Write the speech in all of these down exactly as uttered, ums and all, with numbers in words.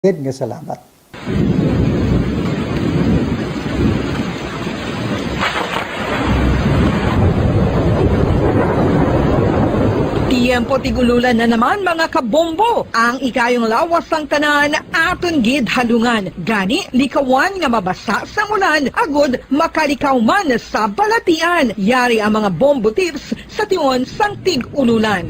Gid nga salamat. Tiyempo tig-ululan na naman, mga kabombo. Ang ikayong lawas sang tanan aton gid halungan. Gani, likawan nga mabasa sang ulan agud makalikaw man sa balatian. Yari ang mga bombo tips sa tion sang tig-ululan.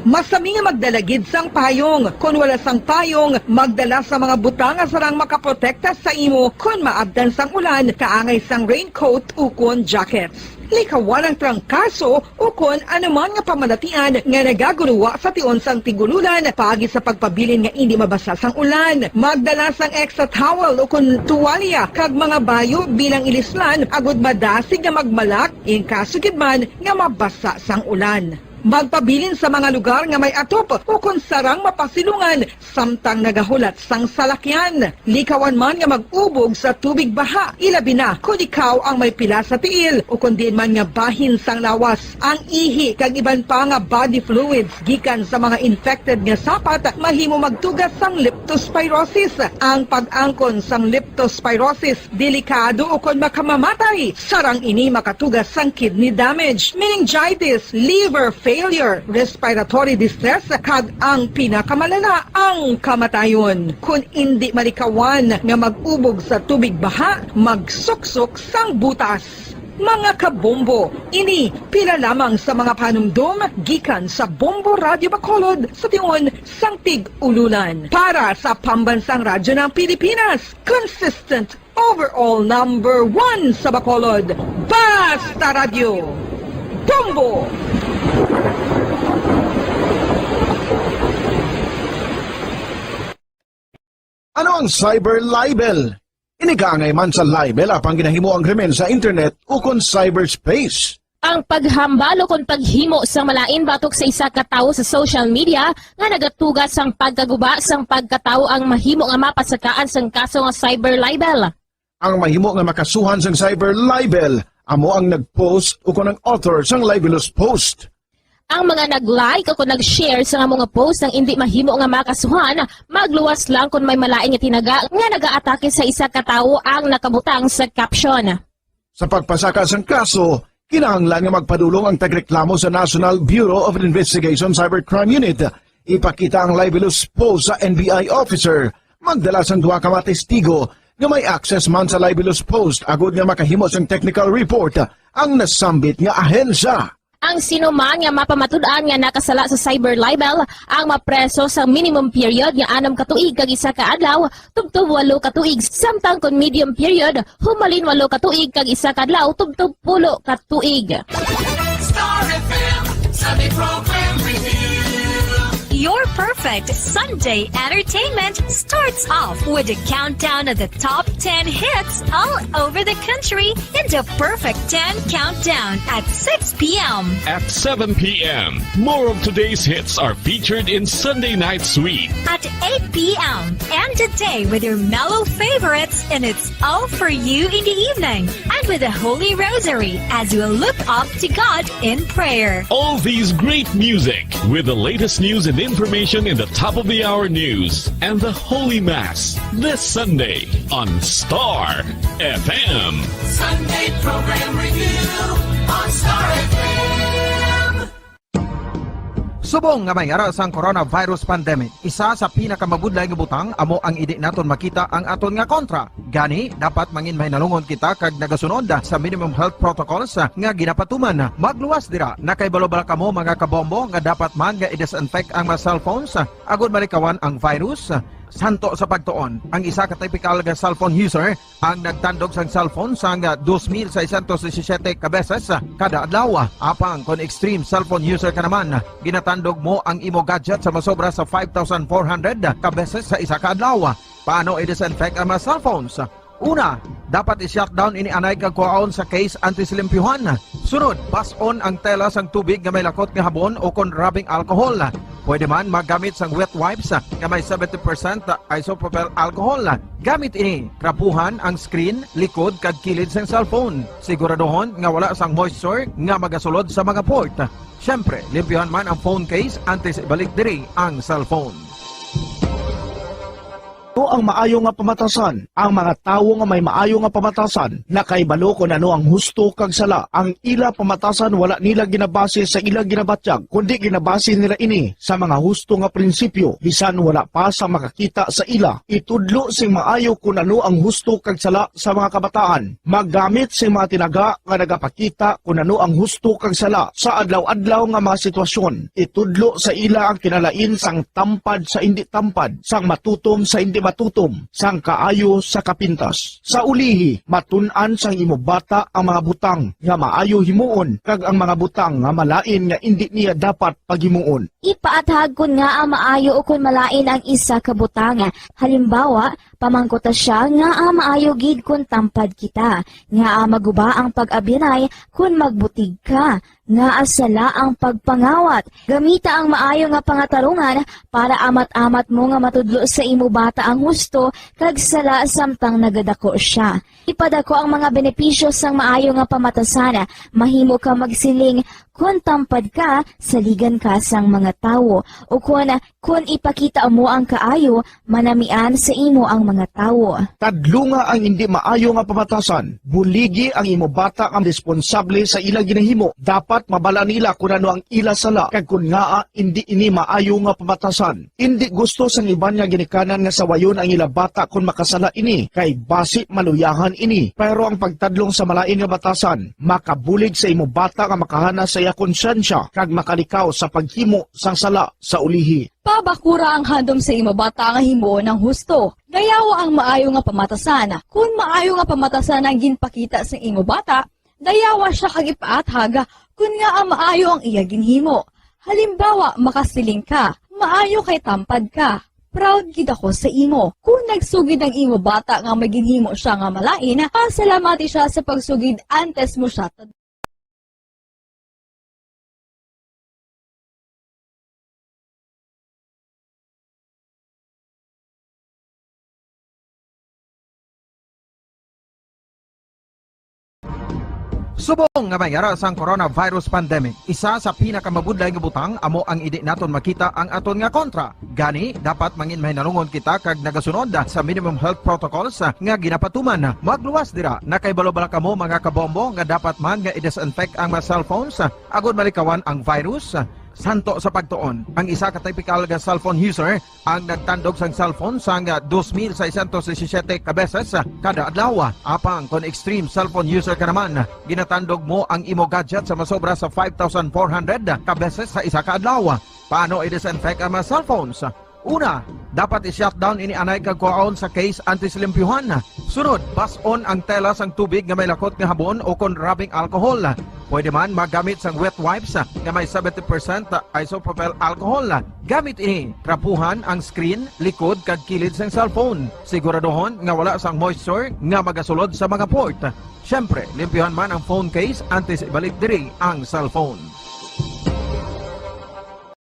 Masami nga magdala gid sang payong. Kon wala sang payong, magdala sa mga butang nga sarang makaprotekta sa imo kon maabtan sang ulan, kaangay sang raincoat ukon jackets. Likawan ang trangkaso ukon anuman nga pamalatian nga nagaguruwa sa tion sang tig-ululan paagi sa pagpabilin nga indi mabasa sang ulan. Magdala sang extra towel ukon tuwalya kag mga bayo bilang ilislan agud madasig nga magmalak in kaso gid man nga mabasa sang ulan. Magpabilin sa mga lugar nga may atop ukon sarang mapasilungan samtang nagahulat sang salakyan. Likawan man nga mag-ubog sa tubig baha, ilabi na kon ikaw ang may pila sa tiil ukon diin man nga bahin sang lawas. Ang ihi kag iban pa nga body fluids gikan sa mga infected nga sapat mahimo magtuga sang leptospirosis. Ang pag-angkon sang leptospirosis delikado ukon makamamatay. Sarang ini makatuga sang kidney damage, meningitis, liver failure, respiratory distress, kag ang pinakamalala, ang kamatayon. Kon indi malikawan nga mag-ubog sa tubig baha, magsuksok sang butas. Mga kabombo, ini pila lamang sa mga panumdom gikan sa Bombo Radyo Bacolod sa tion sang tig-ululan. Para sa Pambansang Radyo ng Pilipinas, consistent overall number one sa Bacolod, Basta Radyo, Bombo! Ano ang cyber libel? Ini kaangay man sa libel apang ginahimo ang krimen sa internet ukon cyberspace. Ang paghambal ukon paghimo sang malain batok sa isa ka tawo sa social media nga nagatuga sang pagkaguba sang pagkatawo ang mahimo nga mapasakaan sang kaso nga cyber libel. Ang mahimo nga makasuhan sang cyber libel amo ang nag-post ukon ang author sang libelous post. Ang mga nag-like o kon nag-share sa amo nga post ang indi mahimo nga makasuhan, magluwas lang kon may malain nga tinaga nga nagaatake sa isa ka tawo ang nakabutang sa caption. Sa pagpasaka sang kaso, kinahanglan nga magpadulong ang tagreklamo sa National Bureau of Investigation Cybercrime Unit. Ipakita ang libelous post sa N B I officer, magdala sang duha ka mga testigo nga may access man sa libelous post agud nga makahimo sang technical report ang nasambit nga ahensya. Ang sino man nga mapamatud-an nga nakasala sa cyber libel ang mapreso sa minimum period nga anom ka tuig kag isa ka adlaw tubtob walo ka tuig, samtang kon medium period, humalin walo ka tuig kag isa ka adlaw tubtob pulo ka tuig. Star F M Sunday Program Review. Your perfect Sunday entertainment starts off with a countdown of the top ten hits all over the country in the Perfect ten Countdown at six p m. At seven p m, more of today's hits are featured in Sunday Night Sweet. At eight p m, end the day with your mellow favorites in its All for You in the Evening and with the Holy Rosary as you look up to God in prayer. All these great music with the latest news and information in the top of the hour news and the Holy Mass this Sunday on Star F M. Sunday Program Review on Star F M. Subong nga may ara sang coronavirus pandemic, isa sa pinakamabudlay nga butang amo ang indi naton makita ang aton nga kontra. Gani, dapat mangin mahinalungon kita kag nagasunod sa minimum health protocols nga ginapatuman. Magluwas dira, nakahibalo bala kamo, mga kabombo, nga dapat man nga i-disinfect ang mga cellphones agud malikawan ang virus? Santo sa pagtuon, ang isa ka typical nga cellphone user ang nagtandog sang cellphone sang dos mil seiscientos disisiete ka beses kada adlaw. Apang kon extreme cellphone user ka naman, ginatandog mo ang imo gadget sa masobra sa five thousand four hundred ka beses sa isa ka adlaw. Paano i-disinfect ang mga cellphones? Una, dapat i-shutdown ini anay kag kuhaon sa case antes limpyuhan. Sunod, bas-on ang tela sang tubig nga may lakot nga habon o kon rubbing alcohol. Pwede man magamit sang wet wipes nga may seventy percent isopropyl alcohol. Gamit ini, trapuhan ang screen, likod, kag kilid sang cellphone. Siguraduhon nga wala sang moisture nga magasulod sa mga port. Siyempre, limpyuhan man ang phone case antes ibalik diri ang cellphone. Ano ang maayo nga pamatasan? Ang mga tawo nga may maayo nga pamatasan nakahibalo kon ano ang husto kag sala. Ang ila pamatasan wala nila ginabase sa ila ginabatyag, kundi ginabase nila ini sa mga husto nga prinsipyo, bisan wala pa sa makakita sa ila. Itudlo sing maayo kon ano ang husto kag sala sa mga kabataan. Maggamit sing mga tinaga nga nagapakita kon ano ang husto kag sala sa adlaw-adlaw nga mga sitwasyon. Itudlo sa ila ang kinalain sang tampad sa indi tampad, sang matutom sa indi matutom, sang kaayo sa kapintas. Sa ulihi, matun-an sang imo bata ang mga butang nga maayo himuon kag ang mga butang nga malain nga indi niya dapat paghimuon. Ipaathag kon ngaa maayo ukon malain ang isa ka butang. Halimbawa, pamangkuta sia ngaa maayo gid kon tampad kita, ngaa maguba ang pag-abyanay kon magbutig ka, ngaa sala ang pagpangawat. Gamita ang maayo nga pangatarungan para amat-amat mo nga matudlo sa imo bata ang husto kag sala samtang nagadako sia. Ipadako ang mga benepisyo sang maayo nga pamatasan. Mahimo ka magsiling, "Kon tampad ka, saligan ka sang mga tawo," ukon, "Kon ipakita mo ang kaayo, manamian sa imo ang mga tawo." Tadlunga ang indi maayo nga pamatasan. Buligi ang imo bata nga responsable sa ila ginahimo. Dapat mabala nila kon ano ang ila sala kag kon ngaa indi ini maayo nga pamatasan. Indi gusto sang iban nga ginikanan nga sawayon ang ila bata kon makasala ini, kay basi maluyahan ini. Pero ang pagtadlong sa malain nga batasan makabulig sa imo bata nga makahana sa iya konsyensya kag makalikaw sa paghimo sang sala sa ulihi. Pabakura ang handom sa imo bata nga himuon ang husto. Dayawa ang maayo nga pamatasan. Kon maayo nga pamatasan ang ginpakita sa imo bata, dayawa sia kag ipaathag kon ngaa maayo ang iya ginhimo. Halimbawa, makasiling ka, "Maayo kay tampad ka. Proud gid ako sa imo." Kon nagsugid ang imo bata nga may ginhimo sia nga malain, pasalamati sia sa pagsugid antes mo sia. Subong nga may yara sang coronavirus pandemic, isa sa pinakamabudlay nga butang amo ang indi naton makita ang aton nga kontra. Gani, dapat mangin mahinalungon kita kag nagasunod sa minimum health protocols nga ginapatuman. Magluwas dira, nakahibalo bala kamo, mga kabombo, nga dapat man nga i-disinfect ang mga cellphones agod malikawan ang virus? Santo sa pagtuon, ang isa ka typical nga cellphone user ang nagtandog sang cellphone sang dos mil seiscientos disisiete ka beses kada adlaw. Apang kon extreme cellphone user ka naman, ginatandog mo ang imo gadget sa masobra sa five thousand four hundred ka beses sa isa ka adlaw. Paano i-disinfect ang mga cellphones? Una, dapat i-shutdown ini anay kag kuhaon sa case antes limpyuhan. Sunod, bas-on ang tela sang tubig nga may lakot nga habon ukon rubbing alcohol. Pwede man magamit sang wet wipes nga may seventy percent isopropyl alcohol. Gamit ini, trapuhan ang screen, likod, kag kilid sang cellphone. Siguraduhon nga wala sang moisture nga magasulod sa mga port. Siyempre, limpyuhan man ang phone case antes ibalik diri ang cellphone.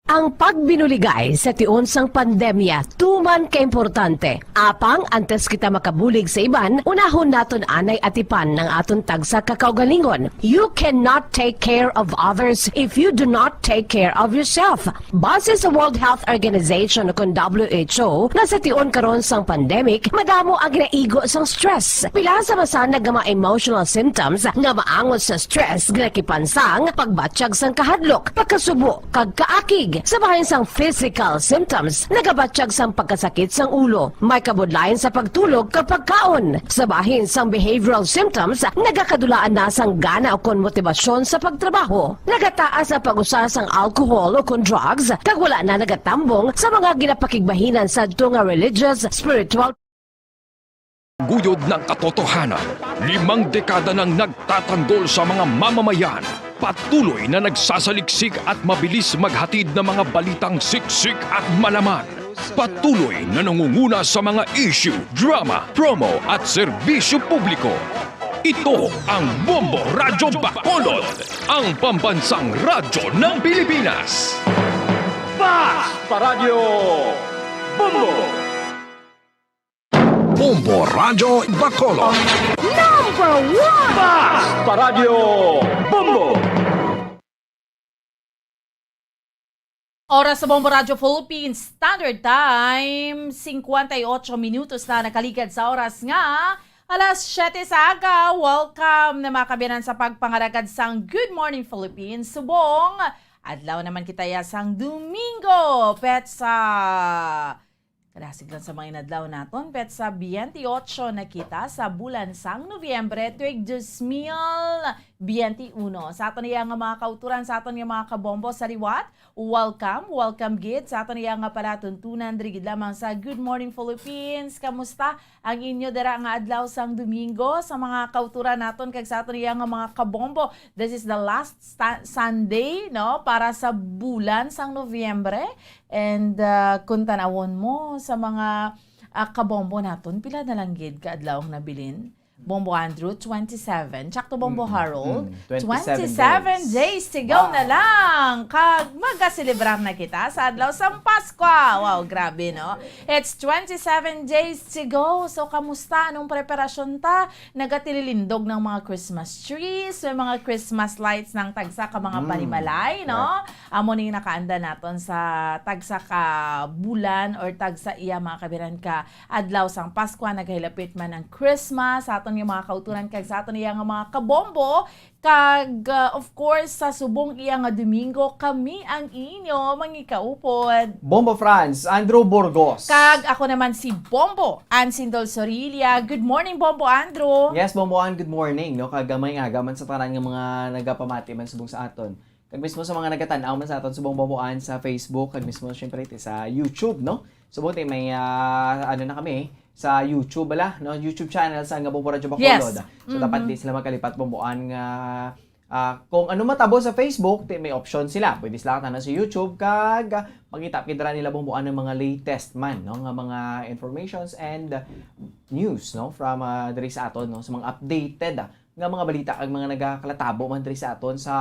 Ang pagbinuligay sa tion sang pandemya tuman ka importante. Apang antes kita makabulig sa iban, unahon naton anay atipan ang aton tagsa ka kaugalingon. You cannot take care of others if you do not take care of yourself. Base sa World Health Organization, kon W H O, nga sa tion karon sang pandemic, madamo ang ginaigo sang stress. Pila sa masanag nga mga emotional symptoms nga maangot sa stress nga nakipansang pagbatyag sang kahadlok, pagkasubo, kag kaakig. Sa bahin sang physical symptoms, nagabatyag sang pagkasakit sang ulo, may kabudlayan sa pagtulog kag pagkaon. Sa bahin sang behavioral symptoms, nagakadulaan na sang gana ukon motibasyon sa pagtrabaho. Nagataas ang pag-usa sang alcohol ukon drugs, kag wala na nagatambong sa mga ginapakigbahinan sadto nga religious, spiritual, Guyod ng katotohanan, limang dekada nang nagtatanggol sa mga mamamayan, patuloy na nagsasaliksik at mabilis maghatid ng mga balitang siksik at malaman. Patuloy na nangunguna sa mga issue, drama, promo at serbisyo publiko. Ito ang Bombo Radyo Bacolod, ang pambansang radyo ng Pilipinas. Basta Radyo Bombo! Bombo Radyo Bacolod. Number one! Basta Radyo Bombo! Oras sa Bombo Radyo Philippines Standard Time, singkwenta y ocho minutos na nakaligad sa oras nga alas siyete sa aga. Welcome na mga kabiyanan sa pagpangalagad sang Good Morning Philippines. Subong adlaw naman kita ya sang Domingo, petsa Kadasig lang sa mga inadlaw naton, petsa biyente ocho na kita sa bulan sang Nobyembre, tuig dos mil biyente uno. Sa aton iya nga mga kauturan, sa aton nga mga kabombo sa liwat, welcome, welcome gid sa aton iya nga palatuntunan diri gid lamang sa Good Morning Philippines. Kamusta ang inyo dira nga adlaw sang Domingo? Sa mga kauturan naton kag sa aton iya nga mga kabombo, this is the last sta- Sunday, no, para sa bulan sang Nobyembre. And, ah, kung tanawon mo sa mga, ah, kabombo naton, pila na lang gid ka adlaw ang nabilin? Bombo Andrew, twenty-seven. Tsakto, Bombo Mm, Harold, mm, twenty-seven twenty-seven days. days to go na Wow. lang. Kag magaselebrar na kita sa adlaw sang Paskwa. Wow, grabe, no? It's twenty-seven days to go. So, kamusta? Anong preparasyon ta? Nagatililindog ng mga Christmas trees, may mga Christmas lights ng tagsa ka mga Mm, panimalay, no? correct. Amo ning nakaanda naton sa tagsa ka bulan or tagsa iya mga kabiran ka adlaw sang Paskwa, nagahilapit man ang Christmas, sa aton nga mga kauturan kag sa aton iya nga mga kabombo, kag, uh, of course, sa subong iya nga Domingo, kami ang inyo mangikaupod. Bombo Franz, Andrew Burgos. Kag ako naman si Bombo Ansin Dol Sorilla. Good morning, Bombo Andrew. Yes, Bombo An, good morning, no? Kag, uh, may aga man sa tanan nga mga nagapamati man subong sa aton. Kag mismo sa mga nagatan-aw man sa aton subong Bombo An sa Facebook, kag mismo, syempre, iti sa YouTube, no? Subong ti may, ah, ano na kami, sa YouTube, bala, no? YouTube channel sa nga Bombo Radyo Bacolod. Yes. So, dapat Mhm. di sila magkalipat, Bombo An, nga, ah, kung ano matabo sa Facebook, ti may option sila. Pwede sila katanan sa YouTube, kag, ah, makita, kita nila, Bombo An, ang mga latest man, no? Nga mga informations and, ah, news, no? From, ah, diri sa aton, no? Sa mga updated, ah, nga mga balita kag mga nagakalatabo man diri sa aton sa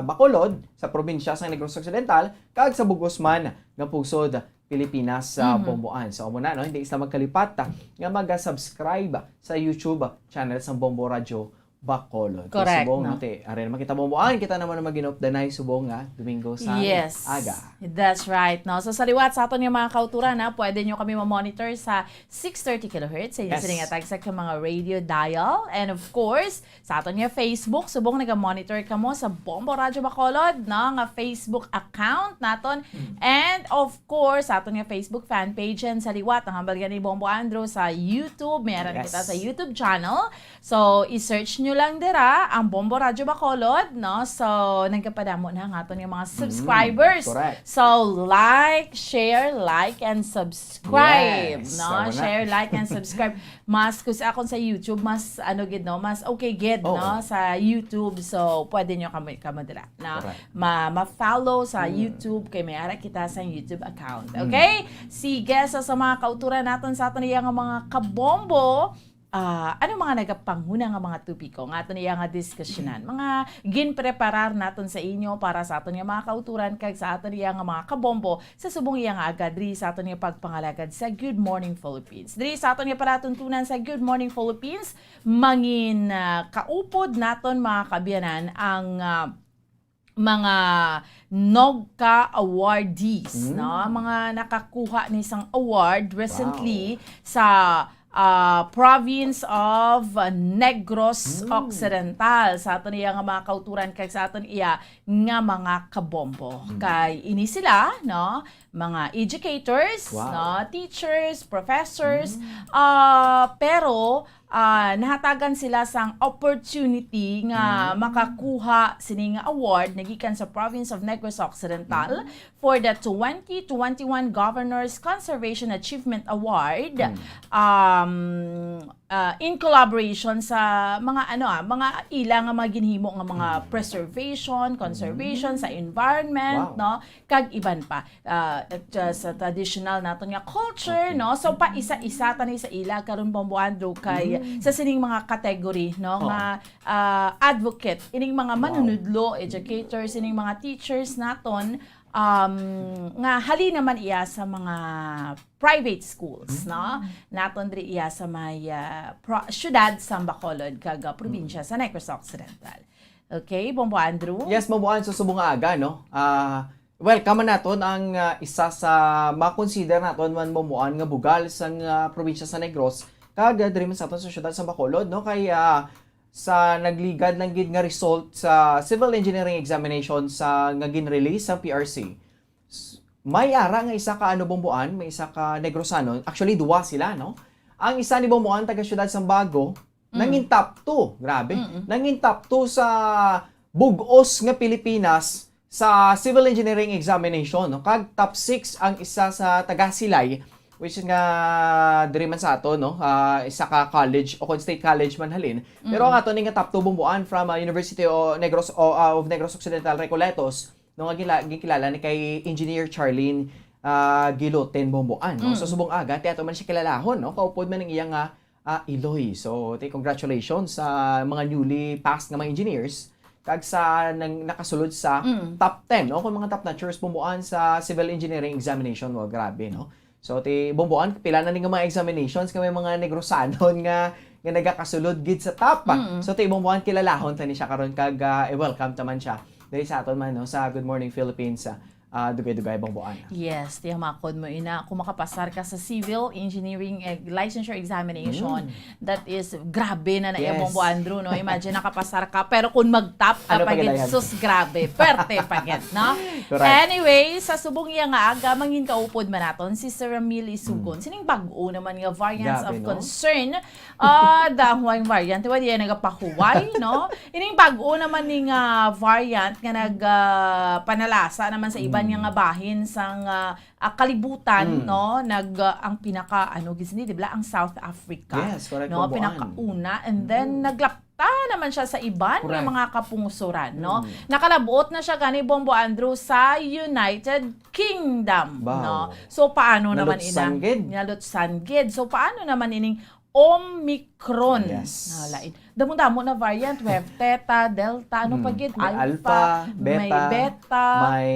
Bacolod, sa probinsya sa Negros Occidental, kag sa bug-os man nga pungsod Pilipinas sa Mhm. Bombo An. So, amo na, no? Hindi sila magkalipat, ah, nga mag-subscribe sa YouTube channel sang Bombo Radyo Bacolod. Kay Correct, subong, no? no, te, ari naman kita, Bombo An, kita naman ang maginop danay subong nga Domingo sa Yes. aga. That's right, no? So, sa liwat sa aton nga mga kauturan, ha, pwede nyo kami ma-monitor sa six thirty kilohertz sa inyo Yes. sining atag sa mga radio dial. And of course, sa aton nga Facebook, subong naga-monitor kamo sa Bombo Radyo Bacolod, no, nga Facebook account naton. Mm. And of course, sa aton nga Facebook fan page, and sa liwat, ang hambal gani Bombo Andrew sa YouTube. May aran Yes. kita sa YouTube channel. So, i-search nyo lang dira ang Bombo Radyo Bacolod, no? So, nagkapadamo na ang aton nga mga Mm, subscribers. correct. So, like, share, like, and subscribe, Yes, no? tama na. Share, like, and subscribe. Mas, kung sa akon sa YouTube, mas, ano gid, no? Mas okay gid, Oo. no? Sa YouTube. So, pwede nyo kamo, kamo dira, no? Correct. Ma, ma-follow sa Mm. YouTube, kay may ara kita sa YouTube account. Mm. Okay? Sige, so sa mga kauturan naton sa aton iya nga mga kabombo, ah, ano mga nagapanguna nga mga topiko nga aton iya nga diskusyonan? Mga ginpreparar naton sa inyo para sa aton nga mga kauturan kag sa aton iya nga mga kabombo sa subong iya nga aga diri sa aton nga pagpangalagad sa Good Morning Philippines. Diri sa aton nga palatuntunan sa Good Morning Philippines, mangin, ah, kaupod naton, mga kaabyanan, ang, ah, mga NOGCA awardees, Mm. no? Mga nakakuha ni sang award recently Wow. sa, ah, province of Negros Mm. Occidental. Sa aton iya nga mga kauturan kag sa aton iya nga mga kabombo. Mm. Kay ini sila, no? Mga educators, Wow. no? Teachers, professors, Mm. ah, pero ah, nahatagan sila sang opportunity nga Mm. makakuha sini nga award nagikan sa Province of Negros Occidental Mm. for the twenty twenty-one Governor's Conservation Achievement Award, Mm. um, ah, in collaboration sa mga, ano, ah, mga ila nga mga ginhimo nga mga Mm. preservation, conservation, Mm. sa environment, Wow. no? Kag iban pa, ah, at, ah, sa traditional naton nga culture, Okay. no? So, pa isa-isa tani sa ila karon, Bombo Andrew, kay Mm. sa sining mga category, no, Oo. nga, ah, advocate, ining mga Wow. manunudlo, educators, ining mga teachers naton, um, nga hali naman iya sa mga private schools, no? Mm. Naton diri iya sa may, ah, pro-, syudad sa Bacolod, kag, ah, probinsya Mm. sa Negros Occidental. Okay, Bombo Andrew? Yes, Bombo Andrew, subong nga aga, no? Ah, Well, kamo naton ang, ah, isa sa makonsider naton man, Bomboan, nga bugal sang, ah, probinsya sa Negros, kag, ah, diri man sa aton sa siyudad sa Bacolod, no? Kay, ah, sa nagligad lang gid nga result sa civil engineering examination sa, nga gin-release sa P R C, s-, may ara nga isa ka, ano, Bomboan, may isa ka Negrosanon. Actually, duwa sila, no? Ang isa ni Bomboan, taga siyudad sang Bago, Mm. nangin top two. Grabe. Mm-mm. Nangin top two sa bug-os nga Pilipinas sa civil engineering examination, no? Kag top six ang isa sa taga Silay, which is nga diri man sa ato, no? Ah, isa ka college o kon state college man halin. Pero Mm. ang ato ni nga top two, Bomboan, from, ah, University o Negros, o, ah, of Negros Occidental, Recoletos, no, nga gila-, gikilala ni kay Engineer Charlene, ah, Giloten, Bomboan, no? Mm. So, subong aga, ti ato man siya kilalahon, no? Kaupod man ang iya nga, ah, iloy. So, ti, congratulations sa mga newly passed nga mga engineers kag sa nang nakasulod sa Mm. top ten, no? Kung mga top notchers, Bomboan, sa civil engineering examination, no? Grabe, no? So, ti, Bomboan, pila na ni nga mga examinations nga may mga Negrosanon nga, nga nagakasulod gid sa top. Mm. So, ti, Bomboan, kilalahon ta ni siya karon kag, ah, i-welcome ta man siya diri sa aton man, no, sa Good Morning Philippines, ah, ah, dugay-dugay, Bomboan. Yes, tiyamakon mo ina. Kung makapasar ka sa civil engineering, eh, licensure examination, Mm. that is, grabe na na iya, Yes. Bombo Andrew, no? Imagine, nakapasar ka, pero kung mag-top ka Ano pa pa gid, gid, sus, grabe. Perte pa gid, no? Correct. Anyway, sa subong iya nga aga, mangin kaupod man naton si Sir Ramil Isugon. Mm. Sining bag-o naman nga variants Grabe, of no? concern. Ah, the Hawaiian variant, diba, di yan nagapahuway, no? Ining bag-o naman ning, ah, variant nga nag, ah, panalasa naman sa iban Mm. nga, nga bahin sang, ah, ah, kalibutan, Mm. no? Nag, ah, ang pinaka, ano, gid sini, di ba, ang South Africa, Yes, correct, no? Bomboan. Pinakauna, and then Mm. naglapta naman siya sa iban nga Correct. mga kapungsoran, no? Mm. Nakalabot na siya gani, Bombo Andrew, sa United Kingdom, Wow. no? So, paano naman ina? Nalutsan gid. Nalutsan gid. So, paano naman ining Omicron? Yes. Ah, lain. Damo-damo na variant. We have Theta, Delta, ano pa Mm. gid? May Alpha, Alpha, may Beta, Beta, may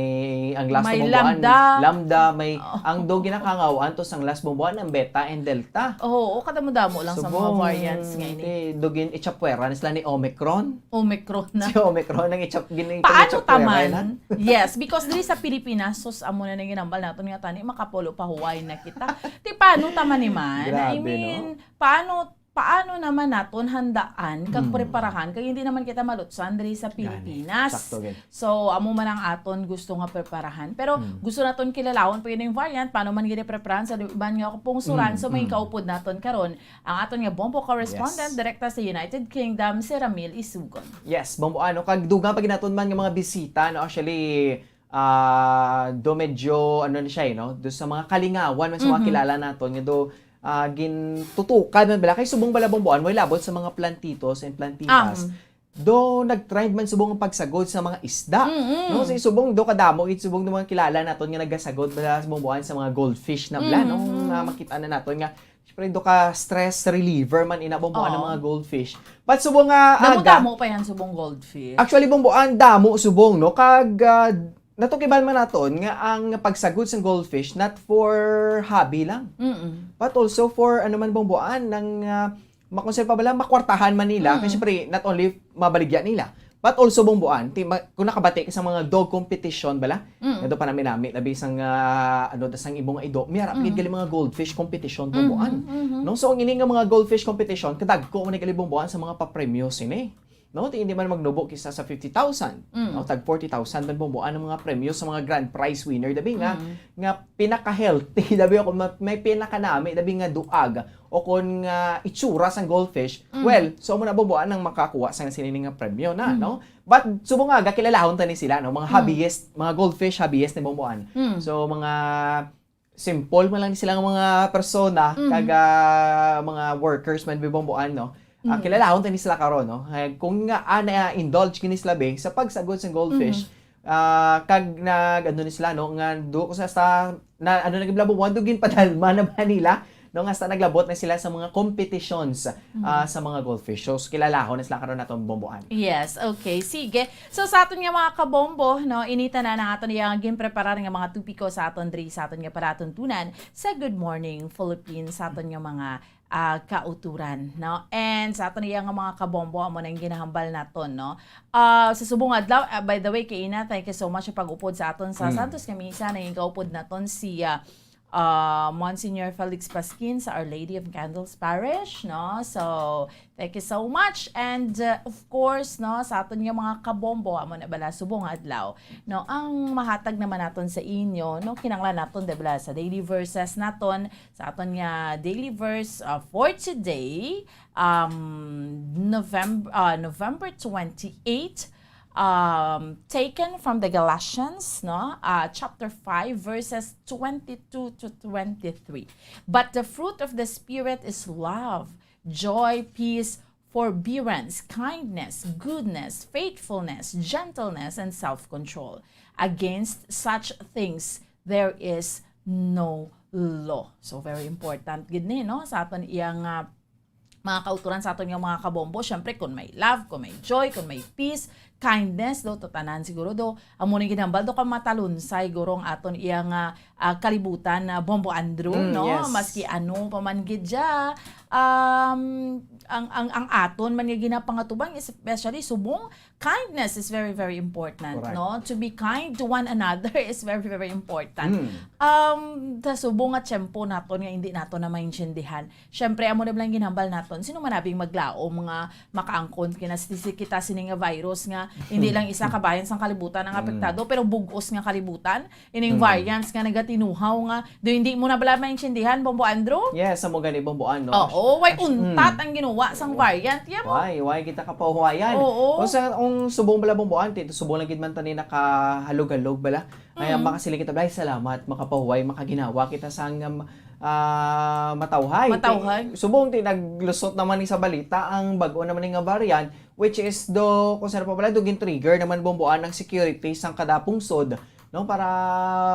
ang last may Bomboan, Lambda. Lambda, may Oh. ang do ginakangaw antos ang last Bomboan ang Beta and Delta. Oo, kadamo-damo lang sa mga Subong, variants nga ini. eh, dugin ichapwera na sila ni Omicron. Omicron na. Si Omicron ang ichap-, gin-, Paano ichapwera taman? na. Yes, because diri sa Pilipinas, sus, amo na nang ginambal naton nga tani, makapulo pa huway na kita. Ti, paano taman ni man? I Grabe, no? mean, paano, paano naman naton handaan kag Mm. preparahan kay hindi naman kita malutsan diri sa Gani. Pilipinas? Sakto gid. So, amo man ang aton gusto nga preparahan. Pero Mm. gusto naton kilalahon pa gid ang variant, paano man gid preparahan sa iban nga kapungsoran? Mm, So, may mm. kaupod naton karon ang aton nga Bombo correspondent Yes. direkta sa United Kingdom, si Ramil Isugon. Yes, Bombo, ano, kag dugang pa gid naton man nga mga bisita, no? Actually, ah, do medyo, ano na siya, eh, no? Do sa mga kalingawan man sa mga Mhm. kilala naton nga do, ah, gintutukan man bala. Kay subong bala, Bomboan, may labot sa mga plantitos and plantitas. Am. Do nag-trend man subong ang pagsagod sa mga isda. Mm-mm. No? Sa subong, do kadamo gid subong do mga kilala naton nga nagasagod bala, Bomboan, sa mga goldfish na bala, no? Mhm. Nga makita na naton nga, syempre, do ka stress reliever man ina, Bomboan, ang Oo. mga goldfish. But subong nga, ah, Damo-damo ga- pa yan, subong goldfish. Actually, Bomboan, damo subong, no? Kag, ah, natukiban man naton nga ang pagsagod sang goldfish not for hobby lang, Mm-mm. but also for, ano man, Bomboan, nang, ah, makonsider pa bala, makwartahan man nila. Mm. Kay syempre, not only mabaligya nila, but also, Bomboan, ti-, ma-, kung nakabati ka sa mga dog competition bala, Mm. nga do pa nami-nami, labi sang, ah, ano, da sang imo nga ido, may harap gid Mm. gali mga goldfish competition, Mhm, Bomboan. mhm. No? So, ang ini nga mga goldfish competition, kadagko man ni gali, Bomboan, sa mga papremyo sini. No, ti hindi man magnubo kisa sa fifty thousand, Mm. no, tag forty thousand man, Bomboan, ang mga premyo sa mga grand prize winner, dabi nga, Mm. nga pinaka-healthy, dabi ako ma-, may pinakanami, dabi nga duag, o kon nga itsura sang goldfish. Mm. Well, so amo na, Bomboan, ang makakuha sa sini nga premyo na, Mm. no? But subong nga, gakilalahon ta ni sila, no? Mga Mm. hobbyist, mga goldfish hobbyist ni, Bomboan. Mm. So, mga simple man lang ni sila nga mga persona, Mhm. kag, ah, mga workers man, bi, Bomboan, no? Ah, Mhm. kilalahon ta ni sila karon, no? Kag kung nga, ah, na-indulge gid ni sila, bi, sa pagsagod sa goldfish, Mhm. ah, kag nag-, ano ni sila, no? Nga do sa, sa, na, ano na gid, Bomboan, do ginpadalma na ba nila no, nga sa naglabot na sila sa mga competitions, ah, sa mga goldfish. So, kilalahon na sila karon naton, Bombo Ann. Yes, okay. Sige. So, sa aton nga mga kabombo, no, inita na ang aton nga ginpreparar nga mga topiko sa aton diri, sa aton nga palatuntunan sa Good Morning Philippines, sa aton nga mga, ah, kauturan, no? And sa aton iya nga mga kabombo, amo nang ginahambal naton, no? Ah, sa subong adlaw, ah, by the way, kay Ina, thank you so much sa pag-upod sa aton sa Mm. Santos nga Misa, nang ikaupod naton si, ah, ah, Monsignor Felix Pasquin sa Our Lady of Candles Parish, no? So, thank you so much. And, uh, of course, no, sa aton nga mga kabombo, amo na bala, subong adlaw, no, ang mahatag naman naton sa inyo, no, kinanglan naton, di bala, sa daily verses naton, sa aton nga daily verse, uh, for today, um, November, uh, November twenty-eight, um, taken from the Galatians, no? Uh, chapter five, verses twenty-two to twenty-three. "But the fruit of the Spirit is love, joy, peace, forbearance, kindness, goodness, faithfulness, gentleness, and self-control. Against such things there is no law." So, very important gid ni, no? Sa aton iyang, ah, mga kauturan sa aton nga mga kabombo, syempre, kung may love, kung may joy, kung may peace, kindness, do, to tanan siguro, do, amo ni ginhambal, do, ka matalunsay, guro, ang aton iya nga, ah, kalibutan, na Bombo Andrew, Mm, no? yes. Maski ano pa man gid siya, um, ang, ang, ang aton man nga ginapangatuban, especially subong, kindness is very, very important, Correct. no? To be kind to one another is very, very important. Mm. Um, sa subong nga tiyempo naton nga hindi naton na maintindihan, syempre, amo na lang ginhambal naton. Sino man abing maglaom nga makaangkon kina-, si-, kita sini nga virus nga hindi lang isa ka bahin sang kalibutan ang Mm. apektado, pero bug-os nga kalibutan, ining Mm. variants nga nagatinuhaw nga, do hindi mo na bala maintindihan, Bombo Andrew? Yes, amo gani, Bombo Ann, no? Oo, way As-, untat mm. ang ginawa sang Oo. variant, ya mo? Way, way kita kapahuwayan. Oo. O sa, ang subong bala, Bombo Ann, ti-, subong lang gid man tani nakahalog-halog bala. Ay, ang Mm. makasiling kita, Blay, salamat, makapahuway, makaginawa kita sang, um, ah, matawhay. Matawhay. Ti-, subong ti naglusot naman ni sa balita ang bag-o naman ni nga variant, which is do, kung saan pa pala, do gin-trigger naman, Bombo Ann, ang security sang kada pungsod, no, para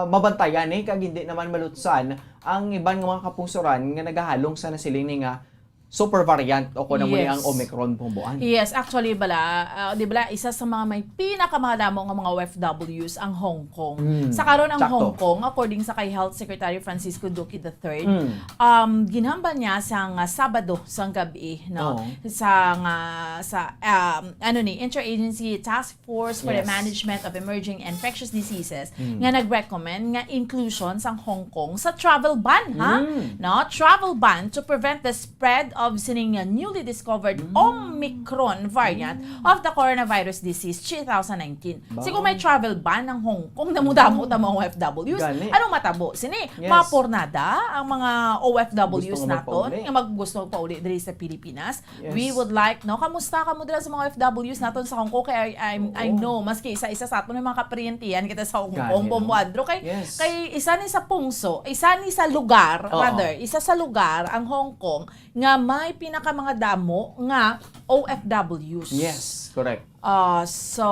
mabantayan, eh, kag hindi naman malutsan ang iban nga mga kapungsoran nga nagahalong sa nasiling ni nga super variant o kung ano mo ni ang Yes. Omicron, Bombo Ann. Yes, actually, bala, ah, di bala, isa sa mga may pinakamadamo nga mga O F Ws ang Hong Kong. Mm, Sa karon ang sakto. Hong Kong, according sa kay Health Secretary Francisco Duque the third, Mm. um, ginhambal niya sa nga Sabado sang gabi, no? Oo. Sa nga, sa, um, ano ni, Interagency Task Force for the Yes. Management of Emerging Infectious Diseases Mm. nga nag-recommend nga inclusion sang Hong Kong sa travel ban, ha? Mm. No, travel ban to prevent the spread of sining, uh, newly discovered Mm. Omicron variant Mm. of the coronavirus disease three thousand nineteen. Ba? Siguro may travel ban ang Hong Kong, namudamo Mm. ta mga O F Ws. Gani. Anong matabo sini? Yes. Mapurnada ang mga O F Ws Gusto nga naton magpauli. nga mag-, gusto magpauli diri sa Pilipinas. Yes. We would like, no? Kamusta kamo dira sa mga O F Ws naton sa Hong Kong? Kay I, I, I Oo. know, maski isa-isa sa aton may mga kaparyentihan kita sa Hong Gani, Kong, no? Bombo Andrew. Kay, Yes. kay isa ni sa pungso, isa ni sa lugar, Oo. rather, isa sa lugar ang Hong Kong nga may pinaka mga damo nga O F Ws. Yes, correct. Ah, so,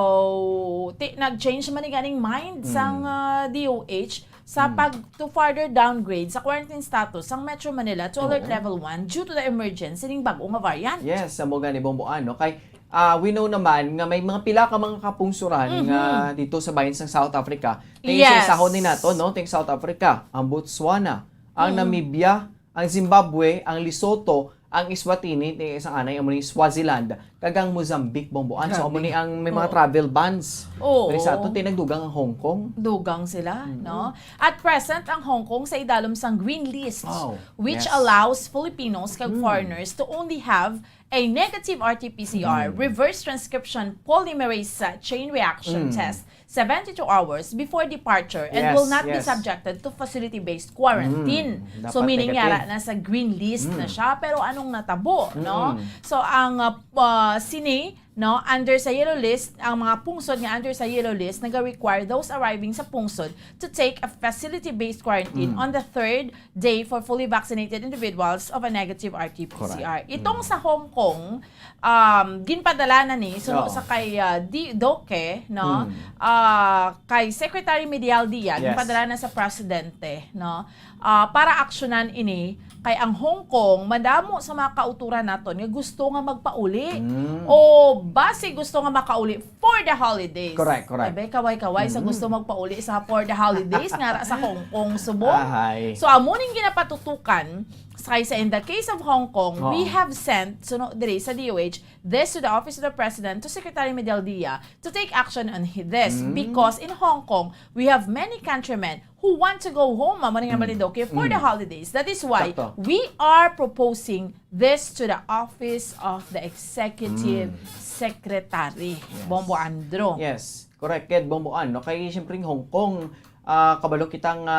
ti-, nag-change man ni ganing mind Mm. sang, ah, D O H sa Mm. pag to further downgrade sa quarantine status sang Metro Manila to alert Oo. level one due to the emergence sining bag-o nga variant. Yes, amo gani, Bombo Ann, no? Kay, ah, we know naman nga may mga pila ka mga kapungsoran Mhm. nga dito sa bayan sang South Africa. Kay Yes. isa-isahon ni nato, no? Ting South Africa, ang Botswana, ang Mm. Namibia, ang Zimbabwe, ang Lesotho, ang Eswatini, ti-, isang anay, amo ni Swaziland, kag ang Mozambique, Bombo Ann. So, amo Grabe. ni ang may mga Oo. travel bans. Oo. Diri sa ato, ti nagdugang ang Hong Kong. Dugang sila, Mm. no? At present ang Hong Kong sa idalom sang green list, Oh, which yes. allows Filipinos kag Mm. foreigners to only have a negative R T P C R, Mm. reverse transcription polymerase, uh, chain reaction Mm. test, seventy-two hours before departure and Yes, will not be yes. subjected to facility-based quarantine. Mm, So, dapat meaning, negative. yara na sa green list na Mm. siya. Pero anong natabo, no? Mm-mm. So, ang, uh, uh, sini, no, under sa yellow list, ang mga pungsod nga under sa yellow list, naga-require those arriving sa pungsod to take a facility-based quarantine Mm. on the third day for fully vaccinated individuals of a negative R T P C R. Correct. Itong Mm. sa Hong Kong, um, ginpadala na ni, suno Oo. sa kay, ah, Di-, Doke, no? Mm. Ah, kay Secretary Medial Dia, Yes. ginpadala na sa presidente, no? Ah, para aksyonan ini, kay ang Hong Kong, madamo sa mga kauturan naton nga gusto nga magpauli. Mm. O basi gusto nga makauli for the holidays. Correct, correct. Abay, kaway-kaway sa Mm. gusto magpauli sa for the holidays, nga ra sa Hong Kong, subong. Ahay. So, amo ning ginapatutukan, sa, kaysa in the case of Hong Kong, we Oo. have sent, suno diri sa D O H, this to the Office of the President, to Secretary Medial Dia, to take action on hi-, this. Mm. Because in Hong Kong, we have many countrymen who want to go home, amo ni nga Mm. Malindoki, for the Mm. holidays. That is why Sakto. we are proposing this to the Office of the Executive Mm. Secretary, Yes. Bombo Andro. Yes, correct, Ked Bombo An, no? Kay siyempre, Hong Kong, ah, kabalo kita nga,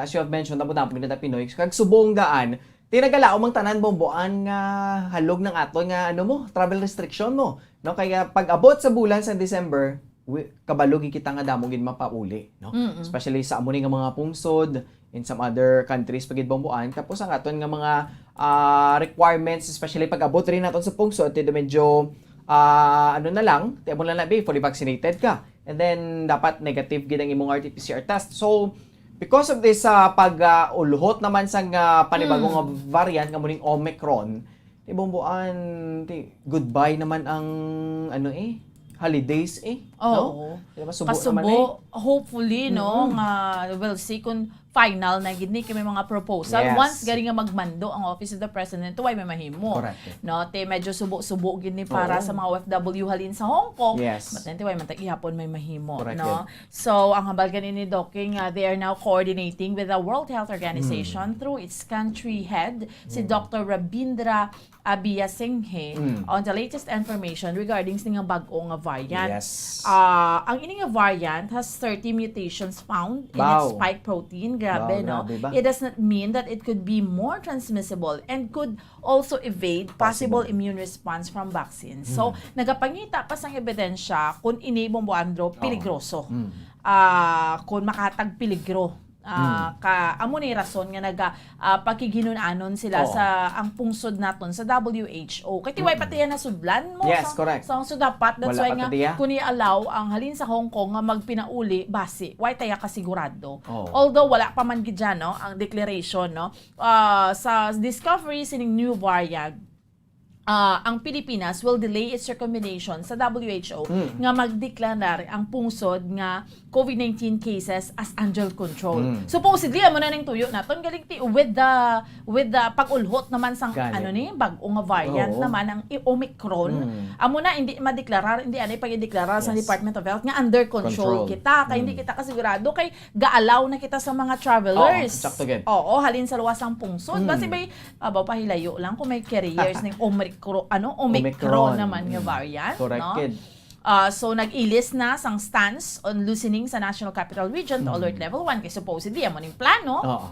as you have mentioned, damo-damo kita Pinoy. Kag subong daan, tinagalaom ang tanan, Bombo An, nga halog ng aton nga, ano mo, travel restriction mo, no? Kaya pag abot sa bulan sa December, wi-, kabalo gid kita nga damo gid mapauli, no? Mm-mm. Especially sa amo ni nga mga pungsod, in some other countries pa gid, Bombo An. Tapos ang aton nga mga, ah, requirements, especially pag abot rin naton sa pungsod, ti medyo, ah, ano na lang, ti amo lang na, be, fully vaccinated ka. And then, dapat negative gid ang imong R T P C R test. So, because of this, ah, pag, ah, ulhot naman sang, ah, panibago Mm. nga variant nga muning Omicron, ti Bombo An, ti goodbye naman ang, ano eh, holidays eh, no? Oo. Di ba, subo naman eh. Kasubo, hopefully, no, Mm-mm. nga we'll see kung final na gid ni kay may mga proposal. Yes. Once gani nga magmando ang Office of the President, way may mahimo. Correct. No, ti medyo subo-subo gid ni para Oo. sa mga O F W halin sa Hong Kong. Yes. But then, ti way man ta gihapon may mahimo, Correct no? yun. So, ang hambal gani ni Doc King, uh, they are now coordinating with the World Health Organization Hmm. through its country head, si Hmm. Doctor Rabindra Abiyasinghe, Hmm. on the latest information regarding sa nga bag-o nga variant. Yes. Ah, ang ini nga variant has thirty mutations found in its Wow. spike protein. Grabe, Wow, no? grabe ba? It does not mean that it could be more transmissible and could also evade possible Possible. immune response from vaccines. So, Hmm. nagapangita pa sang ebidensya kung ini, Bombo Andro, Oo. peligroso. Hmm. Ah, kung makahatag peligro. Ah, Hmm. ka, amo ni rason nga naga, ah, pakighinunanon sila Oo. sa, ang pungsod naton sa W H O. Kay ti way Mm. pa tiya nasudlan mo Yes, sa, correct. sa ang sudapat. That's Wala why pa nga, tiya. kung i-allow ang halin sa Hong Kong nga magpinauli, basi, way taya kasigurado. Oo. Although, wala pa man gid dyan, no, ang declaration, no? Ah, sa discovery sining new variant, ah, ang Pilipinas will delay its recommendation sa W H O Mm. nga magdeklarar ang pungsod nga COVID nineteen cases as under control. Mm. Supposedly, amo na ning tuyo naton, galing ti, with the, with the pag-ulhot naman sang, Gani. ano ni, bag-o nga variant Oo. naman, ang i-, Omicron. Mm. Amo na, hindi madeklarar, hindi anay pag-ideklarar sa Yes. Department of Health nga under control Control. kita, kay hindi Mm. kita kasigurado, kay ga-allow na kita sa mga travelers. Oo, sakto gid. Oo, halin sa luwas sang pungsod. Mm. Basi may, aba, pahilayo lang kung may carriers ning Omicro-, ano, Omicron Omicron. naman nga Mm. variant, Correct no? gid. Ah, so, nag-ilis na sang stance on loosening sa National Capital Region to Mm. Alert Level one, kay supposedly, amo ning plano. Oo.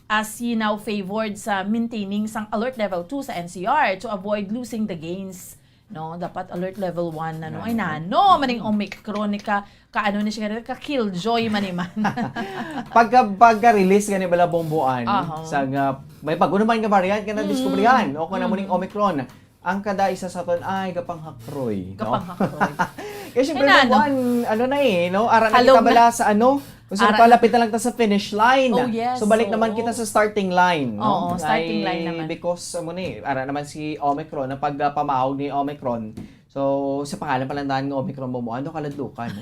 As he now favored sa maintaining sang Alert Level two sa N C R to avoid losing the gains. No, dapat alert level one na, no? Ay, Nano. nano, maning Omicron, ni ka, ka, ano ni siya, ka killjoy man ni man. Pagka, pagka-release gani bala, Bombo An, Aha. sa nga, may bago naman nga variant nga nadiskubrihan, Mm. o kung ano Mm. ning Omicron, ang kada isa sa aton ay gapanghakroy, no? Gapanghakroy. Kaya siyempre, Kaya Bombo nano. An, ano na eh, no? Ara na Halog kita na. bala sa ano, Gusto ko Ara pa, na. lapit na lang ta sa finish line. Oh, yes. So, balik naman Oo. kita sa starting line, no? Oo, starting Ay, line naman. because, amo ni, ara naman si Omicron, ang pagpamahog ni Omicron. So, sa pangalan pa lang daan nga Omicron mo, mo, ano, kaladlukan, no?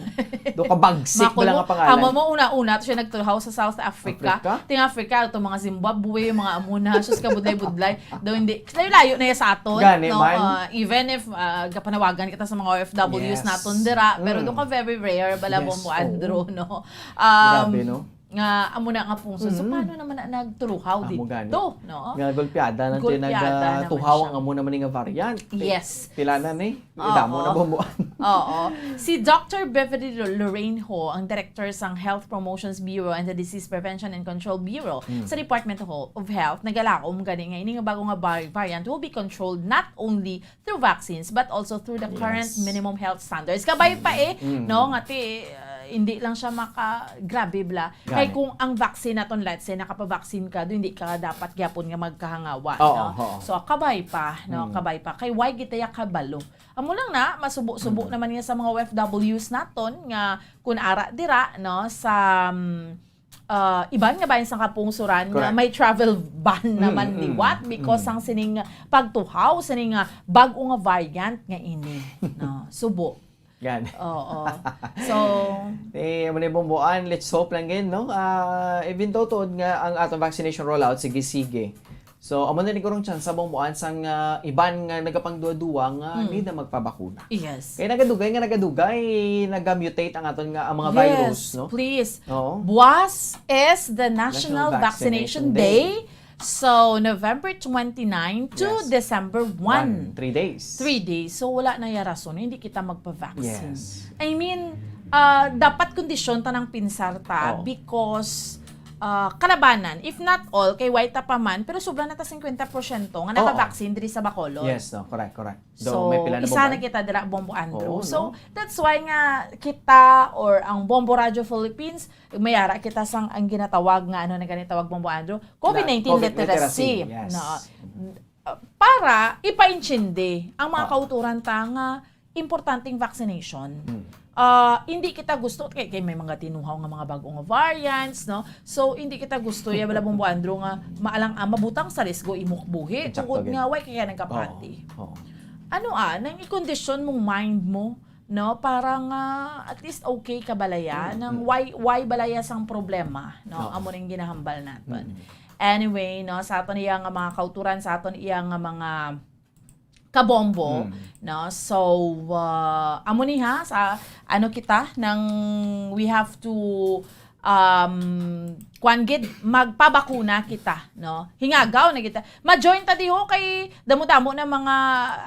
Do ka bagsik Mako ba lang mo, ang pangalan? amo mo, una-una, to siya nagtulhaw sa South Africa. Africa? Ting Africa, to mga Zimbabwe, mga amo na, sus, kabudlay-budlay. Daw hindi, layo-layo na yan sa aton, Gani no? man. Ah, even if, ah, gapanawagan kita sa mga O F Ws Yes. naton dira, pero Mm. do ka very rare, bala Yes, Bombo oo. Andro, no? Um, Grabe, no? nga amo na nga pungso. So, Mhm. paano naman na nagtuluhaw Amo dito, gani. no? Nga golpeada na to yung Golpeada naman nagtuhaw siya. ang amo naman nga variant. Pi-, Yes. pila na ni? Oo. Damo na bumbuan. Oo. Si Doctor Beverly Lo-, Lorraine Ho, ang director sang Health Promotions Bureau and the Disease Prevention and Control Bureau Hmm. sa Department of Ho-, of Health, nagalaom gani nga ini nga bago nga bar-, variant will be controlled not only through vaccines but also through the current Yes. minimum health standards. Kabay pa eh, Mm. no, nga ti, uh, hindi lang siya maka-, grabe bla. Kay Gani. kung ang vaccine naton, let's say, nakapavaccine ka, do hindi ka dapat gyapon nga magkahangawa, Oo, no? oo. So, kabay pa, no? Mm. Kabay pa. Kay why kita ya kabalo? Amo lang na, masubo-subo Mm. naman nga sa mga O F Ws naton nga kun ara dira, no, sa, um, ah, iban nga bahin sang kapungsuran nga Correct. may travel ban naman Mm, mm, liwat because mm. sang sining pagtuhaw sining, ah, bag-o nga variant nga ini, no? Subo. Yan. Oo. So, Eh, amo na yung bumbuan. Let's hope lang gid, no? Ah, even though tuod nga ang atong vaccination rollout, sige-sige. So, amo na ni kurong chance sa bumbuan sang, ah, iban nga nagapangduwa-duwa nga Hmm. need na magpabakuna. Yes. Kaya nagadugay nga nagadugay, nagamutate ang aton nga, ang mga Yes, virus, no? please. Oo. Buwas is the National National Vaccination Vaccination Day. Day. So, November twenty-nine to Yes. December one. One, three days. Three days. So, wala na ya rason. Hindi kita magpa-vaccine. Yes. I mean, ah, dapat kondisyon ta nang pinsar ta Oo. because, ah, kalabanan, if not all, kay why ta pa man, pero sobra na ta cinquenta porsyento nga Oo. naka-vaccine diri sa Bacolod. Yes, no, correct, correct. Though So, may pila na isa buwan. na kita dira, Bombo Andrew. Oo, So, no? that's why nga kita or ang Bombo Radio Philippines, may ara kita sang ang ginatawag nga, ano na gani tawag, Bombo Andrew? COVID nineteen COVID literacy. literacy, yes. No? Para ipaintindi ang mga Ah. kauturan ta nga importanteng vaccination. Hmm. Ah, hindi kita gusto kay, kay may mga tinuhaw nga mga bag-o nga variants, no? So, hindi kita gusto ya bala, Bombo Andrew, nga maalang, ah, mabutang sa risgo imong buhi Eksakto tungod gid. nga way kaya nagkapati. Oo. Oo. Ano, ah, nang i-condition mong mind mo, no? Para nga at least okay ka balaya Mm, nang mm. why, why balaya sang problema, no? Oo. Amo ning ginahambal naton. Mm. Anyway, no, sa aton iya nga mga kauturan, sa aton iya nga mga kabombo, Hmm. no? So, ah, amo ni ha, sa ano kita, nang we have to, um, kwan gid, magpabakuna kita, no? Hingagaw na kita. Ma-join ta diho kay damo-damo na mga,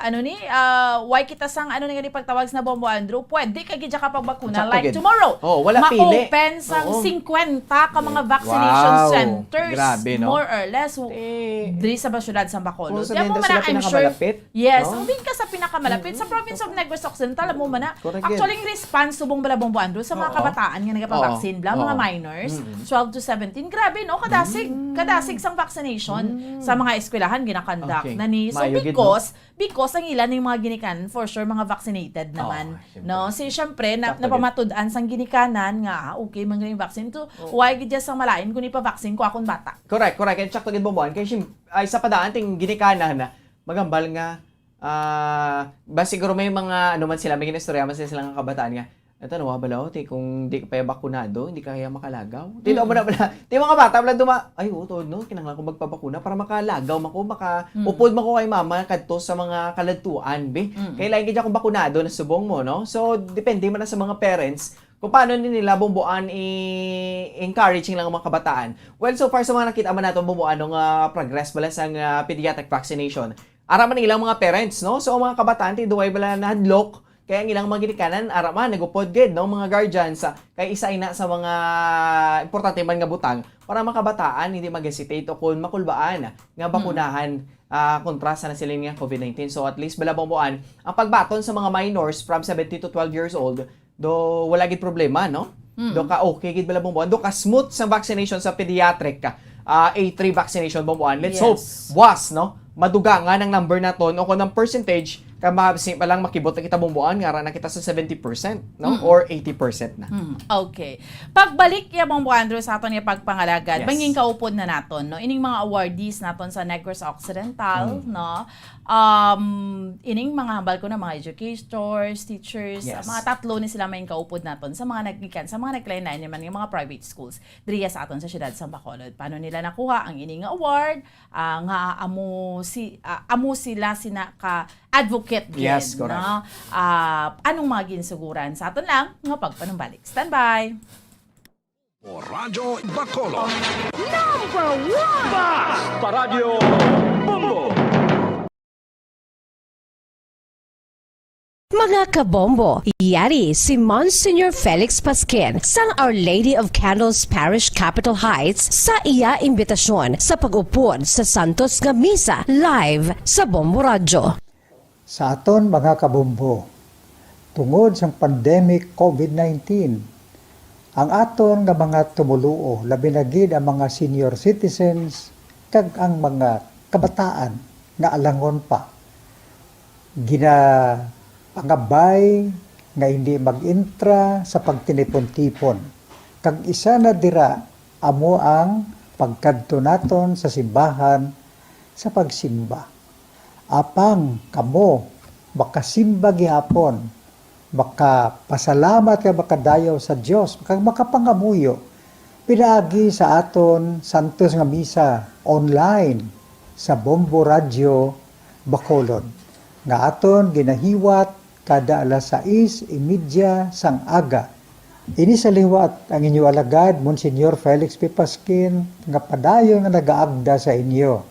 ano ni, ah, why kita sang, ano ni nga ni pagtawag sa Bombo Andrew, pwede ka gid ka pagbakuna, Sakto like gid. tomorrow. Oh, wala pili. Ma-open sang Oo. singkwenta ka mga Eh, vaccination wow. centers, Grabe, no? more or less. Eh, Diri sa ba-, syudad sa Bacolod. Kung sa Kaya mo Negros man na, sila I'm sure, pinakamalapit, yes, no? ang din ka sa pinakamalapit, sa Mm-mm. province of Negros Occidental, mo man na. Correct, Actually, yes. ang response subong bala, Bombo Andrew, sa mga Oo. kabataan nga nagapabaccine, Oo. bala, mga Oo. minors, Mm-mm. twelve to seventeen, grabe, no? Kadasig, Mm. kadasig sang vaccination Mm. sa mga eskwelahan, ginakandak Okay. na ni. So, Maayo gid, no? because, because ang ilan ning mga ginikanan, for sure, mga vaccinated Oo, naman, syempre. no? Si, syempre, na, Sakto gid. napamatud-an sang ginikanan nga, ah, okay, man ganing vaccine to, Oo. why gid sang malain kung ipa-vaccine ko akong bata? Correct, correct. And sakto gid, Bombo Andrew. Kay sim-, ay, sa padaan, ting ginikanan na, magambal nga, ah, ba siguro may mga, ano man sila, may ginistorya man sila, sila nga kabataan nga, "Ito, nawa bala, oh, ti, kung di ka pa bakunado, hindi ka kaya makalagaw." Ti, Mm. ano ba na bala? Ti, mga bata, bala, duma-, "Ay, oo, tuod, no? Kinahanglan ko magpabakuna para makalagaw man ko, maka-, Mm. upod man ko kay mama, kadto sa mga kaladtuan, be." Mm. Kailangan gid akong bakunado na subong mo, no? So, depende man na sa mga parents kung paano ni nila, Bombo Andrew, i-encourage ang ilang mga kabataan. Well, so far sa mga nakita man nato, Bombo Andrew, nga progress bala sang, ah, pediatric vaccination, ara man ang ilang mga parents, no? So, ang mga kabataan, ti duway bala nahadlok, kaya ang ilang mga ginikanan, ara man, nagupod gid, no? Mga guardians, ah, kay isa ina sa mga importante man nga butang para mga kabataan hindi mag-hesitate o kung makulbaan nga Hmm. bakunahan, ah, kontra sa nasiling nga COVID nineteen. So, at least, bala, Bombo Andrew, ang pagbaton sa mga minors from seven to twelve years old, do wala gid problema, no? Mm. Do ka okay gid bala, Bombo Andrew. Do ka smooth sa vaccination sa pediatric, ah, A three vaccination, Bombo Andrew. Let's Yes. hope, buwas, no? Madugangan ang number naton o kung ang percentage, ka ma-, si-, pa lang makibot na kita, Bombo Andrew, nga ara na kita sa seventy percent, no? Mm. Or eighty percent na. Mm. Okay. Pagbalik ya, Bombo Andrew, sa aton nga pagpangalagad, Yes. mangin kaupod na naton, no? Ining mga awardees naton sa Negros Occidental, Mm. no? Um, ining mga hambal ko na mga educators, teachers, Yes. mga tatlo ni sila may kaupod naton sa mga naggikan, sa mga naglain-lain naman nga mga private schools diriya sa aton sa siyudad sa Bacolod. Paano nila nakuha ang ini nga award? Ah, nga amo si, ah, amo sila sina ka advocate gid, Yes, correct. no? Ah, anong mga ginsuguran sa aton lang nga pagpanumbalik? Standby. Radyo Bacolod. Number one! Basta Radyo Bombo! Mga kabombo, yari si Monsignor Felix Pasquin sang Our Lady of Candles Parish, Capitol Heights, sa iya imbitasyon sa pag-upod sa Santos nga Misa live sa Bombo Radyo. Sa aton mga kabombo, tungod sang pandemic COVID nineteen, ang aton nga mga tumoluo, labi na gid ang mga senior citizens kag ang mga kabataan nga alangon pa, ginapangabay nga hindi mag-intra sa pagtinipon-tipon. Kag isa na dira amo ang pagkadto naton sa simbahan sa pagsimba. Apang kamo makasimba gihapon, makapasalamat kag makadayaw sa Dios, kag makapangamuyo pinaagi sa aton santos nga misa online sa Bombo Radyo Bacolod, nga aton ginahiwat kada alas sais y media sang aga. Ini sa liwat ang inyo alagad, Monsignor Felix P. Pasquin, nga padayon nga nagaagda sa inyo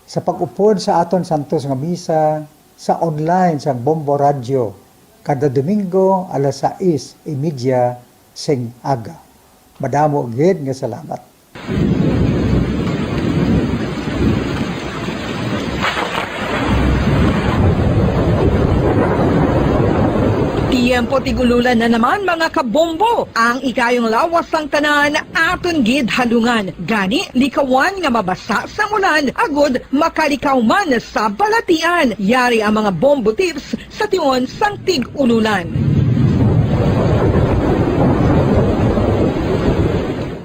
sa pag-upod sa aton santos nga misa sa online sang Bombo Radyo kada Domingo alas sais y media sing aga. Madamo gid nga salamat. Tiyempo tig-ululan na naman, mga kabombo. Ang ikayong lawas sang tanan aton gid halungan. Gani, likawan nga mabasa sang ulan agud makalikaw man sa balatian. Yari ang mga bombo tips sa tion sang tig-ululan.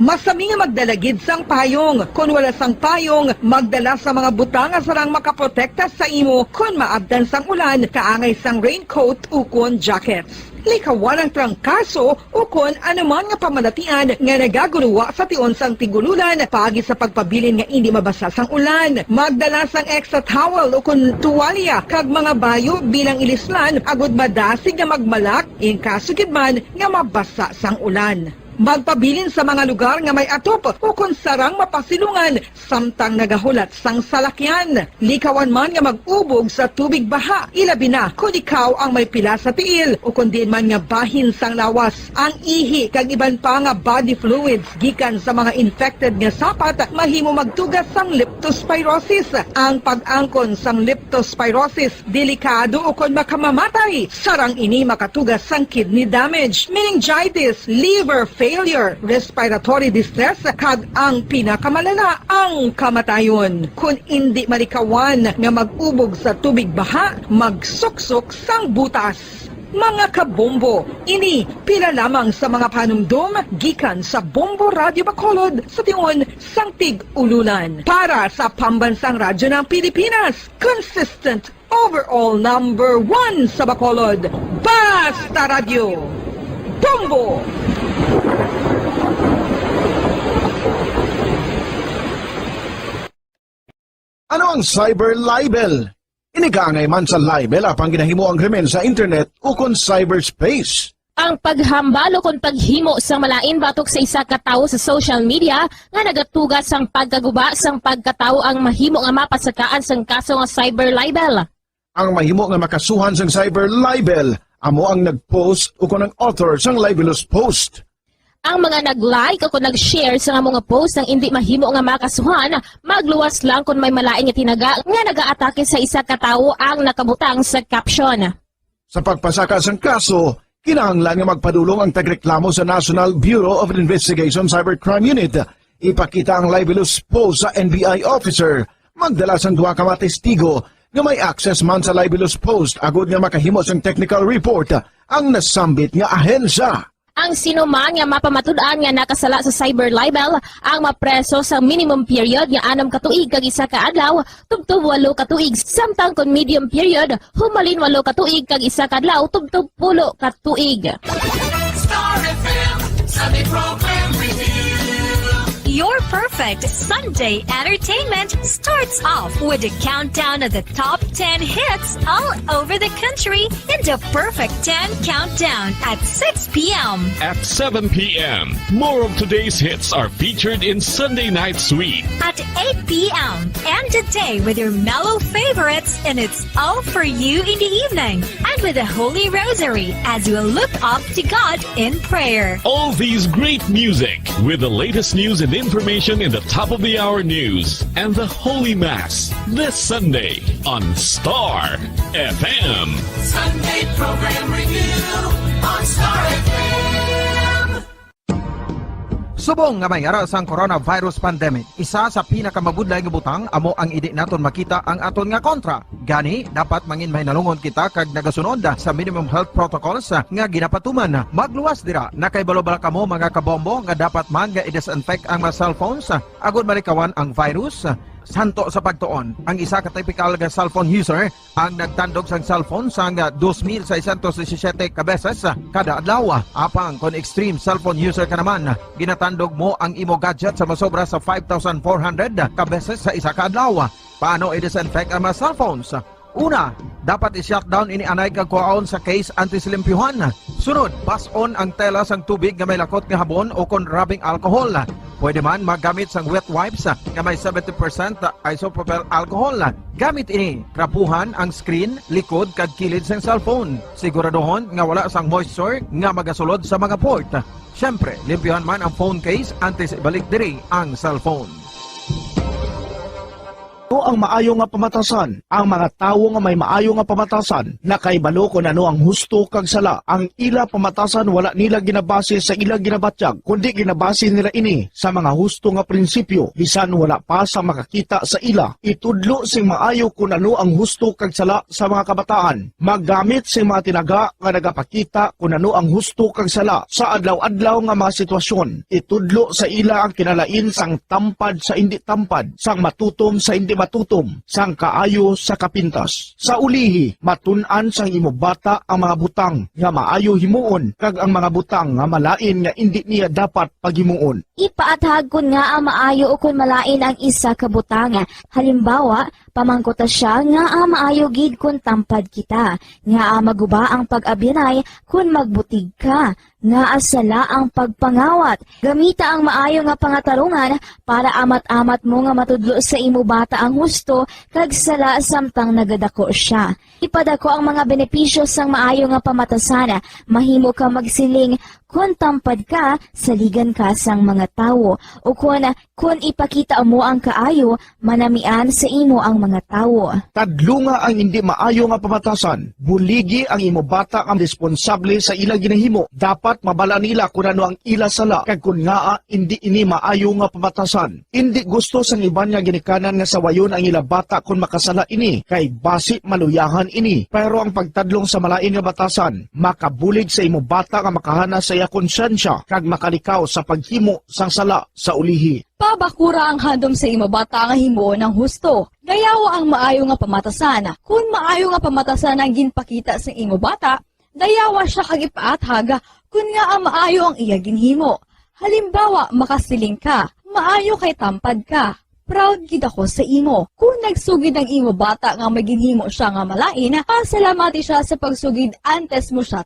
Masami nga magdala gid sang payong. Kon wala sang payong, magdala sa mga butang nga sarang makaprotekta sa imo kon maabtan sang ulan, kaangay sang raincoat ukon jackets. Likawan ang trangkaso ukon anuman nga pamalatian nga nagaguluwa sa tion sang tig-ululan paagi sa pagpabilin nga indi mabasa sang ulan. Magdala sang extra towel ukon tuwalya kag mga bayo bilang ilislan agud madasig nga magmalak in kaso gid man nga mabasa sang ulan. Magpabilin sa mga lugar nga may atop ukon sarang mapasilungan samtang nagahulat sang salakyan. Likawan man nga mag-ubog sa tubig baha, ilabi na kon ikaw ang may pila sa tiil ukon diin man nga bahin sang lawas. Ang ihi kag iban pa nga body fluids gikan sa mga infected nga sapat mahimo magtuga sang leptospirosis. Ang pag-angkon sang leptospirosis delikado ukon makamamatay. Sarang ini makatuga sang kidney damage, meningitis, liver failure, respiratory distress, kag ang pinakamalala, ang kamatayon. Kon indi malikawan nga mag-ubog sa tubig baha, magsuksok sang butas. Mga kabombo, ini pila lamang sa mga panumdom gikan sa Bombo Radyo Bacolod sa tion sang tig-ululan. Para sa Pambansang Radyo ng Pilipinas, consistent overall number one sa Bacolod, Basta Radyo, Bombo! Ano ang cyber libel? Ini kaangay man sa libel apang ginahimo ang krimen sa internet ukon cyberspace. Ang paghambal ukon paghimo sang malain batok sa isa ka tawo sa social media nga nagatuga sang pagkaguba sang pagkatawo ang mahimo nga mapasakaan sang kaso nga cyber libel. Ang mahimo nga makasuhan sang cyber libel amo ang nag-post ukon ang author sang libelous post. Ang mga nag-like ukon nag-share sang amo nga post ang indi mahimo nga makasuhan, magluwas lang kon may malain nga tinaga nga nagaatake sa isa ka tawo ang nakabutang sa caption. Sa pagpasaka sang kaso, kinahanglan nga magpadulong ang tagreklamo sa National Bureau of Investigation Cybercrime Unit. Ipakita ang libelous post sa N B I officer, magdala sang duha ka mga testigo nga may access man sa libelous post agud nga makahimo sang technical report ang nasambit nga ahensya. Ang sino man nga mapamatud-an nga nakasala sa cyber libel ang mapreso sa minimum period nga anom ka tuig kag isa ka adlaw tubtob walo ka tuig, samtang kon medium period, humalin walo ka tuig kag isa ka adlaw tubtob pulo ka tuig. Star F M, Sunday Program Review. Your perfect Sunday entertainment starts off with a countdown of the top ten hits all over the country in the Perfect ten Countdown at six p.m. At seven p.m., more of today's hits are featured in Sunday Night Sweet. At eight p.m., end the day with your mellow favorites, and it's all for you in the evening. And with the Holy Rosary as we look up to God in prayer. All these great music with the latest news and information in the top of the hour news and the Holy Mass this Sunday on Star F M. Sunday program review on Star F M. Subong nga may ara sang coronavirus pandemic, isa sa pinakamabudlay nga butang amo ang indi naton makita ang aton nga kontra. Gani, dapat mangin mahinalungon kita kag nagasunod sa minimum health protocols nga ginapatuman. Magluwas dira, nakaibalo bala kamo, mga kabombo, nga dapat man nga i-disinfect ang mga cellphones agud malikawan ang virus? Santo sa pagtuon, ang isa ka typical nga cellphone user ang nagtandog sang cellphone sang dos mil seiscientos disisiete ka beses kada adlaw. Apang kon extreme cellphone user ka naman, ginatandog mo ang imo gadget sa masobra sa five thousand four hundred ka beses sa isa ka adlaw. Paano i-disinfect ang mga cellphones? Una, dapat i-shutdown ini anay kag kuhaon sa case antes limpyuhan. Sunod, bas-on ang tela sang tubig nga may lakot nga habon o kon rubbing alcohol. Pwede man magamit sang wet wipes nga may seventy percent isopropyl alcohol. Gamit ini, trapuhan ang screen, likod, kag kilid sang cellphone. Siguraduhon nga wala sang moisture nga magasulod sa mga port. Siyempre, limpyuhan man ang phone case antes ibalik diri ang cellphone. Ano ang maayo nga pamatasan? Ang mga tawo nga may maayo nga pamatasan nakahibalo kon ano ang husto kag sala. Ang ila pamatasan wala nila ginabase sa ila ginabatyag, kundi ginabase nila ini sa mga husto nga prinsipyo, bisan wala pa sa makakita sa ila. Itudlo sing maayo kon ano ang husto kag sala sa mga kabataan. Maggamit sing mga tinaga nga nagapakita kon ano ang husto kag sala sa adlaw-adlaw nga mga sitwasyon. Itudlo sa ila ang kinalain sang tampad sa indi tampad, sang matutom sa indi matutom, sang kaayo sa kapintas. Sa ulihi, matun-an sang imo bata ang mga butang nga maayo himuon kag ang mga butang nga malain nga indi niya dapat paghimuon. Ipaathag kon ngaa maayo ukon malain ang isa ka butang. Halimbawa, pamangkuta sia ngaa maayo gid kon tampad kita, ngaa maguba ang pag-abyanay kon magbutig ka, ngaa sala ang pagpangawat. Gamita ang maayo nga pangatarungan para amat-amat mo nga matudlo sa imo bata ang husto kag sala samtang nagadako sia. Ipadako ang mga benepisyo sang maayo nga pamatasan. Mahimo ka magsiling, "Kon tampad ka, saligan ka sang mga tawo," ukon, "Kon ipakita mo ang kaayo, manamian sa imo ang mga tawo." Tadlunga ang indi maayo nga pamatasan. Buligi ang imo bata nga responsable sa ila ginahimo. Dapat mabala nila kon ano ang ila sala kag kon ngaa indi ini maayo nga pamatasan. Indi gusto sang iban nga ginikanan nga sawayon ang ila bata kon makasala ini, kay basi maluyahan ini. Pero ang pagtadlong sa malain nga batasan makabulig sa imo bata nga makahana sa iya konsyensya kag makalikaw sa paghimo sang sala sa ulihi. Pabakura ang handom sa imo bata nga himuon ang husto. Dayawa ang maayo nga pamatasan. Kon maayo nga pamatasan ang ginpakita sa imo bata, dayawa sia kag ipaathag kon ngaa maayo ang iya ginhimo. Halimbawa, makasiling ka, "Maayo kay tampad ka. Proud gid ako sa imo." Kon nagsugid ang imo bata nga may ginhimo sia nga malain, pasalamati sia sa pagsugid antes mo sia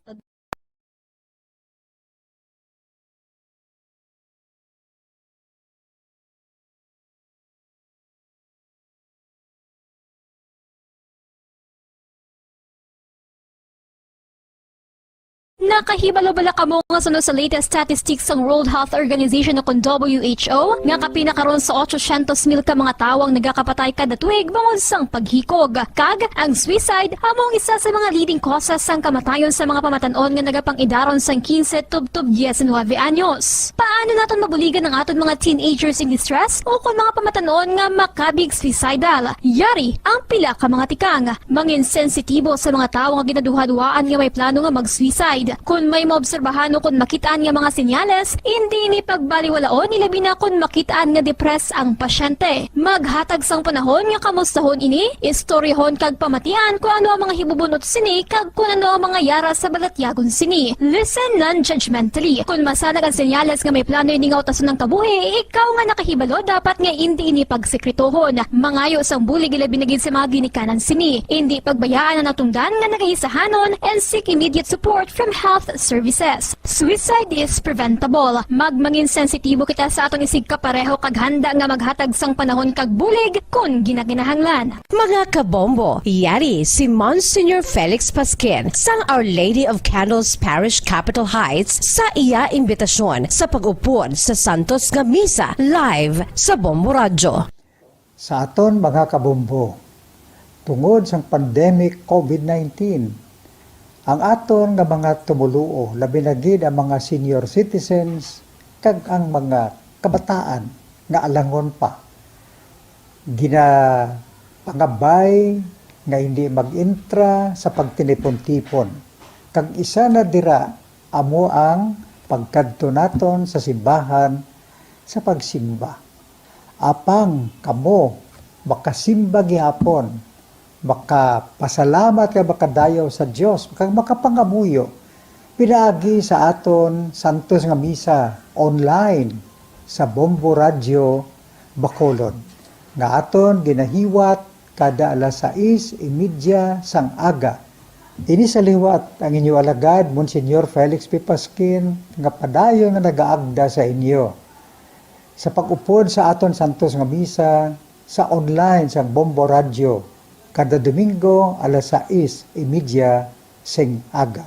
Nakahibalo bala kamo nga suno sa latest statistics sang World Health Organization o kon W H O, nga kapin na karon sa otsosyentos mil ka mga tawo ang nagakapatay kada tuig bangod sang paghikog? Kag ang suicide amo ang isa sa mga leading causes sang kamatayon sa mga pamatan-on nga nagapang-idaron sang quince tubtob diecinuebe anyos. Paano naton mabuligan ang aton mga teenagers in distress o kon mga pamatan-on nga makabig suicidal? Yari ang pila ka mga tikang. Mangin sensitibo sa mga tawo nga ginaduhaduhaan nga may plano nga mag-suicide. Kon may maobserbahan o kon makit-an nga mga senyales, indi ini pagbaliwalaon, ilabi na kon makit-an nga depressed ang pasyente. Maghatag sang panahon nga kamustahon ini, istoryahon kag pamatian kon ano ang mga hibubunot sini kag kon ano ang mga yara sa balatyagon sini. Listen non-judgmentally. Kon masanag ang senyales nga may plano ini nga utason ang kabuhi, ikaw nga nakahibalo dapat nga indi ini pagsekretohon. Mangayo sang bulig, ilabi na gid sa mga ginikanan sini. Indi pagbayaan ang natungdan nga nagahisahanon and seek immediate support from health services. Suicide is preventable. Magmangin sensitibo kita sa aton isigkapareho kag handa nga maghatag sang panahon kag bulig kon ginakinahanglan. Mga kabombo, yari si Monsignor Felix Pasquin sang Our Lady of Candles Parish, Capitol Heights, sa iya imbitasyon sa pag-upod sa santos nga misa live sa Bombo Radyo. Sa aton mga kabombo, tungod sang pandemic covid nineteen, ang aton nga mga tumoluo, labi na gid ang mga senior citizens kag ang mga kabataan nga alangon pa, ginapangabay nga hindi mag-intra sa pagtinipon-tipon. Kag isa na dira amo ang pagkadto naton sa simbahan sa pagsimba. Apang kamo makasimba gihapon, makapasalamat kag makadayaw sa Dios, kag makapangamuyo pinaagi sa aton santos nga misa online sa Bombo Radyo Bacolod, nga aton ginahiwat kada alas sais y media sang aga. Ini sa liwat ang inyo alagad, Monsignor Felix P. Pasquin, nga padayon nga nagaagda sa inyo sa pag-upod sa aton santos nga misa sa online sang Bombo Radyo kada Domingo alas sais y media sing aga.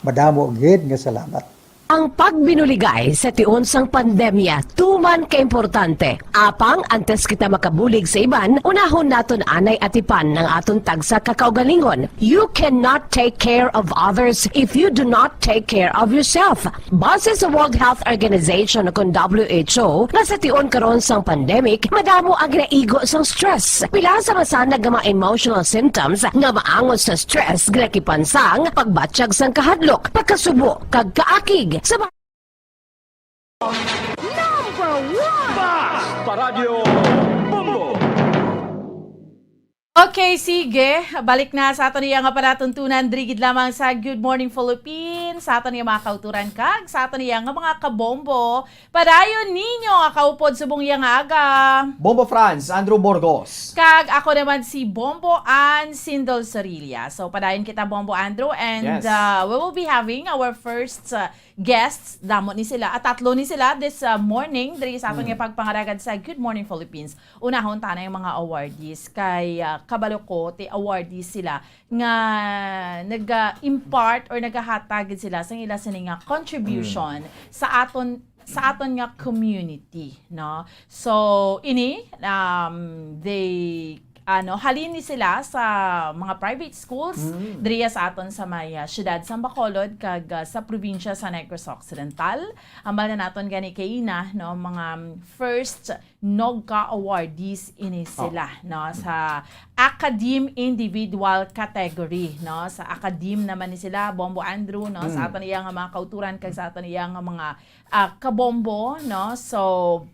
Madamo gid nga salamat. Ang pagbinuligay sa tion sang pandemya tuman ka importante. Apang antes kita makabulig sa iban, unahon naton anay atipan ang aton tagsa ka kaugalingon. You cannot take care of others if you do not take care of yourself. Base sa World Health Organization o kon W H O, nga sa tion karon sang pandemic, madamo ang ginaigo sang stress. Pila sa masanag nga mga emotional symptoms nga maangot sa stress, ginakipan sang pagbatyag sang kahadlok, pagkasubo, kag kaakig sa mga Number one! Basta Radyo Bombo! Okay, sige. Balik na sa aton iya nga palatuntunan, diri gid lamang sa Good Morning Philippines, sa aton iya mga kauturan kag sa aton iya nga mga kabombo. Padayon ninyo nga kaupod subong iya nga aga. Bombo Franz, Andrew Burgos. Kag ako naman si Bombo Ann Sindol Sorilla. So, padayon kita, Bombo Andrew, and, Yes. uh, we will be having our first, uh, guests. Damo ni sila, at tatlo ni sila this, uh, morning diri sa aton Mm. nga pagpangaragad sa Good Morning Philippines. Unahon ta na yung mga awardees kay, uh, kabalo ko ti awardees sila nga naga-impart or nagahatag gid sila sa ila sini nga contribution Mm. sa aton, sa aton nga community, no? So, ini, um, they, ano, halin ni sila sa mga private schools Mm. diriya sa aton sa may, ah, siyudad sang Bacolod kag, ah, sa probinsya sa Negros Occidental. Ambal na naton gani kaina, no, mga, um, first Nogka awardees ini Oh. sila, no, sa Academe individual category, no. Sa Academe naman ni sila, Bombo Andrew, no, sa Mm. aton iya nga mga kauturan kag sa aton iya nga mga, ah, kabombo, no. So,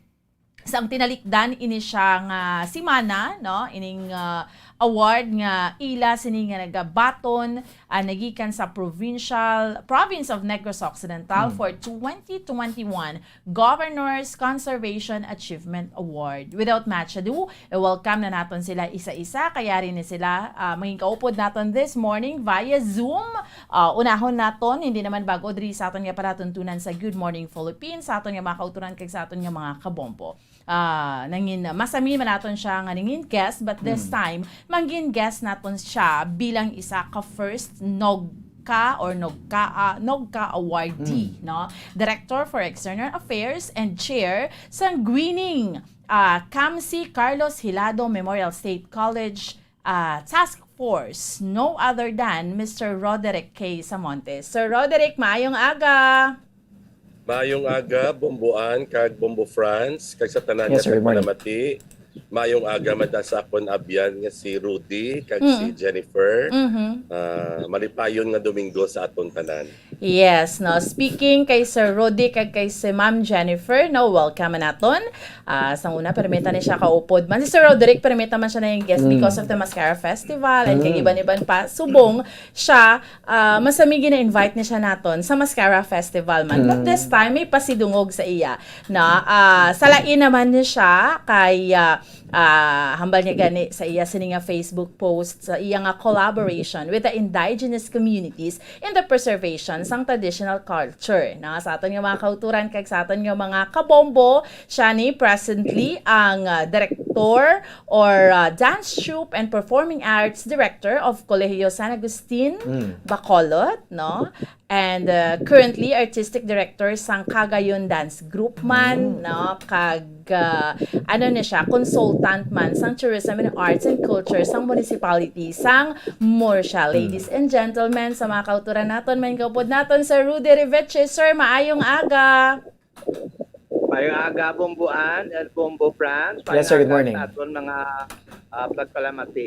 sang tinalikdan ini siya nga semana, no, ining, ah, award nga ila sini nga nagabaton, ah, nagikan sa provincial province of Negros Occidental Mm. for twenty twenty-one Governor's Conservation Achievement Award. Without much ado, i-welcome na naton sila isa-isa. Kayari ni sila, ah, mangin kaupod naton this morning via Zoom. Ah, unahon naton, hindi naman bago diri sa aton nga palatuntunan sa Good Morning Philippines, sa aton nga mga kauturan kag sa aton nga mga kabombo. Ah, nangin, masami man naton siya nga nangin guest, but this Mm. time, mangin guest naton siya bilang isa ka first Nogka or Nogka, ah, Nogka awardee, Mm. no? Director for External Affairs and Chair sang Greening, ah, Kamsi Carlos Hilado Memorial State College, ah, Task Force, no other than Mister Roderick K. Samonte. Sir Roderick, maayong aga! Maayong aga, Bombo Ann kag Bombo Franz, kag sa tanan Yes, nga sir. Good morning. Nagpanamati. Mayong aga man ta sa akon abyan nga si Rudy kag si Mm. Jennifer. Mhm. Ah, malipayon nga Domingo sa aton tanan. Yes, no. Speaking kay Sir Rudy kag kay si Ma'am Jennifer, no, welcome man naton. Ah, sang una, permita ni siya kaupod man. Si Sir Roderick, permita man siya na yung guest Mm. because of the Mascara Festival and kay Mm. iban-iban pa. Subong siya, ah, masami gina-invite ni siya naton sa Mascara Festival man. But Mm. this time, may pasidungog sa iya. Na, ah, salain naman ni siya kay, ah, ah, hambal niya gani sa iya sini nga Facebook post sa iya nga collaboration with the indigenous communities in the preservation sang traditional culture. Na sa aton nga mga kauturan kag sa aton nga mga kabombo, siya ni presently ang, ah, director or, ah, dance troupe and performing arts director of Colegio San Agustin, Mm. Bacolod, no? And, uh, currently artistic director sang Cagayan Dance Group man, Mm. no? Kag, uh, ano na siya, consultant man sang Tourism and Arts and Culture sang municipality sang Murcia. Mm. Ladies and gentlemen, sa mga kauturan naton, may kaupod naton, Sir Rudy Riveche. Sir, maayong aga. Maayong aga, Bombo Ann and Bombo Franz. Yes, sir. Good Maayong aga morning. Sa aton mga, ah, pagpalamati.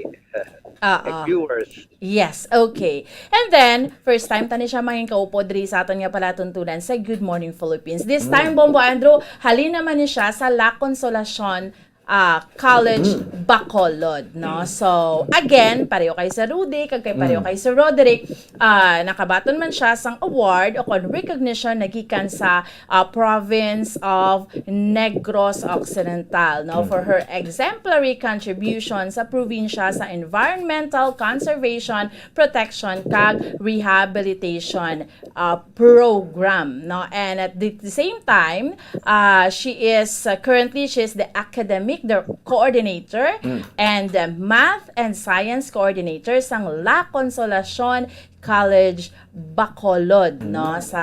Ah, And ah. viewers. Yes, okay. And then, first time tani siya mangin kaupod diri sa aton nga palatuntunan sa Good Morning Philippines. This Mm. time, Bombo Andrew, halin naman ni siya sa La Consolacion, ah, College, Mm. Bacolod, no? So, again, pareho kay Sir Rudy, kag kay pareho Mm. kay Sir Roderick, ah, nakabaton man siya sang award o kon recognition nagikan sa, ah, province of Negros Occidental, no, Mm. for her exemplary contribution sa probinsya sa environmental conservation, protection, kag rehabilitation, ah, program, no? And at the the same time, ah, she is, ah, currently, she is the academic, the coordinator, Mm. and the math and science coordinator sang La Consolacion College Bacolod, no? Mm. Sa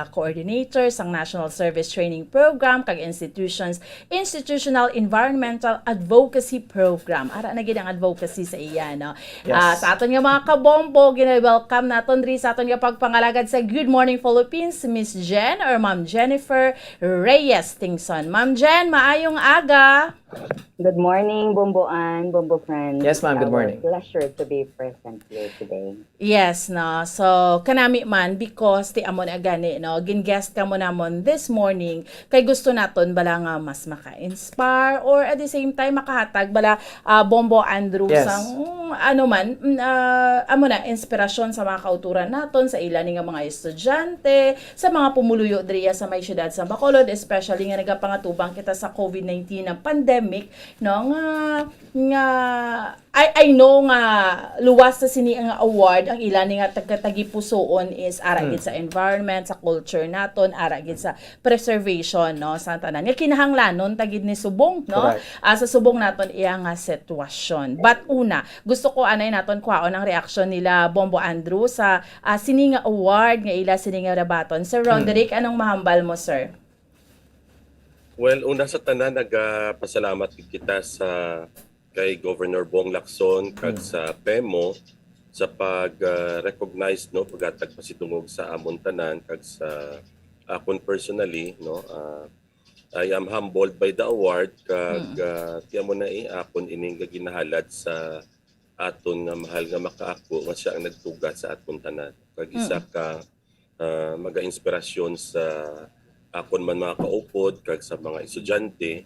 coordinator sang National Service Training Program kag institutions, Institutional Environmental Advocacy Program. Ara na gid ang advocacy sa iya, no? Yes. Ah, sa aton nga mga kabombo, gina-welcome naton diri sa aton nga pagpangalagad sa Good Morning Philippines, Miss Jen or Ma'am Jennifer Reyes Tingson. Ma'am Jen, maayong aga. Good morning, Bombo Ann, Bombo friends. Yes, ma'am. Good Our morning. pleasure to be present here today. Yes, no. So, kanami man, because ti amo na gani, no, gin-guest ka mo namon this morning, kay gusto naton bala nga mas maka-inspire or at the same time makahatag bala, ah, Bombo Andrew Yes. sang, mm, ano man, mm, ah, amo na, inspirasyon sa mga kauturan naton, sa ila ni nga mga estudyante, sa mga pumuluyo diriya sa may siyudad sa Bacolod, especially nga nagapangatubang kita sa COVID nineteen nga pandemic, no, nga, nga I, I know nga luwas sa sini nga award, ang ila ni nga tagkatagipusoon is ara Hmm. gid sa environment, sa culture naton, ara gid sa preservation, no, sa tanan. Nga kinahanglanon ta gid ni subong, no? Correct. Ah, sa subong naton iya nga sitwasyon. But una, gusto ko anay naton kwaon ang reaksyon nila Bombo Andrew sa, ah, sini nga award nga ila sini nga nabaton. Sir Hmm. Roderick, anong mahambal mo, sir? Well, una sa tanan, nagapasalamat gid kita sa kay Governor Bong Lacson kag Hmm. sa PEMO sa pag, ah, recognize, no, paghatag pasidungog sa amon tanan kag sa akon personally, no, ah, I am humbled by the award kag, Mm. ah, ti amo na, eh, akon ining ginahalad sa aton nga mahal nga makaako nga siya ang nagtugad sa aton tanan. Kag isa Mm. ka, ah, maga-inspirasyon sa akon man mga kaupod kag sa mga estudyante,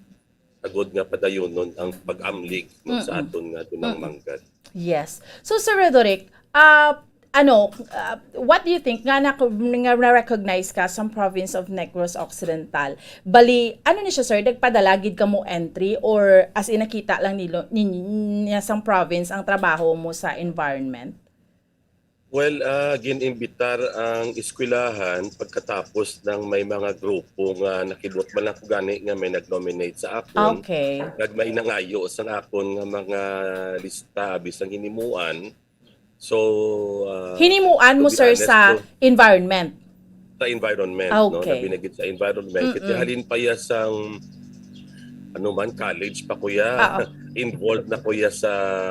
agod nga padayonon ang pag-amlig, no, sa Mm-mm. aton nga dunang Mm-mm. manggad. Yes. So, Sir Roderick, ah, ano, ah, what do you think nga na, nga na-recognize ka sa province of Negros Occidental? Bali, ano ni siya, sir? Nagpadala gid ka mo entry or as in nakita lang nilo, nin-, niya sang province ang trabaho mo sa environment? Well, ah, gin-imbitar ang eskwelahan pagkatapos ng may mga grupo nga nakibot man lang ko gani nga may nag-nominate sa akon. Okay. Nag may nangayo sa akon nga mga lista, abi sang hinimuan. So, ah, Hinimuan mo, to be sir, honest, sa so, environment? Sa environment, Ah, no? okay. Labi na gid sa environment. Mm-mm. Kasi halin pa ya sang, ano man, college pa ko ya. Oo. Involved na ko ya sa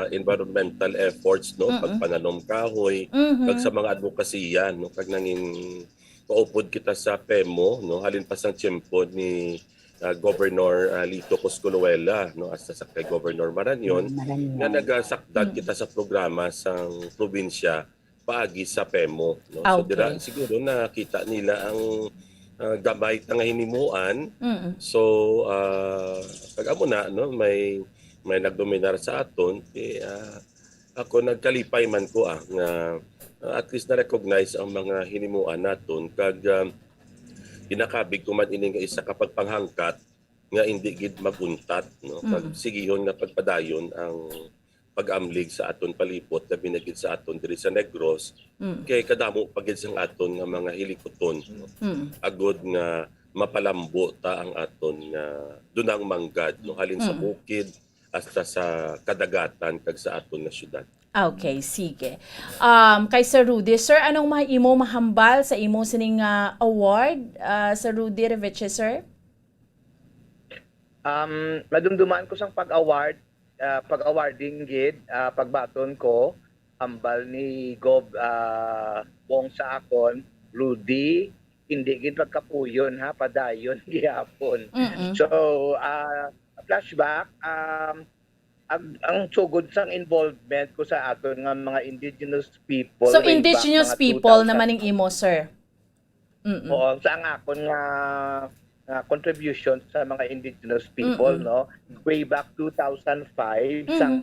environmental efforts, no? Mm-mm. Pagpananom kahoy, Mhm. kag sa mga advokasya, no? Kag nangin kaupod kita sa PEMO, no? Halin pa sang tiyempo ni ah, Governor, ah, Lito Coscolluela, no, hasta sa kay Governor Marañon, Mm, Marañon. nga nagasakdag Mm. kita sa programa sang probinsya paagi sa PEMO, no? Ah, So, dira okay. siguro nakita nila ang, ah, gamay ta nga hinimuan. Mm. So, ah, kag amo na, no, may, may nagdominar sa aton, eh, ah, ako nagkalipay man ko, ah, nga, ah, at least na-recognize ang mga hinimuan naton, kag, ah, ginakabig ko man ini nga isa ka pagpanghangkat nga indi gid mag-untat, no? Kag Mm. sigihon nga pagpadayon ang pag-amlig sa aton palibot, labi na gid sa aton diri sa Negros, Mm. kay kadamo pa gid sang aton nga mga hilikuton, no? Mm. Agod nga mapalambo ta ang aton nga dunang manggad, no? Halin sa Mm. bukid hasta sa kadagatan kag sa aton nga syudad. Okay, sige. Um, kay Sir Rudy, sir, anong ma-, imo mahambal sa imo sining, ah, award, ah, Sir Rudy Reviche, sir? Um, madumduman ko sang pag-award, ah, pag-awarding gid, ah, pagbaton ko, hambal ni Gov, ah, Bong sa akon, Rudy, hindi gid pagkapuyon, ha, padayon gihapon. Mm-mm. So, ah, flashback, um, ang, ang sugod sang involvement ko sa aton nga mga indigenous people So, way back indigenous mga people two thousand. naman ang imo, sir? Mm-mm. Oo, sa ang akon nga, nga contribution sa mga indigenous people, Mm-mm. no? Way back two thousand five, Mm. sang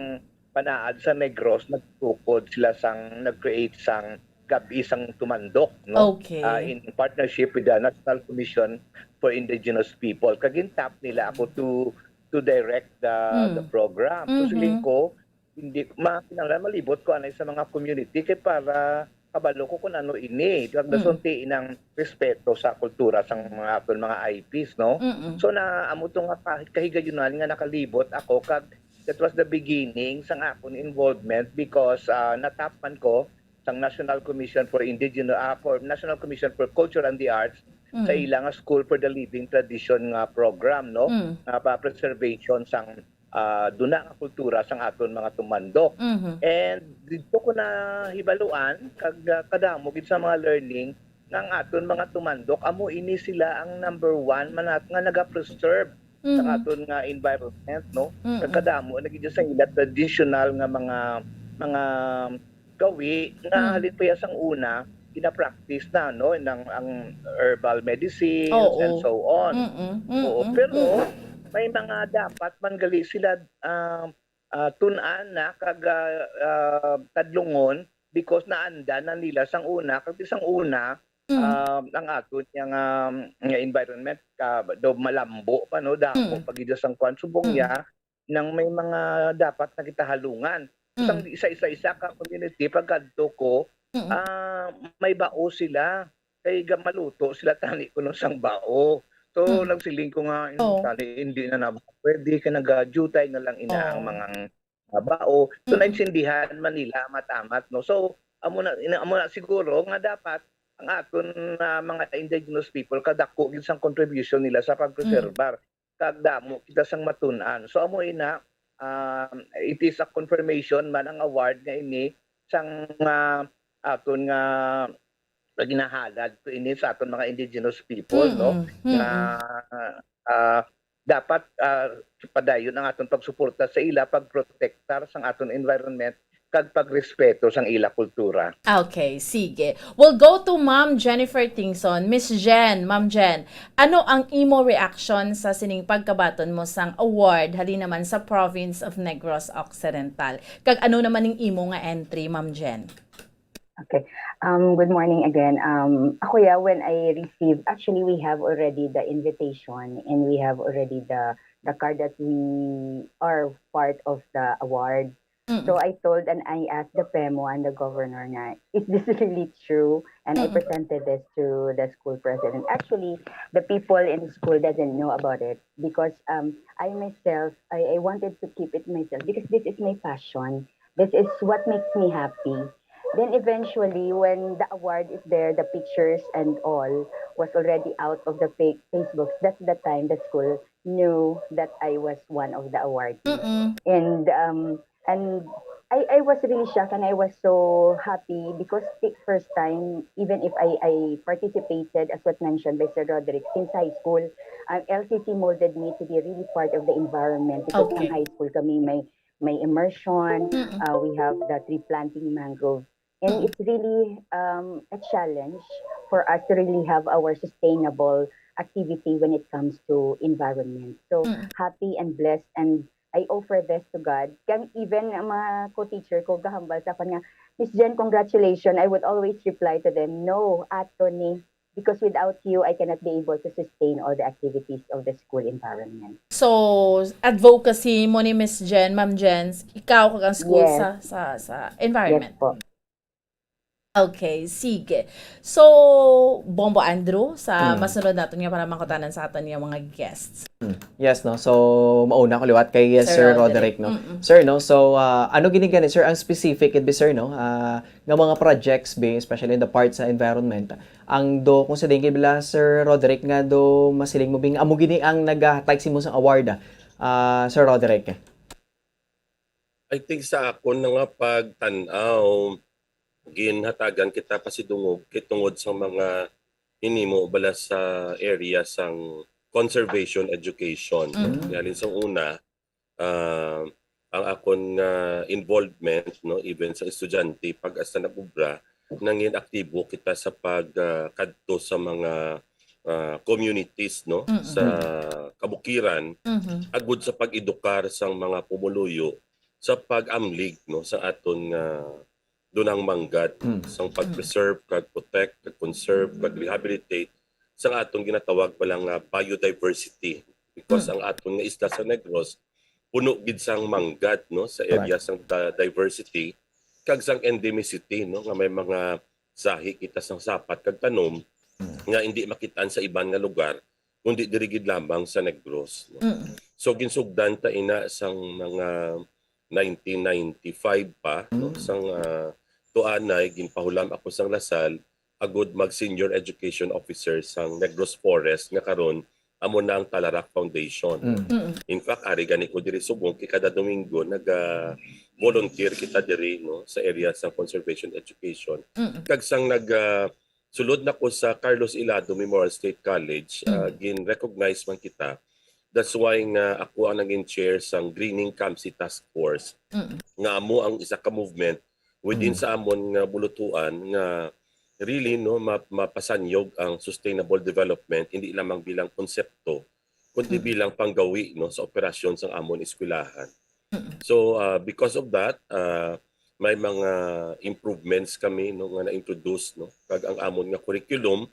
panaad sa Negros, nagtukod sila sang, nag-create sang Gabi sang Tumandok, no? Okay. Ah, in partnership with the National Commission for Indigenous People. Kag gintap nila ako to, to direct the, Mm. the program. So, Mm-hmm. siling ko, hindi, ma-, kinahanglan malibot ko anay sa mga community kay para kabalo ko kung ano ini. Kag Mm. nasunti inang respeto sa kultura sang mga aton mga I Ps, no? Mm-mm. So, na, amo to nga ka-, kahigayunan nga nakalibot ako, kag that was the beginning sang akon involvement because, ah, natap man ko sang National Commission for Indigenous, ah, for National Commission for Culture and the Arts sa Mm. ila nga School for the Living Tradition nga program, no? Mm. Nga pa preservation sang, ah, duna nga kultura sang aton mga tumandok. Mhm. And didto ko nahibaluan kag, ah, kadamo gid sa mga learning nga ang aton mga tumandok, amo ini sila ang number one manat nga naga-preserve sa Mm. aton nga environment, no? Mm. Kag kadamo na gid sa ila traditional nga mga, mga gawi nga Mm. halin pa ya sang una, gina-practice na, no, nang, ang herbal medicines Oo. and so on. Mm-mm. Oo, Mm-mm. pero Mm-mm. may mga dapat man gali sila, ah, ah, tun-an na kag, ah, ah, tadlungon because naanda na nila sang una, kag sang una, Mm. ah, ang aton nga, nga, nga environment, ah, daw malambo pa, no, damo Mm. pa gid sang kwan. Subong Mm. niya, nang may mga dapat na kita halungan. Sang Mm. isa-isa-isa ka community, pagkadto ko, Mm. ah, may bao sila. Kay gamaluto sila tani kuno sang bao. So, Mm. nagsiling ko nga, "Hmm, Oo. tani hindi na na pwede, kay nagadutay na lang ina ang Oo. mga, ah, bao." So, Mm. naintindihan man nila amat-amat, no? So, amo na, ina-, amo na siguro nga dapat ang aton, ah, mga indigenous people, kadako gid sang contribution nila sa Mm. pagpreserbar. Kag damo kita sang matun-an. So, amo ina, um, it is a confirmation man ang award nga ini sang, ah, aton nga ginahalad ko ini sa aton mga indigenous people, no? Mm-mm. Nga, Mm-mm. ah, dapat, ah, padayon ang aton pagsuporta sa ila, pagprotektar sang aton environment, kag pagrespeto sang ila kultura. Okay, sige. We'll go to Ma'am Jennifer Tingson. Miss Jen, Ma'am Jen, ano ang imo reaction sa sining pagkabaton mo sang award halin naman sa Province of Negros Occidental? Kag ano naman ning imo nga entry, Ma'am Jen? Okay. Um, good morning again. Um, ako, yeah, when I received, actually, we have already the invitation and we have already the, the card that we are part of the award. Mm. So I told and I asked the PEMO and the governor nga, "Is this really true?" And I Mm. presented this to the school president. Actually, the people in the school doesn't know about it because, um, I myself, I, I wanted to keep it myself because this is my passion. This is what makes me happy. Then eventually, when the award is there, the pictures and all was already out of the fa-, Facebooks, that's the time the school knew that I was one of the awardees. Mm-mm. And, um, and I, I was really shocked and I was so happy because the first time, even if I, I participated, as what mentioned by Sir Roderick, since high school, uh, L C C molded me to be really part of the environment because Okay. Ng high school kami may may immersion, Mm-mm. uh, we have the tree planting mangrove. And Mm. It's really um, a challenge for us to really have our sustainable activity when it comes to environment. So Mm. Happy and blessed and I offer this to God. Kang even ang mga co-teacher ko gahambal sa akin nga, "Miss Jen, congratulations." I would always reply to them, "No, ato ni, because without you, I cannot be able to sustain all the activities of the school environment." So, advocacy mo ni Miss Jen, Ma'am Jen, ikaw kag ang school Yes. sa sa sa environment. Yes po. Okay, sige. So, Bombo Andrew, sa Mm. masunod naton nga para mangutanan sa aton nga mga guests. Yes, no? So, mauna ko liwat kay uh, Sir Sir Roderick. Roderick, no? Mm-mm. Sir, no? So, uh, ano gini gani, sir, ang specific gid bi, sir, no? Uh, nga mga projects bi, especially in the part sa environment. Ang do, kung sa tingin bila, Sir Roderick, nga do masiling mo bing, amo gini ang nagahatag sa imo sang award, uh, Sir Roderick. I think sa akon na nga pagtan-aw, ginhatagan kita pasidungog kay tungod sa mga hinimo bala sa area sang conservation education. Mhm. Halin sa una, ah, ang akon nga involvement, no, even sa estudyante, pag hasta nag-ubra, nangin aktibo kita sa pag, ah, kadto sa mga, ah, communities, no, Mm-mm. sa kabukiran, Mhm. agud sa pag-edukar sang mga pumuluyo sa pag-amlig, no, sa aton nga dunang manggad, Mm. sang pag-preserve, kag protect, kag conserve, kag rehabilitate sang aton ginatawag bala nga biodiversity, because Mm. ang aton nga isla sa Negros puno gid sang manggad, no, sa area sang da- diversity kag sang endemicity, no, nga may mga sahi kita sang sapat kag tanom Mm. nga hindi makitaan sa iban nga lugar kundi diri gid lamang sa Negros, no? Mm. So ginsugdan ta ina sang mga nineteen ninety-five pa, no? Mm. Sang ah, tuanay ginpahulam ako sang Lasal agud mag senior education officer sang Negros Forest nga karon amo na ang Talarak Foundation. Mm. Mm. In fact, ari gani ko diri subong kay kada Domingo naga volunteer kita diri, no, sa area sa conservation education. Mm. Kag sang nag ah, sulod na ko sa Carlos Ilado Memorial State College, ah, Mm. gin-recognize man kita. That's why nga ako ang naging chair sang Greening Kamsi Task Force, Mm. nga amo ang isa ka movement within Mm. sa amon nga bulutuan nga really, no, ma- mapasanyog ang sustainable development, hindi lamang bilang konsepto kundi Mm. bilang panggawi, no, sa operasyon sang amon eskwelahan. Mm. So uh, because of that, uh, may mga improvements kami, no, nga na-introduce, no, kag ang amon nga curriculum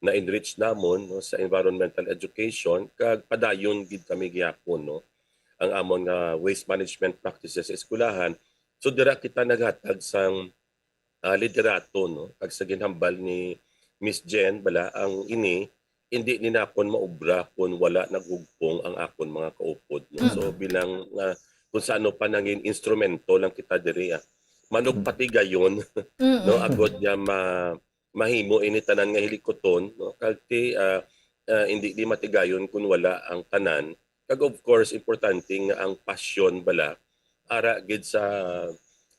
na-enrich namon, no, sa environmental education, kag padayon gid kami gihapon, no, ang amon nga waste management practices sa eskwelahan. So dira kita naghatag sang ah, liderato, no, kag sa ginhambal ni Miss Jen bala, ang ini hindi ni nakon maubra kun wala naghugpong ang akon mga kaupod, no. So Mm. bilang nga kung sa ano pa nangin instrumento lang kita diri, ah, manugpatigayon, Mm. no, agod nga ma mahimo ini tanan nga hilikuton, no, kag ti ah, ah, hindi di matigayon kun wala ang tanan. Kag of course importante nga ang pasyon bala ara gid sa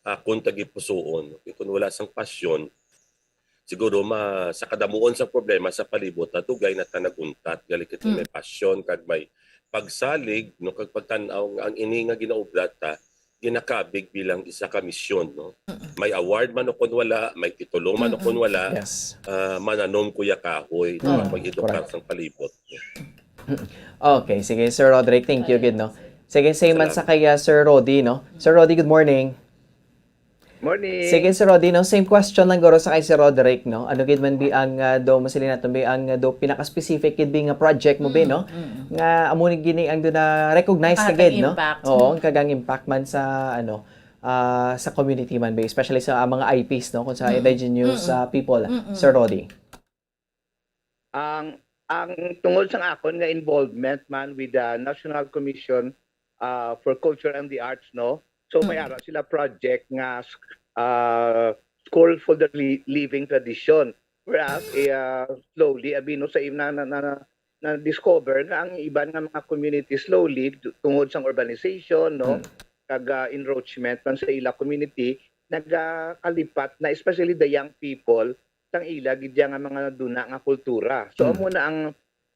akon tagipusoon. Kay kun wala sang pasyon, siguro ma sa kadamuon sa problema sa palibot na dugay na ta naguntat, gali kita Mm. may pasyon kag may pagsalig, no, kag pagtan-aw nga ang ini nga ginaobra ta ginakabig bilang isa ka misyon, no. Mm. May award man o kun wala, may titulo man o kun Mm-mm. wala, Yes. ah, mananom kuya kahoy, no, Mm. ang pag-edukar Correct. sang palibot. Okay, sige, Sir Roderick, thank you gid, no. Sige, same man sa Salamat. kay uh, Sir Rodi, no. Sir Rodi, good morning. Morning. Sige, Sir Rodi, no, same question lang guro sa kay Sir Roderick, no. Ano gid man bi ang uh, do masiling naton bi ang uh, do pinaka-specific gid bi nga project mo bi, no? Mm. Nga amo ni gini ang do na recognize na At gid, ang no? impact. Oo, Mm. ang kagang impact man sa ano ah, sa community man bi, especially sa ah, mga I Ps, no, kung sa Mm. indigenous Mm. ah, people, Mm-mm. Sir Rodi. Ang ang tungod sa akon nga involvement man with the National Commission uh, for Culture and the Arts, no? So may Mm. ara sila project nga uh, School for the Li- Living Tradition. Whereas eh, uh, slowly abi no sa na, na, na, na discover nga ang iban nga mga community slowly du- tungod sa urbanization, no? Mm. pag, ah, encroachment man sa ila community, nagakalipat na, especially the young people, sang ila gid nga mga duna nga kultura. So, Mm. amo na ang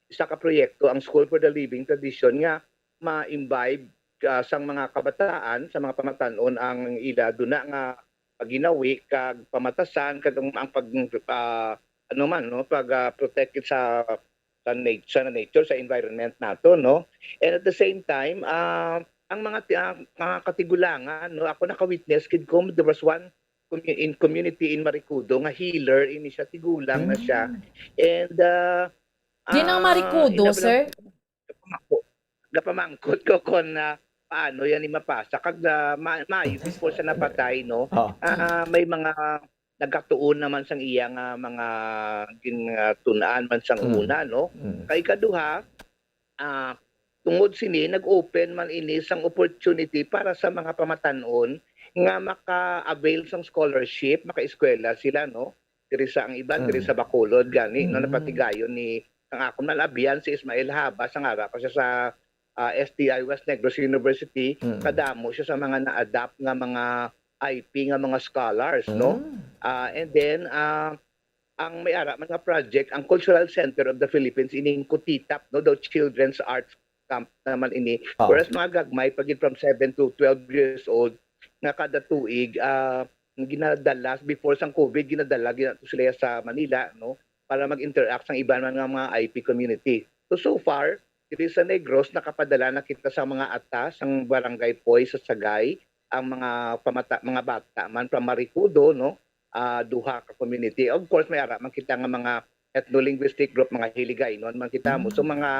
isa ka proyekto, ang School for the Living Tradition, nga ma-imbibe, ah, sang mga kabataan, sa mga pamatan-on ang ila duna nga pagginawi kag pamatasan, kag ang, ang pag, ah, ano man, no, pag, ah, protect sa, sa nat-, sa nature, sa environment nato, no? And at the same time, ah, ang mga ti-, ah, mga katigulangan, no, ako naka-witness gid ko, there was one commu-, in community in Maricudo nga healer ini siya, tigulang na siya. Mm. And, ah, Din ang ah, Maricudo, ina-, sir? Gapamangko-, gapamangkot ko kon, ah, paano yan ni mapasa. Kag, ah, ma-, maayo before sa napatay, no? Oh. Ah, may mga nagkatuon naman sang iya nga mga gin-, ah, tun-an man sang Mm. una, no? Mm. Kay ikaduha, ah, tungod sini, nag-open man ini sang opportunity para sa mga pamatan-on nga maka-avail sang scholarship, maka-eskwela sila, no? Diri sa, ang iban, diri Mm. sa Bacolod, gani, no? Mm. Napatigayon ni, ang akon man abyan, si Ismael Haba, sang ara pa siya sa, ah, S T I West Negros University, Mm. kadamo siya sa mga na-adopt nga mga I P nga mga scholars, no? Mm. Ah, and then, ah, ang may ara man nga project, ang Cultural Center of the Philippines, ining CUTITAP, no, daw Children's Arts Camp naman ini. Oh. Whereas mga gagmay pa gid, from seven to twelve years old, nga kada tuig, ah, ginadala, before sang COVID, ginadala gid nato sila sa Manila, no, para mag-interact sang iban man nga mga I P community. So, so far, diri sa Negros, nakapadala na kita sa mga atas, ang Barangay Poy sa Sagay, ang mga pamata-, mga bata man from Maricudo, no? Ah, duha ka community. Of course, may ara man kita nga mga ethno-linguistic group, mga Hiligaynon man kita mo. So, Mm. mga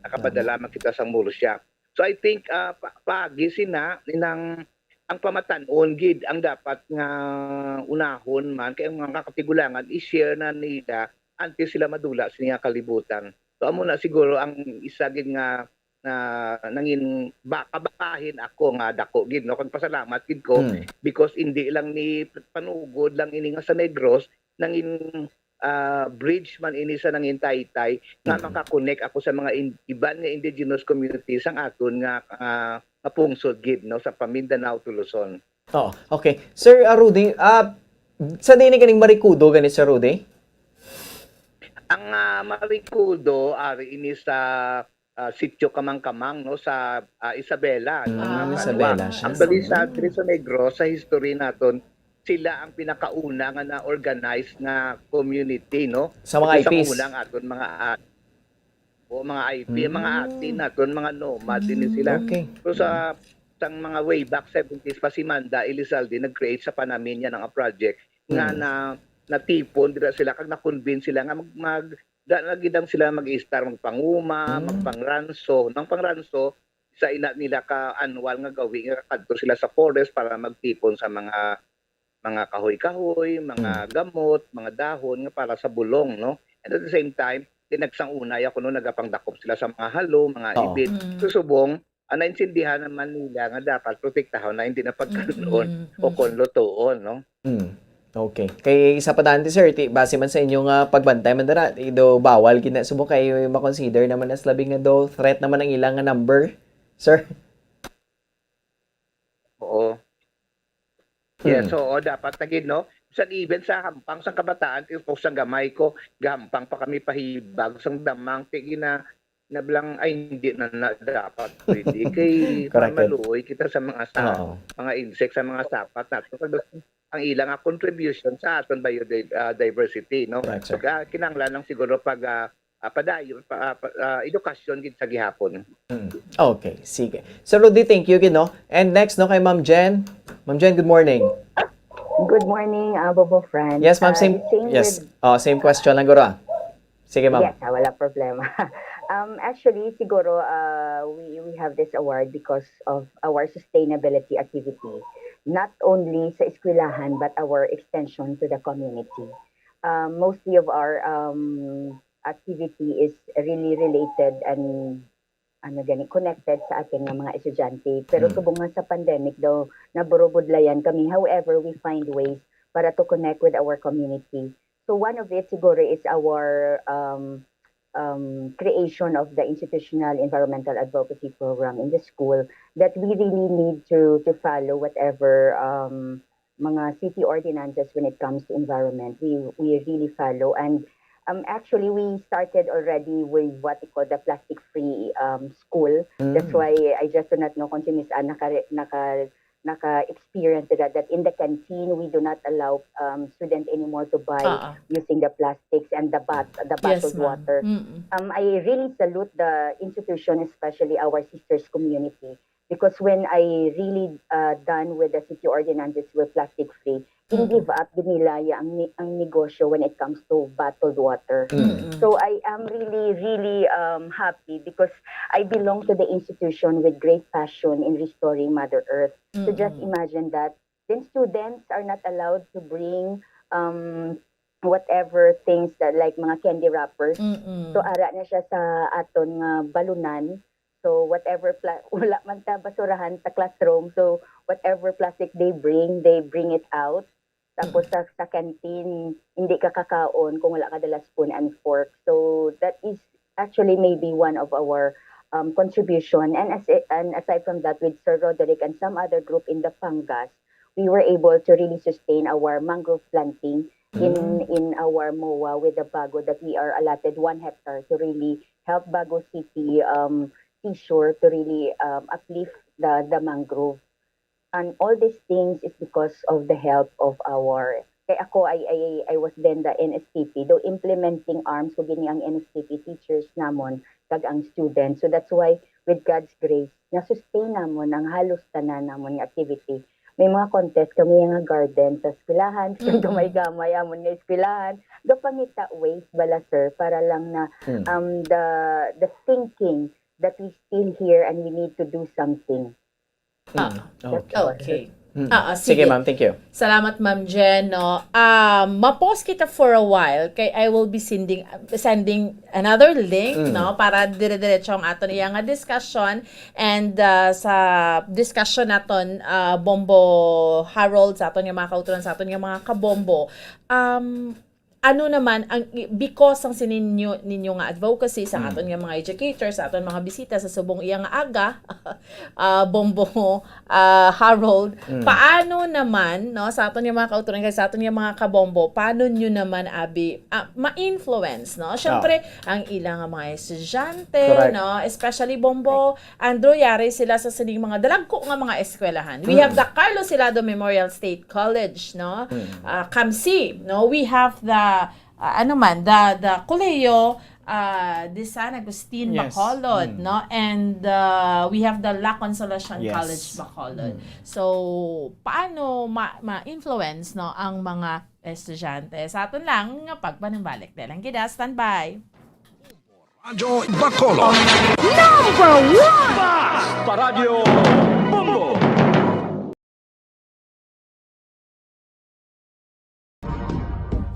nakapadala Tama. man kita sa Murcia. So, I think, ah, pa-, paagi sina, inang, ang pamatan-on gid ang dapat nga unahon man, kay ang mga katigulangan, i-share na nila antes sila madula sa nga kalibutan. So, amo na siguro ang isa gid nga na nangin ba-, kabahin ako nga dako gid, no? Kag pasalamat gid ko Mm. because indi lang ni panugod lang ini nga sa Negros, nangin, ah, bridge man ini sa nangin taytay nga Mm. makakonek ako sa mga in-, iban nga indigenous communities sang aton nga, ah, nga pungsod gid, no, sa pa Mindanao to Luzon. Oh, okay. Sir, ah, Rudy, ah, sa diin ni kaning Maricudo gani, Sir Rudy? Ang, ah, Maricudo, ari ini sa, ah, Sitio Kamangkamang, no, sa, ah, Isabela, no, Mm, sa Isabela Banwa. Siya. Actually, sa, Mm. diri sa Negros, sa history naton, sila ang pinakauna nga na-organize nga community, no? Sa mga Ito sa I Ps. Una ang aton mga at-, o mga I P, mga Mm. Ati naton, mga nomad din sila. Okay. So, sa, sang mga way back seventies pa, si Manda Elizalde nag-create sa Panamin yan ang project nga Mm. na, natipon dira sila, kag na-convince sila nga mag, mag, da, na gid ang sila mag-istar, magpanguma, Mm. magpangranso. Nang pangranso, sa ina nila ka annual nga gawi nga kadto sila sa forest para magtipon sa mga, mga kahoy-kahoy, mga Mm. gamot, mga dahon nga para sa bulong, no? And at the same time, din nagsangunay ako, no, nagapangdakop sila sa mga halo, mga Oo. ibid. Mm. So, subong, ang naintindihan naman nila nga dapat protektahon na hindi na pagkanon Mm, mm, o mm. kon lutuon, no? Mm. Okay. Kay isa pa daan, sir, ti, base man sa inyo nga pagbantay man dira, ti, do bawal gid na subong kay ma-consider naman as labi nga do threat naman ang ilang nga number, sir? Oo. Yes, Hmm. oo, dapat na gid, no? Bisan even sa hampang sang kabataan, ti, kung sang gamay ko, gahampang pa kami pahibag sang damang, ti, gina-, nablang, ay, hindi na, na dapat pwede. Kay Correct. Maluoy kita sa mga sa-, Oo. mga insect, sa mga sapat nato. Kag ang ila nga contribution sa aton biodi-, ah, diversity, no? Correct, sir. So, ah, kinahanglan lang siguro pag, ah, ah, padayon, pa, ah, pa, ah, edukasyon gid sa gihapon. Mm. Okay, sige. Sir Rudy, thank you gid, no? And next, no, kay Ma'am Jen. Ma'am Jen, good morning. Good morning, ah, Bobo Franz. Yes, ma'am, Ah, same, same yes. with Oh, same question lang, guro, ah. Sige, ma'am. Yes, ah, wala problema. Um, actually, siguro, ah, we, we have this award because of our sustainability activity, not only sa eskwelahan, but our extension to the community. Um, mostly of our, um, activity is really related and, ano gani, connected sa ating nga mga estudyante. Pero Mm. subong nga sa pandemic daw, naburubudlayan kami. However, we find ways para to connect with our community. So one of it siguro is our, um, um, creation of the institutional environmental advocacy program in the school that we really need to to follow whatever, um, mga city ordinances when it comes to environment. We we really follow, and, um, actually, we started already with what we call the plastic-free, um, school. That's Mm. why I just do not know kung si Miss Anne naka-, naka-, naka-experience that, that in the canteen, we do not allow, um, student anymore to buy Ah, ah. using the plastics and the bot-, the Yes, bottled ma'am. water. Mm-mm. Um, I really salute the institution, especially our sisters community, because when I really, uh, done with the city ordinances with plastic free, Mm-mm. gin-give up gid nila ya ang ni-, ang negosyo when it comes to bottled water. Mm. Mm-mm. So I am really, really, um, happy because I belong to the institution with great passion in restoring Mother Earth. So just Mm-mm. imagine that. Then students are not allowed to bring, um, whatever things that, like, mga candy wrappers. Mm-mm. So ara na siya sa aton nga balunan. So whatever pla-, wala man ta basurahan sa classroom. So whatever plastic they bring, they bring it out. Tapos Mm. sa, sa canteen, hindi ka kakaon kung wala ka dala spoon and fork. So that is actually maybe one of our, um, contribution. And as, and aside from that, with Sir Roderick and some other group in the Pangas, we were able to really sustain our mangrove planting in, Mm. in our MOA with the bago that we are allotted one hectare to really help Bago City, um, Seashore to really, um, uplift the, the mangrove. And all these things is because of the help of our, kay ako, I, I, I was then the N S T P, though implementing arms ko gini ang N S T P teachers namon kag ang students. So that's why, with God's grace, na-sustain namon ang halos tanan namon nga activity. May mga contest kami nga garden sa eskwelahan, sa Mm-mm. gamay-gamay amon nga eskwelahan. Gapangita waste bala, sir, para lang na, Mm. um, the, the thinking that we still here and we need to do something. Ah, Mm, okay. okay. Mm. Ah, ah, Sige, sige. ma'am. Thank you. Salamat, Ma'am Jen, no? Ah, ma-pause kita for a while, kay I will be sending, sending another link, Mm. no? Para dire-diretso ang aton iya nga discussion. And, ah, sa discussion naton, ah, Bombo Harold, sa aton nga mga kauturan, sa aton nga mga kabombo, um, ano naman ang i-, because ang sininyo, ninyo nga advocacy sa Mm. aton nga mga educators, sa aton mga bisita sa subong iya nga aga, ah, Bombo, ah, Harold, Mm. paano naman, no, sa aton nga mga kauturan, kag sa aton nga mga kabombo, paano nyo naman, abi, ah, ma-influence, no? Siyempre, Ah. ang ilang mga estudyante, Correct. no, especially Bombo, Andrew, yari sila sa sining mga dalagko nga mga eskwelahan. We Mm. have the Carlos Hilado Memorial State College, no? Mm. Ah, Kamsi, no? We have the, ah, ano man, the, the Colegio, ah, de San Agustin Yes. Bacolod, Mm. no? And, ah, we have the La Consolacion Yes. College Bacolod. Mm. So, paano ma-, ma-influence, no, ang mga estudyante? Sa aton lang nga pagpanumbalik. Dalang gida, standby. Radyo Bacolod. Number one! Basta Radyo Bombo!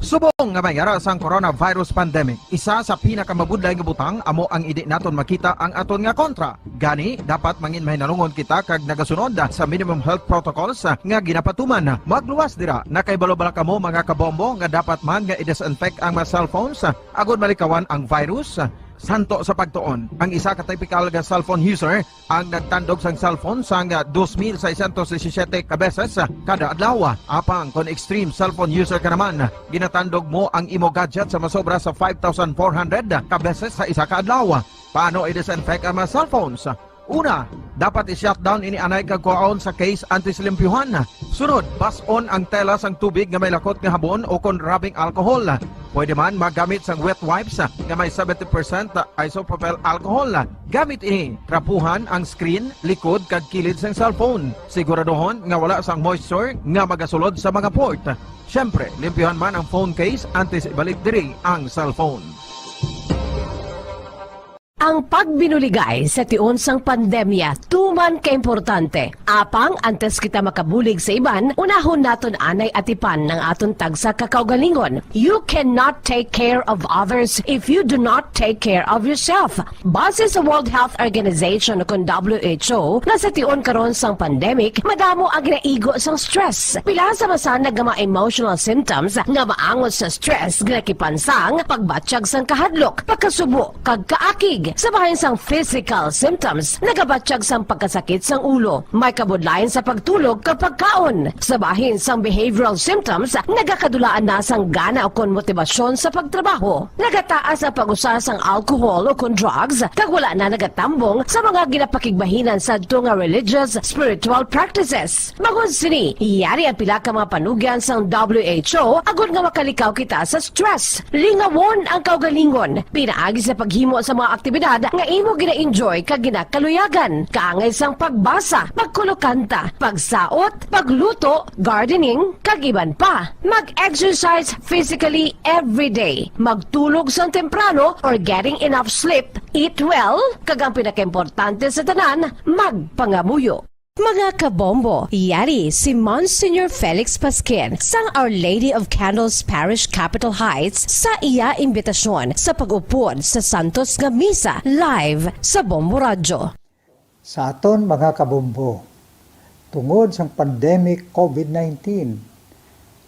Subong nga may yara sang coronavirus pandemic, isa sa pinakamabudlay nga butang amo ang indi naton makita ang aton nga kontra. Gani, dapat mangin mahinalungon kita kag nagasunod sa minimum health protocols nga ginapatuman. Magluwas dira, nakaibalo bala kamo, mga kabombo, nga dapat man nga i-disinfect ang mga cellphones agud malikawan ang virus? Santo sa pagtuon, ang isa ka typical nga cellphone user ang nagtandog sang cellphone sang dos mil seiscientos disisiete ka beses kada adlaw. Apang kon extreme cellphone user ka naman, ginatandog mo ang imo gadget sa masobra sa five thousand four hundred ka beses sa isa ka adlaw. Paano i-disinfect ang mga cellphones? Una, dapat i-shutdown ini anay kag kuhaon sa case antes limpyuhan. Sunod, bas-on ang tela sang tubig nga may lakot nga habon o kon rubbing alcohol. Pwede man magamit sang wet wipes nga may seventy percent isopropyl alcohol. Gamit ini, trapuhan ang screen, likod, kag kilid sang cellphone. Siguraduhon nga wala sang moisture nga magasulod sa mga port. Siyempre, limpyuhan man ang phone case antes ibalik diri ang cellphone. Ang pagbinuligay sa tion sang pandemya tuman ka importante. Apang antes kita makabulig sa iban, unahon naton anay atipan ang aton tagsa ka kaugalingon. You cannot take care of others if you do not take care of yourself. Base sa World Health Organization, kun W H O, nga sa tion karon sang pandemic, madamo ang ginaigo sang stress. Pila sa masanag nga mga emotional symptoms nga maangot sa stress ginakipan sang pagbatyag sang kahadlok, pagkasubo, kag kaakig. Sa bahin sang physical symptoms, nagabatyag sang pagkasakit sang ulo, may kabudlayan sa pagtulog kag pagkaon. Sa bahin sang behavioral symptoms, nagakadulaan na sang gana ukon motibasyon sa pagtrabaho. Nagataas ang pag-usa sang alcohol ukon drugs, kag wala na nagatambong sa mga ginapakigbahinan sadto nga religious, spiritual practices. Bangod sini, yari ang pila ka mga panugyan sang W H O agod nga makalikaw kita sa stress. Lingawon ang kaugalingon pinaagi sa paghimo sa mga aktibidad nga imo gina-enjoy kag ginakaluyagan, kaangay sang pagbasa, pagkulokanta, pagsaot, pagluto, gardening, kag iban pa. Mag-exercise physically every day. Magtulog sang temprano or getting enough sleep. Eat well, kag ang pinakaimportante sa tanan, magpangamuyo. Mga kabombo, yari si Monsignor Felix Pasquin sang Our Lady of Candles Parish, Capitol Heights, sa iya imbitasyon sa pag-upod sa santos nga misa live sa Bombo Radyo. Sa aton mga kabombo, tungod sang pandemic covid nineteen,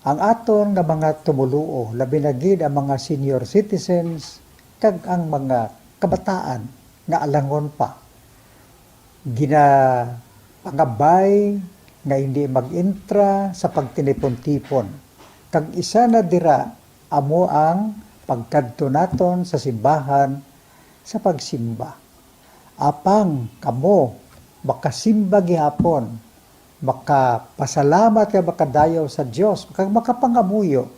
ang aton nga mga tumoluo, labi na gid ang mga senior citizens kag ang mga kabataan nga alangon pa, ginapangabay nga hindi mag-intra sa pagtinipon-tipon. Kag isa na dira amo ang pagkadto naton sa simbahan sa pagsimba. Apang kamo makasimba gihapon, makapasalamat kag makadayaw sa Dios, kag makapangamuyo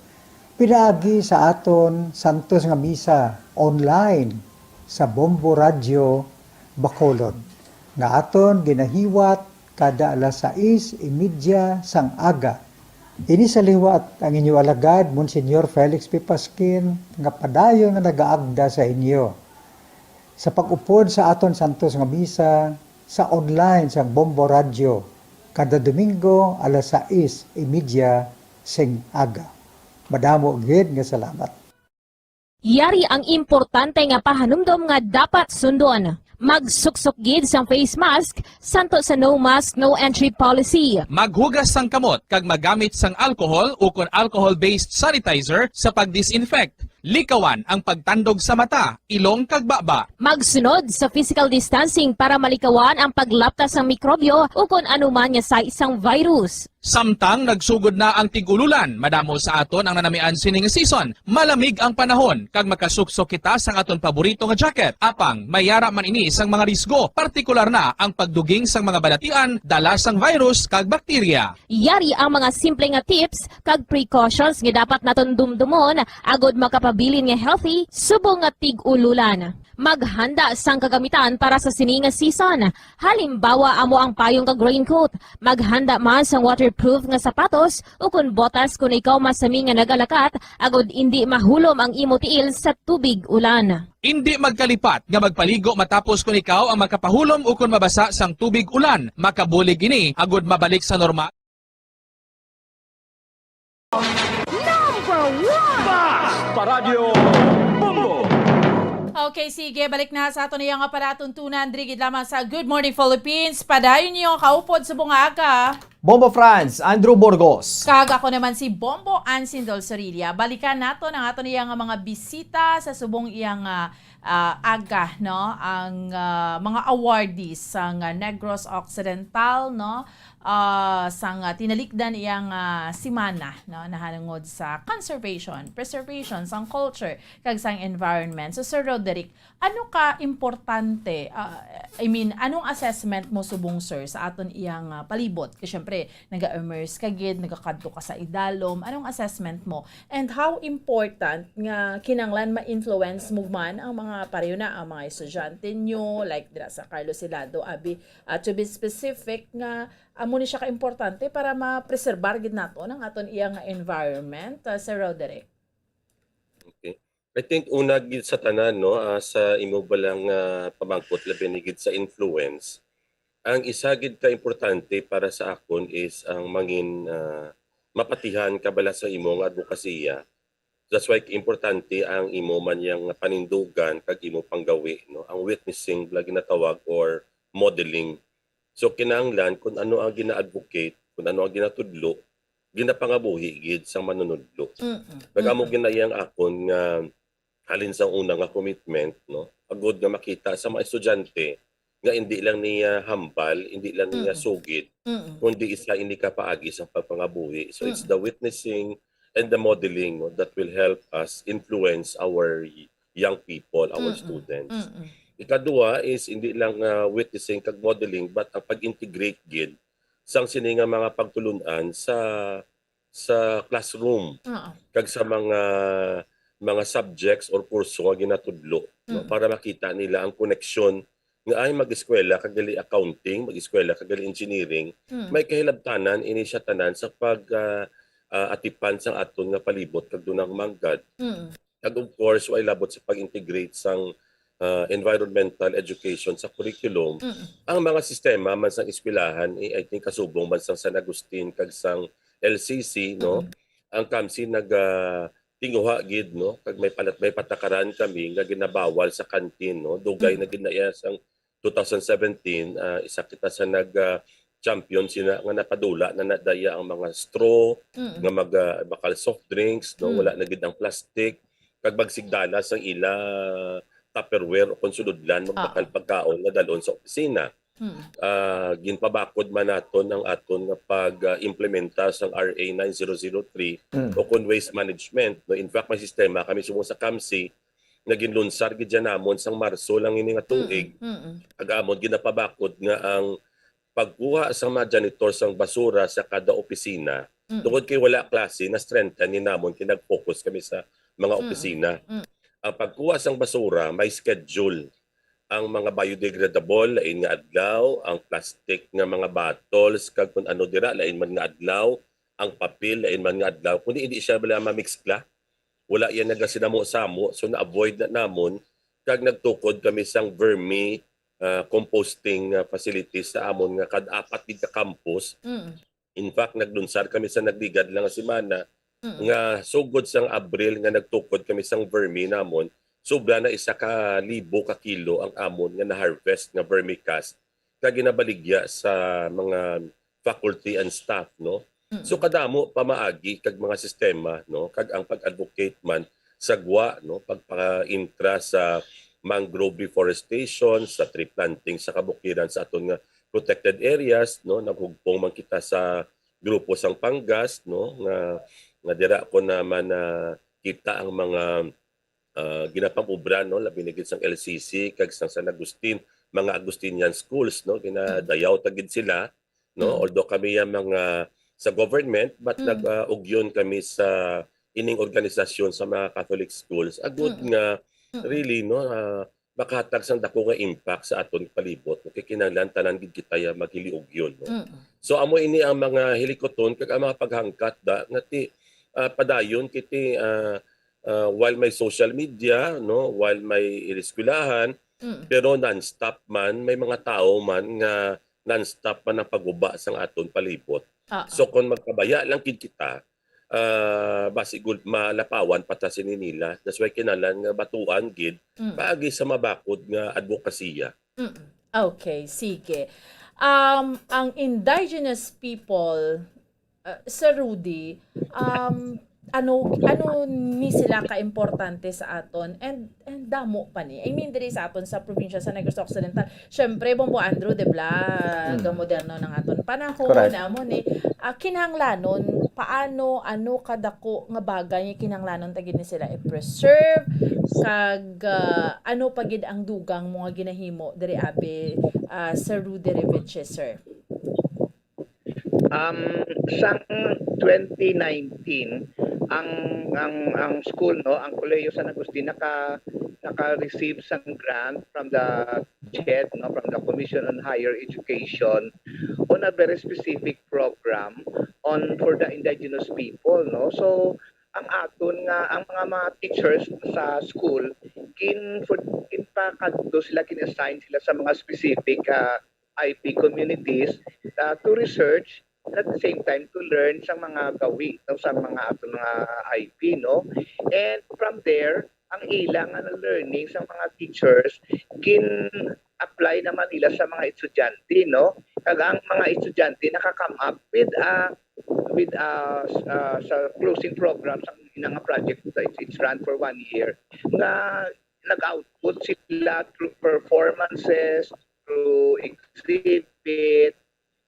pinaagi sa aton santos nga misa online sa Bombo Radyo Bacolod, nga aton ginahiwat kada alas sais y media sang aga. Ini sa liwat ang inyo alagad, Monsignor Felix P. Pasquin, nga padayon nga nagaagda sa inyo sa pag-upod sa aton santos nga misa sa online sang Bombo Radyo kada Domingo alas sais y media sing aga. Madamo gid nga salamat. Yari ang importante nga pahanumdom nga dapat sundon. Magsuksok gid sang face mask, santo sa no mask, no entry policy. Maghugas sang kamot kag magamit sang alcohol ukon alcohol-based sanitizer sa pag-disinfect. Likawan ang pagtandog sa mata, ilong kag baba. Magsunod sa physical distancing para malikawan ang paglapta sang mikrobyo ukon anuman nga sahi sang virus. Samtang nagsugod na ang tig-ululan, madamo sa aton ang nanamian sining season. Malamig ang panahon kag makasuksok kita sang aton paborito nga jacket. Apang may yara man ini sang mga risgo, partikular na ang pagduging sang mga balatian, dala sang virus kag bakterya. Yari ang mga simple nga tips kag precautions nga dapat naton dumdumon agod makapabilin nga healthy subong nga tig-ululan. Maghanda sang kagamitan para sa sini nga season. Halimbawa, amo ang payong kag raincoat. Maghanda man sang waterproof nga sapatos ukon botas kon ikaw masami nga nagalakat, agod indi mahulom ang imo tiil sa tubig ulan. Indi magkalipat nga magpaligo matapos kon ikaw ang makapahulom ukon mabasa sang tubig ulan. Makabulig ini agod mabalik sa normal. Number one! Bas! Paradyo Bombo! Okay, sige. Balik na sa aton iya nga palatuntunan. Diri gid lamang sa Good Morning Philippines. Padayon niyo kaupod sa bunga aga. Bombo France, Andrew Burgos. Kag ako naman si Bombo Ansin Dolsorilla. Balikan naton ang aton iya nga mga bisita sa subong iya nga ah, aga, no, ang ah, mga awardees sang ah, Negros Occidental, no, ah, sang ah, tinalikdan iyang ah, semana, no, nahanungod sa conservation, preservation sang culture kag sang environment. So, Sir Roderick, ano ka importante, ah, I mean, anong assessment mo subong, sir, sa aton iyang ah, palibot? Kay syempre, naga-immerse ka gid, nagakadto ka sa idalom. Anong assessment mo? And how important nga kinanglan ma-influence mo man ang mga, pareho na, ang mga estudyante nyo, like dira sa Carlos Hilado, abi, ah, to be specific, nga amo ni siya ka-importante para ma-preserbar gid naton ang aton iya nga environment, ah, Sir Roderick? Okay. I think una gid sa tanan, no, ah, sa imo balang, ah, pamangkot, labi na gid sa influence, ang isa gid ka importante para sa akon is ang mangin, ah, mapatihan ka bala sa imo nga adbokasiya. That's why importante ang imo man yang panindugan kag imo panggawi, no, ang witnessing bala ginatawag or modeling. So, kinahanglan kung ano ang gina-advocate, kung ano ang ginatudlo, ginapangabuhi gid sang manunudlo. Mm, Nagamo mm. gid na iya ang akon nga halin sa una nga commitment, no, agud nga makita sa mga estudyante nga hindi lang niya hambal, hindi lang niya Mm. sugid, Mm. kundi isa ini ka paagi sa pagpangabuhi. So, it's Mm. the witnessing and the modeling, no, that will help us influence our y- young people, our Mm-mm. students. Mm-mm. Ikadua is hindi lang, ah, witnessing kag modeling, but ang pag-integrate gid sang sini nga mga pagtulun-an sa, sa classroom Oo. kag sa mga, mga subjects or kurso nga ginatudlo, no, Mm. para makita nila ang koneksyon nga ay mag-eskwela kag gali accounting, mag-eskwela kag gali engineering, Mm. may kahilabtanan ini siya tanan sa pag, ah, ah, atipan sang aton nga palibot kag dunang manggad. Mm. Kag of course, way labot sa pag-integrate sang, ah, environmental education sa curriculum. Mm. Ang mga sistema man sang eskwelahan, eh, I think kasubong man sang San Agustin kag sang L C C, no? Mm. Ang kamsi nag, ah, tinguha gid, no? Kag may palat-, may patakaran kami nga ginabawal sa canteen, no? Dugay Mm. na gid na iya sang two thousand seventeen, ah, isa kita sa nag, ah, champion sina nga napadula na nadaya ang mga straw Mm. nga mag, ah, bakal soft drinks, no? Mm. Wala na gid ang plastic, kag magsigdala sang ila Tupperware o kung sulodlan, magbakal Oo. pagkaon nga dalon sa opisina. Mm. Ah, ginpabakod man naton ang aton nga pag, ah, implementa sang R A nine zero zero three Mm. o kung waste management, no? In fact, may sistema kami subong sa kamsi nga ginlunsar gid dyan namon sang Marso lang ini nga tuig. Mm, mm. Ag amon ginapabakod nga ang pagkuha sa mga janitor sang basura sa kada opisina, Mm. tungod kay wala klase, na-strengthen ni namon kay nag-focus kami sa mga Mm. opisina. Mm. Ang pagkuha sang basura may schedule. Ang mga biodegradable, lain nga adlaw, ang plastic nga mga bottles, kag kun ano dira, lain man nga adlaw, ang papel, lain man nga adlaw. Kundi hindi siya bala mamikskla. Wala yan nagasinamo-samo, so na-avoid na namon, kag nagtukod kami sang vermi, ah, composting, ah, facilities sa amon nga kad-apat gid ka campus. Mm. In fact, naglunsar kami sa nagligad lang nga semana Mm. nga sugod sang Abril nga nagtukod kami sang vermi namon, sobra na isa ka libo ka kilo ang amon nga na-harvest nga vermicast kag ginabaligya sa mga faculty and staff, no? Mm. So, kadamo pamaagi kag mga sistema, no, kag ang pag-advocate man sa gwa, no, pagpa-intra sa mangrove reforestation, sa tree planting sa kabukiran sa aton nga protected areas, no, naghugpong man kita sa grupo sang Pangas, no, nga, nga dira ko naman nakita ang mga, ah, ginapang-obra, no, labi na gid sang L C C kag sang San Agustin, mga Agustinian schools, no, ginadayaw ta gid sila, no? Mm. Although kami ang mga sa government, but Mm. nag, ah, ugyon kami sa ining organisasyon sa mga Catholic schools. Agud Mm. nga, Mm. really, no, ah, makahatag sang dako nga impact sa aton palibot. Kay kinahanglan tanan gid kita ya maghiliugyon, no? Mm. So, amo ini ang mga hilikuton kag ang mga paghangkat da nga ti, ah, padayon kiti, ah, ah, while may social media, no, while may eskwelahan, Mm. pero non-stop man, may mga tawo man nga non-stop man ang paguba sang aton palibot. Ah, So, ah. kung magpabaya lang gid kita, ah, basi gud malapawan pa ta sini nila. That's why kinahanglan nga batuan gid Mm. paagi sa mabakod nga adbokasiya. Mm. Okay, sige. Um, ang indigenous people, uh, Sir Rudy, um, ano, ano ni sila ka-importante sa aton? And, and damo pa ni. I mean, diri sa aton sa probinsya sa Negros Occidental, syempre, Bombo Andrew, di ba? Mm. Gamoderno ng aton panahon, Correct. amo ni, ah, kinahanglanon, paano, ano kadako nga bagay nga kinahanglanon ta gid ni sila i-preserve, kag, ah, ano pa gid ang dugang mo nga ginahimo diri abi, ah, Sir Rudy Reveche, sir? Um, sang twenty nineteen, ang, ang, ang school, no, ang Kolehiyo San Agustin naka, naka-receive sang grant from the CHED, no, from the Commission on Higher Education, on a very specific program on, for the indigenous people, no. So, ang aton nga, ang mga, mga teachers sa school, gin-, for, ginpakadto sila, gin-assign sila sa mga specific, ah, I P communities, ah, to research, and at the same time to learn sa mga gawi, no, sa mga aton mga I P, no? And from there, ang ila nga learning sa mga teachers, gin-apply naman nila sa mga estudyante, no? Kag ang mga estudyante naka-come up with, ah, with, ah, s-, ah, sa closing program sa ina nga project, it's, it's run for one year, nga nag-output sila through performances, through exhibit,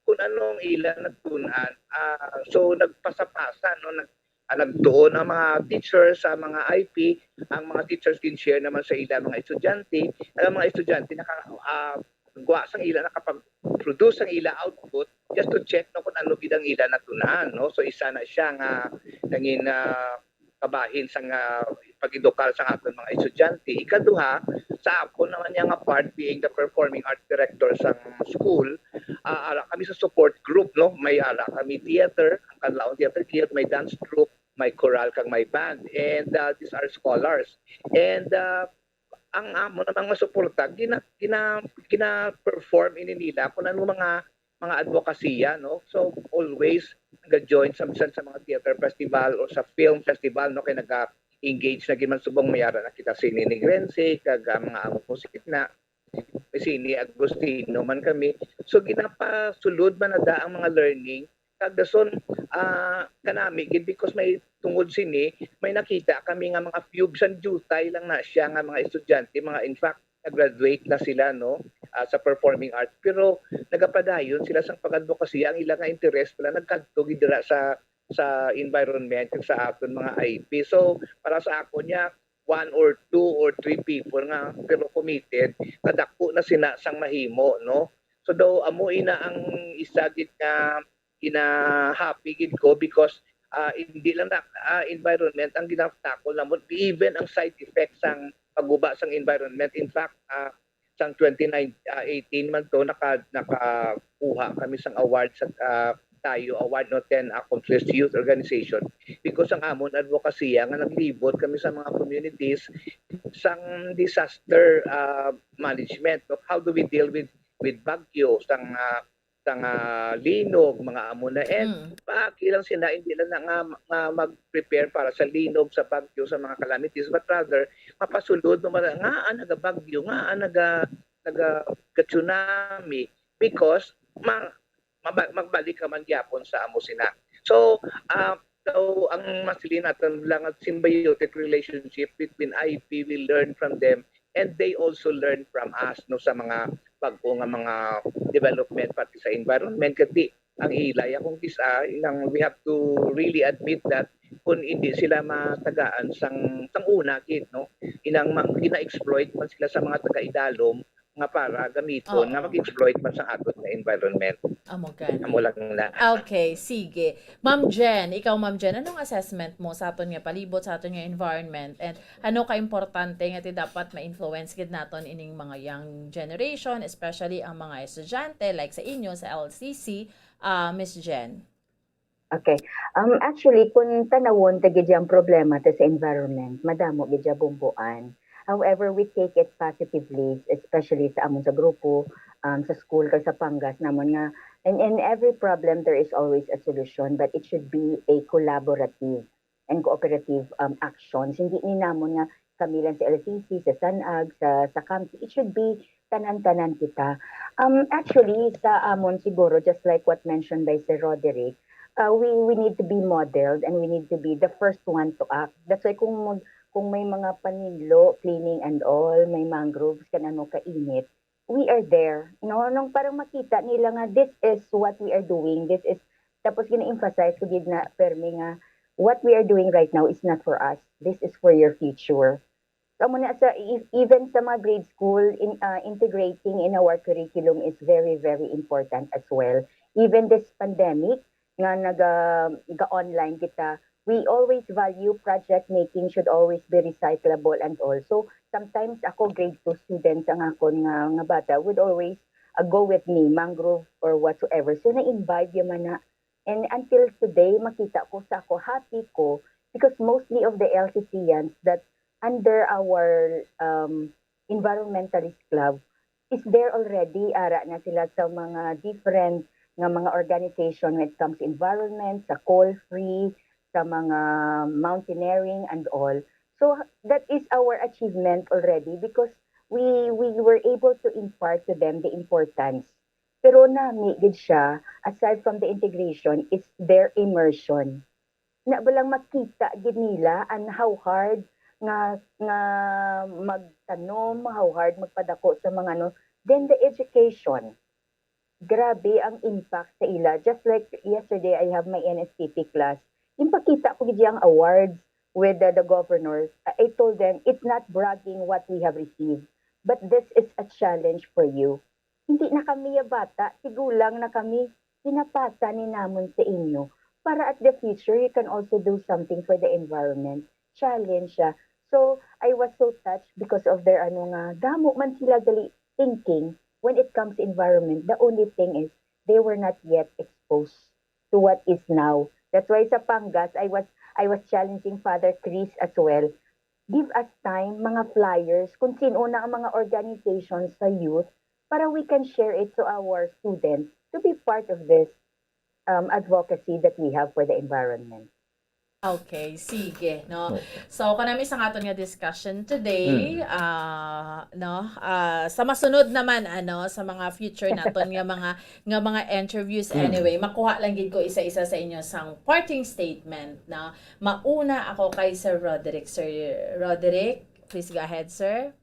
kung ano ang ila natun-an. Ah, so nagpasa-pasa, no, nag-, ah, nagtuon ang mga teachers sa mga I P, ang mga teachers gin-share naman sa ila mga estudyante, ang mga estudyante naka, ah, gwa sang ila, nakapag-produce ang ila output just to check, no, kung ano gid ang ila natun-an, no? So isa na siya nga nangin, ah, kabahin sang, ah, pag-edukar sang aton mga estudyante. Ikaduha, sa akon naman niya nga part, being the performing arts director sang school, ah, ara kami sa support group, no? May ara kami theater, ang Kanlaon Theater Guild, may dance troupe, may chorale, kag may band. And, ah, these are scholars. And, ah, ang amo namang mga suporta, gina-, gina-, gina-perform ini nila kung ano mga, mga advokasya, no? So, always nag-join sa, sa, sa mga theater festival or sa film festival, no? Kay naga-engage na gid man subong may ara na kita si Nining Rense, kag, ah, mga amo sina, si ni Agustino man kami. So, ginapasulod man na da ang mga learning. Kag dason, ah, kanami gid, because may tungod sini, may nakita kami nga mga fugue sang diutay lang na siya nga mga estudyante, mga, in fact, nag-graduate na sila, no, ah, sa performing arts. Pero nagapadayon sila sang pag-advocacy, ang ila nga interes pala nagkadto gid dira sa, sa environment kag sa aton mga I P. So, para sa ako niya, one or two or three people nga pero committed, kadako na sina sang mahimo, no? So daw amo ina ang isa gid nga gina-happy gid ko because, ah, hindi lang na, ah, environment ang ginatakol namon, even ang side effects sang pagguba sang environment. In fact, ah, sang twenty nine, ah, eighteen man to, naka-, nakakuha kami sang award sa, ah, Tayo Award, no, ten Accomplished Youth Organization, because ang amon advokasya nga naglibot kami sa mga communities sang disaster, ah, management, no? How do we deal with, with bagyo, sang, ah, sang, ah, linog, mga amo na. And Mm. paagi lang sila, hindi lang na nga, nga mag-prepare para sa linog, sa bagyo, sa mga calamities, but rather, mapasulod mo man, nga, ah, nagabagyo, nga, ah, naga-, naga-, tsunami, because ma-, maba-, magbalik ka man gyapon sa amo sina. So, ah, so, ang masilin naton lang ang symbiotic relationship between I P, we learn from them, and they also learn from us, no, sa mga bag-o nga mga development pati sa environment. Kati ang ilay akong kis-a, inang we have to really admit that kung hindi sila matagaan sang, sang una gid, no, inang ma-, gina-exploit man sila sa mga taga-idalom nga para gamiton nga Ah, oo. mag-exploit man sa aton nga environment. Amo gani. Amo lang na. Okay, sige. Ma'am Jen, ikaw, Ma'am Jen, anong assessment mo sa aton nga palibot, sa aton nga environment, and ano ka importante nga ti dapat ma-influence gid naton ining mga young generation, especially ang mga estudyante like sa inyo sa L C C, ah, Miss Jen? Okay. Um, actually, kung tanawon ta gid ang problema ta sa environment, madamo gid siya bumbuan. However, we take it positively, especially sa amon sa grupo, um, sa school, kag sa Pangas namon nga, in, in every problem, there is always a solution, but it should be a collaborative and cooperative, um, actions. Hindi ni namon nga kami lang sa L C C, sa SANAG, sa, sa CAMSI. It should be tanan-tanan kita. Um, actually, sa amon siguro, just like what mentioned by Sir Roderick, uh, we, we need to be modeled and we need to be the first one to act. That's why kung mag-, kung may mga paninlo, cleaning and all, may mangroves, kan ano kainit, we are there. No? Nung parang makita nila nga, this is what we are doing, this is, tapos gina-emphasize ko gid na permi nga, what we are doing right now is not for us. This is for your future. So, amo na sa, e-, even sa mga grade school, in, ah, integrating in our curriculum is very, very important as well. Even this pandemic, nga naga-, ga-online kita, we always value project making should always be recyclable and all. So, sometimes ako, grade two students ang akon nga, nga bata, would always, ah, go with me, mangrove or whatsoever. So, na-imbibe ya man na. And until today, makita ko sa ako, happy ko because mostly of the L C Cians that under our, um, environmentalist club is there already, ara na sila sa mga different nga mga organization when it comes to environment, sa coal free, sa mga mountaineering and all. So, that is our achievement already because we, we were able to impart to them the importance. Pero nami gid siya, aside from the integration, it's their immersion. Na ba lang makita gid nila an how hard nga, nga magtanom, how hard magpadako sa mga ano, then the education. Grabe ang impact sa ila. Just like yesterday, I have my N S T P class. Ginpakita ko gid ang awards with the, the governors. I, I told them, "It's not bragging what we have received, but this is a challenge for you." Hindi na kami ya bata, tigulang na kami. Pinapasa ni namon sa inyo para at the future you can also do something for the environment. Challenge siya. So, I was so touched because of their ano nga, damo man sila gali thinking when it comes to environment. The only thing is, they were not yet exposed to what is now. That's why sa Pangas, I was, I was challenging Father Chris as well. Give us time, mga flyers, kung sino na ang mga organizations sa youth para we can share it to our students to be part of this, um, advocacy that we have for the environment. Okay, sige, no. Okay. So, kanami sa aton nga discussion today, mm, ah, no, ah, sa masunod naman, ano, sa mga future naton nga mga, nga mga interviews, mm, anyway, makuha lang gid ko isa-isa sa inyo sang parting statement, no. Mauna ako kay Sir Roderick. Sir Roderick, please go ahead, sir.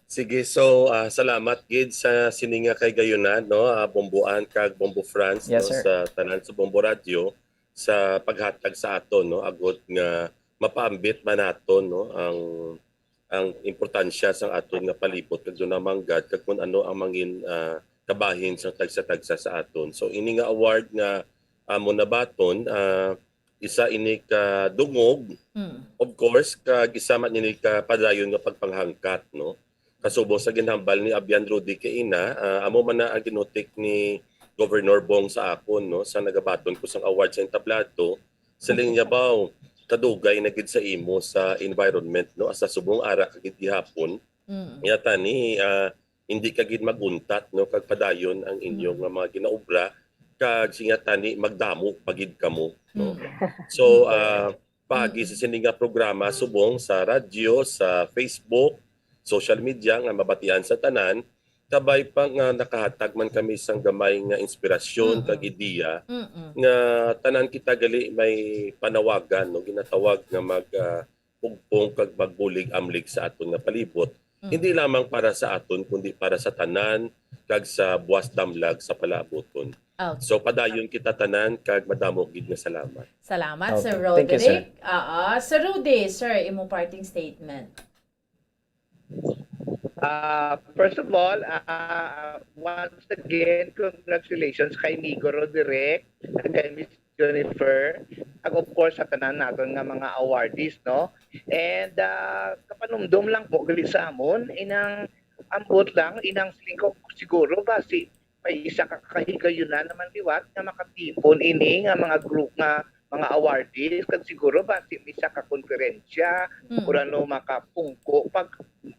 Sige, so, ah, salamat gid sa sini nga kahigayunan, no, ah, Bomboan kag Bombo France, yes, no, sir, sa tanan sa Bombo Radio sa paghatag sa aton, no, agod nga mapaambit man naton, no, ang, ang importansya sang aton nga palibot kag duna manggad kag kun ano ang mangin, ah, kabahin sang tagsa-tagsa sa aton. So ini nga award nga amon nabaton, ah, isa ini ka dungog, mm, of course, kag isa man ini ka padayon nga pagpanghangkat, no? Kasubong sa ginhambal ni Abyan Rudy kaina, ah, amo man na ang ginutik ni Governor Bong sa akon, no, sa nagabaton ko sang award sa entablado, siling niya, "Baw, kadugay na gid sa imo sa environment, no, sa subong ara ka gid gihapon." Mm. Nga tani, ah, hindi ka gid maguntat, no, kag padayon ang inyo, mm, nga mga ginaobra, kag siling niya tani magdamo pa gid kamo, no. Mm. So, ah, paagi, mm, sa sini nga programa subong sa radyo, sa Facebook, social media nga mabatian sa tanan, kabay pa nga nakahatag man kami sang gamay nga inspirasyon, mm, kag ideya, mm, nga tanan kita gali may panawagan, no, ginatawag nga mag, ah, pugpong kag magbulig-amlig sa aton nga palibot, mm, hindi lamang para sa aton kundi para sa tanan kag sa buas damlag sa palaabuton. Okay. So padayon kita tanan kag madamo gid nga salamat. Salamat, okay, Sir Roderick. Thank you, sir. Oo, Sir Rudy, sir, imong parting statement. Uh, first of all, uh, once again, congratulations kay Migo Roderick, kay Miss Jennifer, ag of course sa tanan naton nga mga awardees, no? And uh, kapanumdom lang po gali sa amon, inang ambot lang, inang siling ko siguro basi may isa ka kahigayunan naman liwat nga makatipon ini nga mga group nga mga awardees kag siguro basi may isa ka konferensya, mm, or ano makapungko pag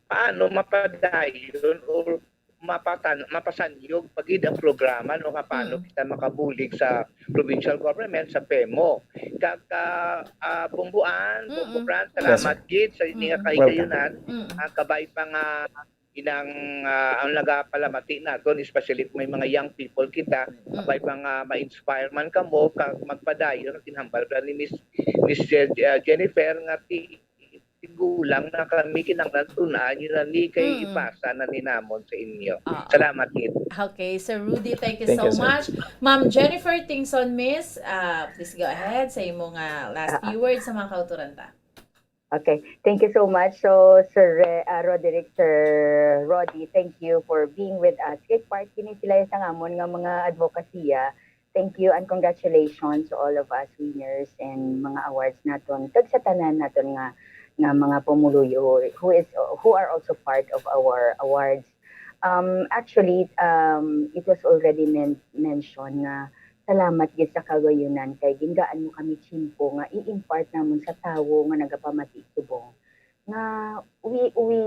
paano mapadayon or mapatan mapasanyog pa gid ang programa, no, nga paano, mm, kita makabulig sa provincial government, sa PEMO. Kag ah, ah, Bomboan, mm, Bombo France, yes, sir, salamat gid sa ini nga, mm, kahigayunan. Mm. Ang kabay pa nga inang ah, ang nagapalamati naton, especially may mga young people kita, mm, kabay pa nga ma-inspire man kamo kag magpadayon ang ginhambal ni Miss Miss Je- ah, Jennifer nga ti tigulang na kami, kinahanglan tun-an nyo na ni kay, mm, ipasa na ni namon sa inyo. Ah. Salamat gid. Okay, Sir Rudy, thank you, thank you so, sir, much. Ma'am Jennifer Tingson, Miss, ah, please go ahead sa imo nga last, ah, few words sa mga kauturan ta. Okay, thank you so much. So, Sir Re- ah, Roderick, Sir Roddy, thank you for being with us. Kay part kini sila sa amon nga mga advokasya. Thank you and congratulations to all of us winners and mga awards naton, kag sa tanan naton nga, nga mga pumuluyo who is, who are also part of our awards. Um, actually, um, it was already men- mentioned nga salamat gid sa kagayonan kay gingaan mo kami tiyempo nga i-impart namon sa tawo nga nagapamati subong nga we, we,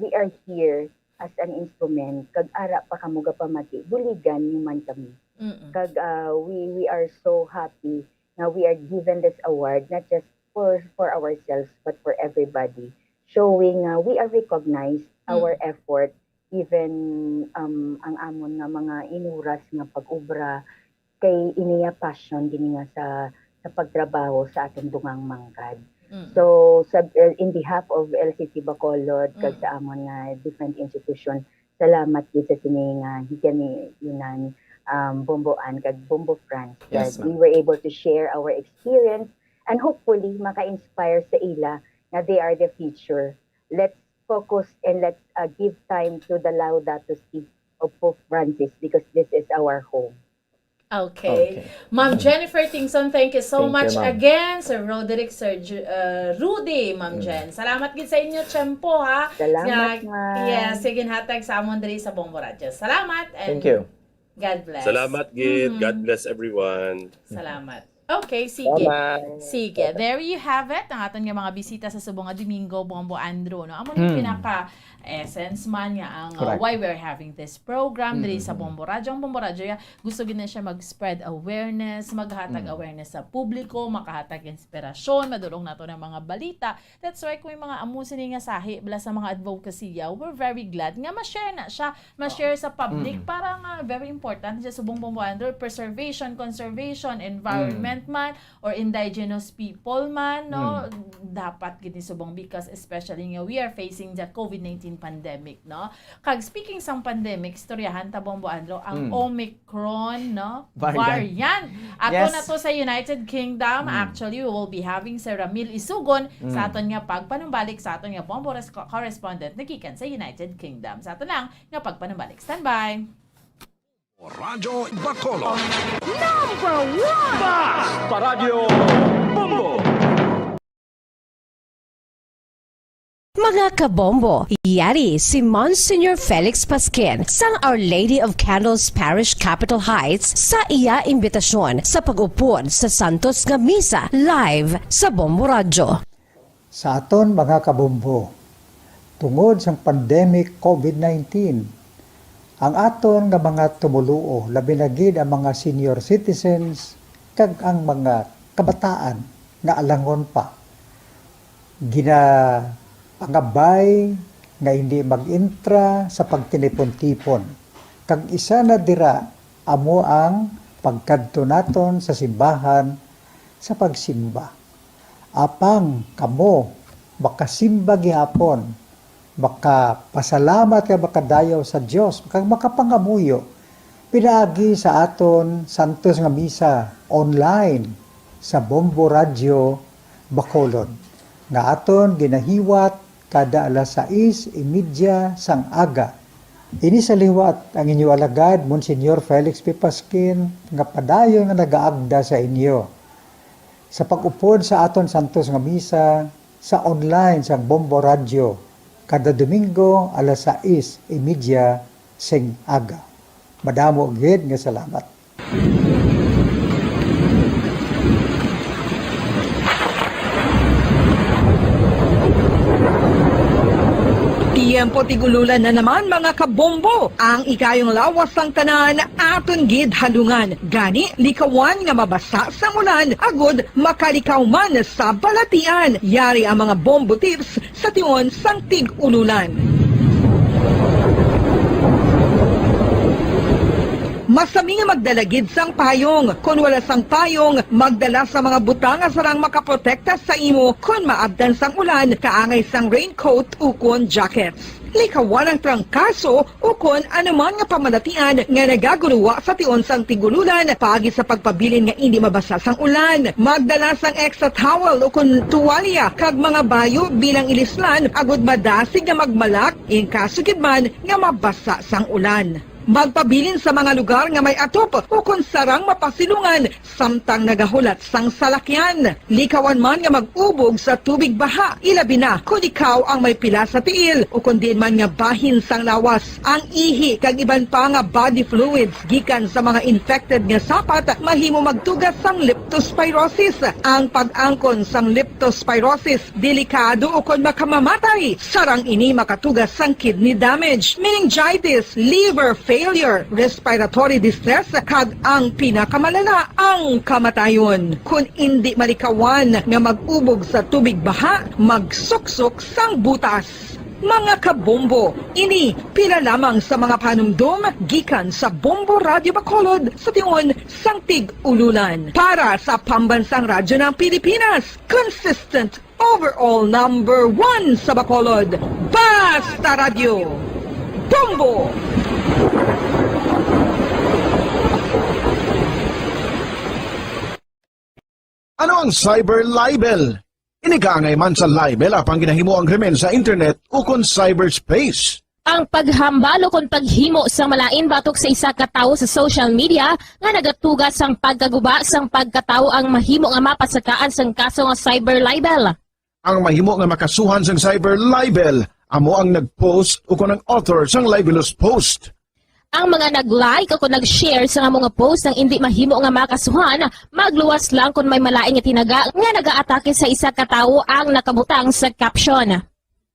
we are here as an instrument, kag ara pa kamo gapamati, buligan niyo man kami. Mm-mm. Kag, ah, we, we are so happy nga we are given this award, not just for, for ourselves, but for everybody, showing nga we are recognized, our Mm. effort, even, um, ang amon nga mga inuras nga pag-obra kay iniya passion gini nga sa, sa pagtrabaho sa atong dungang manggad. Mm. So, sa, uh, in behalf of L C C Bacolod kag Mm. sa amon nga different institution, salamat gid sa sini nga higayon, um, Bombo Ann kag Bombo Franz, Yes, that ma'am. we were able to share our experience and hopefully maka-inspire sa ila nga they are the future. Let's focus and let's, uh, give time to the Laudato Si of Pope Francis because this is our home. Okay. Okay. Ma'am Jennifer Tingson, thank you so Thank you, much ma'am. again. Sir Roderick, Sir Ju-, uh, Rudy, Ma'am Mm. Jen. Salamat gid sa inyo tiyempo, ha. Salamat, Nga, ma'am. yes, sige, hatag sa amon diri sa Bombo Radyo. Salamat and Thank you. God bless. Salamat gid. Mhm. God bless everyone. Salamat. Okay, sige. Bye-bye. Sige, there you have it. Ang aton nga mga bisita sa subong nga Domingo, Bombo Andrew, no? Amo ni Mm. pinaka essence man nga ang, uh, Correct. why we're having this program diri sa Mm-hmm. Bombo Radyo. Ang Bombo Radyo, ya, gusto gid na siya mag-spread awareness, maghatag Mm. awareness sa publiko, makahatag inspirasyon, madulong nato ng mga balita. That's why kung may mga amo sini nga sahi bala sa mga advocacy, ya, we're very glad nga ma-share na siya, ma-share sa public Mm. para nga very important siya subong, Bombo Andrew, preservation, conservation, environment Mm. man, or indigenous people man, no? Mm. Dapat gid ni subong because especially nga we are facing the COVID nineteen pandemic, no? Kag speaking sang pandemic, istoryahan ta, Bombo Andrew, ang Mm. Omicron, no? Variant. Variant. Ato Yes. na to sa United Kingdom. Mm. Actually, we will be having si Ramil Isugon sa Mm. aton nga pagpanumbalik sa aton nga Bombo res-, co-, correspondent nagikan sa United Kingdom. Sa aton lang nga pagpanumbalik. Standby. Radyo Bacolod. Number one! Basta Radyo Bombo! Mga kabombo, yari si Monsignor Felix Pasquin sang Our Lady of Candles Parish, Capitol Heights, sa iya imbitasyon sa pag-upod sa Santos nga Misa live sa Bombo Radyo. Sa aton mga kabombo, tungod sang pandemic COVID nineteen, ang aton nga mga tumoluo, labi na gid ang mga senior citizens kag ang mga kabataan nga alangon pa, ginapangabay nga hindi mag-intra sa pagtinipon-tipon, kag isa na dira amo ang pagkadto naton sa simbahan sa pagsimba. Apang kamo makasimba gihapon, makapasalamat kag makadayaw sa Dios, kag makapangamuyo pinaagi sa aton santos nga misa online sa Bombo Radyo Bacolod, nga aton ginahiwat kada alas sais y media sang aga. Ini sa liwat ang inyo alagad, Monsignor Felix P. Pasquin, nga padayon nga nagaagda sa inyo sa pag-upod sa aton santos nga misa sa online sang Bombo Radyo kada Domingo alas sais y media sing aga. Madamo gid nga salamat. Tiyempo tig-ululan na naman, mga kabombo. Ang ikayong lawas sang tanan aton gid halungan. Gani, likawan nga mabasa sang ulan agud makalikaw man sa balatian. Yari ang mga bombo tips sa tion sang tig-ululan. Masami nga magdala gid sang payong. Kon wala sang payong, magdala sa mga butang nga sarang makaprotekta sa imo kon maabtan sang ulan, kaangay sang raincoat ukon jackets. Likawan ang trangkaso ukon anuman nga pamalatian nga nagaguruwa sa tion sang tig-ululan, paagi sa pagpabilin nga indi mabasa sang ulan. Magdala sang extra towel ukon tuwalya kag mga bayo bilang ilislan agud madasig nga magmalak in kaso gid man nga mabasa sang ulan. Magpabilin sa mga lugar nga may atop ukon sarang mapasilungan samtang nagahulat sang salakyan. Likawan man nga mag-ubog sa tubig baha, ilabi na kon ikaw ang may pila sa tiil ukon diin man nga bahin sang lawas. Ang ihi kag iban pa nga body fluids gikan sa mga infected nga sapat mahimo magtuga sang leptospirosis. Ang pag-angkon sang leptospirosis delikado ukon makamamatay. Sarang ini makatuga sang kidney damage, meningitis, liver failure, respiratory distress, kag ang pinakamalala, ang kamatayon. Kon indi malikawan nga mag-ubog sa tubig baha, magsuksok sang butas. Mga kabombo, ini pila lamang sa mga panumdom gikan sa Bombo Radyo Bacolod sa tion sang Tig-Ululan. Para sa Pambansang Radyo ng Pilipinas, consistent overall number one sa Bacolod. Basta Radyo, Bombo! Ano ang cyber libel? Ini kaangay man sa libel apang ginahimo ang krimen sa internet ukon cyberspace. Ang paghambal ukon paghimo sang malain batok sa isa ka tawo sa social media nga nagatuga sang pagkaguba sang pagkatawo ang mahimo nga mapasakaan sang kaso nga cyber libel. Ang mahimo nga makasuhan sang cyber libel amo ang nag-post ukon ang author sang libelous post. Ang mga nag-like o kon nag-share sa amo nga post ang indi mahimo nga makasuhan, magluwas lang kon may malain nga tinaga nga nagaatake sa isa ka tawo ang nakabutang sa caption.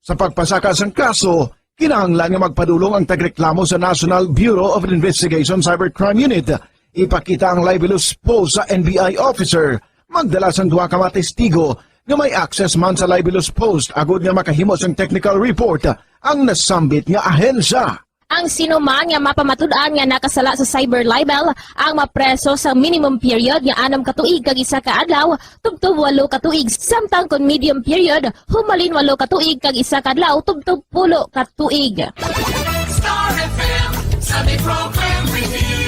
Sa pagpasaka sang kaso, kinahanglan nga magpadulong ang tagreklamo sa National Bureau of Investigation Cybercrime Unit. Ipakita ang libelous post sa N B I officer, magdala sang duha ka mga testigo nga may access man sa libelous post agod nga makahimo sang technical report ang nasambit nga ahensya. Ang sino man nga mapamatud-an nga nakasala sa cyber libel ang mapreso sa minimum period nga anom ka tuig kag isa ka adlaw tubtob walo ka tuig, samtang kon medium period, humalin walo ka tuig kag isa ka adlaw tubtob pulo ka tuig. Star F M Sunday Program Review.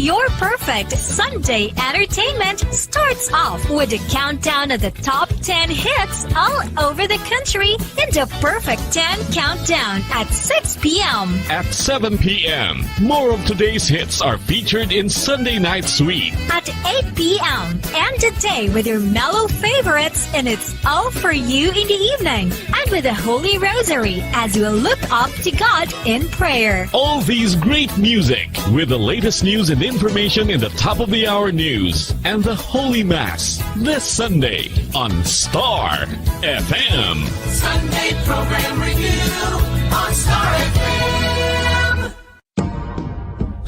Your perfect Sunday entertainment starts off with a countdown of the top ten hits all over the country in the Perfect ten Countdown at six p m. At seven p m, more of today's hits are featured in Sunday Night Sweet. At eight p m, end the day with your mellow favorites, and it's all for you in the evening. And with the Holy Rosary as we look up to God in prayer. All these great music with the latest news and information in the top of the hour news and the Holy Mass this Sunday on Star F M. Sunday Program Review on Star F M.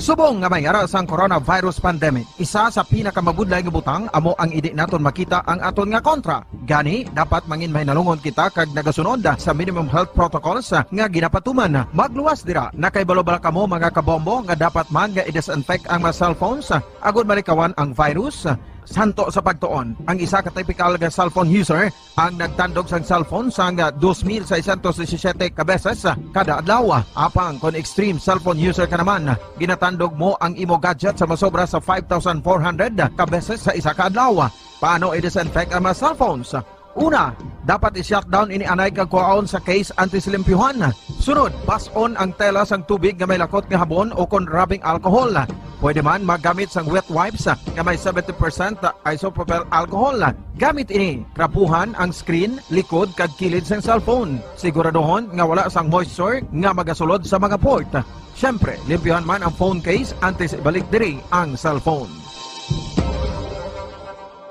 Subong nga may ara sang coronavirus pandemic, isa sa pinakamabudlay nga butang amo ang indi naton makita ang aton nga kontra. Gani, dapat mangin mahinalungon kita kag nagasunod sa minimum health protocols nga ginapatuman. Magluwas dira. Nakahibalo bala kamo, mga kabombo, nga dapat man nga i-disinfect ang mga cellphones agud malikawan ang virus? Santo sa pagtuon, ang isa ka typical nga cellphone user ang nagtandog sang cellphone sang dos mil seiscientos disisiete ka beses kada adlaw. Apang kon extreme cellphone user ka naman, ginatandog mo ang imo gadget sa masobra sa five thousand four hundred ka beses sa isa ka adlaw. Paano i-disinfect ang mga cellphones? Una, dapat i-shutdown ini anay kag kuhaon sa case antes limpyuhan. Sunod, bas-on ang tela sang tubig nga may lakot nga habon o kon rubbing alcohol. Pwede man maggamit sang wet wipes nga may seventy percent isopropyl alcohol. Gamit ini, trapuhan ang screen, likod, kag kilid sang cellphone. Siguraduhon nga wala sang moisture nga magasulod sa mga port. Siyempre, limpyuhan man ang phone case antes ibalik diri ang cellphone.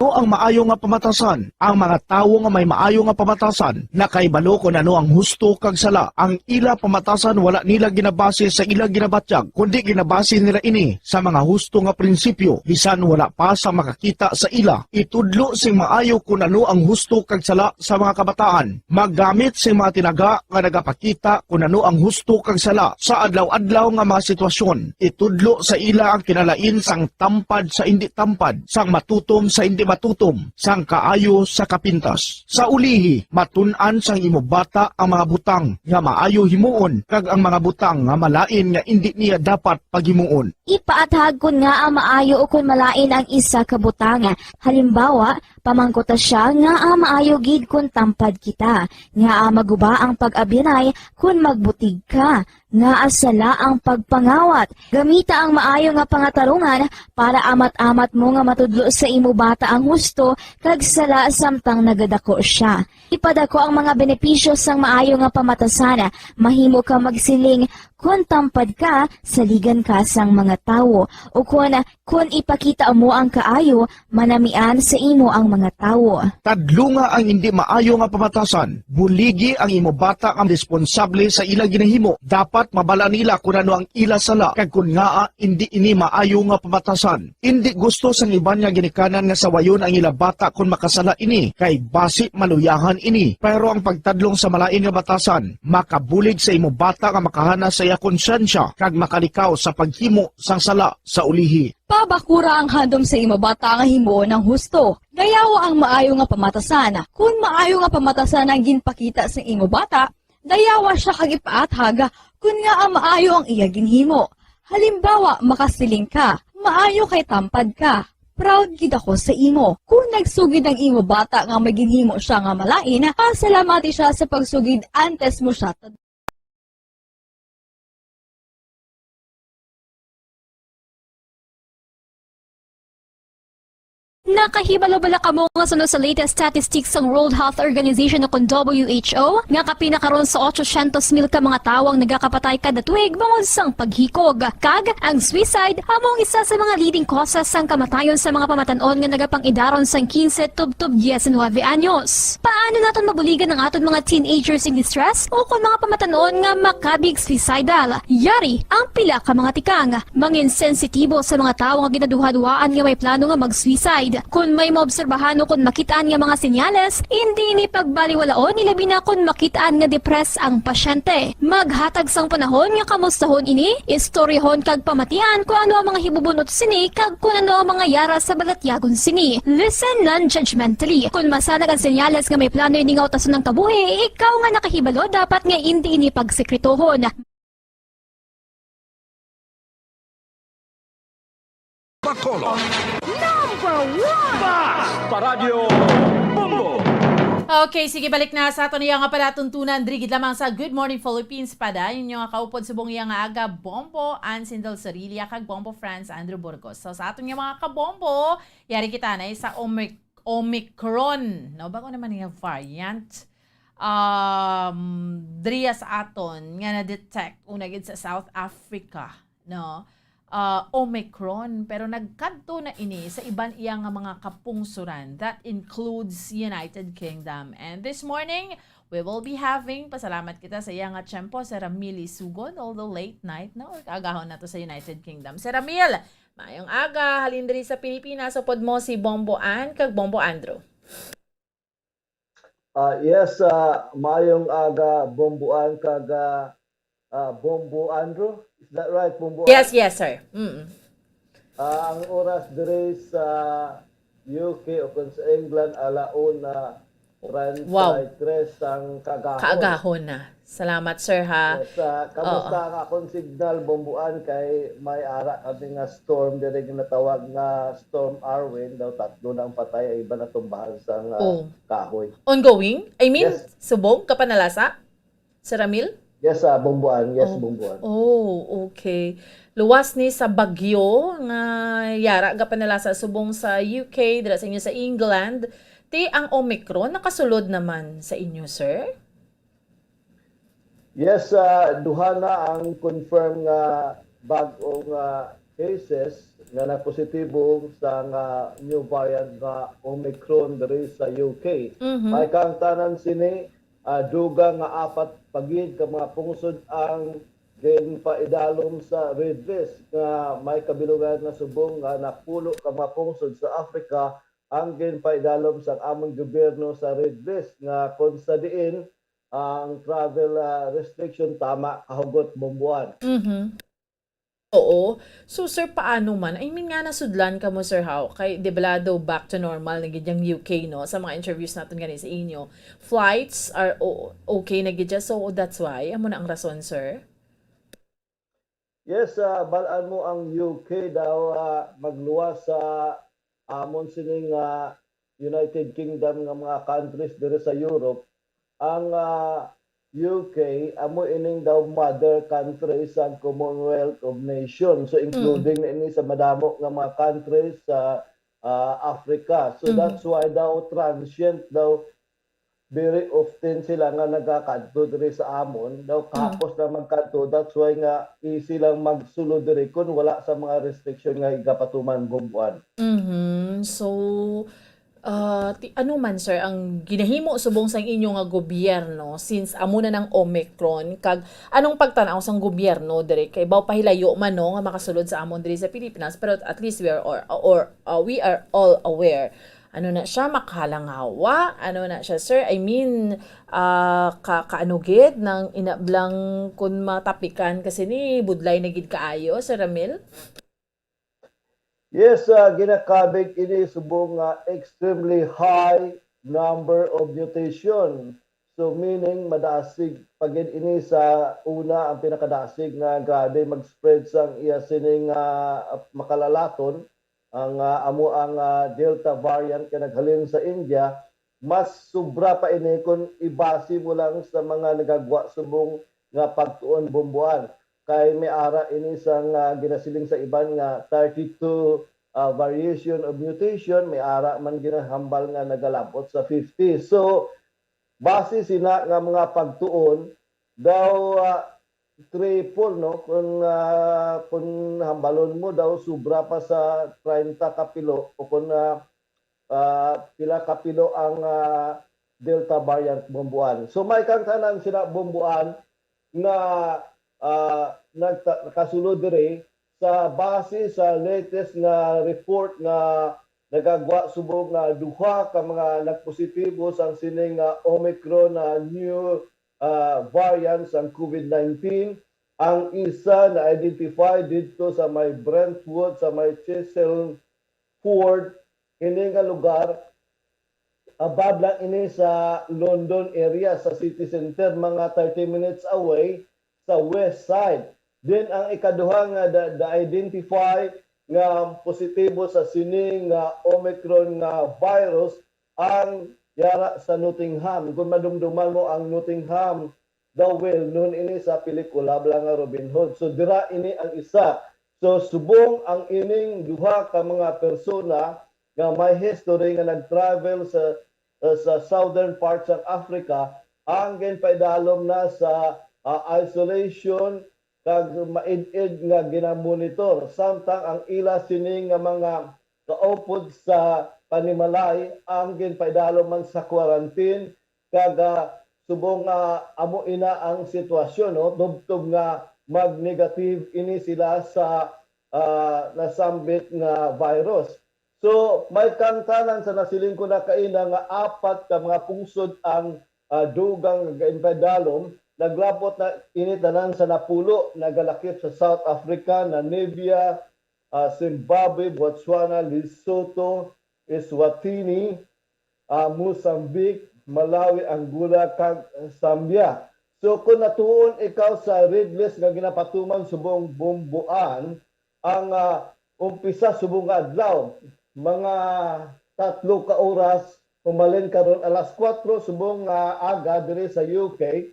Ano ang maayo nga pamatasan? Ang mga tawo nga may maayo nga pamatasan nakahibalo kon ano ang husto kag sala. Ang ila pamatasan wala nila ginabase sa ila ginabatyag, kundi ginabase nila ini sa mga husto nga prinsipyo, bisan wala pa sa makakita sa ila. Itudlo sing maayo kon ano ang husto kag sala sa mga kabataan. Maggamit sing mga tinaga nga nagapakita kon ano ang husto kag sala sa adlaw-adlaw nga mga sitwasyon. Itudlo sa ila ang kinalain sang tampad sa indi tampad, sang matutom sa indi matutom, sang kaayo sa kapintas. Sa ulihi, matun-an sang imo bata ang mga butang nga maayo himuon kag ang mga butang nga malain nga indi niya dapat paghimuon. Ipaathag kon ngaa maayo ukon malain ang isa ka butang. Halimbawa, Pamangkuta sia ngaa maayo gid kon tampad kita, ngaa maguba ang pag-abyanay kon magbutig ka, ngaa sala ang pagpangawat. Gamita ang maayo nga pangatarungan para amat-amat mo nga matudlo sa imo bata ang husto kag sala samtang nagadako sia. Ipadako ang mga benepisyo sang maayo nga pamatasan. Mahimo ka magsiling, "Kon tampad ka, saligan ka sang mga tawo," ukon, "Kon ipakita mo ang kaayo, manamian sa imo ang mga tawo." Tadlunga ang indi maayo nga pamatasan. Buligi ang imo bata nga responsable sa ila ginahimo. Dapat mabal-an nila kon ano ang ila sala kag kon ngaa indi ini maayo nga pamatasan. Indi gusto sang iban nga ginikanan nga sawayon ang ila bata kon makasala ini, kay basi maluyahan ini. Pero ang pagtadlong sa malain nga batasan makabulig sa imo bata nga makahana sa iya konsyensya kag makalikaw sa paghimo sang sala sa ulihi. Pabakura ang handom sa imo bata nga himuon ang husto. Dayawa ang maayo nga pamatasan. Kon maayo nga pamatasan ang ginpakita sa imo bata, dayawa sia kag ipaathag kon ngaa maayo ang iya ginhimo. Halimbawa, makasiling ka, "Maayo kay tampad ka. Proud gid ako sa imo." Kon nagsugid ang imo bata nga may ginhimo sia nga malain, pasalamati sia sa pagsugid antes mo sia. Nakahibalo bala kamo nga suno sa latest statistics sang World Health Organization o kon W H O nga kapin na karon sa otsosyentos mil ka mga tawo ang nagakapatay kada tuig bangod sang paghikog, kag ang suicide amo ang isa sa mga leading causes sang kamatayon sa mga pamatan-on nga nagapang-idaron sang quince tubtob diecinuebe anyos. Paano naton mabuligan ang aton mga teenagers in distress o kon mga pamatan-on nga makabig suicidal? Yari ang pila ka mga tikang. Mangin sensitibo sa mga tawo nga ginaduhaduhaan nga may plano nga mag-suicide. Kon may maobserbahan o kon makit-an nga mga senyales, indi ini pagbaliwalaon, ilabi na kon makit-an nga depressed ang pasyente. Maghatag sang panahon nga kamustahon ini, istoryahon kag pamatian kon ano ang mga hibubun-ot sini kag kon ano ang mga yara sa balatyagon sini. Listen non-judgmentally. Kon masanag ang senyales nga may plano ini nga utason ang kabuhi, ikaw nga nakahibalo dapat nga indi ini pagsekretohon. Bacolod. Number one! Basta Radyo Bombo! Okay, sige, balik na sa aton iya nga palatuntunan. Diri gid lamang sa Good Morning Philippines, pada inyo nga kaupod subong iya nga aga, Bombo Ann Sindel Sorilla kag Bombo Franz Andrew Burgos. So, sa aton nga mga kabombo, yari kita na sa Omic-, Omicron, no? Bago naman nga variant, um, diriya sa aton nga na-detect una gid sa South Africa, no? Ah, Omicron, pero nagkadto na ini sa iban iya nga mga kapungsoran. That includes United Kingdom. And this morning, we will be having, pasalamat kita sa iya nga tiyempo, Sir Ramil Isugon, although late night, no? Or kaagahon na to sa United Kingdom. Sir Ramil, maayong aga, halin diri sa Pilipinas, upod mo si Bombo Ann kag Bombo Andrew. Ah, yes, ah, maayong aga, Bombo Ann kag, ah, ah, Bombo Andrew. Is that right, Bombo Ann? Yes, yes, sir. Mm. Ah, ang oras diri sa U K o kung sa England, ala una, Wow. treinta y tres ang kaagahon. Kaagahon na. Salamat, sir, ha? Yes, ah, kamusta Oo. ang akong signal, Bombo Ann? Kay may ara kami nga storm diri ginatawag nga Storm Arwen. Daw tatlo nang patay, ang iba natumbahan sa nga Oh. kahoy. Ongoing? I mean, Yes. subong, kapanalasa? Sir Ramil? Yes, ah, Bombo Ann. Yes, Oh. Bombo Ann. Oh, okay. Luwas ni sa bagyo nga yara gapanalasa subong sa U K, dira sa inyo sa England. Ti ang Omicron, nakasulod naman sa inyo, sir? Yes, ah, duha na ang confirm nga bag-o nga cases nga nagpositibo sa nga new variant nga Omicron diri sa U K. Mhm. May kaangtanan sini, ah, dugang nga apat pa gid ka mga pungsod ang ginpaidalom sa red list, nga may kabilugan nga subong nga napulo ka mga pungsod sa Africa ang ginpaidalom sang among gobyerno sa red list, nga kung sa diin ang travel, ah, restriction tama kahugot, Bombo Ann. Mhm. Oo. So, sir, paano man? I mean, nga nasudlan ka mo, sir, how? Kay, di bala daw, back to normal na gid yung U K, no? Sa mga interviews natin gani sa inyo, flights are o-, okay na gid siya. So, that's why. Amo na ang rason, sir? Yes, ah, balaan mo ang U K daw, ah, magluwas sa amon sining, ah, United Kingdom nga mga countries diri sa Europe, ang, ah, U K amo ining daw mother country sa Commonwealth of Nations. So, including na ini sa madamo nga mga countries sa, ah, Africa. So, Mm. that's why daw transient daw very often sila nga nagakadto diri sa amon, daw Mm. kapos na magkadto, that's why nga easy lang magsulod diri kung wala sa mga restriction nga igapatuman, Bomboan. Mhm. So, ah, ti-, ano man, sir, ang ginahimo subong sang inyo nga gobyerno since amo na nang Omicron, kag anong pagtan-aw sang gobyerno diri? Kay baw pahilayo man, no, nga makasulod sa amon diri sa Pilipinas, pero at least we are or, or, uh, we are all aware. Ano na siya, makahalangawa? Ano na siya, sir? I mean, ah, ka, kaano gid nang inablang kun matapikan kasi ni budlay na gid kaayo, Sir Ramil? Yes, ah, ginakabig ini subong nga extremely high number of mutation. So, meaning, madasig pa gid ini sa una, ang pinakadasig nga grabe mag-spread sang iya sining, ah, makalalaton, ang, ah, amo ang, ah, Delta variant nga naghalin sa India. Mas sobra pa ini kung ibase mo lang sa mga nagagwa subong nga pagtuon, Bomboan. Kay may ara ini sang, ah, ginasiling sa iban nga thirty-two, ah, variation of mutation, may ara man ginahambal nga nagalabot sa fifty. So, base sina nga mga pagtuon, daw, ah, triple, no? Kung, ah, kung hambalon mo, daw sobra pa sa treinta ka pilo, o kung, ah, ah, pila ka pilo ang, ah, Delta variant, Bomboan. So, may kang tanan sila, Bomboan, nga, ah, nagta-, nakasulod diri sa base sa latest nga report nga nagagwa subong nga duha ka mga nagpositibo sang sini nga Omicron na new, ah, variant sang COVID nineteen. Ang isa na-identify didto sa may Brentwood, sa may Chisel Ford, ini nga lugar, abab lang ini sa London area, sa city center, mga thirty minutes away sa west side. Then, ang ikaduha nga da-, da-identify nga positibo sa sini nga Omicron nga virus ang yara sa Nottingham. Kung madumduman mo ang Nottingham, the well known ini sa pelikula bala nga Robin Hood. So, dira ini ang isa. So, subong ang ining duha ka mga persona nga may history nga nag-travel sa, sa southern parts of Africa, ang ginpaidalom na sa, ah, isolation kag maid-id nga ginamonitor, samtang ang ila sini nga mga kaupod sa panimalay ang ginpaidalom man sa quarantine, kag, ah, subong nga amo ina ang sitwasyon, no, tubtob nga mag-negative ini sila sa, ah, nasambit nga virus. So, may kang tanan sa nasiling ko na kaina nga apat ka mga pungsod ang, ah, dugang nga ginpaidalom. Naglapot na ini tanan sa napulo, nagalakip sa South Africa, Namibia, ah, Zimbabwe, Botswana, Lesotho, Eswatini, ah, Mozambique, Malawi, Angola, kag Zambia. So, kung natuon ikaw sa red list nga ginapatuman subong, Bomboan, ang, ah, umpisa subong nga adlaw, mga tatlo ka oras, humalin karon alas kuwatro subong nga aga diri sa U K,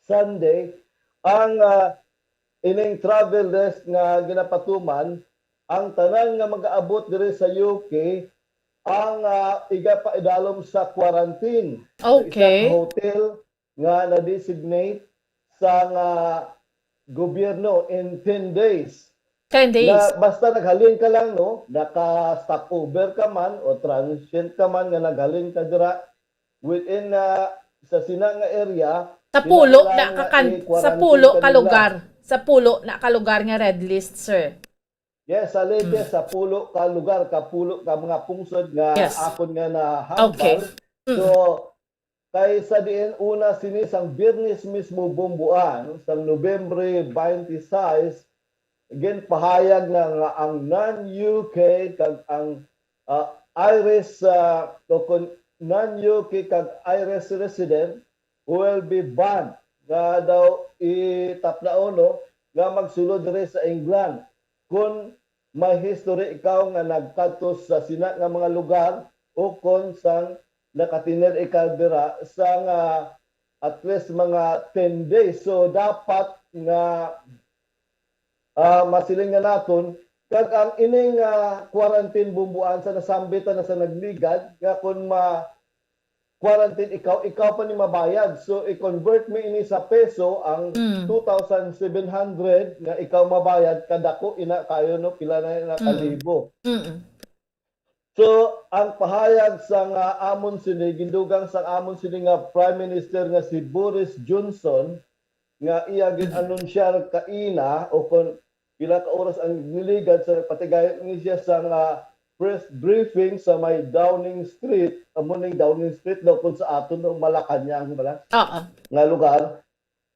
Sunday, ang, ah, ining travel list nga ginapatuman, ang tanan nga mag-aabot diri sa U K, ang, ah, igapaidalom sa quarantine sa isa Okay. ka hotel nga na-designate sa nga gobyerno in ten days. Ten days. Na basta naghalin ka lang, no, naka-stopover ka man o transient ka man nga naghalin ka dira, within, ah, sa sina nga area, Sa pulo kinahanglan na nga kakan-, sa i-quarantine pulo ka ka nila. lugar. Sa pulo na ka lugar nga red list, sir. Yes, sa latest, Mm. sa pulo ka lugar, ka pulo ka mga pungsod nga Yes. akon nga nahambal. Okay. Mm. So, kay sa diin una sini sang Biyernes mismo, Bomboan, sang Nobyembre twenty-six, ginpahayag na nga ang non-U K kag ang, ah, Irish, ah, o kon non-U K kag Irish resident will be banned, nga daw itapnaon, no, nga magsulod diri sa England. Kon may history ikaw nga nagkadto sa sina nga mga lugar, ukon sang nakatener ikaw dira sang, ah, at least mga ten days. So, dapat nga, ah, masiling nga naton, kag ang ining, ah, quarantine bumbuan sa nasambit na sa nagligad, nga kung ma-quarantine ikaw, ikaw pa ni mabayad. So, i-convert mo ini sa peso, ang Mm. two thousand seven hundred nga ikaw mabayad, kadako ina kayo, no? Pila na ina Mm. kalibo. Mm. So, ang pahayag sa nga amon sini, gindugang sa amon sini nga Prime Minister nga si Boris Johnson, nga iya gin-anunsyar kaina o kon pila ka oras ang niligad sa patigayon ni siya sa nga press briefing sa may Downing Street, amo ning Downing Street daw kung sa aton no, Malacañang bala Oo. nga lugar.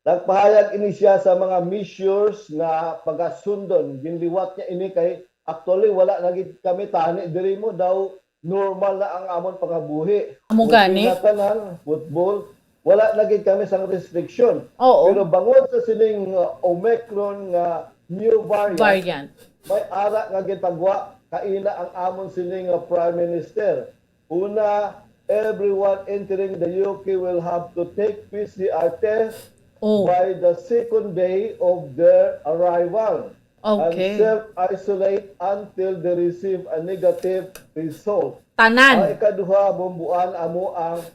Nagpahayag ini siya sa mga measures nga pagasundon. Ginliwat niya ini kay actually wala na gid kami tani diri mo daw normal na ang amon pangabuhi. Amo Okay gani. na tanan, football. Wala na gid kami sang restriction. Oo. Pero bangod sa sining uh, Omicron nga new variant, Variant. may ara nga gipagwa kaina ang amon sining uh, Prime Minister. Una, everyone entering the U K will have to take P C R test Oh. by the second day of their arrival Okay. and self-isolate until they receive a negative result. Tanan. Ang ikaduha, bumbuan amo ang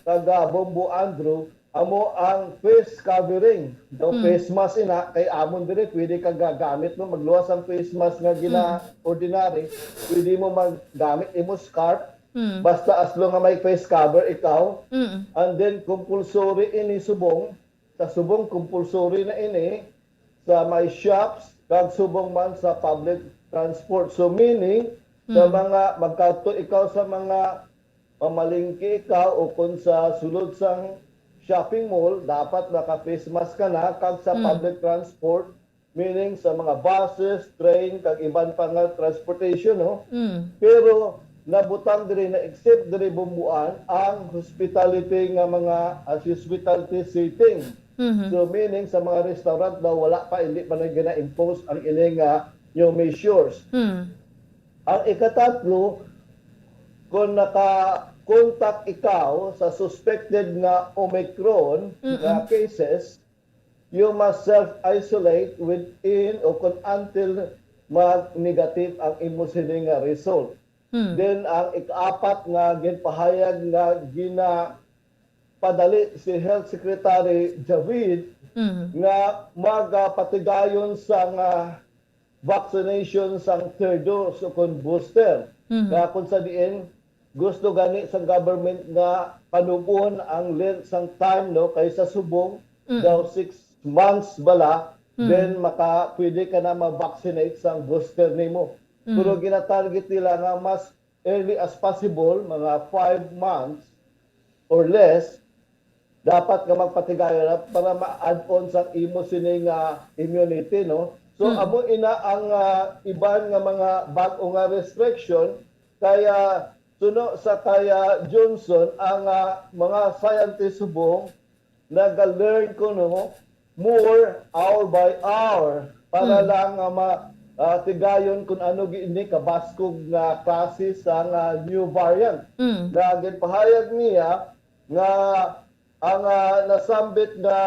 taga Bombo Andrew, amo ang face covering. Daw Hmm. face mask ina kay amon diri pwede ka gagamit no magluwas ang face mask nga gina ordinary, pwede mo maggamit imo scarf Hmm. basta as long nga may face cover ikaw. Hmm. And then compulsory ini subong, sa subong compulsory na ini sa may shops kag subong man sa public transport. So meaning sa Hmm. mga magkadto ikaw sa mga pamalingki ikaw o kung sa sulod sang shopping mall, dapat naka-face mask ka na kag sa Hmm. public transport, meaning sa mga buses, train kag iban pa nga transportation, no? Hmm. Pero nabutang diri na except diri bumbuan ang hospitality nga mga as hospitality setting. Mhm. So meaning sa mga restaurant daw wala pa, hindi pa na gina-impose ang ini nga new measures. Hmm. Ang ikatatlo, kung naka-contact ikaw sa suspected nga Omicron Mm-mm. nga cases, you must self-isolate within o kung until mag-negative ang imo sini nga result. Hmm. Then ang ikaapat nga ginpahayag nga ginapadali si Health Secretary Javid Mhm. nga magapatigayon sa nga vaccination sang third dose o kon booster. Mhm. Nga kung sa diin, gusto gani sang government nga panubon ang length sang time, no, kay sa subong Mm. daw six months bala, Mm. then maka, pwede ka na ma-vaccinate sang booster nimo. Mm. Pero ginatarget nila nga mas early as possible, mga five months or less, dapat nga magpatigayon na para ma-add on sa imo sini nga immunity, no? So, Mm. amo ina ang, ah, iban nga mga bag-o nga restriction, kaya suno sa kaya Johnson, ang, ah, mga scientist subong naga-learn kuno more hour by hour para Mm. lang nga ma-, ah, tigayon kung ano gi-, ini kabaskog nga klase sa nga new variant. Mm. Na ginpahayag niya nga ang, ah, nasambit nga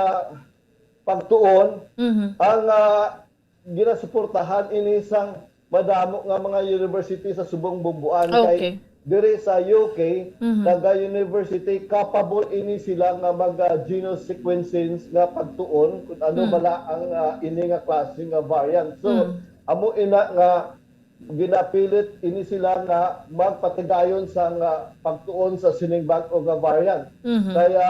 pagtuon, Mhm. ang, ah, ginasuportahan ini sang madamo nga mga university sa subong bumbuan. Kay Okay. diri sa U K, Mhm. taga university, capable ini sila nga mag, ah, genome sequencing nga pagtuon kung ano Mm. bala ang, ah, ini nga klase nga variant. So, Mm. amo ina nga ginapilit ini sila nga magpatigayon sa nga pagtuon sa sining bag-o nga variant. Mhm. Kaya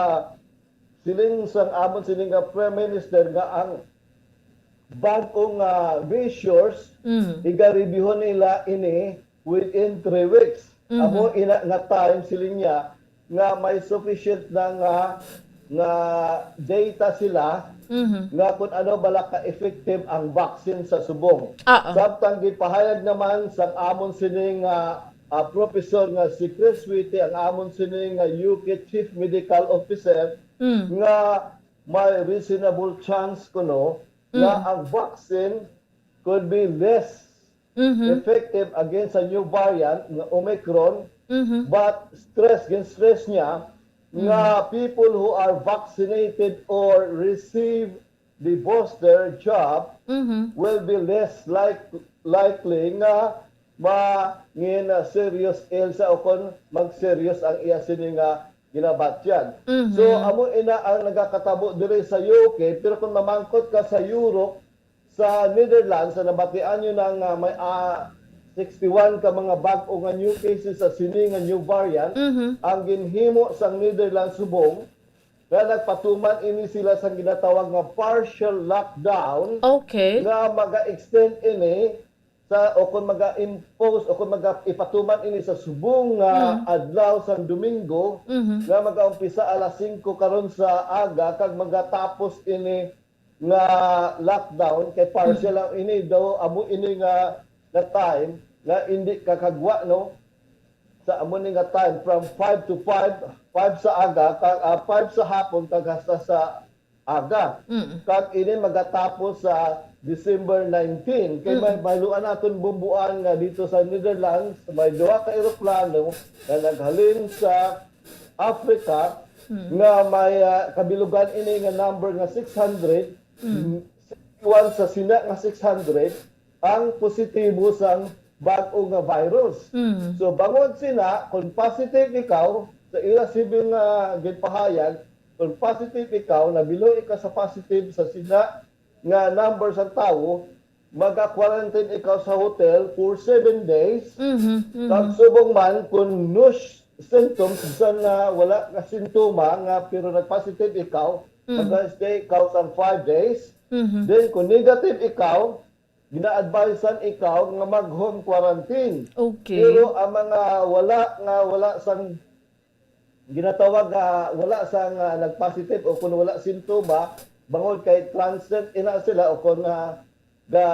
siling sang amon sini nga Prime Minister nga ang bag-o nga measures, Mm. iga-reviewhon nila ini within three weeks. Mhm. Amo ina nga time, siling niya, nga may sufficient na nga, nga data sila Mhm. nga kung ano bala ka effective ang vaccine sa subong. Oo. Samtang gipahayag naman sang amon sini nga, ah, professor nga si Chris Whitty, ang amon sini nga U K Chief Medical Officer, Mm. nga may reasonable chance kuno nga Mm. ang vaccine could be less Mhm. effective against sa new variant nga Omicron, Mhm. but stress, gin-stress niya nga people who are vaccinated or receive the booster jab Mhm. will be less like, likely nga mangin serious ill sa o kon mag-serious ang iya sini nga ginabatyan. Mhm. So, amo ina ang nagakatabo diri sa U K, pero kung mamangkot ka sa Europe, sa Netherlands, sa nabatian nyo na nga may ah, sixty-one ka mga bag-o nga new cases sa sini nga new variant, Mhm. ang ginhimo sang Netherlands subong nga nagpatuman ini sila sang ginatawag nga partial lockdown Okay. nga maga-extend ini sa o kung maga-impose o kung maga ipatuman ini sa subong nga Mm. adlaw sang Domingo Mhm. nga magaumpisa alas singko karon sa aga kag magatapos ini nga lockdown kay partial lang ini daw amo ini nga nga time nga hindi kakagwa no sa amo ni nga time from five to five, five sa aga kag ah, five sa hapon kag hasta sa aga. Mm. Kag ini magatapos sa December nineteen. Kay may Mm. baluan naton bumbuan nga dito sa Netherlands, may duha ka eroplano nga naghalin sa Africa Mm. nga may ah, kabilugan ini nga number nga six hundred, Mm. sixty-one sa sina nga six hundred ang positibo sang bag-o nga virus. Mm. So bangod sina, kung positive ikaw sa ila sibil nga ginpahayag, kung positive ikaw, nabilo ikaw sa positive sa sina nga number sa tawo, maga-quarantine ikaw sa hotel for seven days. Mhm. Mhm. Kag subong man kung no sh- symptoms sa nga wala ka sintoma nga pero nag-positive ikaw, Mm. mag-stay ikaw sa five days. Mhm. Then kung negative ikaw, gina-advisean ikaw nga mag-home quarantine. Okay. Pero ang mga wala nga wala sang ginatawag nga wala sang ah, nag-positive o kung wala sintoma, bangod kay transient ina sila o kung ah, ga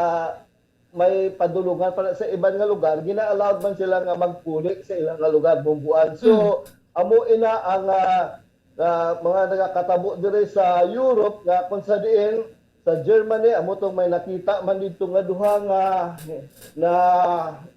may padulungan pa sa iban nga lugar, gina-allowed man sila nga magpuli sa ilang nga lugar bumbuan. So, amo ina ang ah, ah, mga nagakatabo diri sa Europe nga kung sa diin sa Germany amo tong may nakita man dito nga duha nga na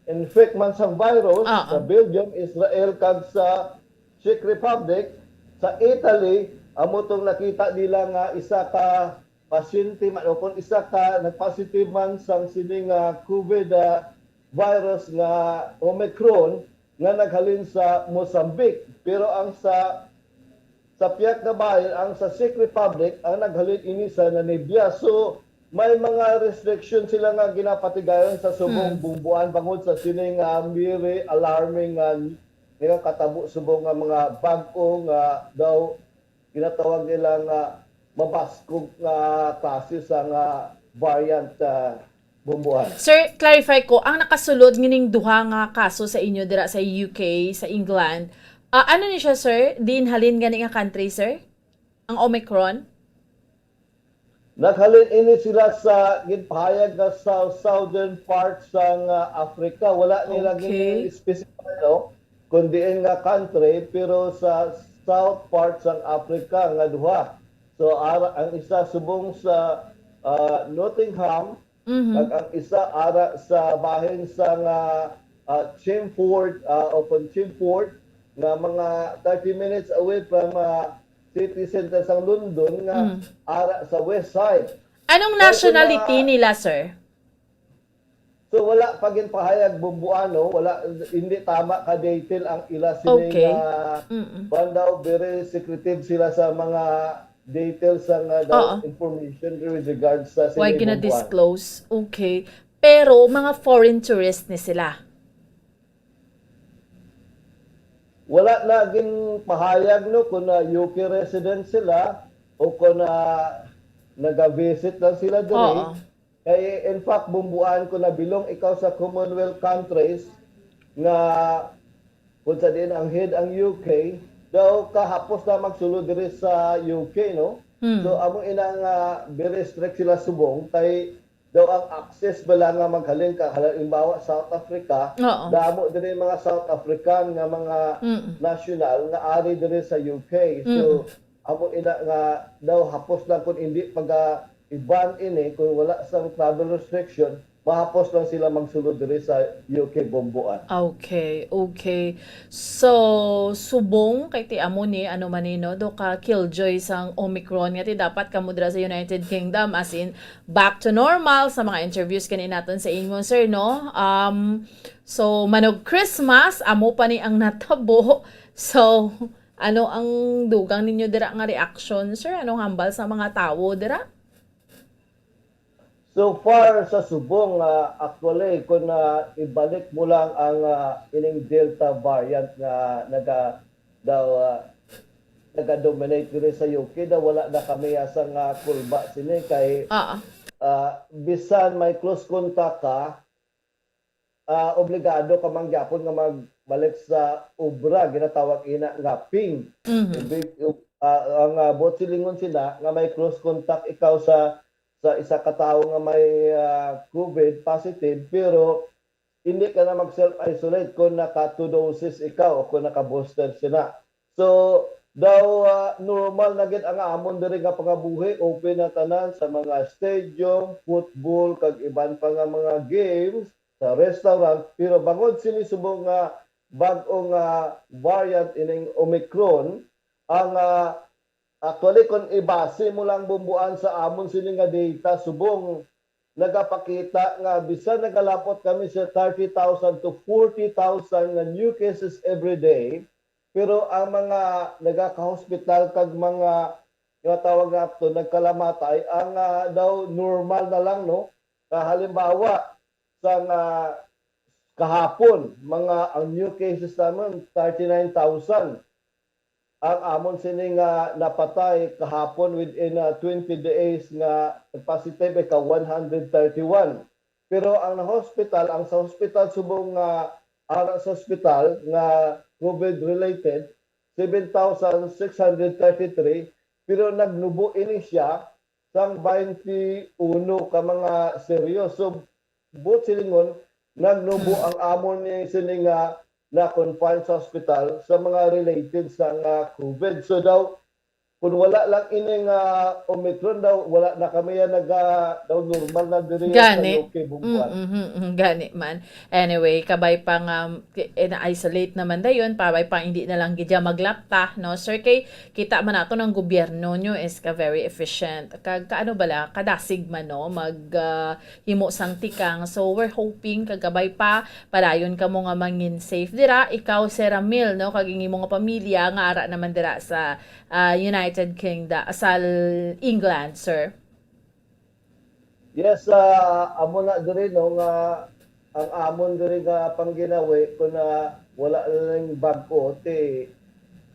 infect man sang virus Ah, sa ah. Belgium, Israel kag sa Czech Republic. Sa Italy amo tong nakita nila nga isa ka pasyente man o kung isa ka nag-positive man sang sini nga COVID ah, virus nga Omicron nga naghalin sa Mozambique. Pero ang sa sa pihak nga bahin, ang sa Czech Republic, ang naghalin ini sa Namibia. So, may mga restriction sila nga ginapatigayon sa subong Mm. bumbuan bangod sa sini nga very alarming nga nga katabo subong nga mga bag-o nga daw ginatawag nila nga mabaskog nga klase sa nga variant ah, bumbuan. Sir, clarify ko, ang nakasulod ngining duha nga kaso sa inyo dira sa U K, sa England, ah, ano ni siya, sir? Diin halin gani nga country, sir? Ang Omicron? Naghalin ini sila sa ginpahayag nga sa southern part sang ah, Africa. Wala nila Okay. gini-specify, no? Kung diin nga country, pero sa south part sang Africa nga duha. So, ara, ang isa subong sa ah, Nottingham, Mhm. kag ang isa ara sa bahin sang ah, ah, Chingford, ah, o kung Chingford, nga mga thirty minutes away from ah, city center sang London, nga Mm. ara sa west side. Anong Kaya sa nationality mga nila, sir? So wala pa ginpahayag bumbuan, no? Wala, hindi tama ka detail ang ila sini Okay. nga Mm-mm. kuwan daw, very secretive sila sa mga details sa nga daw Oo. Information with regards sa Why sini bumbuan. gina-disclose? Okay. Pero mga foreign tourist ni sila. Wala na ginpahayag, no, kung na U K resident sila o kung na naga-visit lang sila diri. Oo. Kay in fact, bumbuan, kung nabilong ikaw sa Commonwealth countries nga kung sa diin ang head ang U K, daw kahapos na magsulod diri sa U K, no? Hmm. So amo ina nga very strict sila subong kay daw ang access bala nga maghalin ka halimbawa South Africa, Oo. damo diri mga South African nga mga Mm. national nga ari diri sa U K. So amo ina nga daw hapos lang kung hindi pag i-ban ini kung wala sang travel restriction, mahapos lang sila magsulod diri sa U K, Bomboan. Okay, okay. So, subong kay ti amo ni, ano man ni, no, do ka killjoy sang Omicron nga ti dapat kamo dira sa United Kingdom, as in, back to normal sa mga interviews kani naton sa inyo, sir, no? Um, so, manog Christmas, amo pa ni ang natabo. So, ano ang dugang ninyo dira nga reaction, sir? Anong hambal sa mga tawo dira? So far sa subong, ah, actually, kung, ah, ibalik mo lang ang, ah, ining Delta variant nga naga daw, ah, naga-dominate diri sa U K, daw wala na kami asa nga kulba sini kay, Ah, ah, bisan may close contact ka, ah, obligado ka man gyapon nga magbalik sa obra, ginatawag ina nga ping. mhm. Big, ah, ang, ah, buot silingon sina nga may close contact ikaw sa sa isa ka tawo nga may, ah, COVID positive, pero hindi ka na mag-self-isolate kung naka two doses ikaw o kung naka-booster sina. So, daw, ah, normal na gid ang amon diri nga pangabuhi, open na tanan sa mga stadium, football, kag iban pa nga mga games, sa restaurant, pero bangod sini subong nga bag-o nga variant ining Omicron, ang, ah, actually, kung ibase mo lang, Bomboan, sa amon sini nga data, subong nagapakita nga bisan nagalapot kami sa thirty thousand to forty thousand nga new cases every day, pero ang mga nagaka-hospital kag mga, nga tawag nato, nagkalamatay, ang, ah, daw normal na lang, no? Ah, halimbawa, sa nga kahapon, mga, ang new cases naman, thirty-nine thousand. Ang amon sini nga napatay kahapon within, ah, twenty days nga positive, ika one hundred thirty-one. Pero ang na-hospital, ang sa hospital subong nga, ara sa hospital nga COVID-related, seven thousand six hundred thirty-three, pero nagnubo ini siya sang twenty-one ka mga seryoso. Buot silingon, nagnubo ang amon ni sini nga na-confine sa hospital sa mga related sa nga COVID. So daw, kung wala lang ini nga Omicron daw, wala na kami yan naga, daw normal na diri sa Gani. U K, Bomboan. Mm, mm, mm, gani man. Anyway, kabay pa nga, eh, na-isolate naman dayon, kabay pa hindi na lang gid siya maglapta, no? Sir, kay kita man nato ng gobyerno nyo is ka very efficient. Kag kaano bala, kadasig man, no? Mag, ah, himo sang tikang. So, we're hoping kagabay pa, padayon kamo nga mangin safe dira. Ikaw, Sir Ramil, no? Kag ang imo nga pamilya nga ara naman dira sa, ah, United Kingdom, sa England, sir. Yes, ah, amo na diri, no, nga ang amon diri nga pangginawi, kung na wala lang bag-o, ti,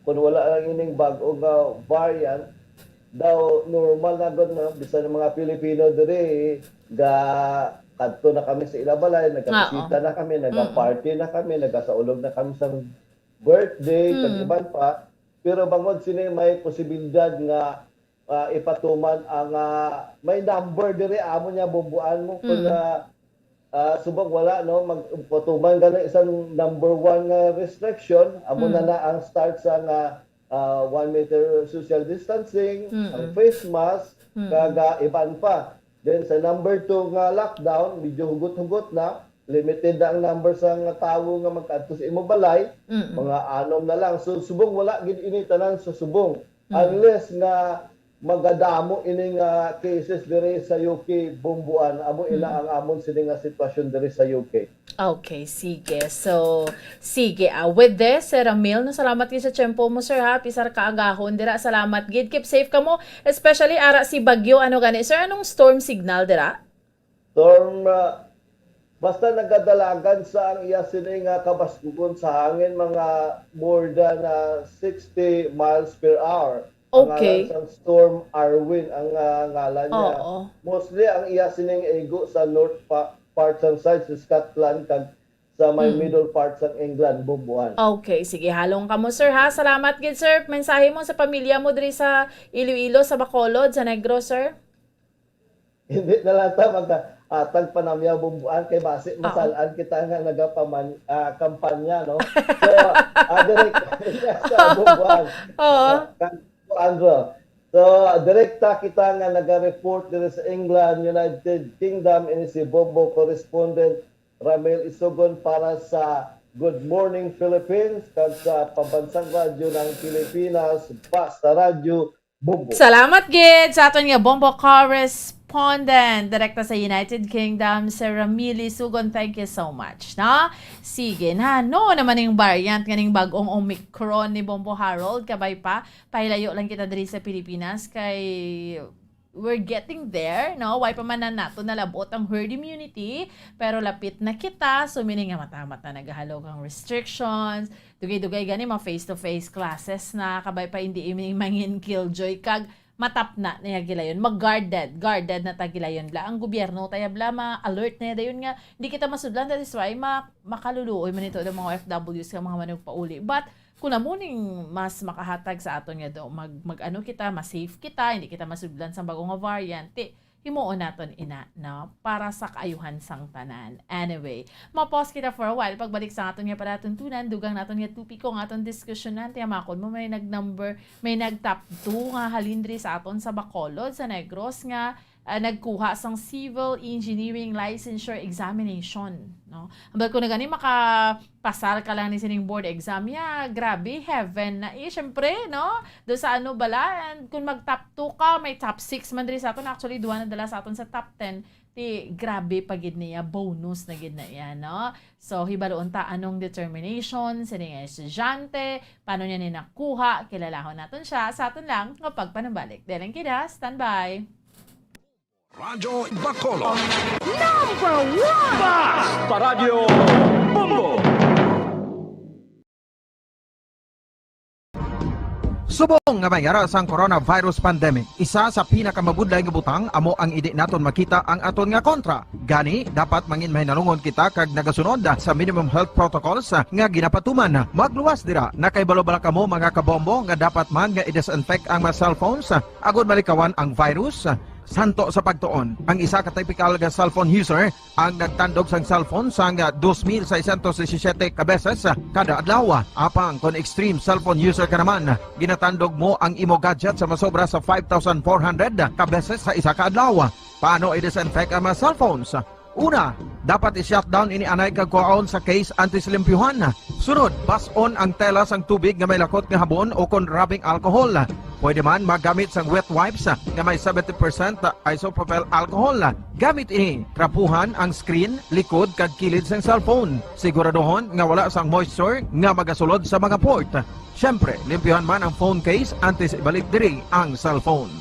kung wala lang ining bag-o nga variant, daw normal na gud na bisan ang mga Pilipino diri, ga kadto na kami sa ila balay, nagabisita Oo. na kami, nagaparty na kami, nagasaulog na kami sa birthday, kag Mm. iban pa. Pero bangod sini may posibilidad nga, ah, ipatuman ang, ah, may number diri amo niya, Bomboan, mo kung, Mm. ah, ah, subong wala, no, magpatuman gani isang number one nga restriction, amo na Mm. na ang start sa nga, ah, one meter social distancing, ang Mm-mm. face mask, Mm. kag, ah, iban pa. Then sa number two nga lockdown, medyo hugot-hugot na, limited na ang number sa nga tawo nga magkadto sa imo balay, Mm-mm. mga anom na lang. So subong wala gid ini tanan sa subong. Mm. Unless nga magadamo ini nga cases diri sa U K, Bomboan, amo ina Mm. ang amon sini nga sitwasyon diri sa U K. Okay, sige. So, sige. Ah, with this, Sir Ramil, no, salamat gid sa tiyempo mo, sir, ha? Pisar ka agahon dira. Salamat gid. Keep safe kamo. Especially ara si Bagyo, ano gani? Sir, anong storm signal dira? Storm, ah, basta nagadalagan sa ang iya sini nga kabaskugon sa hangin, mga more than, ah, sixty miles per hour. Ang Okay. ngalan sang storm, Arwin ang, ah, ngalan niya. Oo. Mostly ang iya sining igo sa north pa, part sang side sa Scotland kag sa may Mm. middle part sang England, Bomboan. Okay, sige, halong kamo, sir, ha? Salamat gid, sir. Mensahe mo sa pamilya mo diri sa Iloilo, sa Bacolod, sa Negros, sir? Hindi na lang ta magkaatag panamyaw, Bomboan, kay basi Oo. masal-an kita nga nagapaman-, ah, kampanya, no? So, ah, direct sa Bomboan. Oo. Ah, kan-, Andro, So, direkta kita nga naga-report diri sa England, United Kingdom, ini si Bombo correspondent Ramil Isugon para sa Good Morning Philippines kag sa Pambansang Radyo ng Pilipinas, Basta Radyo, Bombo. Salamat gid sa aton nga Bombo correspondent direkta sa United Kingdom, Sir Ramil Isugon. Thank you so much, no? Sige na, no naman ning variant nga ning bag-ong Omicron ni Bombo Harold, kabay pa, pahilayo lang kita diri sa Pilipinas kay we're getting there, no? Way pa man na nato nalabot ang herd immunity, pero lapit na kita. So, meaning nga mata-mata nagahalog ang restrictions. Dugay-dugay gani, mga face-to-face classes na, kabay pa hindi iming mangin killjoy kag matapna niya gilayon. Mag-guarded, guarded na ta gilayon bla. Ang gobyerno tayo bla, ma-alert na dayon nga hindi kita masudlan. That is why ma makaluluoy man ito ng mga O F Ws nga mga manugpauli. But kung amo ning mas makahatag sa aton nga do, mag, mag-ano kita, mas safe kita, hindi kita masudlan sa bago nga variant, ti, himuon naton ina, no? Para sa kaayuhan sang tanan. Anyway, ma-pause kita for a while. Pagbalik sa aton nga palatuntunan, dugang naton nga topiko nga aton diskusyonan, tiyamakon mo may nag-number, may nag-top two nga halin diri sa aton sa Bacolod, sa Negros, nga ah, nagkuha sang civil engineering licensure examination, no? Ambot ko na gani makapasar ka lang ni sining board exam, ya, grabe, heaven na. Eh, syempre, no? Do sa ano bala, and kung mag top two ka, may top six man diri sa aton. Actually, duha na dala sa aton sa top ten. Ti, grabe pa gid niya, bonus na gid na iya, no? So, hibaluon ta anong determination sining estudyante, paano niya ni nakuha, kilalahon naton siya sa aton lang nga pagpanumbalik. Dili lang kita, standby. Radyo Bacolod. Number one! Basta Radyo Bombo! Subong nga may ara sang coronavirus pandemic, isa sa pinakamabudlay nga butang amo ang indi naton makita ang aton nga kontra. Gani, dapat mangin mahinalungon kita kag nagasunod sa minimum health protocols nga ginapatuman. Magluwas dira, nakahibalo bala kamo, mga kabombo, nga dapat man nga i-disinfect ang mga cellphones agud malikawan ang virus? Santo sa pagtuon, ang isa ka typical nga cellphone user ang nagtandog sang cellphone sang dos mil seiscientos disisiete ka beses kada adlaw. Apang kon extreme cellphone user ka naman, ginatandog mo ang imo gadget sa masobra sa five thousand four hundred ka beses sa isa ka adlaw. Paano i-disinfect ang mga cellphones? Una, dapat i-shutdown ini anay kag kuhaon sa case antes limpyuhan. Sunod, bas-on ang tela sang tubig nga may lakot nga habon o kon rubbing alcohol. Pwede man magamit sang wet wipes nga may seventy percent isopropyl alcohol. Gamit ini, trapuhan ang screen, likod, kag kilid sang cellphone. Siguraduhon nga wala sang moisture nga magasulod sa mga port. Siyempre, limpyuhan man ang phone case antes ibalik diri ang cellphone.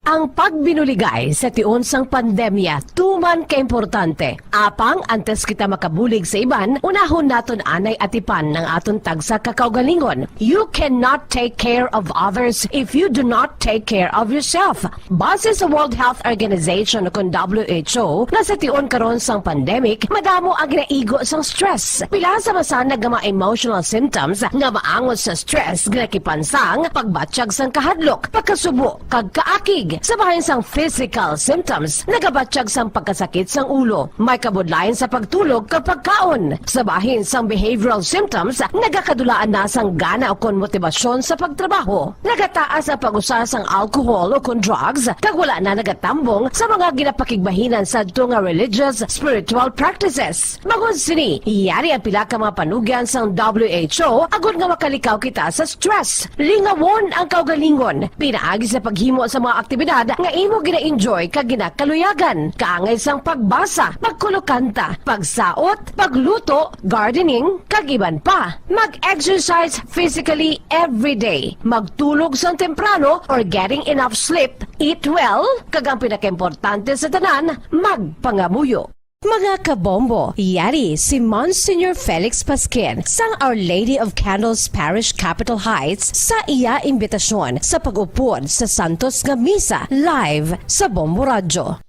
Ang pagbinuligay sa tion sang pandemya tuman ka importante. Apang antes kita makabulig sa iban, unahon naton anay atipan ang aton tagsa ka kaugalingon. You cannot take care of others if you do not take care of yourself. Base sa World Health Organization o kon W H O, nga sa tion karon sang pandemic, madamo ang ginaigo sang stress. Pila sa masanag nga mga emotional symptoms nga maangot sa stress, ginakipan sang pagbatyag sang kahadlok, pagkasubo, kag kaakig. Sa bahin sang physical symptoms, nagabatyag sang pagkasakit sang ulo, may kabudlayan sa pagtulog kag pagkaon. Sa bahin sang behavioral symptoms, nagakadulaan na sang gana ukon motibasyon sa pagtrabaho. Nagataas ang pag-usa sang alcohol ukon drugs, kag wala na nagatambong sa mga ginapakigbahinan sadto nga religious, spiritual practices. Bangod sini, yari ang pila ka mga panugyan sang W H O agod nga makalikaw kita sa stress. Lingawon ang kaugalingon pinaagi sa paghimo sa mga aktibidad nga imo gina-enjoy kag ginakaluyagan, kaangay sang pagbasa, pagkulokanta, pagsaot, pagluto, gardening, kag iban pa. Mag-exercise physically every day. Magtulog sang temprano or getting enough sleep. Eat well, kag ang pinakaimportante sa tanan, magpangamuyo. Mga kabombo, yari si Monsignor Felix Pasquin sang Our Lady of Candles Parish, Capitol Heights, sa iya imbitasyon sa pag-upod sa Santos nga Misa live sa Bombo Radyo.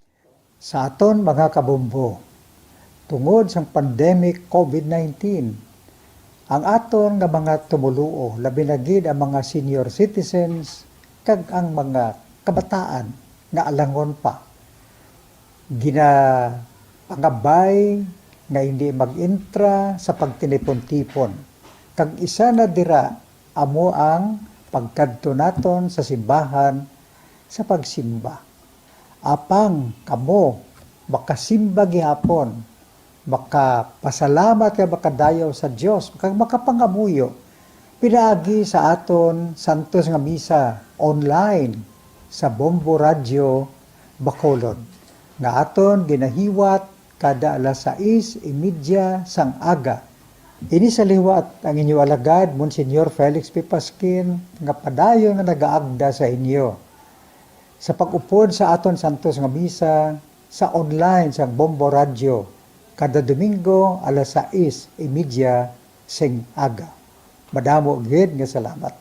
Sa aton mga kabombo, tungod sang pandemic covid nineteen, ang aton nga mga tumoluo, labi na gid ang mga senior citizens kag ang mga kabataan nga alangon pa, ginapangabay nga hindi mag-intra sa pagtinipon-tipon. Kag isa na dira amo ang pagkadto naton sa simbahan sa pagsimba. Apang kamo makasimba gihapon, makapasalamat kag makadayaw sa Dios, kag makapangamuyo pinaagi sa aton santos nga misa online sa Bombo Radyo Bacolod, nga aton ginahiwat kada alas sais y media sang aga. Ini sa liwat ang inyo alagad, Monsignor Felix P. Pasquin, nga padayon nga nagaagda sa inyo sa pag-upod sa aton santos nga misa sa online sang Bombo Radyo kada Domingo alas sais y media sing aga. Madamo gid nga salamat.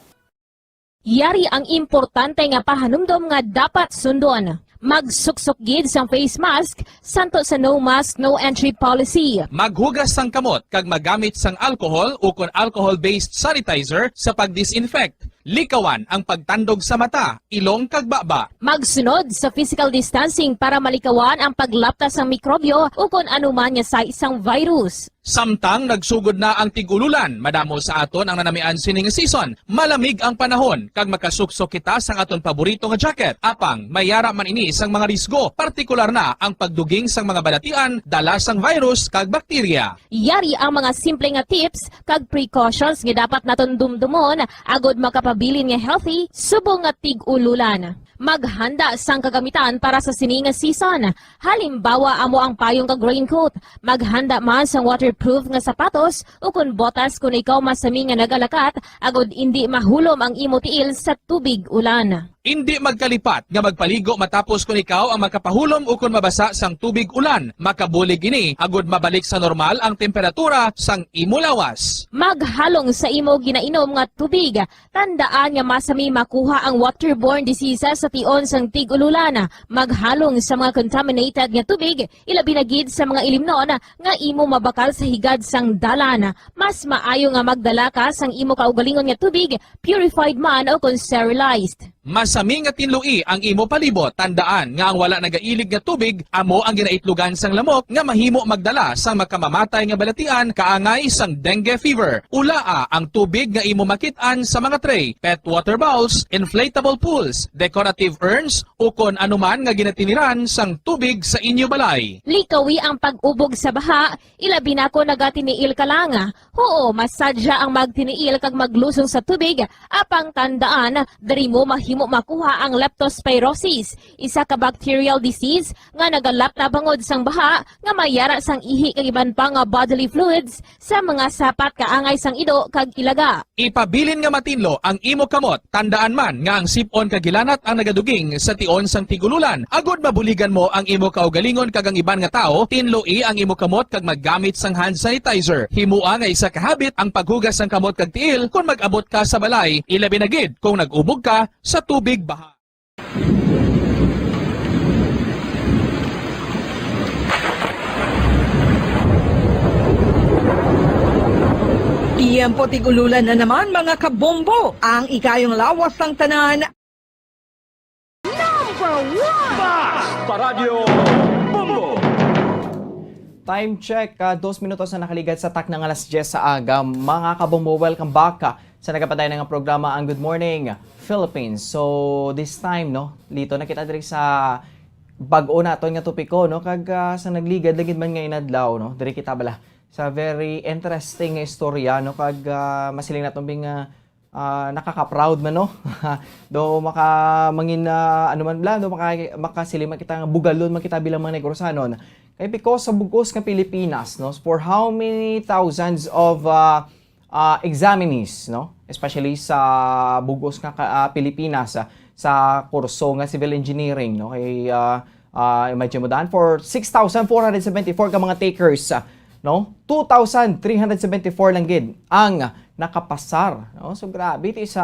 Yari ang importante nga pahanumdom nga dapat sundon. Magsuksok gid sang face mask santo sa no mask, no entry policy. Maghugas sang kamot kag magamit sang alcohol ukon alcohol-based sanitizer sa pag-disinfect. Likawan ang pagtandog sa mata, ilong kag baba. Magsunod sa physical distancing para malikawan ang paglapta sang mikrobyo ukon anuman nga sais sang virus. Samtang nagsugod na ang tig-ululan, madamo sa aton ang nanamian sini nga season. Malamig ang panahon kag makasuksok kita sang aton paborito nga jacket. Apang may ara man ini sang mga risgo, partikular na ang pagduging sang mga balatian dala sang virus kag bakterya. Yari ang mga simple nga tips kag precautions nga dapat naton dumdumon agod makapabilin nga healthy subong nga tig-ululan. Maghanda sang kagamitan para sa sini nga season. Halimbawa, amo ang payong kag raincoat. Maghanda man sang waterproof nga sapatos ukon botas kon ikaw masami nga nagalakat, agod indi mahulom ang imo tiil sa tubig ulan. Indi magkalipat nga magpaligo matapos kon ikaw ang makapahulom ukon mabasa sang tubig ulan. Makabulig ini agod mabalik sa normal ang temperatura sang imo lawas. Maghalong sa imo ginainom nga tubig. Tandaan nga masami makuha ang waterborne diseases sa tion sang tig-ululan. Maghalong sa mga contaminated nga tubig, ilabi na gid sa mga ilimnon nga imo mabakal sa higad sang dalan. Mas maayo nga magdala ka sang imo kaugalingon nga tubig, purified man o kon sterilized. Masami nga tinloi ang imo palibot. Tandaan nga ang wala nagailig nga tubig amo ang ginaitlogan sang lamok nga mahimo magdala sang makamamatay nga balatian kaangay sang dengue fever. Ulaa ang tubig nga imo makit-an sa mga tray, pet water bowls, inflatable pools, decorative urns, ukon anuman nga ginatiniran sang tubig sa inyo balay. Likawi ang pag-ubog sa baha, ilabi na kon nagatiniil ka lang. Huo, masadya ang magtiniil kag maglusong sa tubig, apang tandaan, diri mo mahimo makuha ang leptospirosis, isa ka bacterial disease nga nagalapta bangod sang baha nga may ara sang ihi kag iban pa nga bodily fluids sa mga sapat kaangay sang ido kag ilaga. Ipabilin nga matinlo ang imo kamot. Tandaan man nga ang sip-on kag hilanat ang nagaduging sa tion sang tig-ululan. Agod mabuligan mo ang imo kaugalingon kag ang iban nga tawo, tinloi ang imo kamot kag maggamit sang hand sanitizer. Himoa nga isa ka habit ang paghugas sang kamot kag tiil kon mag-abot ka sa balay, ilabi na gid kon nag-ubog ka sa tubig baha. Tiyempo tig-ululan na naman, mga kabombo. Ang ikayong lawas sang tanan. Number one! Bas! Paradyo Bombo! Time check, ah, dos minutos na nakaligad sa takna nga alas diyes sa aga. Mga kabombo, welcome back, ah, sa nagapadayon nga programa, ang Good Morning Philippines. So, this time, no, Lito, na kita diri sa bag-o naton nga topiko, no, kag, ah, sa nagligad lagi man nga inadlaw, no, diri kita bala sa very interesting nga istorya, no, kag, ah, masiling naton bing, ah, ah, nakaka-proud man, no? Do maka mangin, ah, ano man bala, do maka, makasiling man kita nga bugalon man kita bilang mga Negrosanon. Kay because sa bug-os nga Pilipinas, no, for how many thousands of, ah, ah, examinees, no, especially sa bug-os nga ka-, ah, Pilipinas, ah, sa kurso nga civil engineering, no, kay, ah, ah, imagine mo dan, for six thousand four hundred seventy-four ka mga takers, ah, no, two thousand three hundred seventy-four lang gid ang nakapasar, no? So grabe, ti sa,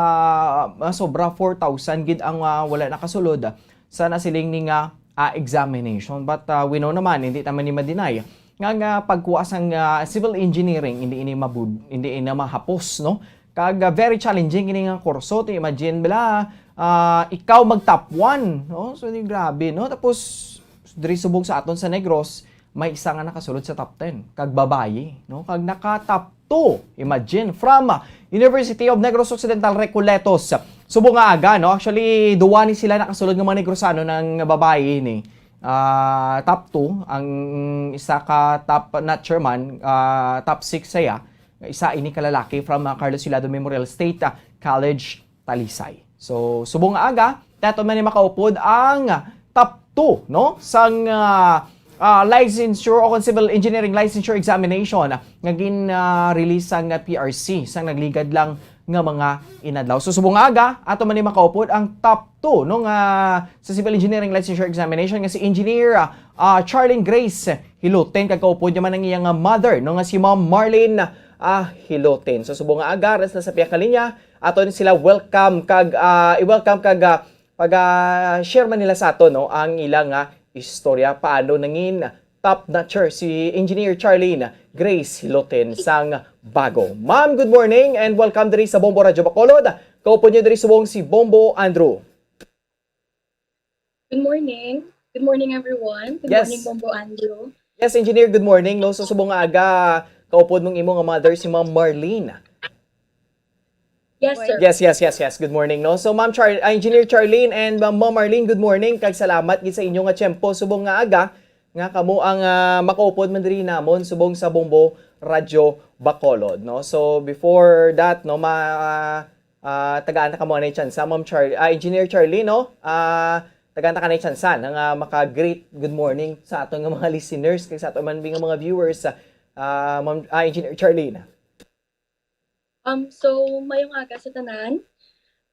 ah, sobra four thousand gid ang, ah, wala nakasulod sa nasiling ni nga, ah, examination. But, ah, we know naman, hindi naman ni ma-deny nga, nga pagkuha sang, ah, civil engineering, hindi ini mabud-, hindi ini mahapos, no? Kag, ah, very challenging ini nga kurso. To imagine bala, ah, ikaw mag top one, no? So, di grabe, no? Tapos, diri subong sa aton sa Negros, may isa nga nakasulod sa top ten, kag babayi, no? Kag naka top two. Imagine, from, ah, University of Negros Occidental, Recoletos. Subong nga aga, no? Actually, duwa ni sila nakasulod nga mga Negrosano nga babayi ni, ah, top two. Ang isa ka top notcher man, ah, top six saya. Isa ini ka lalaki from, ah, Carlos Hilado Memorial State, ah, College, Talisay. So, subong nga aga, tato man ni makaupod ang top two, no? Sang, ah, ah, licensure o kung civil engineering licensure examination nga gin, ah, release sang P R C sang nagligad lang nga mga inadlaw. So, subong nga aga, ato man ni makaupod ang top two, no, nga sa civil engineering licensure examination nga si Engineer, ah, Charlene Grace Hilotin, kag kaupod niya man ang iyang, ah, mother, no, nga si Ma'am Marlene, ah, Hilotin. So, subong nga aga, res na sa pihak nga linya, aton sila welcome kag, ah, i-welcome kag, ah, pag, ah, share man nila sa aton, no, ang ilang, ah, istorya paano nangin top notcher si Engineer Charlene Grace Hilotin sang Bago. Ma'am, good morning and welcome diri sa Bombo Radyo Bacolod. Kaupod niyo diri subong si Bombo Andrew. Good morning. Good morning, everyone. Good Yes. Morning, Bombo Andrew. Yes, Engineer, good morning. No, so subong nga aga, kaupod mong imo nga mother si Ma'am Marlene. Yes, sir. Yes, yes, yes, yes. Good morning, no. So Ma'am Char ah, Engineer Charlene and Ma'am Ma'am Marlene, good morning. Kag salamat gid sa inyo nga tiyempo subong nga aga nga kamo ang, ah, makaupod man diri namon subong sa Bombo Radyo Bacolod, no. So before that, no, ma ah, tagaan ta kamo anay tsansa, Ma'am Char ah, Engineer Charlene, no. Ah, tagaan ta ka anay tsansa nga maka-greet good morning sa aton nga mga listeners kag sa aton man nga mga viewers, ah, Ma'am ah, Engineer Charlene. Um, so, mayong aga sa tanan.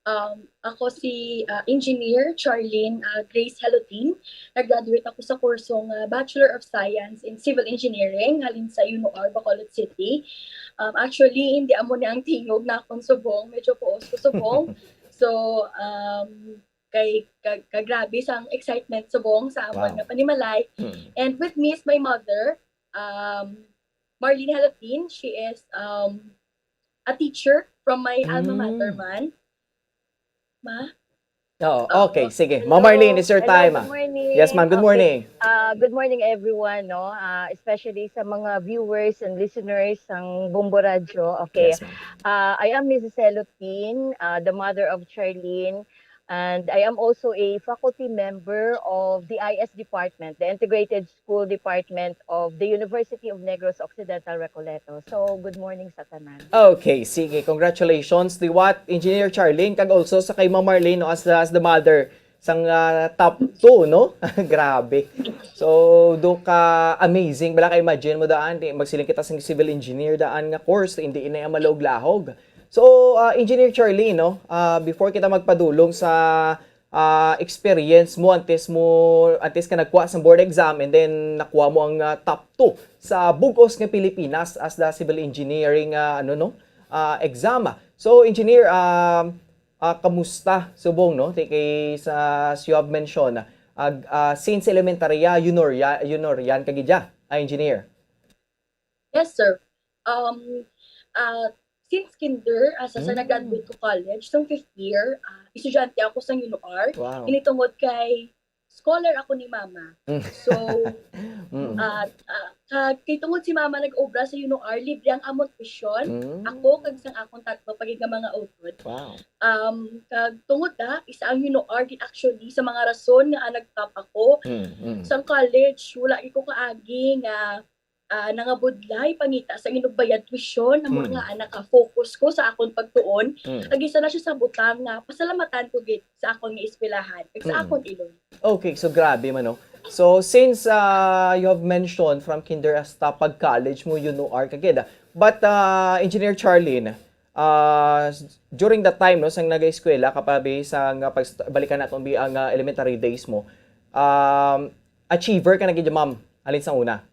Um, ako si, ah, Engineer Charlene, ah, Grace Helotin. Nag-graduate ako sa kurso nga Bachelor of Science in Civil Engineering halin sa UNOR, Bacolod City. Um, actually, hindi amo ni ang tingog na akong subong. Medyo puos ko subong. So, um, kay ka, ka grabe sang excitement subong sa amon Wow. nga panimalay. Mm. And with me is my mother, um, Marlene Helotin. She is, um, a teacher from my alma mater Mm. man. Ma? Oo, Oo. Okay, sige. Hello. Ma'am Marlene, it's your Hello, time. good morning. Yes, ma'am. Good Okay. Morning. Ah, good morning, everyone, no? Ah, especially sa mga viewers and listeners ng Bombo Radyo. Okay. Yes, ma'am. Ah, I am Missus Elotin, ah, the mother of Charlene, and I am also a faculty member of the I S department, the Integrated School Department of the University of Negros Occidental Recoleto. So, good morning sa tanan. Okay, sige. Congratulations, Liwat, Engineer Charlene, kag also sa kay Ma'am Marlene, no, as the, as the mother sang, ah, top two, no? Grabe. So, do ka amazing. Bala ka imagine mo daan, di, magsiling kita sang civil engineer daan nga course, hindi ina malog-lahog. So, ah, Engineer Charlene, no? Ah, before kita magpadulong sa, ah, experience mo antes mo antes ka nagkuha sa board exam and then nakuha mo ang, ah, top two sa bugos nga Pilipinas as the civil engineering, ah, ano, no? Ah, exam. So, Engineer, um, ah, kamusta subong, no? Ti kay sa as you have mentioned, ag, ah, since elementarya, junior ya, junior yan kagidya, ah, Engineer. Yes, sir. Um, ah, since kinder, ah, sa, sa Mm. nag-graduate ko college, sang fifth year, ah, estudyante ako sa UNOR. Wow. Ini tungod kay scholar ako ni mama. Mm. So, Mm. ah, ah, kag kay tungod si mama nag-obra sa UNOR, libre ang amon tuition. Mm. Ako kag sang akong tatlo pa gid nga mga utod. Wow. Um, kag tungod na, isa ang UNOR gid actually sa mga rason nga nag-top ako. Mm, mm. Sang college, wala gid ko kaagi nga, ah, nangabudlay pangita sa inugbayad tuition ng mga Mm. nga anak ka. Focus ko sa akon pagtuon. Mm. Kag isa na siya sa butang nga pasalamatan ko gid sa akon nga eskwelahan, kag sa Mm. akon ilong. Okay, so grabe man, no? So, since, ah, you have mentioned from kinder hasta pag-college mo, UNOR kagid. But, ah, Engineer Charlene, ah, s- during that time, no, sang nag-eskwela ka pa, be, sa nga pag-, balikan naton, be, ang, ah, elementary days mo, um, achiever ka na gid, ma'am, halin sa una?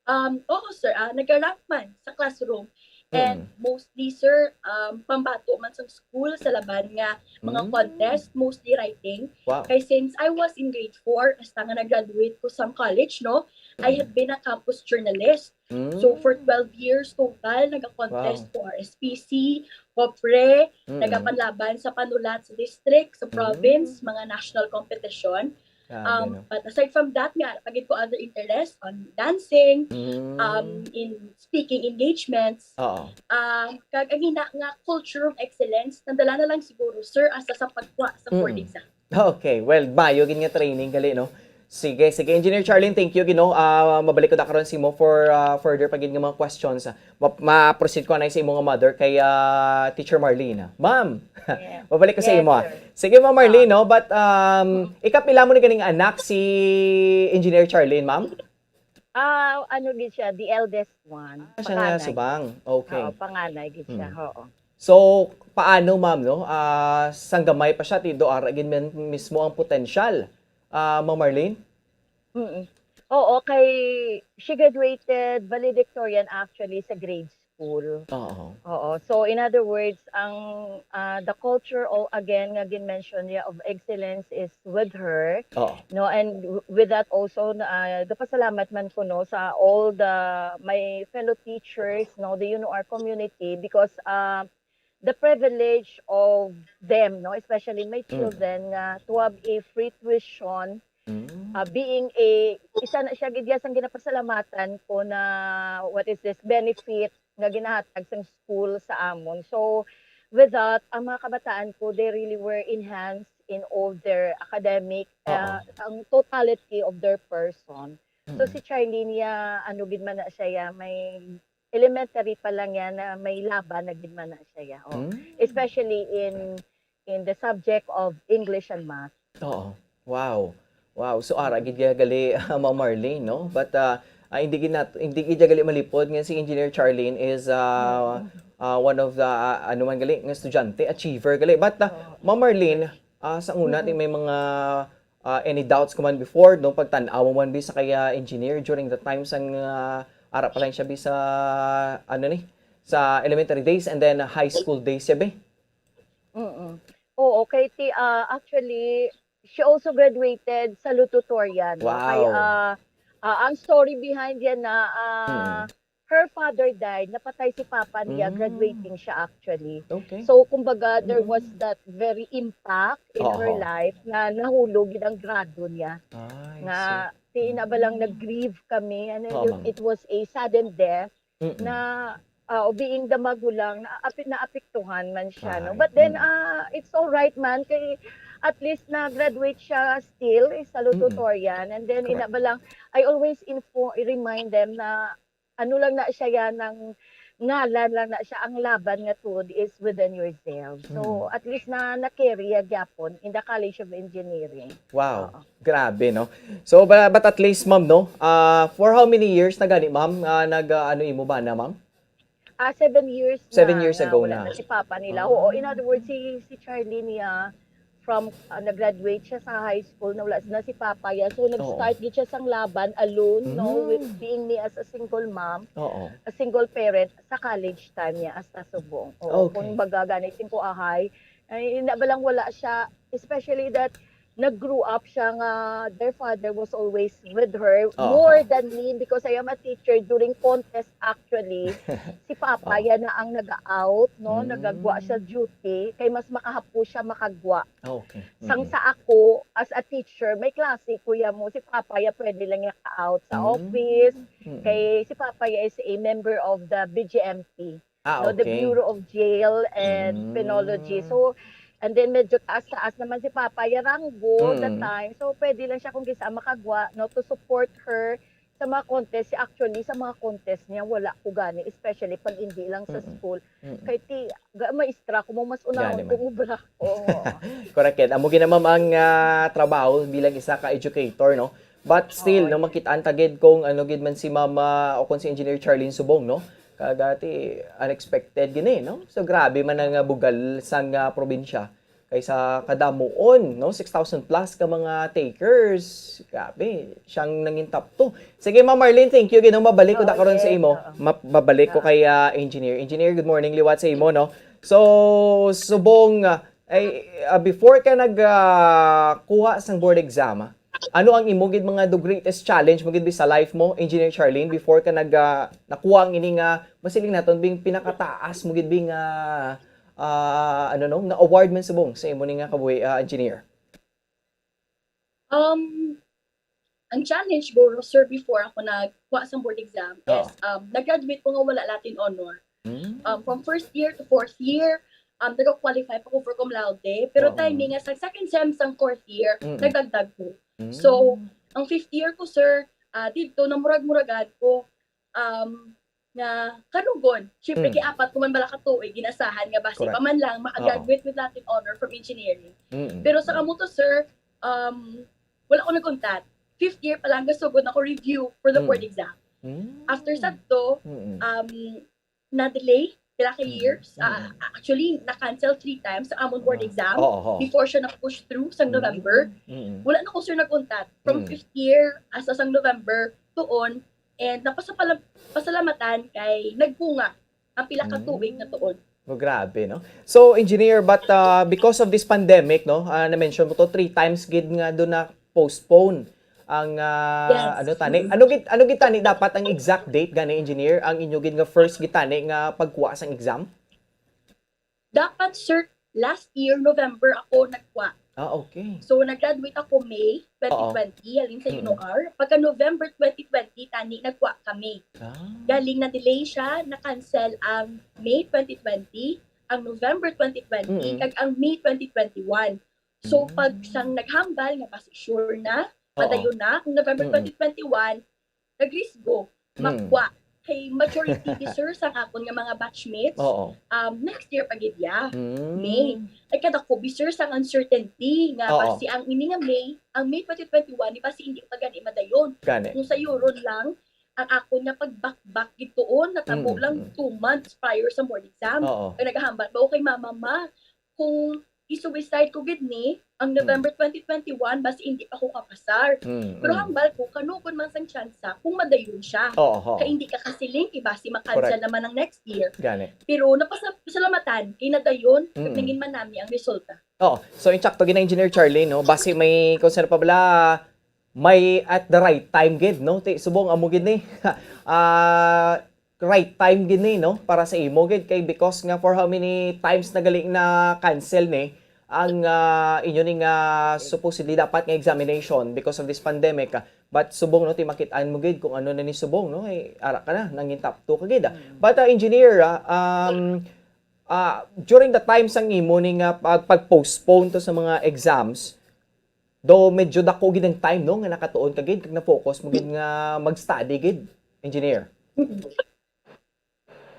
Um, oo, sir. Ah, nag-rank man sa classroom. And Mm. mostly, sir, um, pambato man sa school, sa laban nga mga Mm. contest, mostly writing. Wow. Kay since I was in grade four, hasta nga nag-graduate ko sa college, no, I Mm. have been a campus journalist. Mm. So, for twelve years total, nag-contest Wow. ko R S P C, COPRE, Mm-mm. nagapanlaban sa panulat sa district, sa Mm. province, mga national competition. Grabe, Um, no? But aside from that nga, pagid ko other interest on dancing, Mm. um, in speaking engagements, Oo. um, kag ang ina nga culture of excellence, nandala na lang siguro, sir, hasta sa pagkuha sa Mm. board exam. Okay, well, mayo gid nga training gali, no? Sige, sige, Engineer Charlene, thank you, gid, no? Ah, mabalik ko da karon sa imo for, ah, further pa gid nga mga questions. Ma-, ma-proceed ko na sa imo nga mother kay, ah, Teacher Marlene. Ma'am, Yes. Mabalik ko sa Yes, imo, ah. sir. Sige, Ma'am Marlene, Ah. no? But, um, ikapila mo ni ganing anak si Engineer Charlene, ma'am? Ah, ano gid siya, the eldest one. Ah, siya nga Panganay. subang. Okay. Oo, panganay gid siya, Hmm. oo. So, paano, ma'am, no? Ah, sang gamay pa siya, ti do ara gid man mismo ang potensyal. Ah, Ma'am Marlene? Mm. Oo, kay she graduated valedictorian actually sa grade school. Oo. Oo. So, in other words, ang, ah, the culture o, again, nga gin-mention niya of excellence is with her, Oo. no? And w-, with that also, na, ah, gapasalamat man ko, no, sa all the, my fellow teachers, no, the U N O R community because, ah, the privilege of them, no, especially my Mm. children, nga to have a free tuition, Mm. ah, being a, isa na siya gid ya sang ginapasalamatan ko na what is this benefit nga ginahatag sang school sa amon. So, with that, ang mga kabataan ko, they really were enhanced in all their academic, Oo. ah, ang totality of their person. So, Mm. si Charlene, ya, ano gid man na siya, ya, may elementary pa lang yan na may laban na gid man na siya, ya. Oh. Mm. Especially in, in the subject of English and math. Oo. Wow. Wow. So, ara gid ya gali, Ma'am Marlene, no? But, ah, ah, hindi gid nat-, hindi gid ya gali malipod nga si Engineer Charlene is, ah, Mm. ah, one of the, ah, ano man gali, nga estudyante, achiever gali. But, ah, Oo. Ma'am Marlene, ah, sa una, Mm. ti may mga, ah, any doubts ko man before, no? Pagtan-aw mo man bi sa kaya engineer during the time sang, ah, ara pa lang siya bi sa, ano ni, sa elementary days and then high school days siya bi? Mm-mm. Oo, kay ti-, ah, actually, she also graduated salutatorian, no? Kay, Wow. ah, ah, ang story behind yan na, ah, Mm. her father died, napatay si papa niya, Mm. graduating siya actually. Okay. So, kumbaga, there was Mm. that very impact in her Oho. life na nahulog gid ang grado niya. Ay, Nga, so, ti-, ina ba lang mm. nag-grieve kami, ano, Oo, it, ma'am. it was a sudden death Mm-mm. na, ah, being the magulang, naapi-, naapektuhan man siya, no? Ay, But then, mm. ah, it's all right man, kay at least na-graduate siya still, eh, Mm-mm. salutatorian. And then, ina Correct. ba lang, I always info-, remind them na ano lang na siya yan, ang ngalan lang na siya, ang laban nga tuod is within yourself. So, Mm. at least na, na-carry ya gyapon in the College of Engineering. Wow. Oo. Grabe, no? So, ba-, but at least, ma'am, no? Ah, for how many years na gani, ma'am, ah, nag, ah, ano imo bana, ma'am? Ah, seven years Seven na years nga ago wala na. na si papa nila. Ah. Oo, in other words, si, si Charlene, ah, from, ah, nag-graduate siya sa high school, nawala na si papa, ya. So, Oo. nag-start gid siya sang laban alone, no, Mm. with being me as a single mom, Oo. a single parent sa college time niya, hasta subong. Oo, Okay. kung baga gani, singko ahay, ay, na ba lang wala siya, especially that nag-grew up siya nga their father was always with her, Oo. more than me, because I am a teacher during contest, actually. Si Papa, Oo. yan na ang nag-out, no? Mm. Nagagwa siya duty, kay mas makahapo siya makagwa. Ah, okay. Sang Mm. sa ako, as a teacher, may klase, kuya mo, si Papa, ya pwede lang niya ka-out sa Mm. office. Mm. Kay si Papa, ya is a member of the B J M P. Ah, No, the okay. Bureau of Jail and Mm. Penology. So, and then medyo taas-taas naman si Papa ya ranggo that Mm. time. So, pwede lang siya kung kinsa makagwa, no, to support her sa mga contest. Si actually, sa mga contest niya, wala ko gani, especially pag hindi lang sa Mm. school. Mm. Kay ti, ga-, maestra ko mo, mas unahon Gani ko man. ubra ko. Correct, Ken. Amo gid na, ma'am, ang, ah, trabaho bilang isa ka educator, no? But still, Oo, no, yes. makitaan ta gid kung ano gid man si Mama o kung si Engineer Charlene Subong, no? Kagati, unexpected gini, no? So, grabe man ang, ah, bugal sang, ah, probinsya. Kaysa kadamuon, no? Six thousand plus ka mga takers. Grabe, siyang nangin top two. Sige, Ma'am Marlene, thank you. Gino, mabalik ko Oo, da karon sa yes, imo. oo. Ma-, mabalik ko Oo. kay, ah, Engineer. Engineer, good morning. Liwat sa imo, no? So, subong, ah, ay, ah, before ka nag, ah, kuha sang board exam, ah, ano ang imo gid mga the greatest challenge mo gid sa life mo, Engineer Charlene, before ka nag, ah, nakuha ang ini nga, masiling naton, bing pinakataas mo gid, bing, ah, ah, ano, no, na award man subong sa imo ni nga kabuhi, ah, engineer? Um, ang challenge siguro, sir, before ako nagkuha sa board exam is, Oh. um, nag-graduate ko nga wala Latin honor. Mm. Um, from first year to fourth year, um, nag-qualify pa ko for cum laude. Pero Oo. timing nga sa second sem sang fourth year, Mm. nagdagdag ko. Mm. So, ang fifth year ko, sir, ah, dito, namurag-muragan ko, um, nga kanugon. Siyempre, Mm. kay apat ko man bala ka tuig, ginasahan nga basi Correct. pa man lang makagraduate Oo. with Latin honor from engineering. Mm. Pero sa kamo to, sir, um, wala ko nag-untat. Fifth year pa lang, gasugod na ko review for the Mm. board exam. Mm. After sa to, Mm. um, na-delay pila ka Mm. years. Ah, Mm. actually, na-cancel three times ang amon board Ah. exam Oo, oo. before siya na-push through sa Mm. November. Mm. Wala na ko, sir, nag-untat. From Mm. fifth year, hasta sang November, tuon, and napasapala-, pasalamatan kay nagbunga ang pila ka Mm. tuig na tuon. Oh, grabe, no? So, engineer, but, ah, because of this pandemic, no, ah, na-mention mo to, three times gid nga do na-postpone ang, ah, Yes. ano tani? Ano gid, ano gid tani dapat ang exact date gani, engineer, ang inyo gid nga first gid tani nga pagkuha sang exam? Dapat, sir, last year, November ako nagkuha. Ah, okay. So, nag-graduate ako May Oo. twenty twenty, halin sa Mm. U N O R. Pagka November twenty twenty, tani nagkuha kami. Ah. Galing na-delay siya, na-cancel ang May twenty twenty, ang November twenty twenty, Mm. kag ang May twenty twenty-one. So, Mm. pag sang naghambal nga basi sure na, Oo. padayon na, ang November Mm. twenty twenty-one, nagrisgo, Mm. magkuha. Kay majority, sir, sa akon nga mga batchmates, Oo. um, next year pa gid ya. Mm. May. Ay, kadako bi, sir, sang uncertainty nga Oo. basi ang ini nga May, ang May twenty twenty-one, di basi hindi pa gani madayon. Gani. Kung sayuron lang, ang akon nga pagbakbak gid tuon, natabo Mm, lang mm. two months prior sa board exam. Oo. Kay naghambal ba ko kay mama, "Ma, kung i-suicide ko gid ni, ang Mm. November twenty twenty-one, basi hindi pa ko kapasar." Mm, Pero mm. hambal ko, kanugon man sang tsansa kung madayon siya. Oo, oo. Kay hindi ka kasiling, kay basi ma-cancel Correct. naman ang next year. Gani. Pero napasa-, pasalamatan, kay nadayon, Mm. nangin man nami ang resulta. Oo. So, insakto gid na, Engineer Charlie, no? Basi may, kung saan pa bala, may at the right time gid, no? Ti, subong amo gid ni. Ah, right time gid ni, no? Para sa imo gid, kay because nga for how many times na gali na cancel ni ang, ah, inyo ni nga supposedly dapat nga examination because of this pandemic, ah. But subong, no, ti makit-an mo gid kung ano na ni subong, no? Eh, ara ka na, nangin top two ka gid, ah. Mm. But, ah, engineer, ah, um, ah, during the time sang imo ni nga pag-, pag-postpone to sa mga exams, do medyo dako gid ang time, no, nga nakatuon ka gid, kag na-focus mo gid nga mag-study gid, engineer?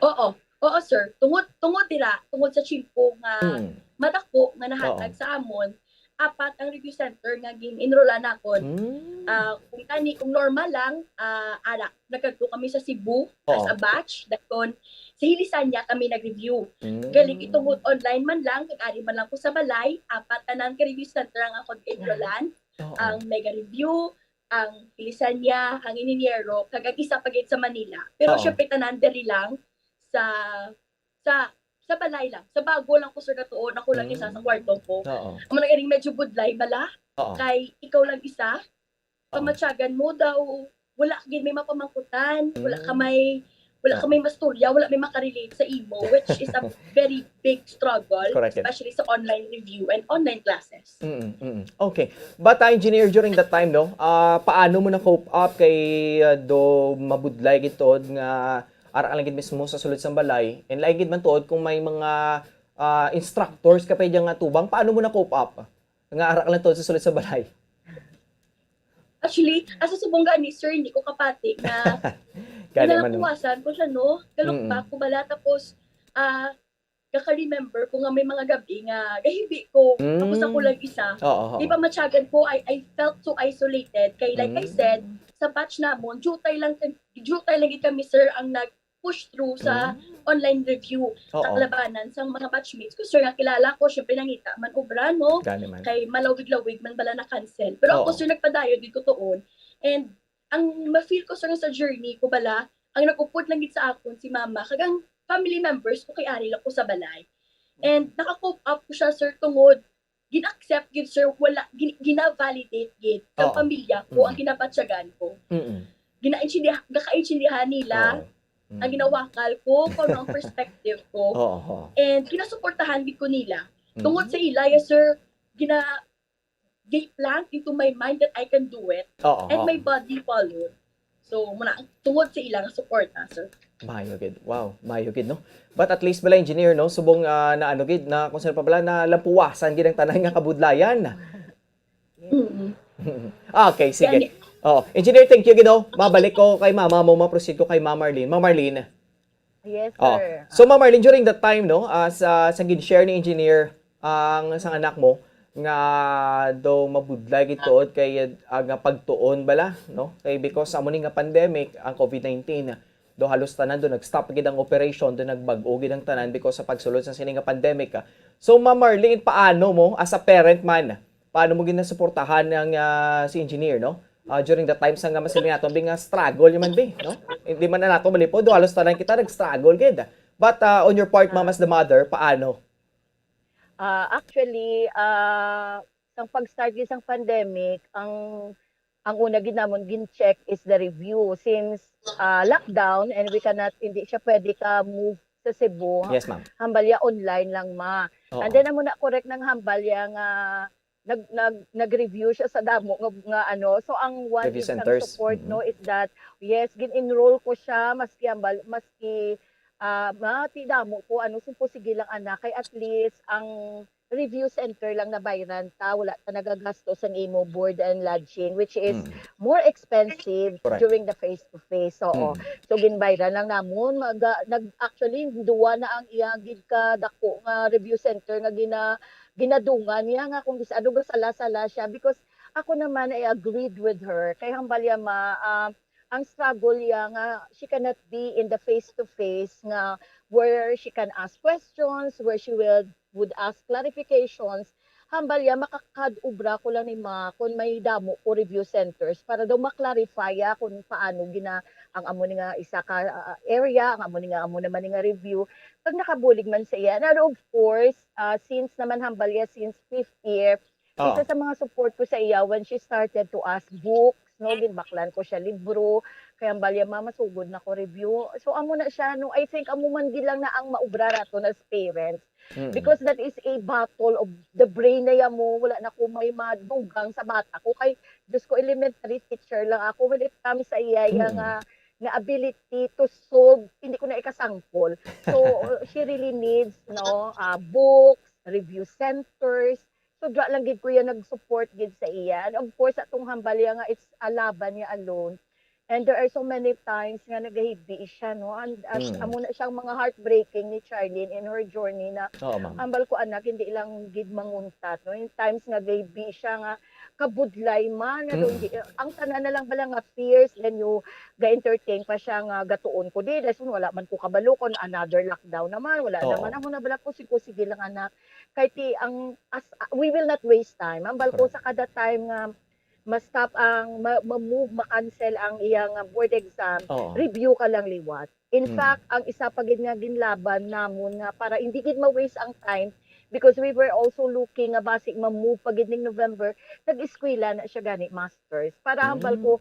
Oo. Oo, sir. Tungod, tungod dira, tungod sa tiyempo nga Mm. madako nga nahatag Oo. sa amon, apat ang review center nga gin-enrollan nakon. Mm. Ah, kung tani, kung normal lang, ah, ara, nagkadto kami sa Cebu as Oo. a batch, dayon sa Hilisanya kami nag-review. Mm. Galing itungod online man lang, kag ari man lang ko sa balay, apat tanan ka review center ang akon gin-enrollan. Oo. Ang Mega Review, ang Hilisanya, ang Inhinyero, kag ang isa pa gid sa Manila. Pero Oo. syempre, tanan diri lang sa, sa, sa balay lang. Sa bago lang ko, sir, katuon. Ako lang isa sa Mm. kwarto ko. Oo. Amo na ganing medyo budlay bala. Oo. Kay ikaw lang isa, Oo. pamatyagan mo daw, wala ka gid may mapamangkutan, wala ka Mm. may, wala ka Oo. may mastorya, wala may makarelate sa imo, which is a very big struggle, Correct. especially sa online review and online classes. Mm, mm. Okay. But, ah, engineer, during that time, no, ah, paano mo na-cope up kay, ah, do mabudlay gid tuod nga ara ka lang gid mismo sa sulod sang balay, and lain gid man tuod kung may mga, ah, instructors ka pa diyan nga tubang, paano mo na-cope up? Nga ara ka lang tuod sa sulod sa balay. Actually, asa subong gani, sir, hindi ko kapati nga Gani man, no? ginakuwasan ko siya, no? Galukpak Mm. ko bala, tapos, ah, gaka-remember ko nga may mga gabi nga gahibi ko, tapos ako Mm. lang isa. Oo, oo. Di ba, matyagan ko, I, I felt so isolated. Kay, like I Mm. said, sa batch namon, jutay lang, jutay lang gid kami, sir, ang nag-, push through sa Mm. online review Oo. sa kalabanan sang mga batchmates ko, sir, nga kilala ko, syempre, nangita man obra, no? Gani man. Kay malawig-lawig man bala na-cancel. Pero ako, Oo. sir, nagpadayon gid ko tuon. And ang ma-feel ko, sir, sa journey ko bala, ang nag-upod lang gid sa akon si mama, kag ang family members ko kay ari lang ko sa balay. And naka-cope up ko siya, sir, tungod gin-accept gid, sir, wala, gin-, gina-validate gid kang Oo. pamilya ko ang Mm. ginabatyagan ko. Mm-mm. Gina-intindiha-, gakaintindihan nila Oo. ang Mm. ginawakal ko, kung ano ang perspective ko. Oo, oo. And ginasuportahan gid ko nila. Mm. Tungod sa ila, yes, sir, gina-, they plant into my mind that I can do it. Oo, And oo. My body followed. So, muna, tungod sa ilang support na, sir. Maayo gid. Wow, maayo gid, no? But at least bala, engineer, no? Subong ah, na ano gid, na kung saan pa bala, na lampuwasan gid ang tanan nga kabudlayan. Mm. Okay, sige. Gani. Oh, engineer, thank you gid, no? Mabalik ko kay mama mo, ma-proceed ko kay Ma'am Marlene. Ma'am Marlene. Yes, Oh. sir. So, Ma'am Marlene, during that time, no, as uh, sa gin-share ni engineer ang sang anak mo nga daw mabudlay gid tuod kay uh, nga pagtuon bala, no? Kay because amo ni nga pandemic, ang COVID nineteen, do halos tanan do nag-stop gid ang operation, do nagbag-o gid ang tanan because sa pagsulod sa sini nga pandemic. Ah. So, Ma'am Marlene, paano mo as a parent man, paano mo ginasuportahan ang ah, si engineer, no? Ah, during the times nga mas nato bi nga struggle man bi, no? Hindi man na nato malipod, do halos tanan kita nag-struggle gid. But ah, on your part, ma'am, as the mother, paano? Ah, actually, ah, sang pag-start gid sang pandemic, ang ang una gid namon gin-check is the review since ah, lockdown and we cannot, hindi siya pwede ka move sa Cebu. Yes, ma'am. Hambalya online lang ma. Oo. And then amo na correct nang hambalya nga nag, nag nag-review siya sa damo nga, nga ano. So ang one Review gid sang centers. Support Mhm. no is that yes, gin-enroll ko siya maski hambal maski ah, mati damo ko ano, simple sige lang anak kay at least ang review center lang nabayran ta, wala ta nagagasto sang imo board and lodging, which is Mm. more expensive Correct. During the face to face. Oo. Mm. So ginbayran lang namon, mag, ah, nag actually duwa na ang iya gid ka dako nga review center nga gina ginadungan niya nga kung bis-, ano ba sala-sala siya because ako naman I agreed with her kay hambalya ma ah, ang struggle niya nga she cannot be in the face to face nga where she can ask questions, where she will would ask clarifications. Hambalya makakad-obra ko lang ni ma kung may damo ko review centers para daw ma-clarify ya kung paano gina ang amo ni nga isa ka ah, area, ang amo ni nga amo naman ni nga review. Pag nakabulig man sa iya, and of course, ah, since naman hambalya since fifth year, Oh. Isa sa mga support ko sa iya when she started to ask books, no, ginbaklan ko siya libro, kay hambalya ma masugod na ko review. So amo na siya, no, I think amo man gid lang na ang maubra naton as parents. Mm. Because that is a battle of the brain na ya mo, wala na ko may madugang sa bata ko kay Diyos ko, elementary teacher lang ako when it comes sa iya iya Mm. nga nga ability to solve, hindi ko na ikasangkol. So she really needs, no, uh, books, review centers, so dra lang gid ko yan nag-support gid sa iya. And of course, atong hambalya nga it's a laban niya alone. And there are so many times nga nagahibi siya, no? And as Mm. amo na siyang mga heartbreaking ni Charlene in her journey na Oo, ma'am. Ambal ko anak, hindi lang gid manguntat, no? In times nga gahibi siya nga kabudlay man, nga Mm. daw hindi, ang tanan na lang bala nga fears, then you ga-entertain pa siya nga gatuon ko di, dason wala man ko kabalo kung another lockdown naman, wala Oo. naman. Amo na bala ko, sige, sige lang anak. Kay ti ang as we will not waste time. Ambal ko Correct. Sa kada time nga ma-stop ang ma- ma-move, ma-cancel ang iyang ah, board exam, Oo. Review ka lang liwat. In Mm. fact, ang isa pa gid nga ginlaban namon nga para hindi gid ma-waste ang time because we were also looking nga basi ma-move pa gid ning November, nag-eskwela na siya gani masters. Para hambal Mm. ko,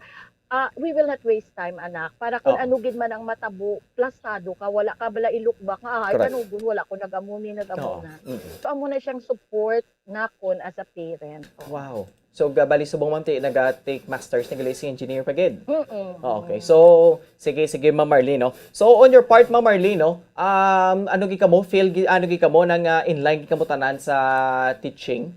ah, we will not waste time, anak. Para kung Oo. ano gid man ang matabo, plastado ka, wala ka bala ilukbak nga, ay, Correct. Kanugon, wala ko nag-amo ni, nag-amo Oo. na. Mm. So, amo na siyang support nakon as a parent. Wow. So, ga- bali subong, ma'am, ti naga-take masters ni gali si engineer pa gid. Mm-mm. Oh, okay. So, sige, sige, Ma'am Marlene, no? So, on your part, Ma'am Marlene, no? Um, ano gi kamo? Feel gi, ano gi kamo nang ah, in line gi kamo tanan sa teaching?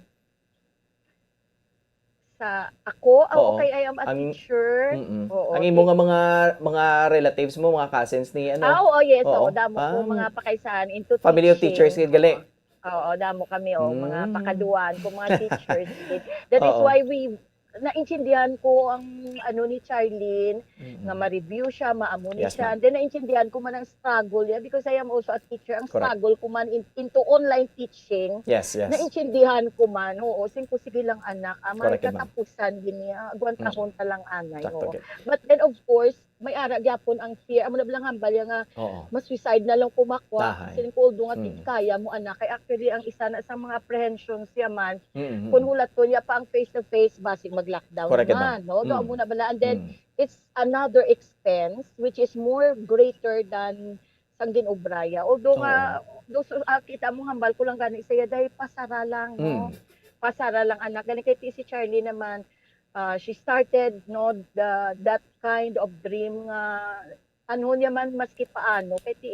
Sa ako, ah, Oo. Okay, I am a Ang- teacher. Mm-mm. Oo, Ang imo ti- nga mga mga relatives mo, mga cousins ni ano? Ah, oo, yes. Oo. Oo, damo ko Ah. Mga pakaisahan into Family of teaching. teachers gid gali. Oo, damo kami, oh, mga Mm. Pakaduan ko, mga teachers gid. That is Oo. Why we naintindihan ko ang ano ni Charlene, Mm-mm. nga ma-review siya, maamo ni Yes, siya. ma'am. And then naintindihan ko man ang struggle niya because I am also a teacher. Ang Correct. Struggle ko man in, into online teaching, Yes, yes. Naintindihan ko man, oo, sing ko sige lang anak, ah, may Correct, ma'am. Katapusan gid niya, agwantahon ta lang anay, Sakto oo. gid. But then of course, may ara gyapon ang fear, amo na lang hambal ya nga Oo. ma-suicide na lang ko makwa, Tahay. Siling ko, although nga Mm. kaya mo anak, kay actually ang isa na sa mga apprehensions ya man, Mm-mm. Kung hulaton ya pa ang face to face, basig mag-lockdown Correct, man, ma'am. No? Do Mm. Amo na bala, and then Mm. it's another expense which is more greater than sang gin-obra ya. Although nga, do, so, ah, kita mo hambal ko lang gani sa iya, dahil pasara lang, no? Mm. pasara lang, anak. Gani kay ti si Charlie naman, ah, she started, no, the, that kind of dream nga ano niya man, maski paano, kay ti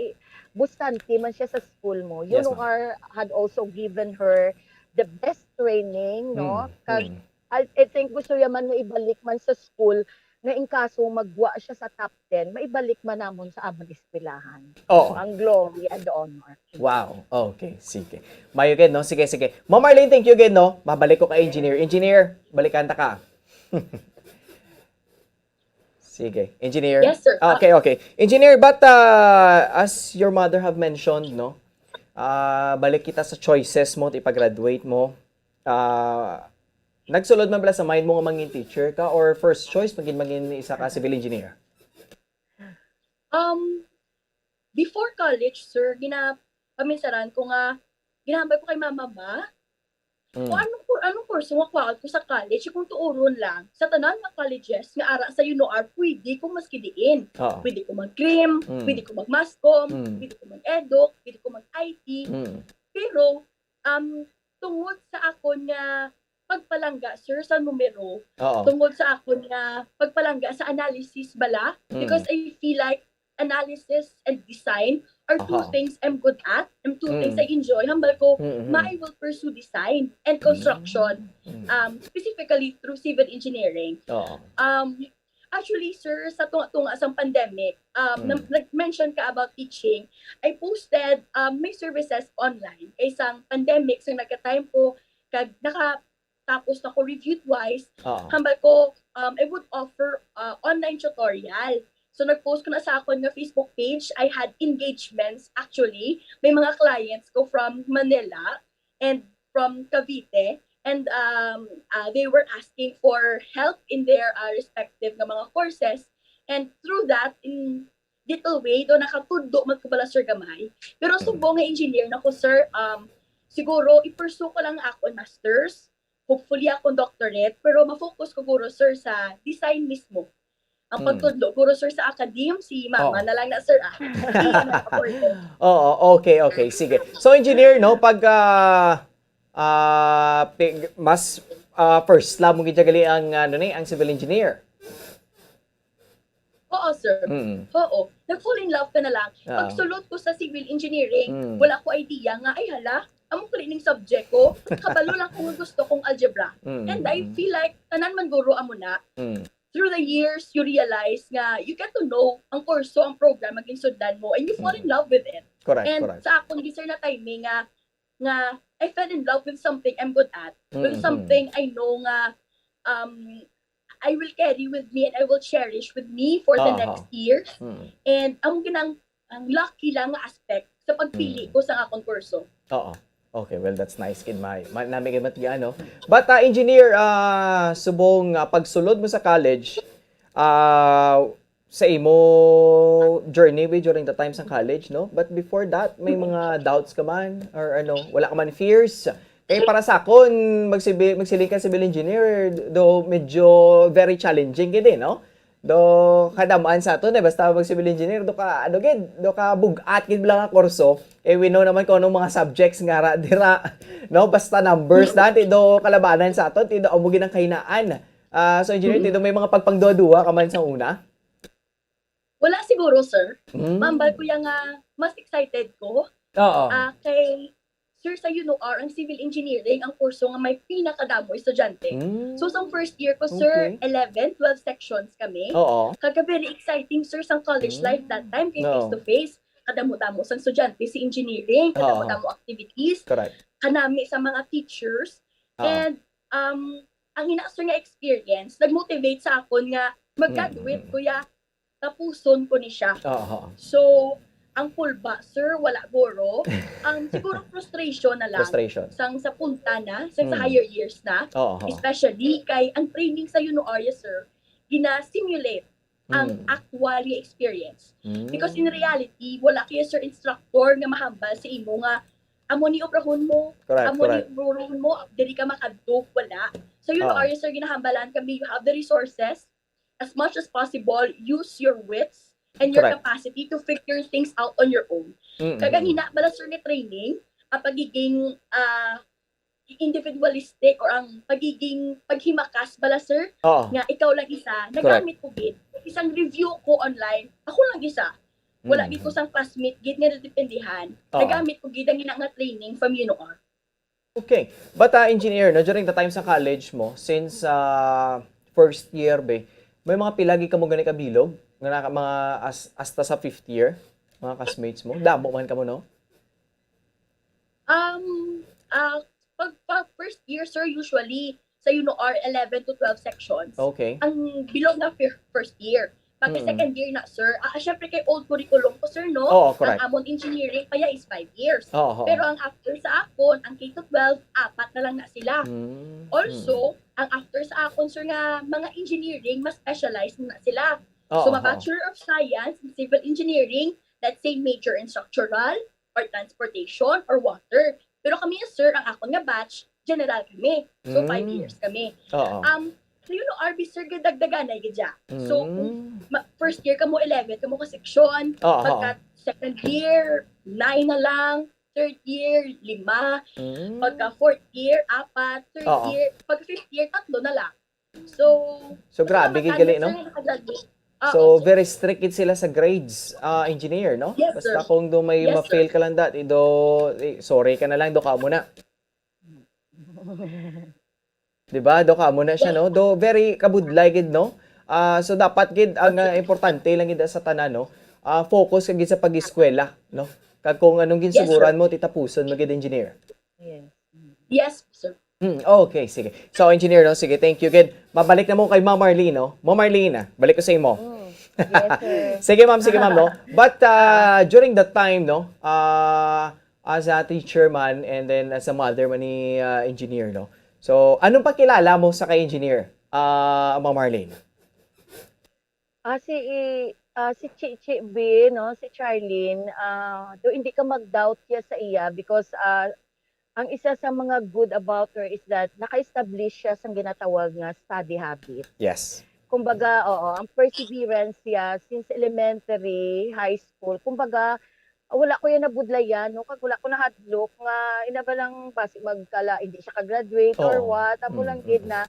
bustante man siya sa school mo. Yes, ma'am. U N O R had also given her the best training, no? Mm, Kag mm. I, I think gusto niya man nga ibalik man sa school nga in kaso magwa siya sa top ten, maibalik man namon sa amon eskwelahan. Oo. Ang glory and the honor. Wow. Okay, sige. Mayo gid, no? Sige, sige. Ma'am Marlene, thank you gid, no? Mabalik ko kay engineer. Engineer, balikan ta ka. Sige. Engineer? Yes, sir. Ah, okay, okay. Engineer, but, uh, as your mother have mentioned, no? Ah, balik kita sa choices mo, ti pag-graduate mo. Ah, nagsulod man bala sa mind mo nga mangin teacher ka or first choice, magin, mangin isa ka civil engineer? Um, before college, sir, gina-, paminsaran ko nga, ginahambal ko kay mama, "Ma, Mm. kung anong kur-, anong kurso nga kwaon ko sa college, kung tuuron lang, sa tanan nga colleges nga ara sa U N O R, pwede ko maski diin. Oo. Pwede ko mag-crim, Mm. pwede ko mag-mass comm, Mm. pwede ko mag-eduk, pwede ko mag-I T." Mm. Pero, um, tungod sa akon nga pagpalangga, sir, sa numero, Oo. tungod sa akon nga pagpalangga sa analysis bala, Mm. because I feel like analysis and design are two Aha. things I'm good at, and two things Mm. I enjoy. Hambal ko, Mm-hmm. "Ma, I will pursue design and Mm. construction, Mm. um, specifically through civil engineering." Oo. Um, actually, sir, sa tunga-tunga sang pandemic, um, Mm. nag-, nag-mention ka about teaching. I posted, um, my services online. Kay sang pandemic, sang nagka-time ko, kag nakatapos na ko review twice, Oo. hambal ko, um, I would offer, uh, online tutorial. So, nag-post ko na sa akon nga Facebook page. I had engagements, actually. May mga clients ko from Manila and from Cavite. And, um, uh, they were asking for help in their, uh, respective nga mga courses. And through that, in little way, do nakatudlo man ko bala, sir, gamay. Pero Mm. subong nga engineer na ko, sir, um, siguro, i-pursue ko lang akon master's, hopefully akong doctorate, pero ma-focus ko guro, sir, sa design mismo. Ang Mm. pagtudlo, guro, sir, sa academe, si mama Oo. na lang na, sir, ah. Hindi na affordable. Oo, okay, okay. Sige. So, engineer, no, pag, ah, ah, pig-, mas, ah, first love mo gid gali ang, ano ni, ang civil engineer? Oo, sir. Mm. Oo. Nag-fall in love ka na lang. Oo. Pagsulod ko sa civil engineering, Mm. wala ko idea nga, "Ay, hala, amo gali ning subject ko." Kabalo lang ko nga gusto kong algebra. Mm, And I mm. feel like, tanan man guro amo na. Mm. Through the years, you realize nga you get to know ang kurso, ang program, ang ginsudlan mo, and you fall in Mm. love with it. Correct, And correct. sa akon, gid, sir, na timing nga, nga I fell in love with something I'm good at, with Mm, something mm. I know nga, um, I will carry with me and I will cherish with me for the Aha. next years. Mm. And amo gid ang, ang lucky lang nga aspect sa pagpili Mm. ko sa akong kurso. Oo. Okay, well, that's nice, kid, may. Ma-, nami gid matigaan, no? But, ah, engineer, ah, subong, ah, pagsulod mo sa college, ah, sa imo journey, we, during the time sa college, no? But before that, may mga doubts ka man? Or ano, wala ka man fears? Kay para sa akon, magsibi-, magsiling ka civil engineer, do medyo very challenging gid, eh, no? Do kadam-an sa aton, eh, basta mag civil engineer, do ka, ano gid, do ka bug-at gid lang nga kurso. Eh, we know naman kung anong mga subjects nga ra, dira, no? Basta numbers na, ti do kalabanan sa aton, ti do amo gid ang kahinaan. Ah, so, engineer, Mm. ti do may mga pagpangduwa-duwa ka man sa una? Wala siguro, sir. Mm. Mambal ko ya nga mas excited ko. Oo. Ah, kay, sir, sa U N O R, ang civil engineering, ang kurso nga may pinakadamo estudyante. Mm. So, sa first year ko, sir, Okay. eleven, twelve sections kami. Oo. Kag very exciting, sir, sa college Mm. life that time, kay No. face-to-face. Kadamo-damo sa estudyante si engineering, Oo. kadamo-damo activities. Correct. Kanami sa mga teachers. Oo. And, um, ang ina, sir, nga experience, nag-motivate sa akon nga mag-graduate Mm, mm. ko ya, tapuson ko ni siya. Oo. So, ang pulba, sir, wala guro. Ang siguro frustration na lang Frustration. sang sa punta na, sang sa Mm. higher years na. Oo. Especially kay ang training sa U N O R ya, sir, gina-simulate ang Mm. actual nga experience. Mm. Because in reality, wala kaya, sir, instructor nga mahambal sa imo nga, "Amo ni obrahon mo, Correct, amo ni correct. obrahon mo, diri ka makadto," wala. So, U N O R Oo. ya, sir, ginahambalan kami, you have the resources, as much as possible, use your wits and your Correct. capacity to figure things out on your own. Mm, Kag ang mm. hina bala, sir, ni training, ang pagiging, ah, individualistic or ang pagiging paghimakas bala, sir, Oo. nga ikaw lang isa, Correct. nagamit ko gid. Isang review ko online, ako lang isa. Wala Mm. gid ko sang classmate gid nga nadependihan. Oo. Nagamit ko gid ang ina nga training from UNOR. Okay. But, ah, engineer, no, during the time sa college mo, since, ah, first year, be, may mga pila gid kamo gani kabilog nga naka-, mga as-, hasta sa fifth year, mga classmates mo? Damo man kamo, no? Um, ah, pag, pag first year, sir, usually, sa UNOR, eleven to twelve sections. Okay. Ang bilog na fir-, first year. Pag Mm. second year na, sir, ah, syempre kay old curriculum ko, sir, no? Oo, correct. Ang amon engineering pa ya is five years. Oo, oo. Pero ang after sa akon, ang K to twelve, apat na lang na sila. Mm, Also, mm. ang after sa akon, sir, nga mga engineering, mas specialized na sila. Oo, So, ma oo. Bachelor of Science in Civil Engineering, let's say major in structural, or transportation, or water. Pero kami, sir, ang akon nga batch, general kami. So, five Mm. years kami. Oo. Um, so, you know, R B, sir, gadagdaganay gid siya. So, kung Mm. ma-, first year kamo, eleven kamo ka section, Oo, oo. pagka second year, nine na lang, third year, lima, Mm. pagka fourth year, apat, third Oo. year, pag fifth year, tatlo na lang. So, So, mas grabe gid mamatag gali, na no? sila nakagraduate. Oo, So, sir. very strict gid sila sa grades, ah, engineer, no? Yes, Basta sir. kung do may Yes, ma-fail sir. ka lang dati, do, eh, sorry ka na lang, do ka muna. 'Di ba? Do ka muna siya, Yes. no? Do, very kabudlay gid, no? Ah, so, dapat gid, ang, ah, importante lang gid sa tanan, no? Ah, focus ka gid sa pag-eskwela, no? Kag kung anong Yes, sir. ginsuguran mo, titapuson mo gid, engineer. Yes. Mm. Yes, sir. Mm, okay, sige. So, engineer, no? Sige, thank you gid. Mabalik na mo kay Ma'am Marlene, no? Ma'am Marlene, ah, balik ko sa imo. Mm. Yes, sir. Sige, ma'am, sige, ma'am, no? But, ah, during that time, no, ah, as a teacher man and then as a mother man ni, ah, engineer, no? So, anong pakilala mo sa kay engineer, ah, Ma'am Marlene? Ah, si, ah, si Chichi B, no, si Charlene, ah, do hindi ka mag-doubt ya sa iya because, ah, ang isa sa mga good about her is that naka-establish siya sang ginatawag nga study habit. Yes. Kumbaga, oo, ang perseverance niya since elementary, high school, kumbaga, wala ko yan nabudlayan, no? Kag wala ko nahadlok nga ina ba lang basi magkala, hindi siya ka-graduate or Oo. what. Amo Mm, lang gid mm. na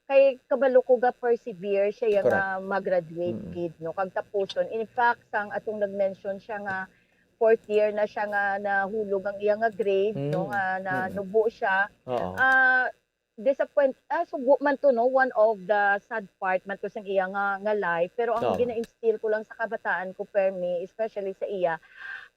kay kabalo ko ga persevere siya ya Correct. nga mag-graduate Mm. gid, no? Kag tapuson. In fact, sang atong nag-mention siya nga fourth year na siya nga nahulog ang iya nga grade, no? Mm. Nga Mm. nanubo siya. Oo. Ah, disappoint, ah, subo man to, no? One of the sad part man to sang iya nga, nga life. Pero ang Oo. gina-instill ko lang sa kabataan ko, permi, especially sa iya,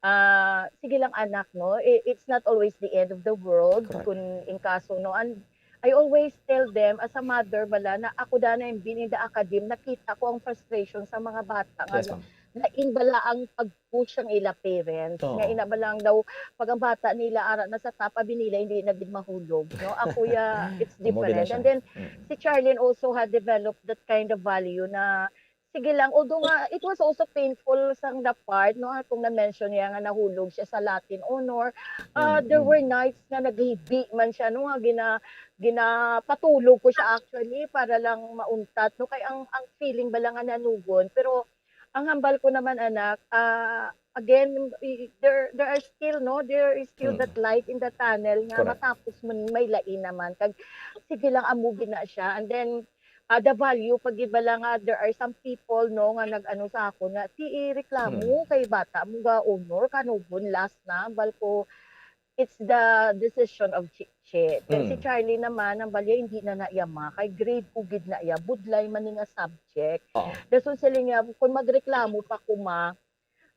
ah, sige lang, anak, no? I-, it's not always the end of the world. Correct. Kung in kaso, no? And I always tell them, as a mother bala, na ako dana yung been in the academe, nakita ko ang frustration sa mga bata nga Yes, ma'am. lain bala ang pag-push ang ila parents. Oo. Nga ina ba lang daw, pag ang bata nila ara na sa top, abi nila hindi na gid mahulog, no? Ako ya, it's Amo gid na different. siya. And then, Mm. si Charlene also had developed that kind of value na, sige lang, although nga, it was also painful sang the part, no? Kung na-mention niya nga nahulog siya sa Latin honor, ah, Mm, there mm. were nights nga naghibi man siya, no? Nga gina-, ginapatulog ko siya actually para lang mauntat, no? Kay ang, ang feeling ba lang nga nanugon, pero ang hambal ko naman, anak, ah, again, i-, there, there are still, no, there is still Mm. that light in the tunnel nga Correct. matapos mo ni may lain naman. Kag, sige lang, amo gid na siya. And then, ah, the value, pag iba lang nga, there are some people, no, nga nag-ano sa akon nga, "Ti, reklamo Mm. kay bata mo ga honor, kanugon, last na." Hambal ko, it's the decision of Chichi. Then si Mm. Charlie naman, ang balya, hindi na na iya ma, kay grade ko gid na iya, budlay man ni nga subject. Oo. Dason sila niya, kung magreklamo pa ko, ma,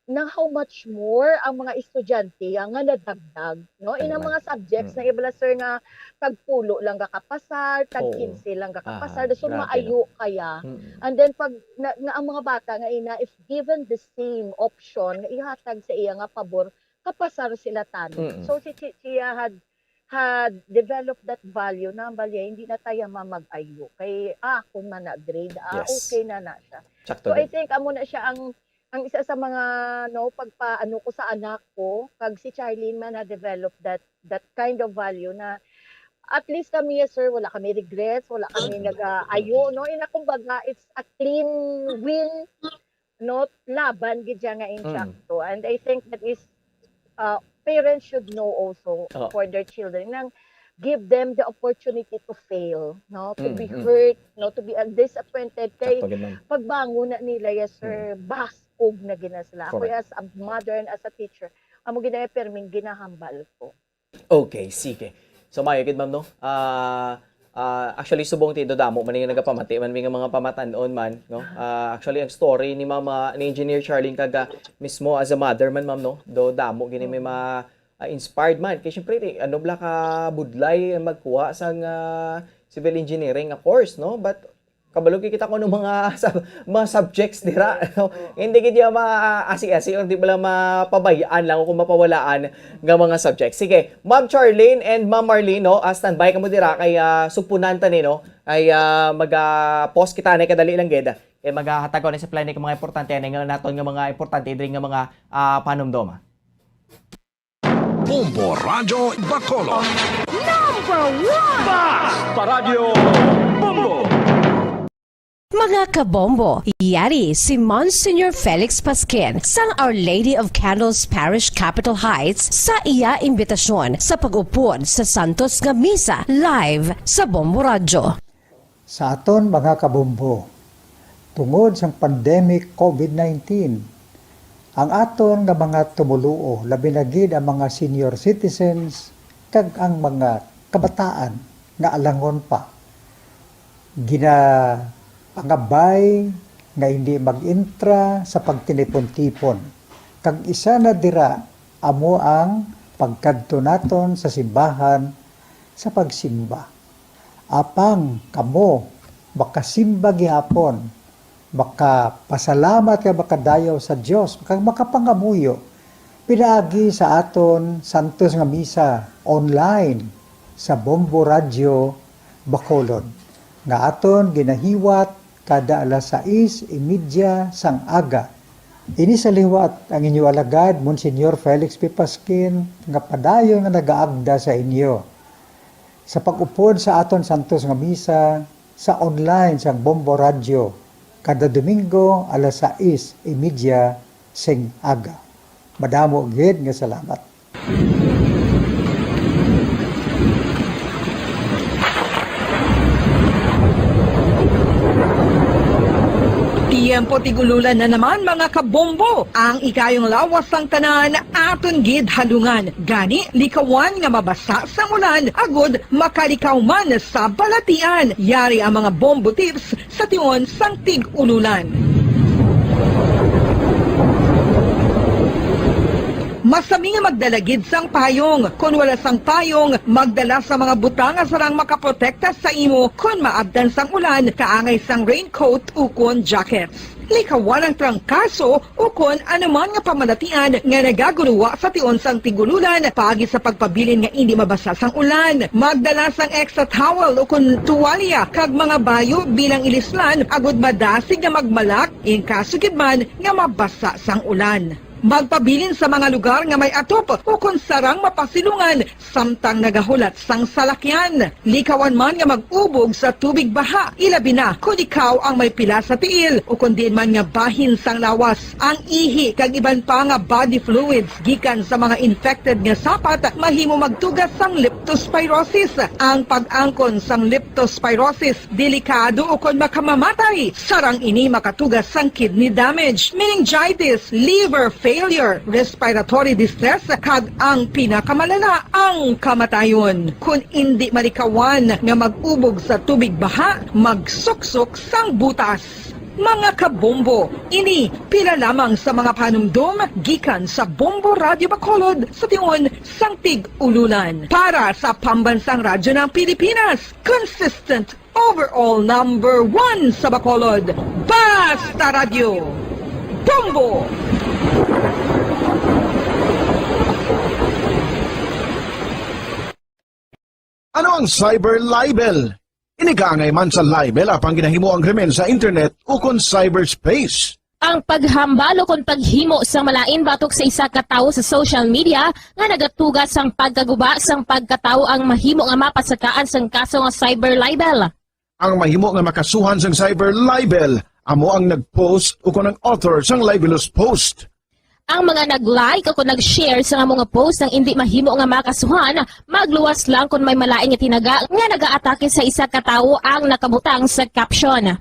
na how much more ang mga estudyante nga nadagdag, no? Ina Ano man? mga subjects na Mm. iba lang, sir, nga tag pulo lang gakapasar, tag Oo. kinse lang gakapasar, Ah, dason grabe, no? maayo kaya. Mm. And then pag na, nga ang mga bata nga ina, if given the same option nga ihatag sa iya nga pabor, kapasar sila tani. Mm. So, si Chi-, Chia had, had developed that value na, balya, hindi na tayo mamag-ayo. Kay, ah, kung man na grade, ah, Yes. okay na na siya. Sakto So, I din. think, amo na siya ang, ang isa sa mga, no, pagpaano ko sa anak ko, kag si Charlene man na-develop that, that kind of value na at least kami, yes, sir, wala kami regrets, wala kami Mm. nag-aayo, no? Ina, kumbaga, it's a clean win, no, laban gid siya nga Mm. insakto. And I think that is, uh, parents should know also Oo. for their children. Nang give them the opportunity to fail, no? To be Mm, mm. hurt, no? To be, uh, disappointed. Kay Sakto gid, ma'am. pagbangon na nila, yes, sir, Mm. baskog na gina sila. Ako, Correct. as a mother and as a teacher, amo gid na perming ginahambal ko. Okay, sige. So, maayo gid, ma'am, no? Ah, ah, actually, subong ti do damo man yung nagapamati man mi nga mga pamatan-on man, no? Ah, actually, ang story ni Mama, ni Engineer Charlene kag, ah, mismo as a mother man, ma'am, no? Do damo gini may Mm. ma-, ah, inspired man. Kay syempre, ti, ano bala ka budlay ang magkuha sang, ah, civil engineering nga course, no? But kabalo gid kita kung ano mga sub-, mga subjects dira, no? Oo. Hindi gid ya ma-, asi-asi, hindi bala mapabayaan lang o kung mapawalaan nga mga subjects. Sige, Ma'am Charlene and Ma'am Marlene, no? Ah, standby kamo dira kay, ah, supunan ta ni, no? Ay, ah, mag, ah, pause kita ni kadali lang gid. Kay maghatag ko ni sa plan ni mga importante ani nga naton nga mga importante diri nga mga, ah, panumdom. Bombo Radyo Bacolod. Number one! Basta Radyo Bombo! Mga kabombo, yari si Monsignor Felix Pasquin sang Our Lady of Candles Parish, Capitol Heights, sa iya imbitasyon sa pag-upod sa Santos nga Misa live sa Bombo Radyo. Sa aton mga kabombo, tungod sang pandemic covid nineteen, ang aton nga mga tumoluo, labi na gid ang mga senior citizens kag ang mga kabataan nga alangon pa, ginapangabay nga hindi mag-intra sa pagtinipon-tipon. Kag isa na dira amo ang pagkadto naton sa simbahan sa pagsimba. Apang kamo makasimba gihapon, makapasalamat kag makadayaw sa Dios, kag makapangamuyo pinaagi sa aton santos nga misa online sa Bombo Radyo Bacolod, nga aton ginahiwat kada alas sais y media sang aga. Ini sa liwat ang inyo alagad, Monsignor Felix P. Pasquin, nga padayon nga nagaagda sa inyo sa pag-upod sa aton santos nga misa sa online sang Bombo Radyo kada Domingo alas sais y media sing aga. Madamo gid nga salamat. Tiyempo tig-ululan na naman, mga kabombo. Ang ikayong lawas sang tanan aton gid halungan. Gani, likawan nga mabasa sang ulan agud makalikaw man sa balatian. Yari ang mga bombo tips sa tion sang tig-ululan. Masami nga magdala gid sang payong. Kon wala sang payong, magdala sa mga butang nga sarang makaprotekta sa imo kon maabtan sang ulan, kaangay sang raincoat ukon jackets. Likawan ang trangkaso ukon anuman nga pamalatian nga nagaguruwa sa tion sang tig-ululan paagi sa pagpabilin nga indi mabasa sang ulan. Magdala sang extra towel ukon tuwalya kag mga bayo bilang ilislan agud madasig nga magmalak in kaso gid man nga mabasa sang ulan. Magpabilin sa mga lugar nga may atop ukon sarang mapasilungan samtang nagahulat sang salakyan. Likawan man nga mag-ubog sa tubig baha, ilabi na kon ikaw ang may pila sa tiil ukon diin man nga bahin sang lawas. Ang ihi kag iban pa nga body fluids gikan sa mga infected nga sapat mahimo magtuga sang leptospirosis. Ang pag-angkon sang leptospirosis delikado ukon makamamatay. Sarang ini makatuga sang kidney damage, meningitis, liver failure, respiratory distress, kag ang pinakamalala, ang kamatayon. Kon indi malikawan nga mag-ubog sa tubig baha, magsuksok sang butas. Mga kabombo, ini pila lamang sa mga panumdom gikan sa Bombo Radyo Bacolod sa tion sang tig-ululan. Para sa Pambansang Radyo ng Pilipinas, consistent overall number one sa Bacolod, Basta Radyo, Bombo! Ano ang cyber libel? Ini kaangay man sa libel apang ginahimo ang krimen sa internet ukon cyberspace. Ang paghambal ukon paghimo sang malain batok sa isa ka tawo sa social media nga nagatuga sang pagkaguba sang pagkatawo ang mahimo nga mapasakaan sang kaso nga cyber libel. Ang mahimo nga makasuhan sang cyber libel amo ang nag-post ukon ang author sang libelous post. Ang mga nag-like o kung nag-share sa amo nga post ang indi mahimo nga makasuhan, magluwas lang kon may malain nga tinaga nga nagaatake sa isa ka tawo ang nakabutang sa caption.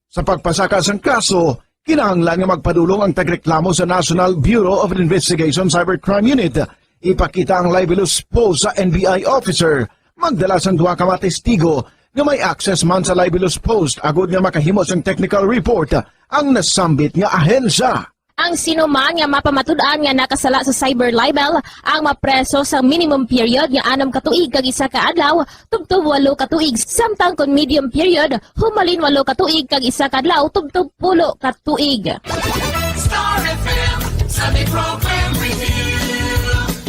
Sa pagpasaka sang kaso, kinahanglan nga magpadulong ang tagreklamo sa National Bureau of Investigation Cybercrime Unit. Ipakita ang libelous post sa N B I officer, magdala sang duha ka mga testigo nga may access man sa libelous post agud nga makahimo sang technical report ang nasambit nga ahensya. Ang sino man nga mapamatud-an nga nakasala sa cyber libel ang mapreso sa minimum period nga anom ka tuig kag isa ka adlaw tubtob walo ka tuig, samtang kon medium period, humalin walo ka tuig kag isa ka adlaw tubtob pulo ka tuig. Star F M Sunday Program Review.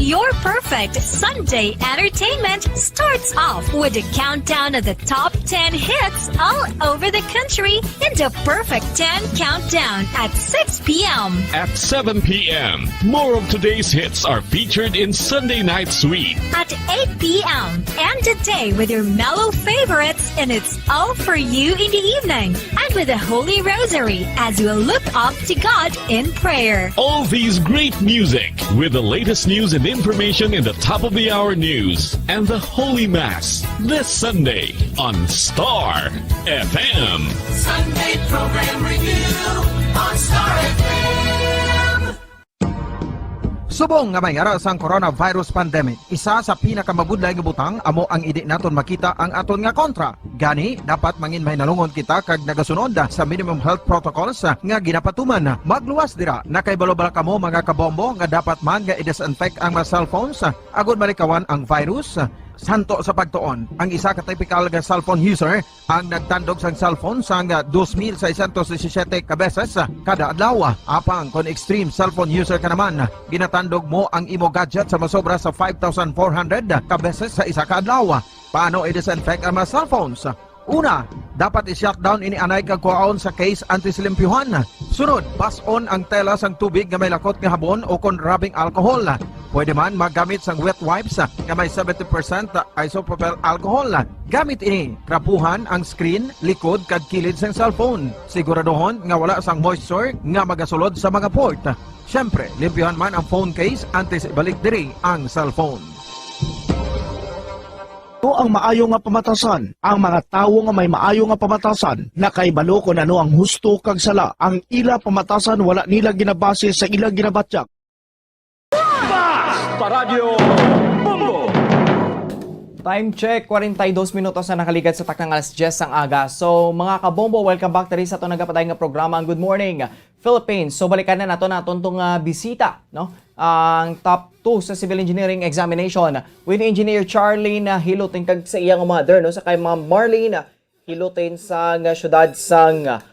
Your perfect Sunday entertainment starts off with a countdown of the top ten hits all over the country in the Perfect ten Countdown at six p m. At seven p m, more of today's hits are featured in Sunday Night Sweet. At eight p m, end the day with your mellow favorites, and it's all for you in the evening. And with the Holy Rosary as you look up to God in prayer. All these great music with the latest news and information in the top of the hour news and the Holy Mass this Sunday on Star F M. Sunday Program Review on Star F M. Subong nga may ara sang coronavirus pandemic, isa sa pinakamabudlay nga butang amo ang indi naton makita ang aton nga kontra. Gani, dapat mangin mahinalungon kita kag nagasunod sa minimum health protocols nga ginapatuman. Magluwas dira, nakahibalo bala kamo, mga kabombo, nga dapat man nga i-disinfect ang mga cellphones agud malikawan ang virus? Santo sa pagtuon, ang isa ka typical nga cellphone user ang nagtandog sang cellphone sang dos mil seiscientos disisiete ka beses kada adlaw. Apang kon extreme cellphone user ka naman, ginatandog mo ang imo gadget sa masobra sa five thousand four hundred ka beses sa isa ka adlaw. Paano i-disinfect ang mga cellphones? Una, dapat i-shutdown ini anay kag kuhaon sa case antes limpyuhan. Sunod, bas-on ang tela sang tubig nga may lakot nga habon o kon rubbing alcohol. Pwede man magamit sang wet wipes nga may seventy percent isopropyl alcohol. Gamit ini, trapuhan ang screen, likod, kag kilid sang cellphone. Siguraduhon nga wala sang moisture nga magasulod sa mga port. Siyempre, limpyuhan man ang phone case antes ibalik diri ang cellphone. Ano ang maayo nga pamatasan? Ang mga tawo nga may maayo nga pamatasan nakahibalo kon ano ang husto kag sala. Ang ila pamatasan wala nila ginabase sa ila ginabatyak. Fast Paradyo Bombo! Time check, forty-two minutos na nakaligat sa taknang alas diyes sang aga. So, mga kabombo, welcome back diri sa aton nagapadayon nga programa, ang Good Morning Philippines. So, balikan na nato naton tong, ah, bisita, no? Ang top two sa civil engineering examination with Engineer Charlene, ah, Hilutin kag sa iyang mother, no? Sa kay Ma'am Marlene, ah, Hilutin sang, ah, siyudad sang, ah,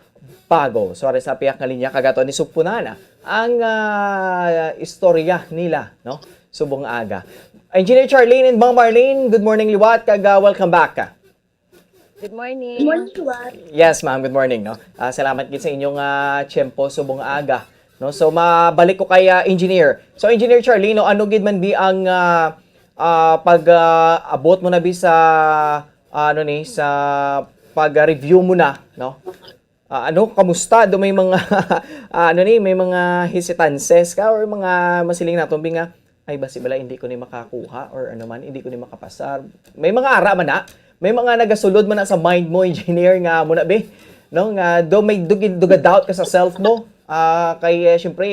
Bago. So, ari sa piyak nga linya kag ato ni sugpunan ang, ah, istorya nila, no? Subong aga. Engineer Charlene and Ma'am Marlene, good morning liwat kag, ah, welcome back. Good morning. Good morning, Juan. Yes, ma'am. Good morning, no? Ah, salamat gid sa inyong, ah, tiyempo subong aga, no? So, mabalik ko kay, ah, engineer. So, Engineer Charlene, no, ano gid man bi ang, ah, ah, pag, ah, abot mo na bi sa, ah, ano ni, sa pag-review mo na, no? Ah, ano, kamusta? Do may mga, ah, ano ni, may mga hesitances ka or mga masiling naton bi nga, "Ay, basi bala hindi ko ni makakuha," or ano man, "Hindi ko ni makapasar." May mga ara man na. May mga nagasulod man na sa mind mo, engineer, nga amo na, be. No? Nga do may dugi-, duga-doubt ka sa self mo. Ah, kay, eh, syempre,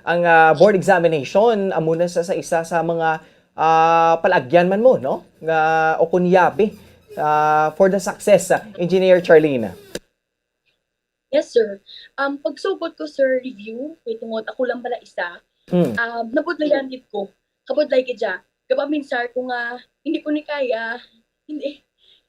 ang, ah, board examination, amo na sa, sa isa sa mga, ah, palagyan man mo, no? Nga, o kunyabi, ah, for the success, ah, Engineer Charlene. Yes, sir. Um, pagsugod ko, sir, review, kay tungod ako lang bala isa, Mm. um, nabudlayan gid ko. Kabudlay gid siya. Gapaminsar ko nga, hindi ko ni kaya. Hindi.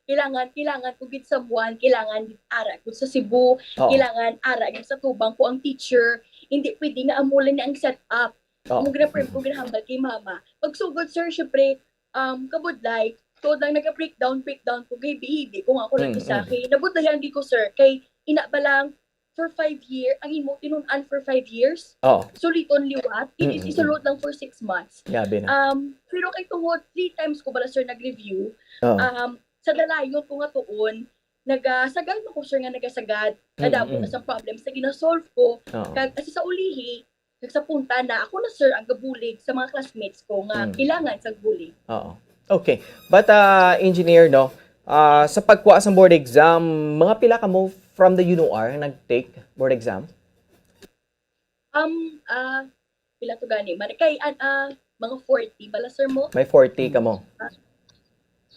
Kailangan, kailangan ko gid someone, kailangan gid ara ko sa Cebu, Oo. kailangan ara gid sa tubang ko ang teacher. Hindi pwede nga amo lang ni ang setup. Oo. Amo gid na friend ko, ginahambal kay mama. Pagsugod, sir, syempre, um, kabudlay, tuod lang naga-breakdown, breakdown ko, gahibi-hibi ko nga ako lang Mm, isa. mm. Kay nabudlayan gid ko, sir, kay ina ba lang, for five year, ang imo tinun-an for five years, Oo. suliton liwat, it is Mm, mm, mm. isulod lang for six months. Grabe na. Um, pero kay tungod, three times ko bala, sir, nag-review. Oo. Um, sa dalayon ko nga tuon, nagasagad man ko, sir, nga nagasagad. Mm, Kadamo mm. na sa problems na gina-solve ko. Oo. Kag, as sa ulihi, nagsapunta na ako na, sir, ang gabulig sa mga classmates ko nga Mm. kailangan sa bulig. Oo. Okay. But, ah, engineer, no, ah, sa pagkuha sa board exam, mga pila ka mo from the U N O R nag-take board exam? Um, ah, pila to gani? Man, kay, an- ah, mga forty bala, sir, mo? May forty ka mo?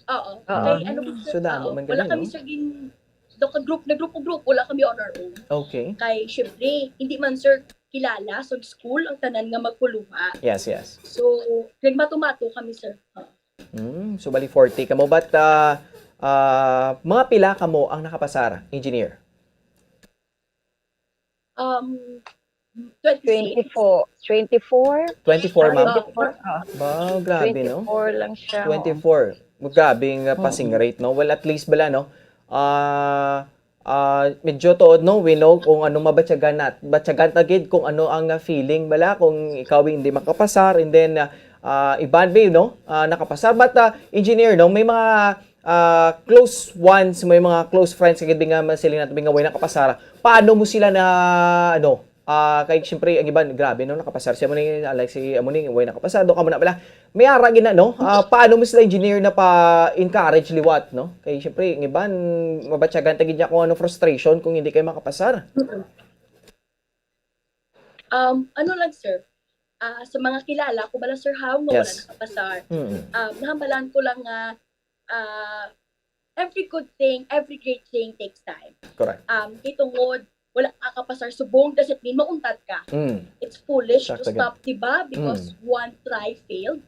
Oo. Oo. Kay, ano, sir, So, damo oo, man wala gali, kami, no? sir, gin- do ka group na grupo-grupo, wala kami on our own. Okay. Kay, syempre, hindi man, sir, kilala sa school ang tanan nga magkuluha. Yes, yes. So, nagmato-mato kami, sir. Oo. Mm, so, bali forty ka mo. But, ah, ah, mga pila ka mo ang nakapasar, engineer? Um, twenty-six. twenty-four. twenty-four? twenty-four, ma'am? twenty-four? Ah. Ba, grabe, no? twenty-four lang siya. twenty-four. Grabe nga passing rate, no? Well, at least bala, no? Ah, ah, medyo tuod, no? We know kung ano mabatyagan nat-, batyagan ta gid kung ano ang, ah, feeling bala kung ikaw hindi makapasar, and then, ah, ah, iban, babe, no? Ah, nakapasar. But, ah, engineer, no? May mga ah, close ones, may mga close friends ka gid nga masiling nato nga way nakapasar. Paano mo sila na, ano, ah, kay siyempre ang iban, grabe, no, nakapasar siya mo ni, ah, like si amo ni way nakapasar, do ka mo na pala. May ara gid na, no? Ah, paano mo sila engineer na pa-encourage liwat, no? Kay siyempre ang iban mabatyagan ta gid niya kung ano frustration kung hindi kayo makapasar. Um, ano lang, sir, ah, sa mga kilala ko bala, sir, haw nga wala Yes. nakapasar. Mm. Um, nahambalan ko lang nga, ah, every good thing, every great thing takes time. Correct. Um, kay tungod wala ka kapasar subong doesn't mean mauntad ka. Mm. It's foolish to Sakto gid. stop, di ba? Because Mm. one try failed.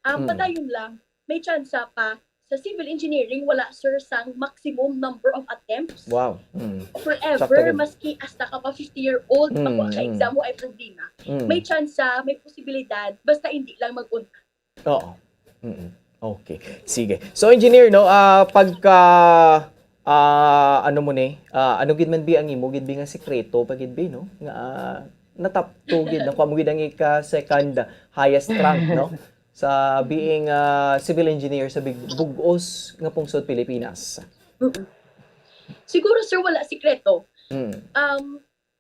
Um, Mm. padayon lang, may tsansa pa sa civil engineering, wala, sir, sang maximum number of attempts. Wow. Mm. Forever, Sakto gid. maski hasta ka pa fifty-year-old, Mm, makuha ka mm. exam, wa ay problema. Mm. May tsansa, may posibilidad, basta hindi lang mag-unta. Oo. Mm. Okay. Sige. So, engineer, no, ah, pagka, ah, ano mo ni, ah, ano gid man bi ang imo gid bi nga sikreto pa gid bi, no? Nga, ah, na-top two gid, nakuha mo gid ang ika second highest rank, no? Sa being, ah, civil engineer sa big, bug-os nga pungsod Pilipinas. Mm-mm. Siguro, sir, wala sikreto. Mm. Um,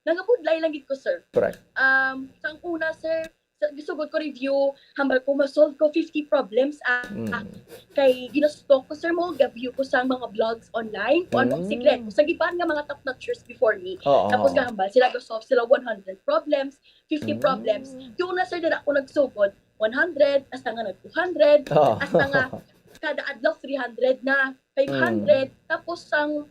nangabudlay lang gid ko, sir. Correct. Um, sang una, sir, sa gisugod ko review, hambal ko ma-solve ko fifty problems, ah, Mm. kay ginasto ko, sir, mo, ga-view ko sa mga blogs online, kung anong Mm. sikreto. Sa giban nga mga top notchers before me. Oo, Tapos oo. gahambal sila, ga-solve sila one hundred problems, fifty Mm. problems. Yung una, sir, dira ako nagsugod, one hundred, hasta nga nag two hundred, Oo. hasta nga kada adlaw three hundred na, five hundred. Mm. Tapos sang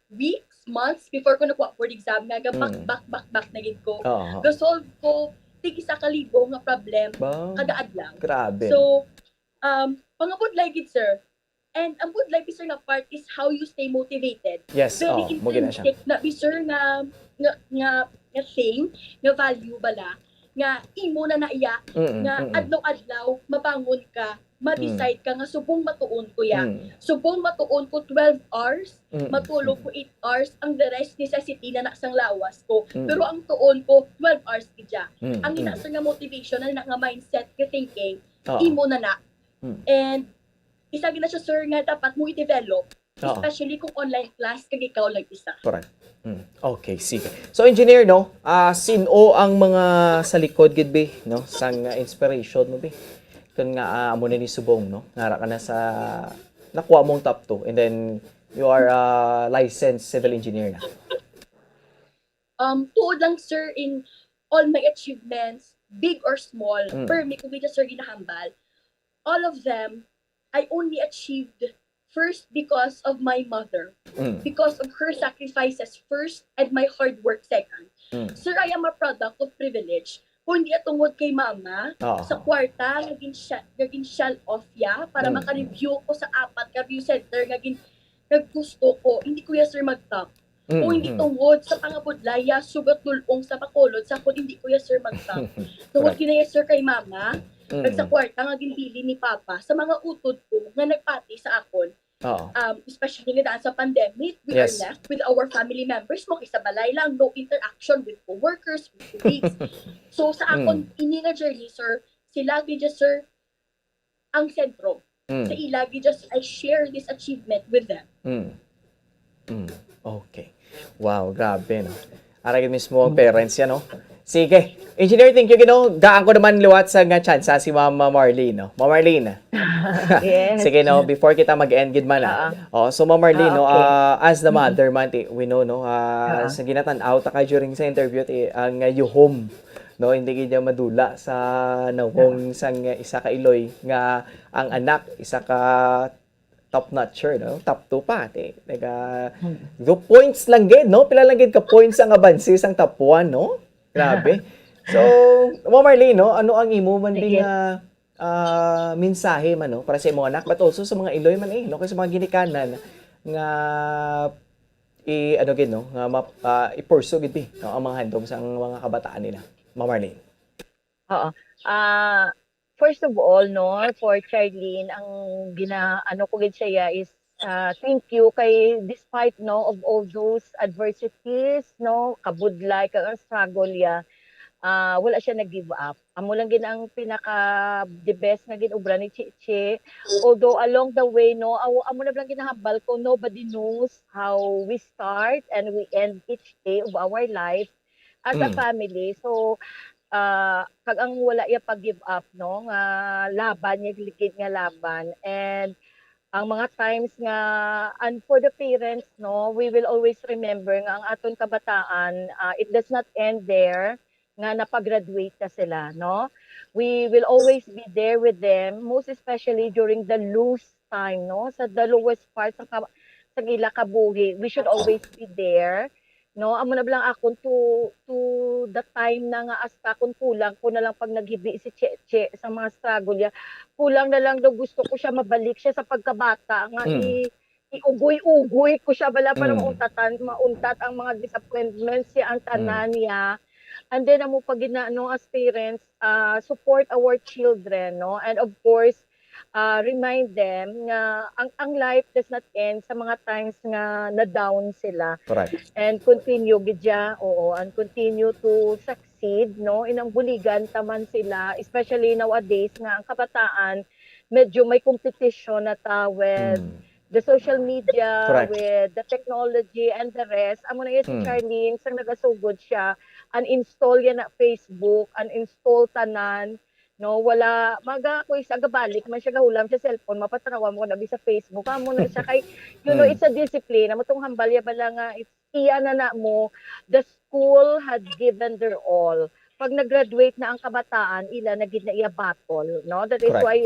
weeks, months before ko nakuha board exam, nga ga back, Mm. back, back, back na gid ko. Oo. Ga-solve ko tig isa ka libo nga problem Ba? kada adlaw. Grabe. So, um, pangabudlay gid, sir. And ang budlay, sir, nga part is how you stay motivated. Yes, Very oo, mo gid na siya. intrinsic na, bi, sir, nga, nga, nga, nga thing, nga value bala, nga imo na na iya, Mm, nga mm, mm. adlaw-adlaw, mabangon ka, ma-decide Mm. ka nga subong matuon ko ya. Mm. Subong matuon ko twelve hours, Mm, mm, matulog mm. ko eight hours, ang the rest necessity na na sang lawas ko. Mm. Pero ang tuon ko, twelve hours gid ya. Mm, Ang mm. ina, sir, nga motivation na na nga mindset, nga thinking, Oo. imo na na. Mm. And isa gid na siya, sir, nga dapat mo i-develop, Oo. especially kung online class kag ikaw lang isa. Correct. Mm. Okay, sige. So, engineer, no, ah, sin-o ang mga sa likod gid, bi, no, sang, ah, inspiration mo, bi? Kun nga, ah, amo na ni subong, no? Nara ka na sa, nakuha mong top two, and then you are a licensed civil engineer na. Um, tuod lang, sir, in all my achievements, big or small, Mm. permi ko gid, sir, ginahambal. All of them, I only achieved first because of my mother, Mm. because of her sacrifices first, and my hard work second. Mm. Sir, I am a product of privilege. Kung hindi tungod kay mama, Oo. sa kwarta nga gin-, nga gin-shell off ya para Mm. maka-review ko sa apat ka view center nga gin-, nga gusto ko, hindi ko ya, sir, mag-top. Mm, Kung hindi mm. tungod sa pangabudlay ya, sugat lulong sa Bacolod, sa akon hindi ko ya, sir, mag-top. Tungod Correct. gid na ya, sir, kay mama, Mm. kag sa kwarta nga ginbilin ni papa, sa mga utod ko nga nagpati sa akon. Oo. Um, especially nga daan sa pandemic, we Yes. are left with our family members mo, kay sa balay lang, no interaction with coworkers, with colleagues. So, sa akon, Mm. ini nga journey, sir, sila gid ya, sir, ang sentro. Mm. Sa ila gid ya, sir, I share this achievement with them. Mm. Mm. Okay. Wow, grabe, no? Ara gid mismo ang parents yan, no? Sige. Engineer, thank you, gid, no? Daan ko naman liwat sa nga tsansa si Mama Marlene, no? Mama Marlene. Yes. Sige, no? Before kita mag-end, gid man, ah. Oo. Oh, so, Mama Marlene, Ah, no? okay. Ah, as the Mm-mm. mother man, ti, we know, no? Ah, Oo. sa ginatan-aw ta ka during sa interview, ti, ang, ah, yuhom, no? Hindi gid niya madula sa nawong sang isa ka iloy nga ang anak, isa ka top notcher, no? Top two pa, ti. Naga, Hmm. do points lang gid, no? Pila lang gid ka points ang abanse sang top one, no? Grabe. So, Mama Marlene, no? Ano ang imo man Sige. din nga, ah, mensahe man, no? Para sa imong anak, but also sa mga iloy man, eh, no? Kay sa mga ginikanan nga i-, ano gid, no? Nga map-, ah, i-pursue gid, bi, no? Ang mga handom sa mga kabataan nila. Mama Marlene. Oo. Ah, first of all, no, for Charlene, ang gina-, ano ko gid siya is, ah, thank you kay despite, no, of all those adversities, no, kabudlay, kag ang struggle ya, ah, wala siya nag-give up. Amo lang gid ang pinaka the best nga gin-obra ni Chichi. Although along the way, no, aw-, amo na lang ginahambal ko, nobody knows how we start and we end each day of our life as a Mm. family. So, ah, kag ang wala iya pag-give up, no, nga laban, iya ligid nga laban. And ang mga times nga, and for the parents, no, we will always remember nga ang aton kabataan, ah, it does not end there, nga napag-graduate na sila, no? We will always be there with them, most especially during the loose time, no? Sa the lowest part sa ka-, sa ila kabuhi, we should always be there, no? Amo na lang akon to, to the time na nga hasta kon kulang ko na lang pag naghibi si Cheche sa mga struggle niya. Kulang na lang daw gusto ko siya mabalik siya sa pagkabata nga Mm. i-, iugoy-ugoy ko siya bala para Mm. mauntatan, mauntat ang mga disappointments siya ang Mm. tanan niya. And then, amo pa gid na, no, as parents, ah, support our children, no? And of course, ah, remind them nga ang, ang life does not end sa mga times nga na-down sila. Correct. And continue gid siya, oo, and continue to succeed, no? Inang buligan ta man sila, especially nowadays nga ang kabataan, medyo may competition na ta with Mm. the social media, Correct. with the technology and the rest. Amo na iya si Mm. Charlene, sang nagasugod siya, uninstall ya na Facebook, uninstall tanan, no? Wala, maga, ako isa gabalik man siya, gahulam siya cellphone, mapatanawa mo na sa Facebook. Amo na siya kay, you know, Mm. it's a discipline. Amo tong hambal ya bala nga, it's iya na na mo, the school had given their all. Pag nag-graduate na ang kabataan, ila na gid na iya battle, no? That is Correct. why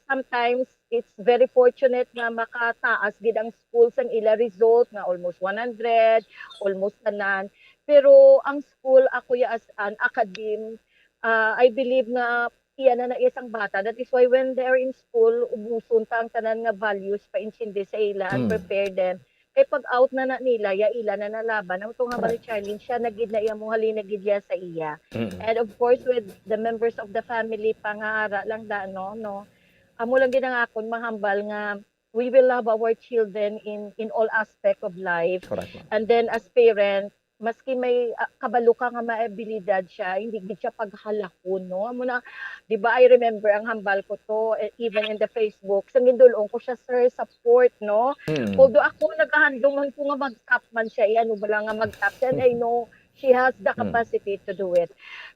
sometimes it's very fortunate nga makataas gid ang school sang ila result nga almost one hundred, almost tanan. Pero ang school, ako ya as an academe, ah, I believe nga iya na na iya sang bata. That is why when they are in school, ubuson ta ang tanan nga values pa intindi sa ila and Mm. prepare them. Kay pag out na na nila, ya ila na nalaban. Ang tunga ba ni Correct. Charlene, siya na gid na iya, muhali na gid iya sa iya. Mm. And of course, with the members of the family pa nga ara lang da, no, no. Amo lang gid ang akon mahambal nga we will love our children in, in all aspect of life. Correct, ma'am. And then as parent, maski may, ah, kabalo ka nga may abilidad siya, hindi gid siya paghalahon, no? Amo na, di ba, I remember ang hambal ko to, eh, even in the Facebook, sa gindul-ong ko siya, "Sir, support," no? Mm. Although ako, nagahandom man ko nga mag-top man siya, eh, ano ba lang nga mag-top siya, and I know she has the Mm. capacity to do it.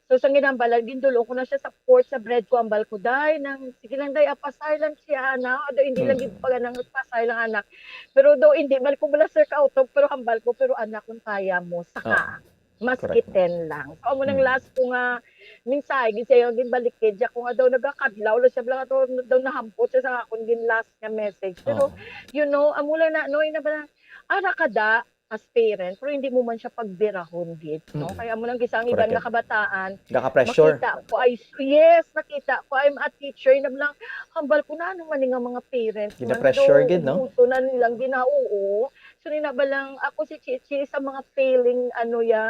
So, sa ginhambalan, gindul-ong ko na siya, support sa bread ko, hambal ko, "Day, nang, sige lang, day, apasar lang siya, ana." Although hindi lang Mm. gid pag anang pasar lang, anak. Pero daw, hindi man ko bala, sir, kautob, pero hambal ko, "Pero, anak, kung kaya mo, saka, Oo. maski Correct. ten lang." So, amo nang Mm. last ko nga mensahe, gid siya yung ginbalik, kay siya ko nga daw nagakadlaw lang siya, bala nga daw, daw nahampot siya sa akon gin last nga message. Pero, Oo. you know, amo lang na, no, ina ba na, ara ka da, as parent, pero hindi mo man siya pagbirahon, gid, no? Mm. Kaya amo nang gid sa ang iban Correct. nga kabataan, Gaka-pressure. makita ko, ay, yes, nakita ko, I'm a teacher, na lang, hambal ko na, ano man nga mga parents man, Gina-pressure, daw, gid, no? gusto na nilang gina-, oo. So, ni na ba lang, ako si Chichi, sa mga feeling, ano, ya,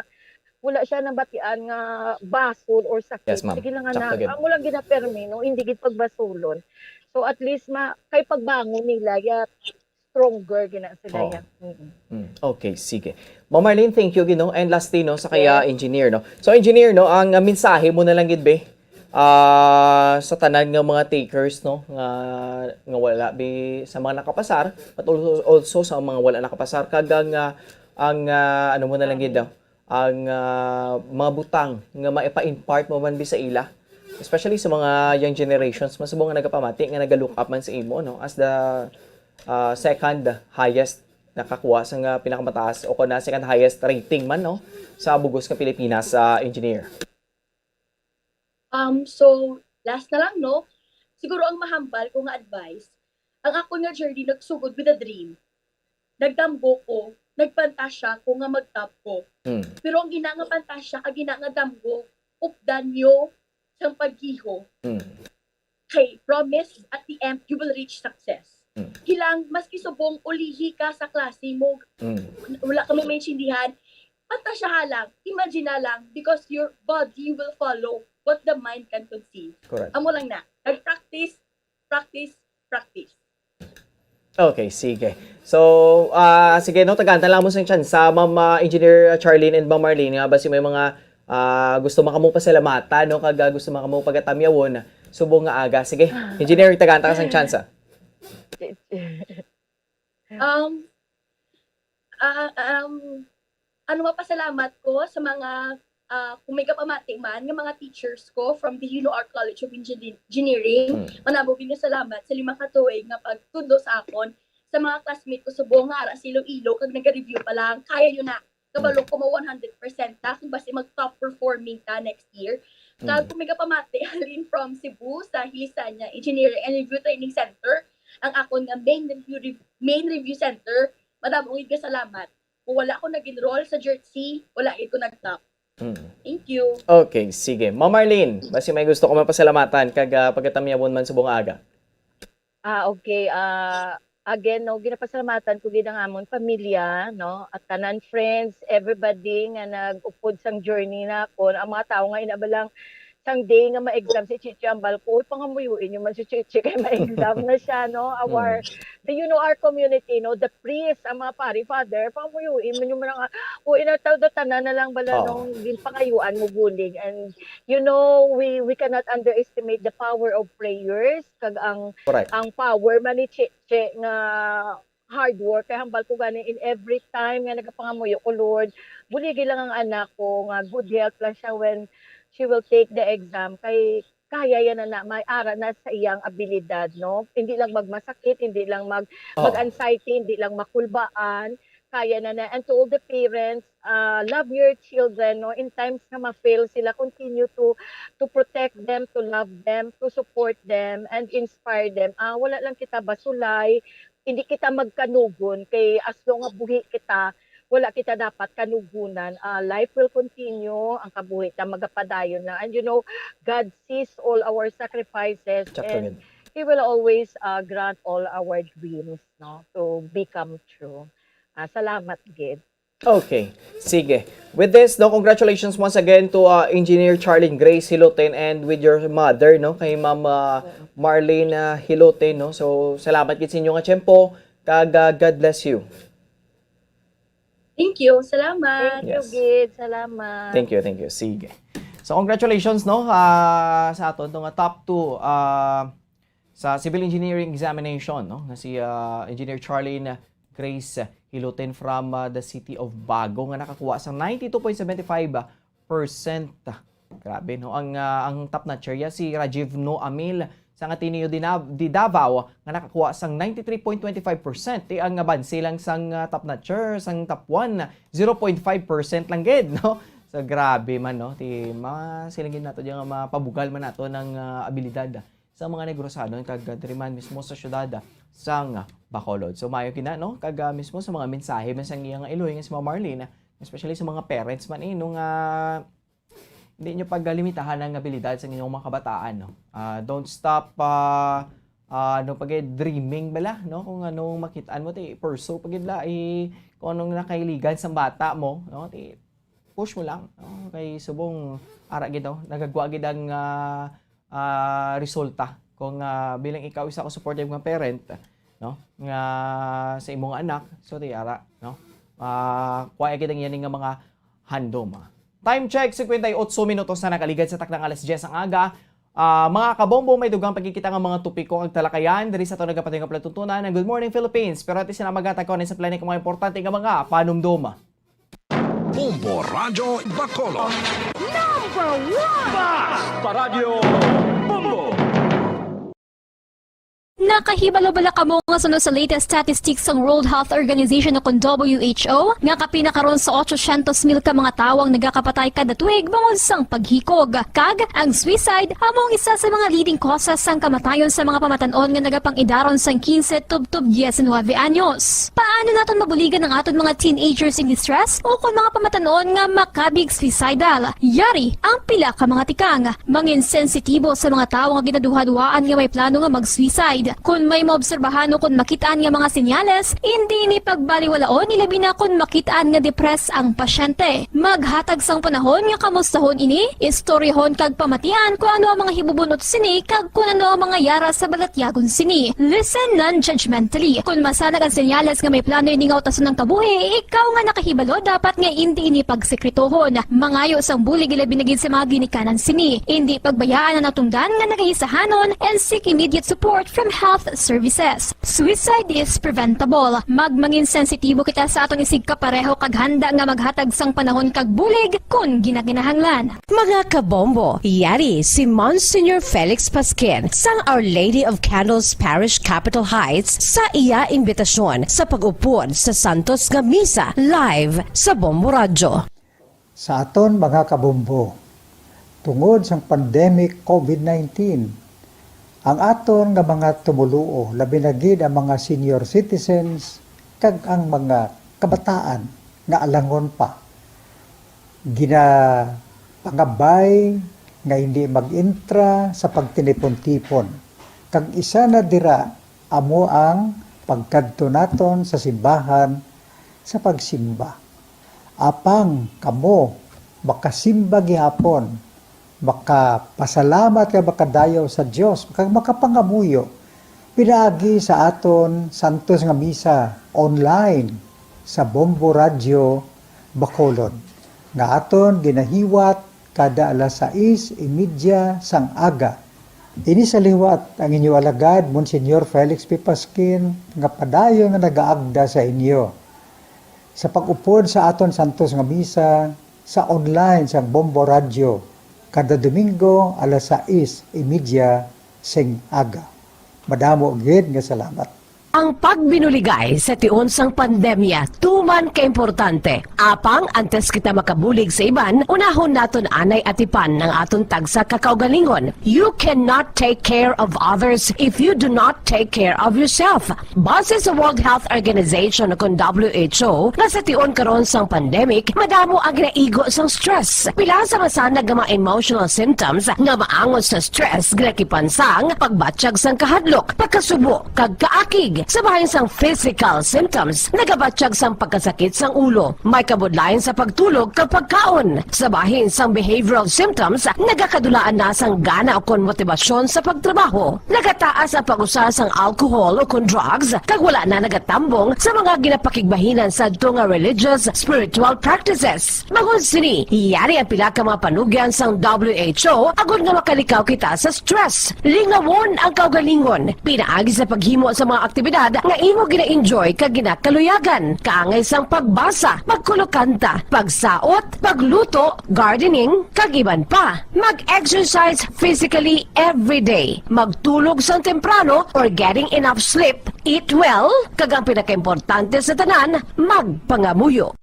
wala siya nabatian nga basol or sakit. Yes, ma'am. Sige lang, Sakto, anak. gid. Amo lang ginapermi, no? Hindi gid pagbasulon. So, at least, ma-, kay pagbangon nila, ya, stronger gina sila Oo. ya. Mm-mm. Mm. Okay, sige. Ma'am Marlene, thank you, gid, no? And lastly, no, sa kaya Yes. engineer, no? So, engineer, no, ang, ah, mensahe mo na lang gid, be, ah, sa tanan nga mga takers, no, nga, nga wala, be, sa mga nakapasar, but also, also sa mga wala nakapasar, kag ang, ah, ang, ah, ano mo na lang gid, ah, ang, ah, mga butang nga maipa-impart mo man bi sa ila, especially sa mga young generations, masubong nga nagapamati nga naga-look up man sa imo, no, as the, ah, second highest nakakuha sa nga pinakamataas o kon na second highest rating man, no, sa bugos nga Pilipinas, ah, engineer? Um, so, last na lang, no? Siguro ang mahambal ko nga advice, ang akon nga journey nagsugod with a dream. Nagdamgo ko, nagpantasya ko nga mag-top ko. Mm. Pero ang ina nga pantasya kag ina nga damgo, updan nyo sang paggiho. Mm. Kay promise, at the end, you will reach success. Mm. Kilang, maski subong ulihi ka sa klase mo, Mm. wala ka may maintindihan, pantasyaha lang, imagine na lang, because your body will follow what the mind can conceive. Correct. Amo lang na. Nag-practice, practice, practice. Okay, sige. So, ah, sige, no, tagaan ta lang mo sang tsansa, Ma'am, ah, Engineer Charlene and Ma'am Marlene, nga basi may mga, ah, gusto man kamo pasalamatan, no, kag, ah, gusto man kamo pagatamyawon subong nga aga. Sige, Engineer, tagaan ta ka sang tsansa. Um, ah, um, ano, mapasalamat ko sa mga, ah, kung may kapamati man, nga mga teachers ko from the Hinoar College of Engineering. Mm. Manabo gid nga salamat sa lima ka tuig nga pagtudlo sa akon, sa mga classmate ko subong nga ara sa Iloilo kag naga-review pa lang. Kaya yun na. Kabalo ko mo one hundred percent ta kung basi mag-top performing ta next year. Kag Mm. kung may kapamati halin from Cebu sa Hilisanya Engineering and Review Training Center, ang akon nga main review, main review center, madamo gid nga salamat. Kung wala ko nag-enroll sa JERTC, wala gid ko nag-top. Mm. Thank you. Okay, sige. Ma'am Marlene, basi may gusto ka mapasalamatan kag, ah, pagatamyawon man subong nga aga. Ah, okay. Ah, again, no, ginapasalamatan ko gid ang amon pamilya, no, at tanan friends, everybody nga nag-upod sang journey nakon. Ang mga tawo nga inabalang sang day nga ma-exam si Chichi, ambal ko, "Uy, pangamuyoin nyo man si Chichi kay ma-exam na siya, no?" Our, Mm. the, you know, our community, no, the priest, ang mga pari, father, pangamuyoin man yung mga, o inataw do tanan na lang bala Oo. nung ginpangayuan mo bulig. And, you know, we we cannot underestimate the power of prayers, kag ang Correct. ang power man ni Chichi nga hard work. Kay hambal ko gani, in every time nga nagapangamuyo ko, "Lord, buligi lang ang anak ko nga good health lang siya when she will take the exam." Kay kaya yan na, na may ara na sa iyang abilidad, no? Hindi lang magmasakit, hindi lang mag Oh. mag-anxiety, hindi lang makulbaan, kaya na na. And to all the parents, uh, love your children, no? In times nga ma-fail sila, continue to to protect them, to love them, to support them, and inspire them. Ah, wala lang kita basulay, hindi kita magkanugon, kay as long nga buhi kita, wala kita dapat kanugunan. Ah, life will continue, ang kabuhi ta magapadayon na. And you know, God sees all our sacrifices, Tsak and gid. He will always, ah, grant all our dreams, no, to become true. Ah, salamat gid. Okay. Sige. With this, no, congratulations once again to, uh, Engineer Charlene Grace Hilotin and with your mother, no, kay Ma'am, uh, Marlene, uh, Hilotin, no. So, salamat gid sa inyo nga tiyempo, kag, uh, God bless you. Thank you. Salamat. Thank you, Yes. Gid. Salamat. Thank you, thank you. Sige. So, congratulations, no, ah, sa aton to nga top two, ah, sa civil engineering examination, no, nga si, ah, Engineer Charlene Grace Hilotin from, ah, the city of Bago nga nakakuha sa ninety-two point seven five percent. Grabe, no? Ang, ah, ang top notcher ya si Rajiv No Amil sang Ateneo de Nav-, de Davao nga nakakuha sang ninety-three point twenty-five percent. Ti ang abanse lang sang, ah, top notcher, sang top one, zero point five percent lang gid, no? So, grabe man, no? Ti, masiling gid nato diyan nga mapabugal man nato ng, ah, abilidad sa mga Negrosanon kag, ah, diri man mismo sa syudad, ah, sang, ah, Bacolod. So, maayo gid na, no? Kag, ah, mismo sa mga mensahe man sang iya nga iloy nga si Ma'am Marlene, especially sa mga parents man, eh, no, nga hindi nyo paglimitahan ang abilidad sa inyong mga kabataan, no? Ah, don't stop, ah, ah, ano pa gid, dreaming bala, no? Kung anong makitaan mo, ti, pursue pa gid la, eh, kung anong nakahiligan sa bata mo, no? Ti, push mo lang, no? Kay subong, ara gid, no? Nagagwa gid ang, ah, ah, resulta. Kung, ah, bilang ikaw isa ka supportive nga parent, no? Nga sa imong anak, so ti ara, no? Ah, kuha gid ang yan nga mga handom, ah. Time check, singkwenta y otso minutos na nakaligad sa takdang alas diyes ang aga. Ah, mga kabombo, may dugang pagkikita nga mga topiko kag talakayan diri sa aton nagapatiyo nga palatuntunan ang Good Morning Philippines. Pero ati sila magatag ko sa plani ka mga importante nga mga panumdom. Bombo Radyo Bacolod. Number one! Basta Radyo Bombo! Nakahibalo bala kamo nga suno sa latest statistics sang World Health Organization o kon W H O nga kapin na karon sa otsosyentos mil ka mga tawo ang nagakapatay kada tuig bangod sang paghikog, kag ang suicide amo ang isa sa mga leading causes sang kamatayon sa mga pamatan-on nga nagapang-idaron sang quince tubtob diecinuebe anyos. Paano naton mabuligan ang aton mga teenagers in distress o kon mga pamatan-on nga makabig suicidal? Yari ang pila ka mga tikang. Mangin sensitibo sa mga tawo nga ginaduhaduhaan nga may plano nga mag-suicide. Kon may maobserbahan o kon makit-an nga mga senyales, indi ini pagbaliwalaon, ilabi na kon makit-an nga depressed ang pasyente. Maghatag sang panahon nga kamustahon ini, istoryahon kag pamatian kon ano ang mga hibubunot sini kag kon ano ang mga yara sa balatyagon sini. Listen non-judgmentally. Kon masanag ang senyales nga may plano ini nga utason ang kabuhi, ikaw nga nakahibalo dapat nga indi ini pagsekretohon. Mangayo sang bulig ilabi na gid sa mga ginikanan sini. Indi pagbayaan ang natungdan nga nagaisahanon and seek immediate support from health services. Suicide is preventable. Magmangin sensitibo kita sa aton isigkapareho kag handa nga maghatag sang panahon kag bulig kon ginakinahanglan. Mga kabombo, yari si Monsignor Felix Pasquin sang Our Lady of Candles Parish, Capitol Heights, sa iya imbitasyon sa pag-upod sa Santos nga Misa live sa Bombo Radyo. Sa aton mga kabombo, tungod sang pandemic COVID nineteen, ang aton nga mga tumoluo, labi na gid ang mga senior citizens kag ang mga kabataan nga alangon pa, ginapangabay nga hindi mag-intra sa pagtinipon-tipon, kag isa na dira amo ang pagkadto naton sa simbahan sa pagsimba. Apang kamo makasimba gihapon, makapasalamat kag makadayaw sa Dios, kag makapangamuyo pinaagi sa aton santos nga misa online sa Bombo Radyo Bacolod, nga aton ginahiwat kada alas sais y media sang aga. Ini sa liwat ang inyo alagad, Monsignor Felix P. Pasquin, nga padayon nga nagaagda sa inyo sa pag-upod sa aton santos nga misa sa online sang Bombo Radyo kada Domingo alas sais y media sing aga. Madamo gid nga salamat. Ang pagbinuligay sa tion sang pandemya tuman kaimportante. Apang antes kita makabulig sa iban, unahon naton anay atipan ang aton tagsa ka kaugalingon. You cannot take care of others if you do not take care of yourself. Base sa World Health Organization o kon W H O, nga sa tion karon sang pandemic, madamo ang ginaigo sang stress. Pila sa masanag nga mga emotional symptoms nga maangot sa stress ginakipan sang pagbatyag sang kahadlok, pagkasubo, kag kaakig. Sa bahin sang physical symptoms, nagabatyag sang pagkasakit sang ulo, may kabudlayan sa pagtulog kag pagkaon. Sa bahin sang behavioral symptoms, nagakadulaan na sang gana ukon motibasyon sa pagtrabaho. Nagataas ang pag-usar sang alcohol ukon drugs, kag wala na nagatambong sa mga ginapakigbahinan sadto nga religious, spiritual practices. Bangod sini, yari ang pila ka mga panugyan sang W H O agod nga makalikaw kita sa stress. Lingawon ang kaugalingon pinaagi sa paghimo sa mga aktibidad nga imo gina-enjoy kag ginakaluyagan, kaangay sang pagbasa, pagkulokanta, pagsaot, pagluto, gardening, kag iban pa. Mag-exercise physically every day. Magtulog sang temprano or getting enough sleep. Eat well, kag ang pinakaimportante sa tanan, magpangamuyo.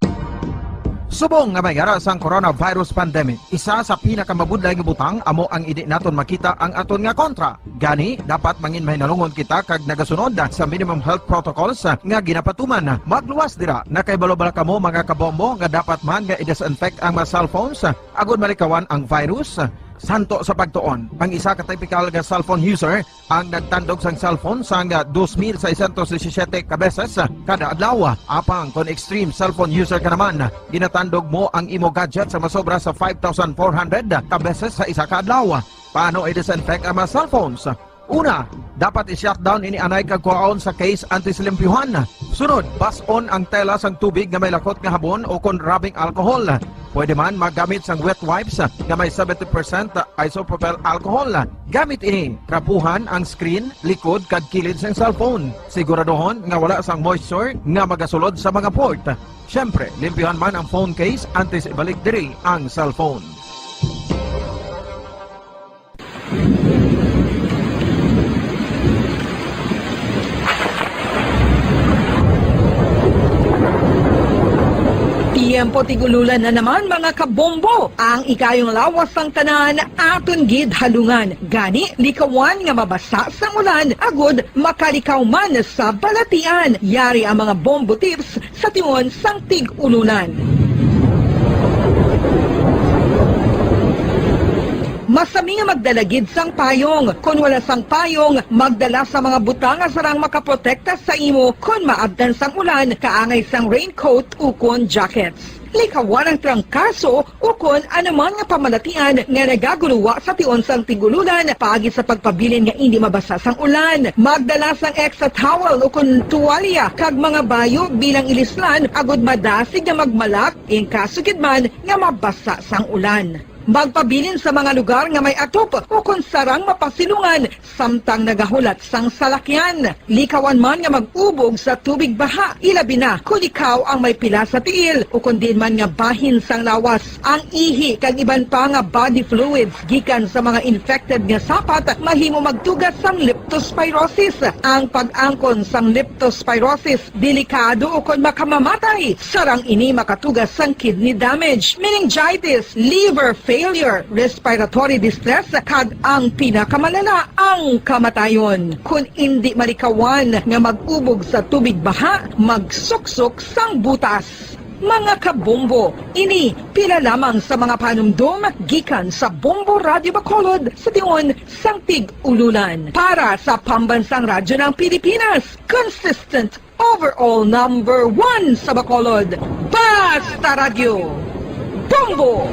Subong nga may yara sang coronavirus pandemic, isa sa pinakamabudlay nga butang amo ang indi naton makita ang aton nga kontra. Gani, dapat mangin mahinalungon kita kag nagasunod sa minimum health protocols nga ginapatuman. Magluwas dira, nakahibalo bala kamo, mga kabombo, nga dapat man nga i-disinfect ang mga cellphones agod malikawan ang virus? Santo sa pagtuon, ang isa ka typical nga cellphone user ang nagtandog sang cellphone sang dos mil seiscientos disisiete ka beses kada adlaw. Apang kon extreme cellphone user ka naman, ginatandog mo ang imo gadget sa masobra sa five thousand four hundred ka beses sa isa ka adlaw. Paano i-disinfect ang mga cellphones? Una, dapat i-shutdown ini anay kag kuhaon sa case antes limpyuhan. Sunod, bas-on ang tela sang tubig nga may lakot nga habon o kon rubbing alcohol. Pwede man maggamit sang wet wipes nga may seventy percent isopropyl alcohol. Gamit ini, trapuhan ang screen, likod, kag kilid sang cellphone. Siguraduhon nga wala sang moisture nga magasulod sa mga port. Siyempre, limpyuhan man ang phone case antes ibalik diri ang cellphone. Tiyempo tig-ululan na naman, mga kabombo. Ang ikayong lawas sang tanan aton gid halungan. Gani, likawan nga mabasa sang ulan agud makalikaw man sa balatian. Yari ang mga bombo tips sa tion sang tig-ulunan. Masami nga magdala gid sang payong. Kon wala sang payong, magdala sa mga butang nga sarang makaprotekta sa imo kon maabtan sang ulan, kaangay sang raincoat ukon jackets. Likawan ang trangkaso ukon anuman nga pamalatian nga nagaguluwa sa tion sang tig-ulunan paagi sa pagpabilin nga indi mabasa sang ulan. Magdala sang extra towel ukon tuwalya kag mga bayo bilang ilislan agud madasig nga magmalak in kaso gid man nga mabasa sang ulan. Magpabilin sa mga lugar nga may atop ukon sarang mapasilungan samtang nagahulat sang salakyan. Likawan man nga mag-ubog sa tubig baha, ilabi na kon ikaw ang may pila sa tiil ukon diin man nga bahin sang lawas. Ang ihi kag iban pa nga body fluids gikan sa mga infected nga sapat mahimo magtuga sang leptospirosis. Ang pag-angkon sang leptospirosis delikado ukon makamamatay. Sarang ini makatuga sang kidney damage, meningitis, liver failure, respiratory distress, kag ang pinakamalala, ang kamatayon. Kon indi malikawan nga mag-ubog sa tubig baha, magsuksok sang butas. Mga kabombo, ini pila lamang sa mga panumdom gikan sa Bombo Radio Bacolod sa tion sang tig-ulunan. Para sa Pambansang Radyo ng Pilipinas, consistent overall number one sa Bacolod, Basta Radyo, Bombo!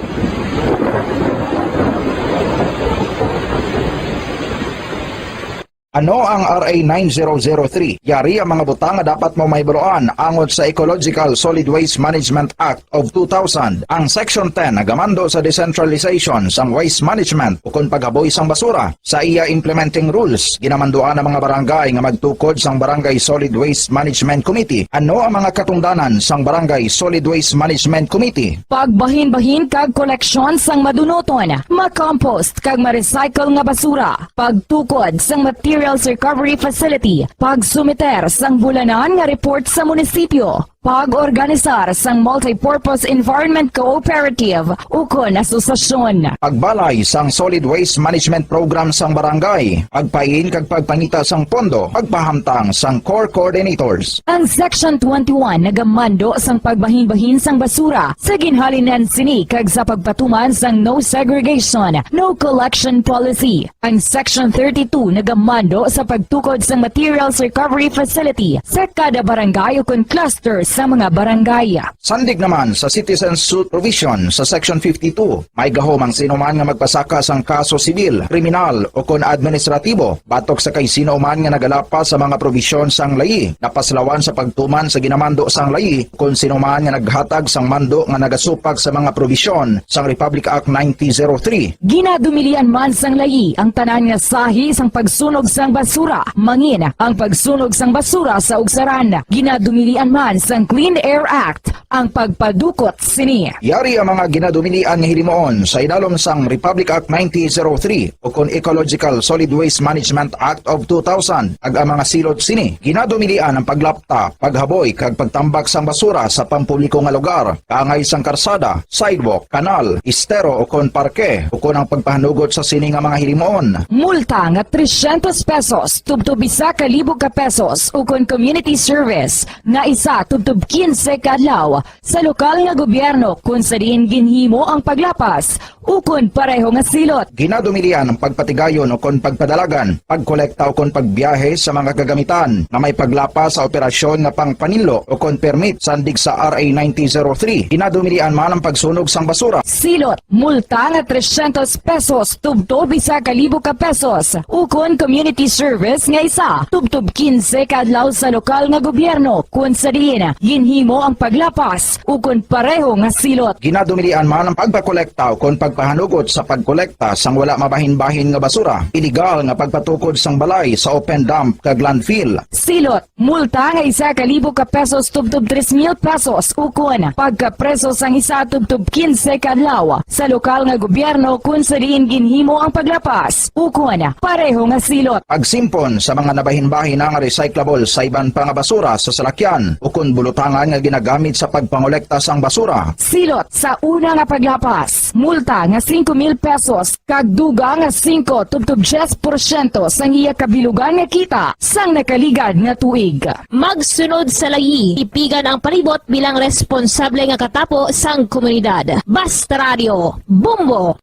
Ano ang R A nine zero zero three? Yari ang mga butang nga dapat mo mahibaluan angot sa Ecological Solid Waste Management Act of two thousand. Ang Section ten nagamando sa decentralization sang waste management ukon paghaboy sang basura. Sa iya implementing rules, ginamanduan ang mga barangay nga magtukod sang Barangay Solid Waste Management Committee. Ano ang mga katungdanan sang Barangay Solid Waste Management Committee? Pagbahinbahin kag koleksyon sang madunuton, makompost kag ma-recycle nga basura, pagtukod sang materials recovery facility, pagsumiter sang bulanan nga report sa munisipyo, pag-organisar sang multipurpose environment cooperative ukon asosasyon. Pagbalay sang solid waste management program sang barangay, pagpain kag pagpangita sang pondo, pagpahamtang sang core coordinators. Ang Section twenty-one nagamando sang pagbahinbahin sang basura sa ginhalinan sini kag sa pagpatuman sang no segregation, no collection policy. Ang Section thirty-two nagamando sa pagtukod sang materials recovery facility sa kada barangay ukon cluster sa mga barangay. Sandig naman sa citizen suit provision sa Section fifty-two, may gahom ang sino man nga magpasaka sang kaso sibil, kriminal, ukon administratibo batok sa kay sino man nga nagalapas sa mga probisyon sang layi napaslawan sa pagtuman sa ginamando sang layi, kon sino man nga naghatag sang mando nga nagasupak sa mga probisyon sang Republic Act nineteen zero three. Ginadumilian man sang layi ang tanan nga sahi sang pagsunog sang basura, mangin ang pagsunog sang basura sa ugsaran. Ginadumilian man sang Clean Air Act ang pagpadukot sini. Yari ang mga ginadumilian nga hilimuon sa idalom sang Republic Act nineteen zero three ukon Ecological Solid Waste Management Act of two thousand, kag ang mga silot sini. Ginadumilian ang paglapta, paghaboy, kag pagtambak sang basura sa pampubliko nga lugar, kaangay sang karsada, sidewalk, kanal, estero, ukon parke, ukon ang pagpahanugot sa sini nga mga hilimuon. Multa nga trescientos pesos tubtob isa ka libo ka pesos, ukon community service nga isa tubtob quince ka adlaw sa lokal nga gobyerno kon sa diin ginhimo ang paglapas ukon pareho nga silot. Ginadumilian ang pagpatigayon ukon pagpadalagan, pagkolekta ukon pagbiyahe sa mga kagamitan nga may paglapas sa operasyon nga pangpaninlo ukon permit sandig sa R A nineteen zero three. Ginadumilian man ang pagsunog sang basura. Silot, multa nga trescientos pesos tubtob isa ka libo ka pesos, ukon community service nga isa tubtob quince ka adlaw sa lokal nga gobyerno kon sa diin ginhimo ang paglapas ukon pareho nga silot. Ginadumilian man ang pagpakolekta ukon pagpahanugot sa pagkolekta sang wala mabahin-bahin nga basura, ilegal nga pagpatukod sang balay sa open dump kag landfill. Silot, multa nga isa ka libo ka pesos tubtob tres mil pesos ukon pagkapreso sang isa tubtob kinse ka adlaw sa lokal nga gobyerno kon sa diin ginhimo ang paglapas ukon pareho nga silot. Pagsimpon sa mga nabahin-bahin nga recyclable sa iban pa nga basura sa salakyan ukon bulutangan nga ginagamit sa pagpangolekta sang basura. Silot sa una nga paglapas, multa nga singko mil pesos kag dugang nga singko tubtob diyes porsyento sang iya kabilugan nga kita sang nakaligad nga tuig. Magsunod sa layi, tipigan ang palibot bilang responsable nga katapo sang komunidad. Basta Radio, Bombo!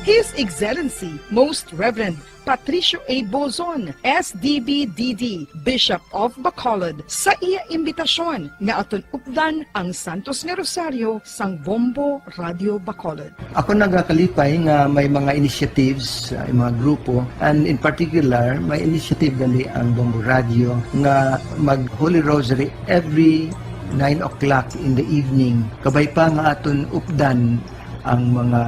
His Excellency Most Reverend Patricio A. Bozon, S D B D D, Bishop of Bacolod, sa iya imbitasyon nga aton updan ang Santos nga Rosario sang Bombo Radio Bacolod. Ako nagakalipay nga may mga initiatives, uh, mga grupo, and in particular, may initiative gali ang Bombo Radio nga mag Holy Rosary every nine o'clock in the evening. Kabay pa nga aton updan ang mga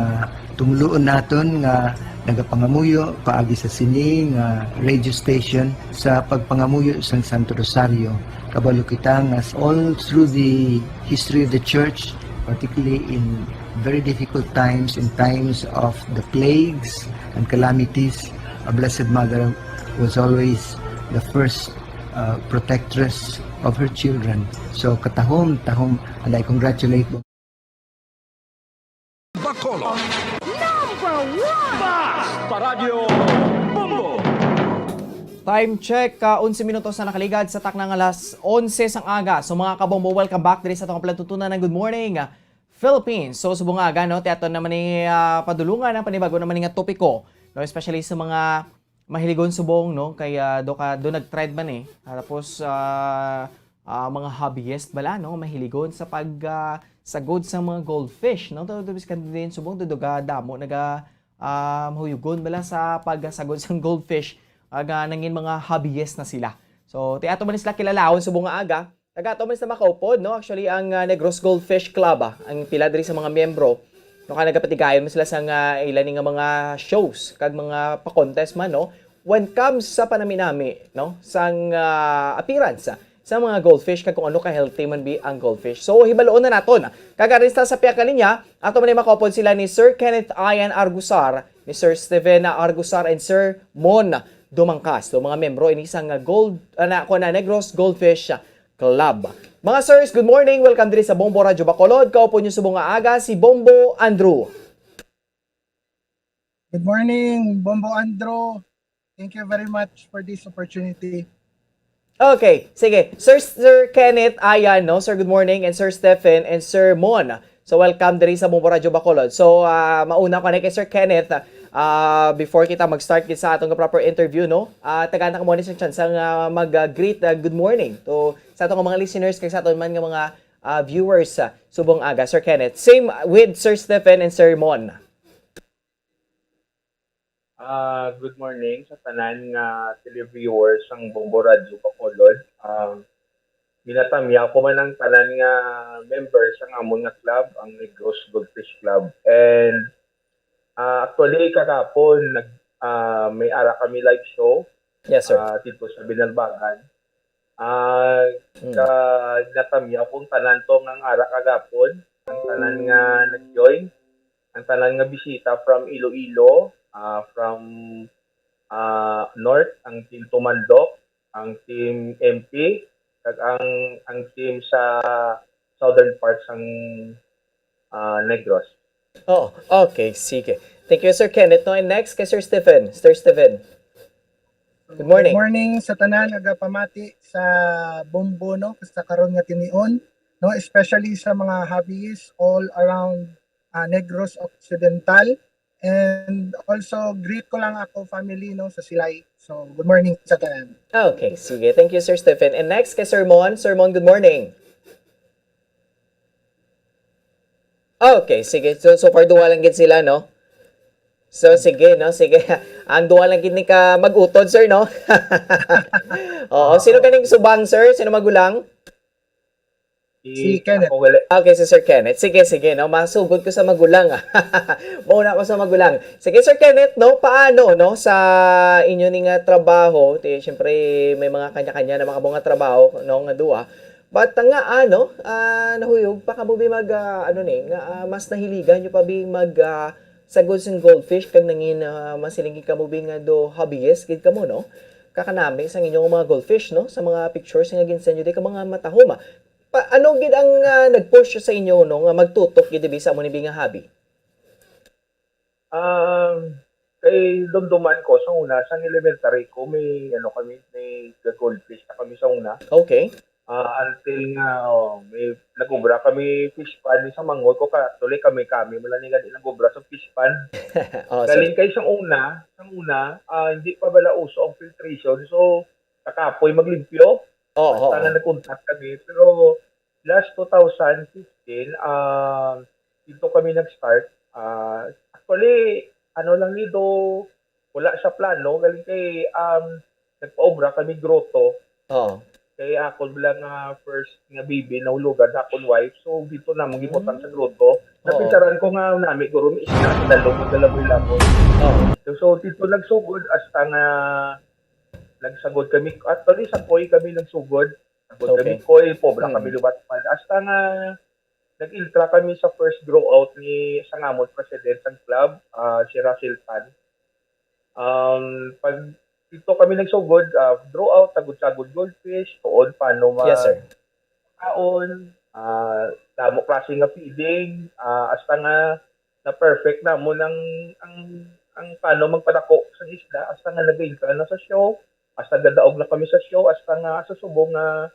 tumuluon naton nga nagapangamuyo paagi sa sini nga radio station sa pagpangamuyo sang Santo Rosario. Kabalo kita nga all through the history of the church, particularly in very difficult times, in times of the plagues and calamities, our Blessed Mother was always the first, uh, protectress of her children. So, katahom, tahom, and I congratulate Bacolod. Number one! Basta Radio Bombo! Time check, ah, onse minutos na nakaligad sa takna nga alas onse sang aga. So, mga kabombo, welcome back diri sa atong palatuntunan ng Good Morning Philippines. So, subong nga aga, no, ti aton naman ni, ah, padulungan ang panibago naman ni nga topiko, no, especially sa mga mahiligon subong, no, kay, ah, do ka, do nag-trend man eh. Ah, tapos, ah, ah, mga hobbyist bala, no, mahiligon sa pag, ah, sagod sa mga goldfish, no. To, to, biskan din subong, do, do ga damo naga, ah, mahuyugon bala sa pagsagod sa goldfish, ah, nga nangin mga hobbyist na sila. So, ti ato man sila kilalahon subong nga aga. Taga ato man sila makaupod, no? Actually, ang, ah, Negros Goldfish Club, ah, ang pila diri sa mga miyembro, no, ka nagapatigayon man sila sa nga ila ni nga mga shows kag mga pa-contest man, no? When comes sa panami-nami, no, sang, ah, appearance, ah, sa mga goldfish kag kung ano ka healthy man bi ang goldfish. So, hibaloon na naton. Kag arista sa pihak nga linya, ato man ni makaupod sila ni Sir Kenneth Ian Argusar, ni Sir Steven Argusar, and Sir Mon Dumangkas. So, mga miyembro ini sang gold, ah, na, kuwan na, Negros Goldfish Club. Mga sirs, good morning. Welcome diri sa Bombo Radyo Bacolod. Kaupo niyo subong nga aga si Bombo Andrew. Good morning, Bombo Andrew. Thank you very much for this opportunity. Okay, sige. Sir, Sir Kenneth, ayan, no? Sir, good morning. And Sir Stephen and Sir Mon. So, welcome diri sa Bombo Radyo Bacolod. So, ah, mauna ko na kay Sir Kenneth. Ah, before kita mag-start gid sa atong proper interview, no? Ah, tagaan ta ka muna sa chance nga mag-greet, ah, good morning to sa atong mga listeners kag sa aton man nga mga, ah, viewers, ah, subong aga, Sir Kenneth. Same with Sir Stephen and Sir Mon. Ah, good morning sa tanan nga televiewers sang Bombo Radyo Bacolod. Ah, ginatamyaw ko man ang tanan nga member sang amon nga club, ang Negros Goldfish Club. And, ah, actually, kagapon, nag-, ah, may ara kami live show, Yes, sir. Ah, dito sa Binalbagan. Ah, Mm. ka-, ginatamyaw ko ang tanan to nga ara kagapon, ang tanan nga nag-join, ang tanan nga bisita from Iloilo, ah, from, ah, North, ang Team Tumandok, ang Team M P, kag ang, ang team sa southern part sang, ah, Negros. Oh, okay, sige. Thank you, Sir Kenneth. No, and next kay Sir Stephen. Sir Stephen. Good morning. Good morning sa tanan nagapamati sa Bombo, no, sa karon nga tinion, no, especially sa mga hobbyists all around, ah, Negros Occidental. And also, greet ko lang ako family, no, sa Silay. So, good morning sa tanan. Okay, sige. Thank you, Sir Stephen. And next kay Sir Mon. Sir Mon, good morning. Okay, sige. So, so far, duha lang gid sila, no? So, sige, no? Sige. Ang duha lang gid ni ka mag-utod, sir, no? Oo, sino kaning subang, sir? Sino magulang? Si Kenneth. Ako gali. Okay, si Sir Kenneth. Sige, sige, no? Masugod ko sa magulang, ah. Mauna ko sa magulang. Sige, Sir Kenneth, no? Paano, no? Sa inyo ni nga trabaho, ti, siyempre, may mga kanya-kanya na mga mga trabaho, no? Nga duha. But, ah, nga, ano, ah, nahuyog pa kamo bi mag, ah, ano ni, nga, ah, mas nahiligan nyo pa bi mag, ah, sagod sing goldfish kag nangin, ah, masiling gid kamo bi nga do hobbyist gid kamo, no? Kakanami sang inyong mga goldfish, no? Sa mga pictures nga ginsend nyo di ka mga matahom, ah. Pa, ano gid ang, ah, nag-push sa inyo, no, nga magtutok gid bi sa amo ni bi nga hobby? Um, kay dumduman ko sa una, sang elementary ko, may, ano kami, may goldfish na kami sa una. Okay. Ah, until nga, oh, may nag-obra kami fish pond sa Mangol ko, ka, actually, kami, kami man lang ni gani nag-obra sa fish pond. Oh, so galing kay sang una, sang una, ah, hindi pa bala uso ang filtration, so, kakapoy maglimpyo. Oo, oo. Basta nga nag-contact kami. Pero last two thousand fifteen, ah, dito kami nag-start. Ah, actually, ano lang ni do, wala sa plano. Galing kay, um, nagpaobra kami grotto. Oo. Kay akon lang nga first nga baby, nahulugan sa akon wife. So, dito namon gibutang sa grotto. Oo. Napinsaran ko nga nami, guro, may isda sa dalom, naglaboy-laboy. Oo. So, so, dito nagsugod hasta nga nagsagod kami. Actually, sa Coy kami nagsugod. Sagod kami, okay, Coy, pobra kami lubat pa. Hasta nga nag-intra kami sa first draw out ni, sa ngamon president sang club, ah, si Russell Tan. Um, pag dito kami nagsugod, ah, draw out, sagod-sagod goldfish, tuod paano ma-, yes, sir, kaon, ah, damo klase nga feeding, ah, hasta nga na-perfect namon ang, ang, ang paano magpadako sa isda, hasta nga nag-intra na sa show, hasta gadaog na kami sa show, hasta nga sa subong nga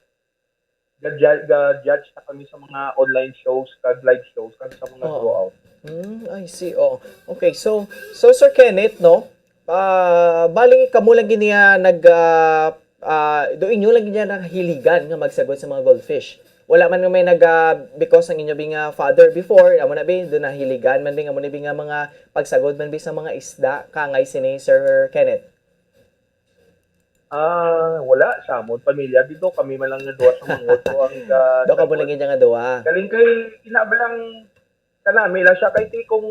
ga-, ga-judge na kami sa mga online shows, kag live shows, kag sa mga, oo, draw out. Hmm, I see. Oo. Okay, so, so, Sir Kenneth, no? Ah, bali, kamo lang gid niya nag, ah, ah, do inyo lang gid niya nahiligan nga magsagod sa mga goldfish. Wala man nga may nag, ah, because ang inyo bi nga father before, amo na bi, do nahiligan man bi, amo na bi nga mga pagsagod man bi sa mga isda, kangay sini, Sir Kenneth? Ah, wala. Sa amon pamilya dito, kami man lang nga duha sa Mangol ko ang ga-, daw ka mo lang nga duha. Galing kay, kinabalang kanami lang siya kay ti kung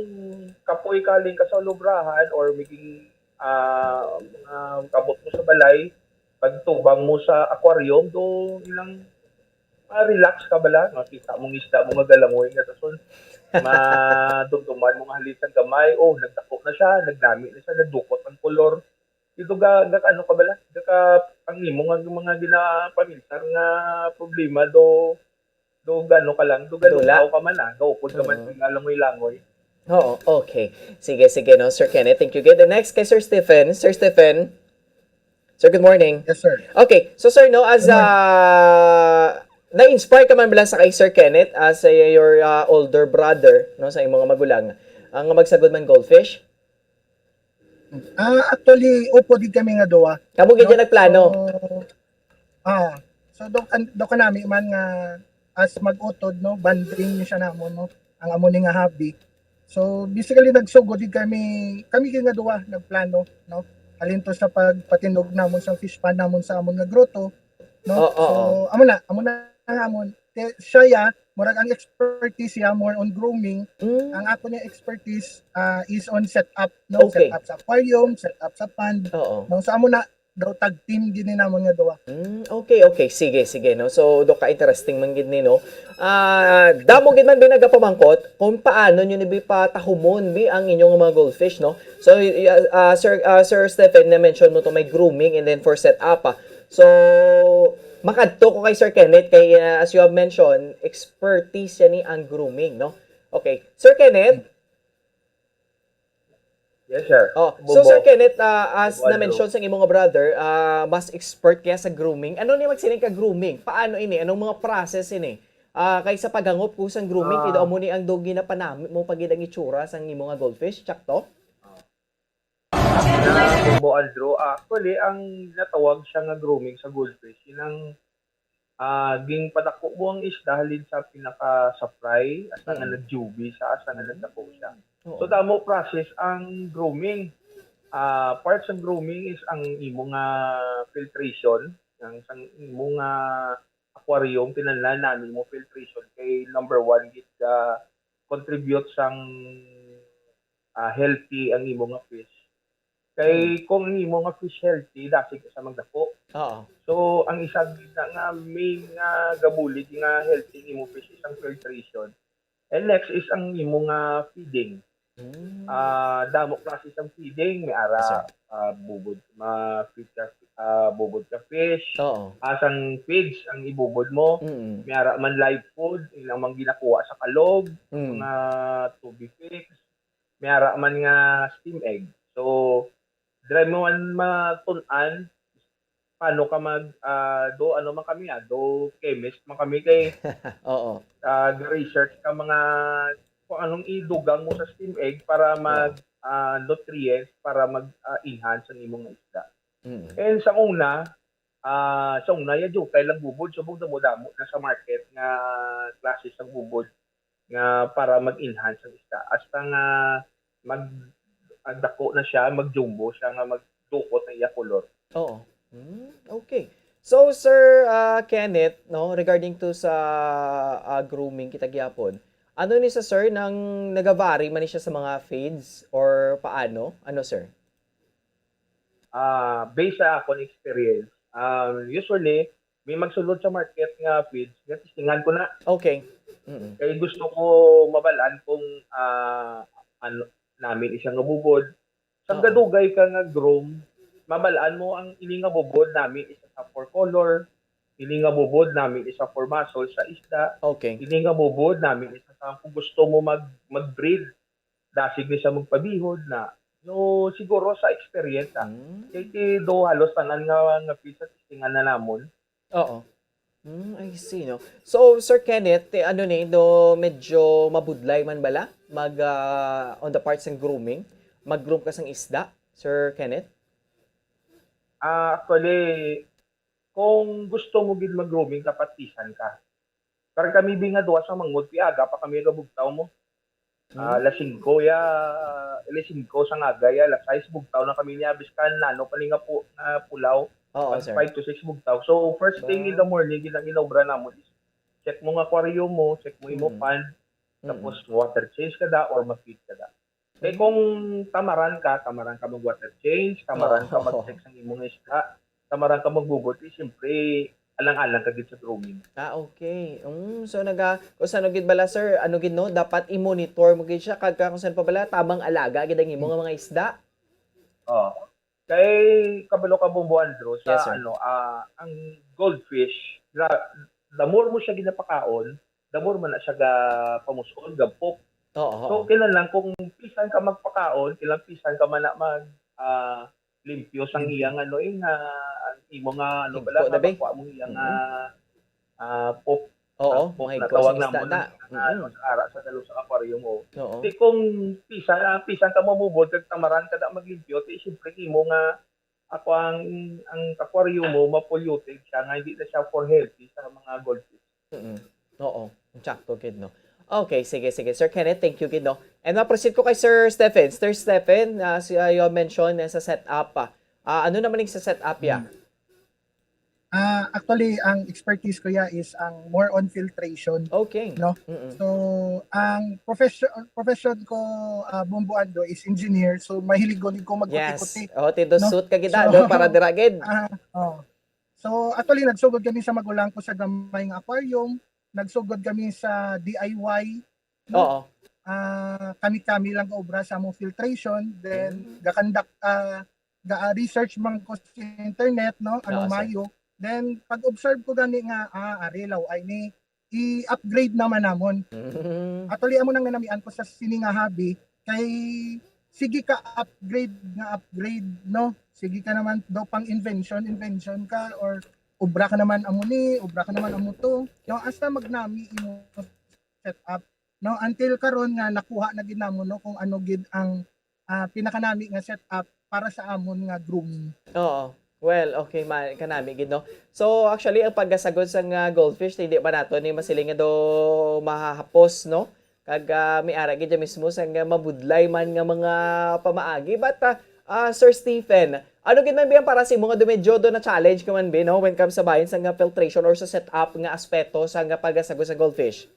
kapoy kaling ka sa lubrahan or maging, ah, mga kabot mo sa balay, pagtubang mo sa aquarium, do ilang ma-relax ka bala, makita mong isda mo nga galangoy nga dason. Madumduman mo nga halin sa gamay, oh, nagdako na siya, nagnami na siya, nagdukot ang kolor. Ito ga, ga, ano ka bala? Ga ka, ang imo nga mga ginapaminsar nga problema do, do gano ka lang, do gano ka man, ah, gaupod ka man nga langoy-langoy. Oo, okay. Sige, sige, no, Sir Kenneth. Thank you. Okay, the next kay Sir Stephen. Sir Stephen. Sir, good morning. Yes, sir. Okay, so, sir, no, as, ah, na-inspire ka man bala sa kay Sir Kenneth as, ah, your, ah, older brother, no, sa imong mga magulang, ang magsagod man goldfish? Ah, actually, upod gid kami nga duha. Kamo gid, no, nagplano? So, ah, so, do kan-, do kanami man nga as mag-utod, no, bonding ni siya namon, no, ang amo ni nga hobby. So, basically, nagsugod gid kami, kami gid nga duha nagplano, no, halin to sa pagpatindog namon sa fish pond namon sa amon nga grotto, no? Oo, so, oo, amo na, amo na ang amon. Kay siya, ya, murag ang expertise siya more on grooming. Mm. Ang ako niya expertise, ah, is on setup, no? Okay. Setup sa aquarium, setup sa pond. Oo. No? So, amo na, daw tag team gid ni namon nga duha. Mm, okay, okay. Sige, sige, no? So, do ka interesting man gid ni, no? Ah, damo gid man bi nagapamangkot kung paano nyo ni bi patahumon bi ang inyong mga goldfish, no? So, y-, y-, ah, Sir, ah, Sir Stephen, na-mention mo to, may grooming and then for setup, ah. So, makadto ko kay Sir Kenneth kay, ah, as you have mentioned, expertise siya ni ang grooming, no? Okay. Sir Kenneth? Yes, sir. Oh, so, Sir Kenneth, ah, as na-mention sang imo nga brother, ah, mas expert kaya sa grooming. Ano ni magsiling ka grooming? Paano ini? Anong mga process ini? Ah, kay sa paghangop ko sang grooming, ah, kay daw amo ni ang daw ginapanami mo pag ang itsura sang imo nga goldfish, tsakto? Ah, Bobo Andrew, actually, ang natawag siya nga grooming sa goldfish, yun ang, ah, ginpadako mo ang isda halin sa pinaka sa fry, hasta nga, mm, nag-juvie siya, hasta nga nagdako siya. Oo. So, damo process ang grooming. Ah, part sang grooming is ang imo nga filtration, ang sang imo nga aquarium, kinahanglan na ang imo filtration kay number one gid ka contribute sang, ah, healthy ang imo nga fish. Kay Hmm. kung ang imo nga fish healthy, dasig ka sa magdako. Oo. So, ang isa gid na nga main nga gabulig nga healthy ang imo fish is ang filtration. And next is ang imo nga feeding. Hmm. Ah, damo klase sang feeding, may ara, Yes, sir. ah, bubod, ma-feed ka, ah, bubod ka fish. Oo. Ah, sang feeds ang ibubod mo. Mm. May ara man live food, ilang man ginakuha sa kalog, Mm. mga tubig fish. May ara man nga steam egg. So, dry mo man matun-an, paano ka mag, ah, do ano man kami, ah, do chemist man kami kay, Oo. ah, ga-research ka mga kung anong idugang mo sa steam egg para mag, Oo. ah, nutrients para mag, ah, enhance ang imong isda. Mm. And sa una, ah, sa una, ya, dugay lang bubod, subong damo-damo na sa market nga klase sang bubod nga para mag-enhance ang isda. Hasta nga mag-, ang dako na siya, mag-jumbo siya nga magdukot ang iya kolor. Oo. Hmm, okay. So, Sir, ah, Kenneth, no, regarding to sa, ah, grooming kita gihapon, ano ni sa, sir, nang nagavary man ni siya sa mga feeds or paano? Ano, sir? Ah, based sa akon experience, um, usually, may magsulod sa market nga feeds, nga testingan ko na. Okay. Mm. Kay gusto ko mabal-an kung, ah, ano, nami ni siya nga bubod. Sang Oo. gadugay ka nga groom, mabal-an mo ang ini nga bubod nami isa sa four color, ini nga bubod nami isa four muscle sa isda, Okay. ini nga bubod nami isa sa kung gusto mo mag, mag-breed, dasig ni siya magpabihod na. So, siguro sa experience, ah. Mm. Kay ti do halos tanan nga, nga feeds sa testingan na namon. Oo. Mm, I see, no? So, Sir Kenneth, ti ano ni, do medyo mabudlay man bala mag, ah, on the part sang grooming? Mag-groom ka sang isda, Sir Kenneth? Ah, actually, kung gusto mo gid mag-grooming, dapat pisan ka. Pero kami bi nga duha sa manghod, pi aga pa kami gabugtaw mo. Ah, Hmm. alas singko ya, alas singko sa ngaga ya, alas sais bugtaw na kami niya, biskan nano pa ni nga pu-, nga pulaw. Oo, Pag sir. five to six bugtaw. So, first thing in the Ba? morning, gina-, ginaobra namon is check mo nga aquarium mo, check mo imo Mm. pond, Mm. tapos water change ka da or ma-feed ka da. Kay Mm. kung tamaran ka, tamaran ka mag-water change, tamaran ka Oo. mag-check sa imong isda, tamaran ka magbubot, eh, siyempre, alang-alang ka gid sa grooming. Ah, okay. Mm, so naga-, kung sa ano gid bala, sir, ano gid, no, dapat i-monitor mo gid siya, kag kung saan pa bala, tamang alaga gid ang imo nga mga isda. Oo. Kay kabalo ka, Bombo Andrew, sa Yes, sir. ano, ah, ang goldfish, gra-, the more mo siya ginapakaon, the more man na siya ga pamuson, ga poop. Oo, So, oo. kinahanglan kung pisan ka magpakaon, kinahanglan pisan ka man na mag, ah, limpyo sang Mm. iyang ano, eh, nga, ang imo nga, ano Higko pala, na, nga be? makuha mo iyang, Mm. ah, ah, poop. Oo, Ah, poop na mahigko tawag sa isda namon na. na, Mm. ano, sa ara sa dalo sa aquarium, oh. Oo. Di kung pisan, ah, pisan ka mamubod, kag tamaran ka na maglimpyo, di, siyempre, imo nga, ako ang, ang aquarium mo, ma-polluted siya, nga hindi na siya for healthy sa mga goldfish. Mm. Oo, sakto gid, no? Okay, sige, sige. Sir Kenneth, thank you gid, no? And ma-proceed ko kay Sir Stephen. Sir Stephen, ah, si, ah, you have mentioned, eh, sa setup, ah. Ah, ano naman yung sa setup, ya? Hmm. Ah, actually, ang expertise ko, ya, is ang more on filtration, Okay. no? Mm-mm. So, ang profession, profession ko, ah, Bombo Ando, is engineer. So, mahilig ko, ko Yes. magkuti-kuti, Oh, tindo no? suit ka gid, So, do, para dira gid. ah, oh. So, actually, nagsugod kami sa magulang ko sa gamay nga aquarium. Nagsugod kami sa D I Y, no? Oo. Ah, kami-kami lang obra sa among filtration. Then, Mm. gakandak-, ah, ga-research man ko sa internet, no? Anong Oo, sir. mayo. Then, pag-observe ko gani nga, ah, ari, law-ay ni, i-upgrade naman namon. Mm. Actually, amo nang nanamian ko sa sini nga hobby, kay sige ka upgrade nga upgrade, no? Sige ka naman daw pang invention, invention ka, or obra ka naman amo ni, obra ka naman amo to. No, hasta magnami imo setup. No, until karon nga nakuha na gid namon, no, kung ano gid ang, ah, pinakanami nga setup para sa amon nga grooming. Oo. Well, okay, ma-, kanami gid, no? So, actually, ang pagkasagod sa nga goldfish, hindi ba nato ni masiling nga do mahahapos, no? Kag, ah, may ara gid dyan mismo sa nga mabudlay man nga mga pamaagi. But, ah, Ah, Sir Stephen, ano gid man ba yan para sa imo nga medyo do na challenge ka man ba, no, when comes sa bahin sa nga filtration or sa setup nga aspeto sa nga pagasagol sa goldfish?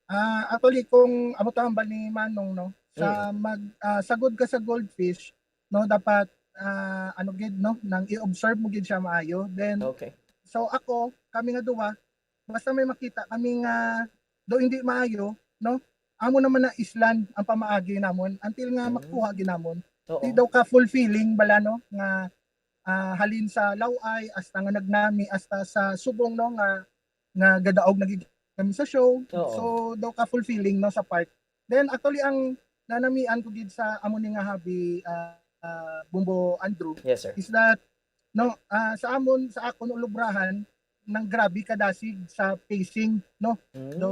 Ah, actually, kung amo to hambal ni Manong, no, sa mag ah, sagod ka sa goldfish, no, dapat ah, ano gid, no, nang i-observe mo gid siya maayo. Then Okay. So ako, kami nga duwa, basta may makita kami nga do hindi maayo, no, amo naman na islan ang pamaagi namon until nga Mm. makuha gid namon. Di Oo. daw ka fulfilling bala, no, nga ah, halin sa laway hasta nga nagnami hasta sa subong, no, nga nga gadaog na gid kami sa show. Oo. So daw ka fulfilling, no, sa part. Then actually ang nanamian ko gid sa amo ni nga hobby, ah, ah, Bumbo Andrew, Yes, sir. is that, no, ah, sa amon, sa akon ulubrahan, nang grabe ka dasig sa pacing, no? Mm. So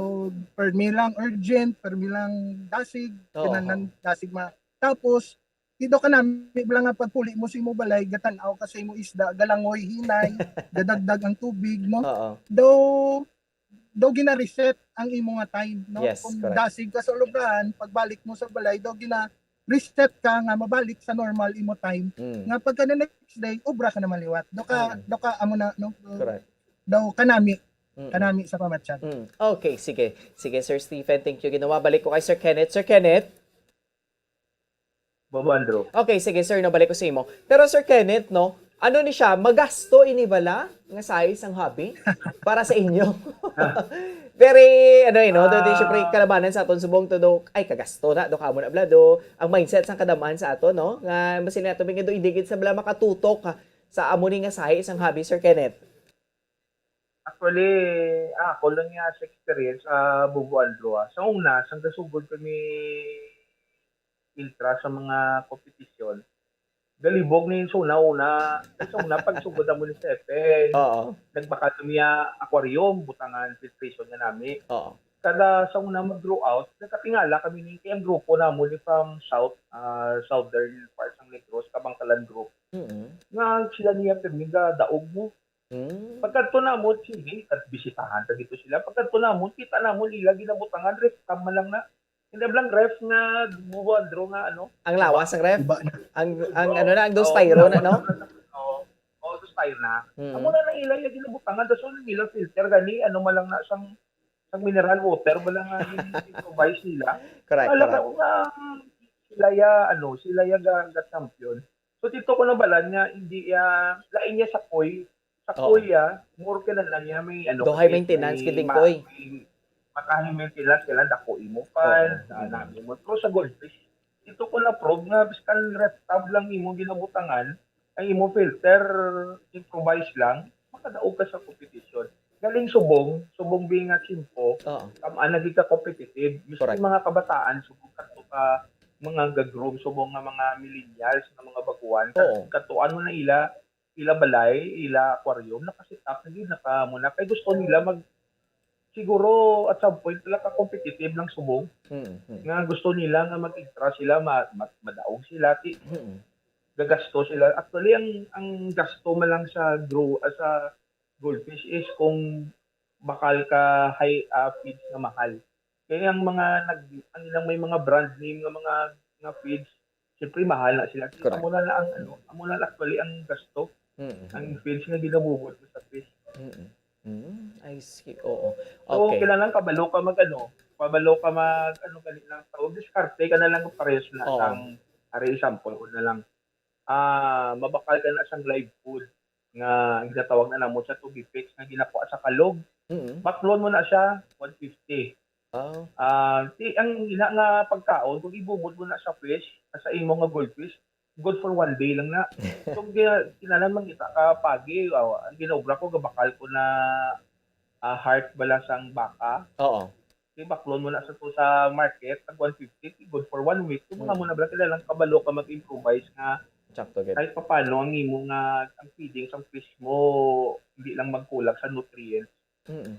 permi lang urgent, permi lang dasig, Oo. kinahanglan dasig ma tapos di daw ka nami lang nga pagpuli mo sa imo balay, gatan-aw ka sa imo isda, galangoy hinay, gadagdag ang tubig, no? Oo. Daw daw gina-reset ang imo nga time, no? Yes, Kung correct. Dasig ka sa ulubrahan, pagbalik mo sa balay, daw gina-reset ka nga mabalik sa normal imo time. Mm. Nga pagka the next day, obra ka naman liwat. Daw ka, Mm. daw ka amo na, no? Daw, Correct. Daw kanami, Mm. kanami sa pamatyag. Mm. Okay, sige. Sige, Sir Stephen, thank you. Ginawa, balik ko kay Sir Kenneth. Sir Kenneth? Bobo Andrew. Okay, sige, sir, no, balik ko sa imo. Pero, Sir Kenneth, no, ano ni siya, magasto ini bala nga size ang hobby para sa inyo? Very, ano, eh, no? Doon, Ah. syempre, kalabanan sa aton subong to, do, ay, kagasto na, do, kamo na, bla, do, ang mindset sa kadaman sa ato, no? Nga, masin nato, nga do, hindi gid sa bala makatutok, ha, sa amo ni nga size ang hobby, Sir Kenneth. Actually, ah, ako lang nga sa experience, ah, Bobo Andrew, ah. Sa una, sang gasugod kami intra sa mga kompetisyon, galibog ni sa una-una, sa una, pagsugod amo ni Stephen, Oo. nagbakal kami nga aquarium, butangan filtration nga nami. Oo. Kada sa una mag-draw out, nagkatingala kami ni, kay ang grupo namo ni from South, ah, Southern part sang Negros, Kabangkalan Group. Mm-mm. Nga sila niya pirmi nga daog mo. Mm. Pagkadto namo, sige, kat bisitahan ta dito sila. Pagkadto namo, kita namo nila ginabutangan, ref cam man lang na. Hindi lang ref nga, Bobo Andrew nga, ano. Ang lawas ng ref? Iba na. Ang, ang ano na, ang dos styro na, no? Oo, oh, dos styro na. Mm. Amo na lang ila yung ginabutangan, tapos yung nila filter, gani, ano man lang na, sang, sang mineral water, wala nga yung improvise nila. Correct, Alam correct. ko nga, sila ya, ano, sila ya ga, ga champion. So, dito ko nabalan nga, hindi ya, lain niya sa koi. Sa Oo. koi ya, more ka na lang niya, may ano, Do high kasi maintenance, may kiting ma- koi. may maka-high maintenance ka lang, dako imo pan, Oo. sa nami mo. Pero sa goldfish, dito ko na-prove nga, biskan ref tab lang imo ginabutangan, ang imo filter, improvise lang, makadaog ka sa competition. Galing subong, subong being nga simpo, Oo. tam-an naging ka competitive. Mismo Correct. Mga kabataan, subong kadto ka mga gagrum, subong nga mga millennials, nga mga baguhan, Oo. kadto ano na ila, ila balay, ila aquarium, naka-set up na gid, naka muna. Kay gusto nila mag, siguro at some point, wala ka competitive lang subong. Mm, mm. Nga gusto nila nga mag-intra sila, ma, ma, madaog sila, ti, Mm. gagasto sila. Actually, ang, ang gasto man lang sa grow, ah, sa goldfish is kung bakal ka high, ah, feeds nga mahal. Kaya ang mga nag, ang ilang may mga brand name nga mga, nga feeds, siyempre mahal na sila. Correct. Amo na lang ang, ano, amo na lang actually ang gasto, Mm, ang mm. feeds nga ginabubot mo sa fish. Mm. Mm, I see. Oo. So, Okay. kailangan kabalo ka mag, ano, kabalo ka mag, ano, gani lang tawag, diskarte ka na lang parehas na Oo. sang, ari example ko na lang. Ah, mabakal ka na sang live food nga ginatawag na namo sa tubig fix nga ginakuha sa kalog. Mm. Baklon mo na siya, one fifty. Ah. Ah, ti, ang ina nga pagkaon, kung ibubot mo na sa fish, sa imo nga goldfish, good for one day lang na. So, kaya, kinalan man kita ka pagi, ah, ang ginobra ko, gabakal ko na, ah, heart bala sang baka. Oo. Kay baklon mo na sa to sa market, tag one fifty, good for one week. Kung mga Mm. mo na bala, kailangan kabalo ka mag-improvise nga Sakto, good. Kahit papaano ang imo nga, ang feeding sang fish mo, hindi lang magkulang sa nutrients. Mm.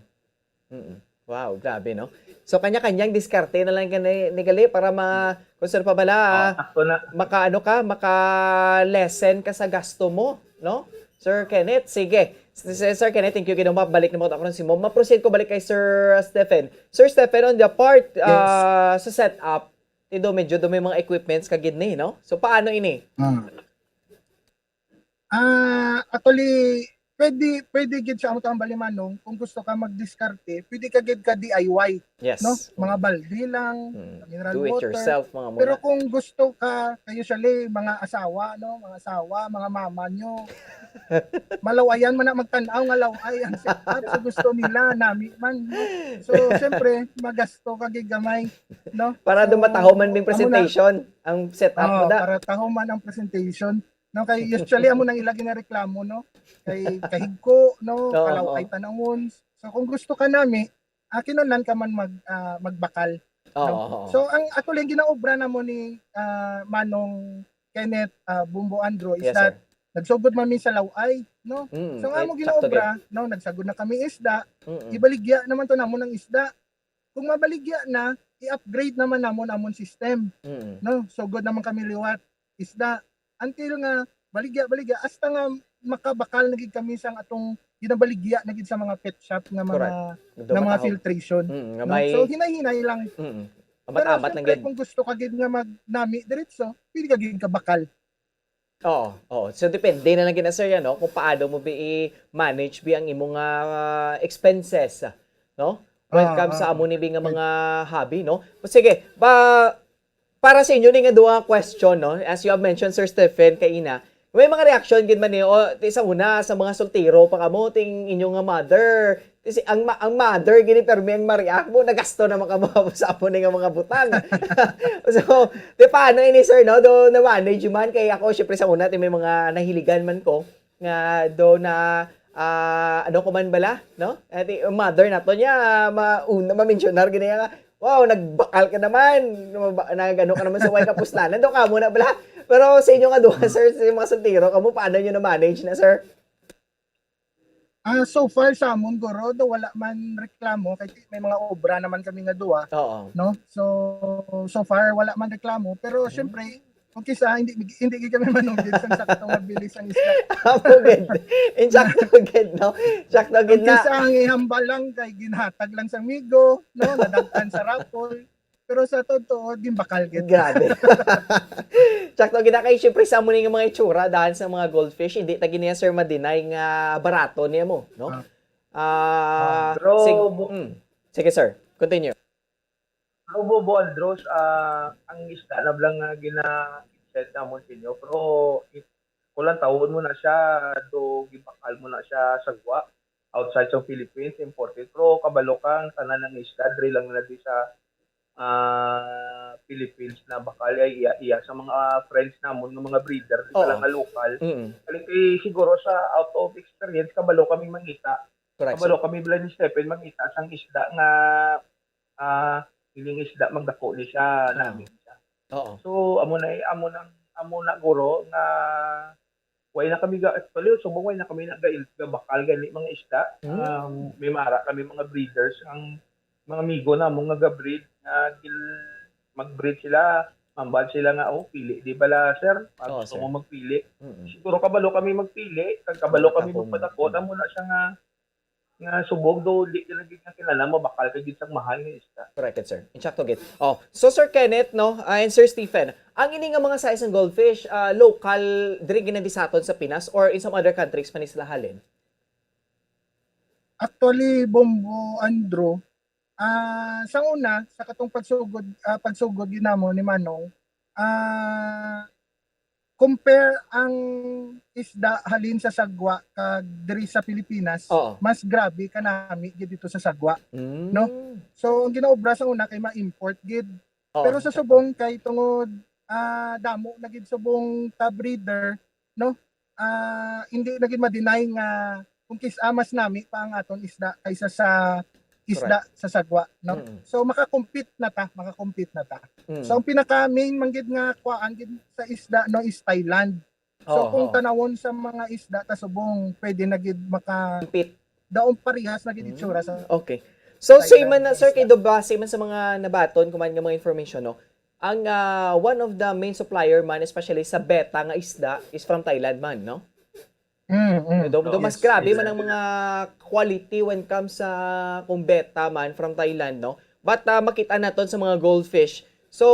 Mm. Wow, grabe, no? So, kanya-kanyang diskarte na lang ka ni, ni Gali para ma-, kung saan pa bala, Oh, sakto na. maka-, ano ka, maka-lessen ka sa gasto mo, no? Sir Kenneth, sige. S-, s-, Sir Kenneth, thank you, Ginoo. Balik na mo ako si mo. Ma-proceed ko balik kay Sir Stephen. Sir Stephen, on the part, Yes. ah, sa setup, Ti do medyo do may mga equipments ka gid ni, no? So, paano ini? Ah. Ah, actually, pwede, pwede gid sa amo to ang balimanong kung gusto ka magdiskarte, pwede ka gid ka D I Y, Yes. no? Mga balde lang, Mm. mineral Do it water. Yourself, mga muna. Pero kung gusto ka, kay usually mga asawa, no, mga asawa, mga mama nyo, malawayan man na magtan-aw nga laway ang setup. So gusto nila, nami man, no? So, siyempre, magasto ka gid gamay, no? Para So, do mataho man bing amo na. Presentation, ang setup mo Oh, da. Para taho man ang presentation. No, kay usually amo nang ila ginareklamo, no? Kay kahigko, no? Oo, Kalaway oo. Tanawon. So kung gusto ka nami, ah, kinahanglan ka man mag ah, magbakal, Oo, no? oo. So ang actually ang ginaobra namo ni ah, Manong Kenneth ah, Bumbo Andro is Yes, that sir. Nagsugod man mi sa laway, no? Mm, So nga eh, mo sakto ginobra, no, nagsagod na kami isda, Mm. Ibaligya naman to namon ang isda. Kung mabaligya na, i-upgrade naman namon amon system, Mm. no? Sugod naman kami liwat isda until nga baligya, baligya, hasta nga makabakal na gid kami sang atong ginabaligya na gid sa mga pet shop nga mga Correct. Do nga mga mataho. Filtration, Mm, nga no? may So hinay-hinay lang. Mm. Pero Amat-amat lang siyempre, gid. Kung gusto ka gid nga magnami diretso, pwede ka gid kabakal. Oo, oo. So depende na lang gid na, sir, yan, no, kung paano mo bi i-manage bi ang imong ah, expenses, no? When Ah, comes sa ah, amo ni bi nga okay. Mga hobby, no? Sige, ba para sa inyo ni nga duha nga question, no? As you have mentioned, Sir Stephen, kaina, may mga reaction gid man ni, o, ti sa una, sa mga soltero pa kamo, ting inyo nga mother, kasi ang ma- ang mother gini permi ang ma-react mo, nagasto naman ka mo sa amo ni nga mga butang. So, di paano ini, sir, no? Do na-manage man kay ako, syempre, sa una, ti may mga nahiligan man ko nga do na ah, ano ko man bala, no? Ati mother nato niya, ma una ma-mentionar gini nga, "Wow, nagbakal ka naman. Nag-ano ka naman sa way kapuslanan." Do ka mo na bala. Pero sa inyo nga duha, sir, sa mga soltero, kamo paano niyo na-manage na, sir? Ah, so far sa amon, guro, do wala man reklamo kay may mga obra naman kami nga duha, Oo. No? So so far wala man reklamo, pero Mhm. syempre kung kisa hindi hindi gid kami manugid sang sakto nga bilis ang isda. Amo gid. Insakto gid, no? Insakto gid Kung na. Kisa ang ihambal lang kay ginhatag lang sa amigo, no? Nadag-an sa raffle. Pero sa totoo, gimbakal gid. Grabe. Sakto gid na kay syempre sa amo ni nga mga itsura daan sa mga goldfish, hindi ta gid niya, sir, ma-deny nga barato niya mo, no? Ah. Ah, Bro, sig- bu- mm. Sige, sir. Continue. Pero Bobo Andros, ah, ang isda na lang nga gina-set namon sa inyo, pero i- kulang taon mo na siya, do gibakal mo na siya sa gwa, outside sa Philippines, imported. Pero kabalo ka, ang tanan ng isda, diri lang na di sa ah, Philippines na bakal ay iya, iya sa mga friends namon nga mga breeder, di Oo. Lang nga lokal. Mm. Kali kay siguro sa out of experience, kabalo kami mangita. Correct, Kabalo sir. Kami bala ni Stephen mangita sang isda nga ah ining isda magdako ni siya Oo. namin siya. Oo. So amo na amo na amo na guro nga way na kami ga actually subong way na kami na ga, ga bakal gani mga isda. Hmm. Um, may mara kami mga breeders ang mga amigo namo nga ga-breed nga gil mag-breed sila, mambal sila nga oh pili di bala sir, pag Oo, gusto sir. Mo magpili. Mm. Siguro kabalo kami magpili, kag kabalo Mga kami tabong. Magpadako, amo na siya nga nga subong do di ka lagi nga kinala mo bakal ka gid sang mahal nga isda. Correct, sir. Insakto gid. Oh, so Sir Kenneth, no, ah, and Sir Stephen, ang ini nga mga size ng goldfish, ah, local diri gina di sa aton sa Pinas or in some other countries pa ni sila halin? Actually, Bombo Andrew, ah sa una, sa katong pagsugod ah, pagsugod gid namo ni Manong, ah compare ang isda halin sa sagwa kag diri sa Pilipinas, Oo. Mas grabe kanami gid dito sa sagwa. Mm. No? So ang ginaobra sa una kay ma-import gid. Oo, Pero sa sakto. Subong kay tungod ah damo na gid subong ta breeder, no? Ah hindi na gid ma-deny nga kung kis-a mas nami pa ang aton isda kaysa sa isda sa sagwa, no? Mm. So maka-compete na ta, maka-compete na ta. Mm. So ang pinaka main man gid nga kuan gid sa isda no is Thailand. So Oo, kung oo. Tanawon sa mga isda ta Subong, pwede na gid maka Compete. Daong parehas na gid Mm. itsura sa Okay. So, Thailand same man na, na sir, isda. Kay do base man sa mga nabaton, kuman nga mga information, no? Ang ah, one of the main supplier man, especially sa betta nga isda, is from Thailand man, no? Mm, mm. Do, do mas Yes, grabe yes. Man ang mga quality when comes sa kung betta man from Thailand, no? But ah, makita naton sa mga goldfish. So,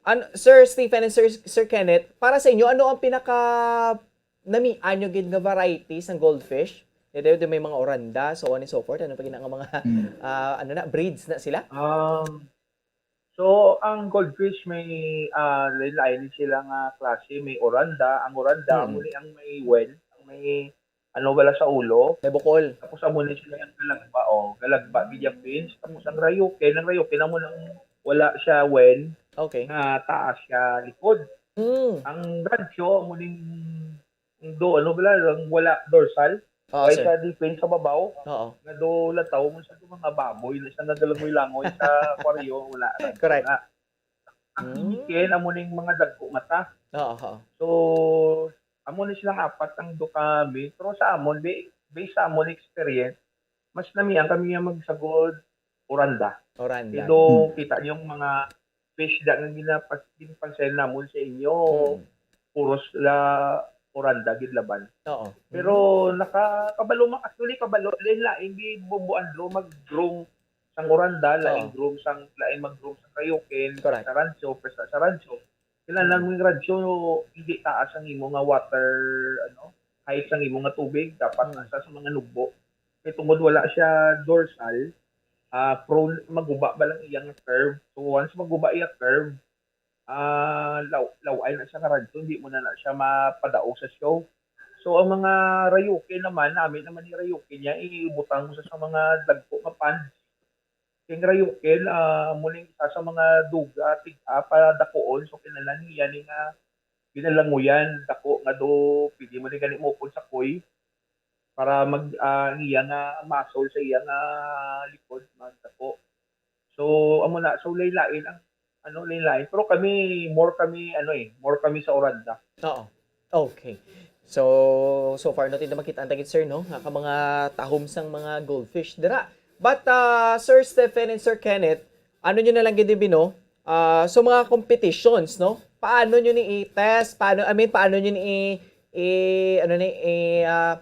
an-, Sir Stephen and Sir, Sir Kenneth, para sa inyo, ano ang pinaka namian nyo gid nga variety sang goldfish? Di, di, di may mga oranda, so on and so forth. Ano pa gina nga mga, Mm. ah, ano na, breeds na sila? Um, so, ang goldfish may, ah, lain-lain sila nga klase. May oranda. Ang oranda, Mm. amo ni ang may wen, ang may ano wala sa ulo. May bukol. Tapos amo ni sila ang galagba, oh. Galagba, gid yung fins. Tapos ang rayukin, ang rayukin, amo nang wala siya wen, Okay. nga taas siya likod. Mm. Ang rancho, amo ning do, ano bala, ang wala dorsal. Oo, Wala sir. siya di fins sa babaw. Oo. Nga do, lataw mo sa mga baboy, na siya nagalangoy-langoy sa kwaryo, wala. Correct. Wala. Ang Mm. kinikin, amo ning mga dagko mata. Oo, oo. So, amo ni silang apat ang do ka main. Pero sa amon, ba-, based sa amon experience, mas namian kami nga magsagod oranda. Oranda. Pero Mm. kita niyo ang mga fish da nga ginapas-, ginapansin namon sa inyo, Mm. puros la oranda gid laban. Oo. Pero Mm. nakakabalo man, actually, kabalo, lain-lain di bumbuan do mag-groom sang oranda, lain Oo. groom sang, lain mag-groom sang rayukin, Correct. sa rancho, pesta sa rancho. Kinahanglan Mm. mo yung rancho, hindi taas ang imo nga water, ano, height sang imo nga tubig, dapat Mm. asa sa mga nugbo. Kay tungod wala siya dorsal, ah, prone, maguba ba lang iyang curve. So, once maguba iya curve, ah, law-, law-ay na siya nga rancho, hindi mo na na siya mapadaog sa show. So, ang mga rayukin naman, namin naman ni rayukin niya, ibutang mo sa, sa mga dagko nga pond. King rayukin, ah, amo ning isa sa mga duga, tig-a, padakuon. So, kinahanglan niya ni nga ginalanguyan, dako nga do, pwede mo ni gani maupod sa koy para mag, ah, ang iya nga muscle sa iya nga likod magdako. So, amo na. So, lain-lain ang, ano, lain-lain. Pero kami, more kami, ano eh, more kami sa oranda. Oo. Okay. So, so far, no, tinda makita ang tagit, sir, no? Nga ka mga tahom sang mga goldfish dira. But, uh, Sir Stephen and Sir Kenneth, ano nyo na lang gid, no? Uh, so, mga competitions, no? Paano nyo ni i-test? Paano, I mean, paano nyo ni i-, i-, ano ni, i-, uh,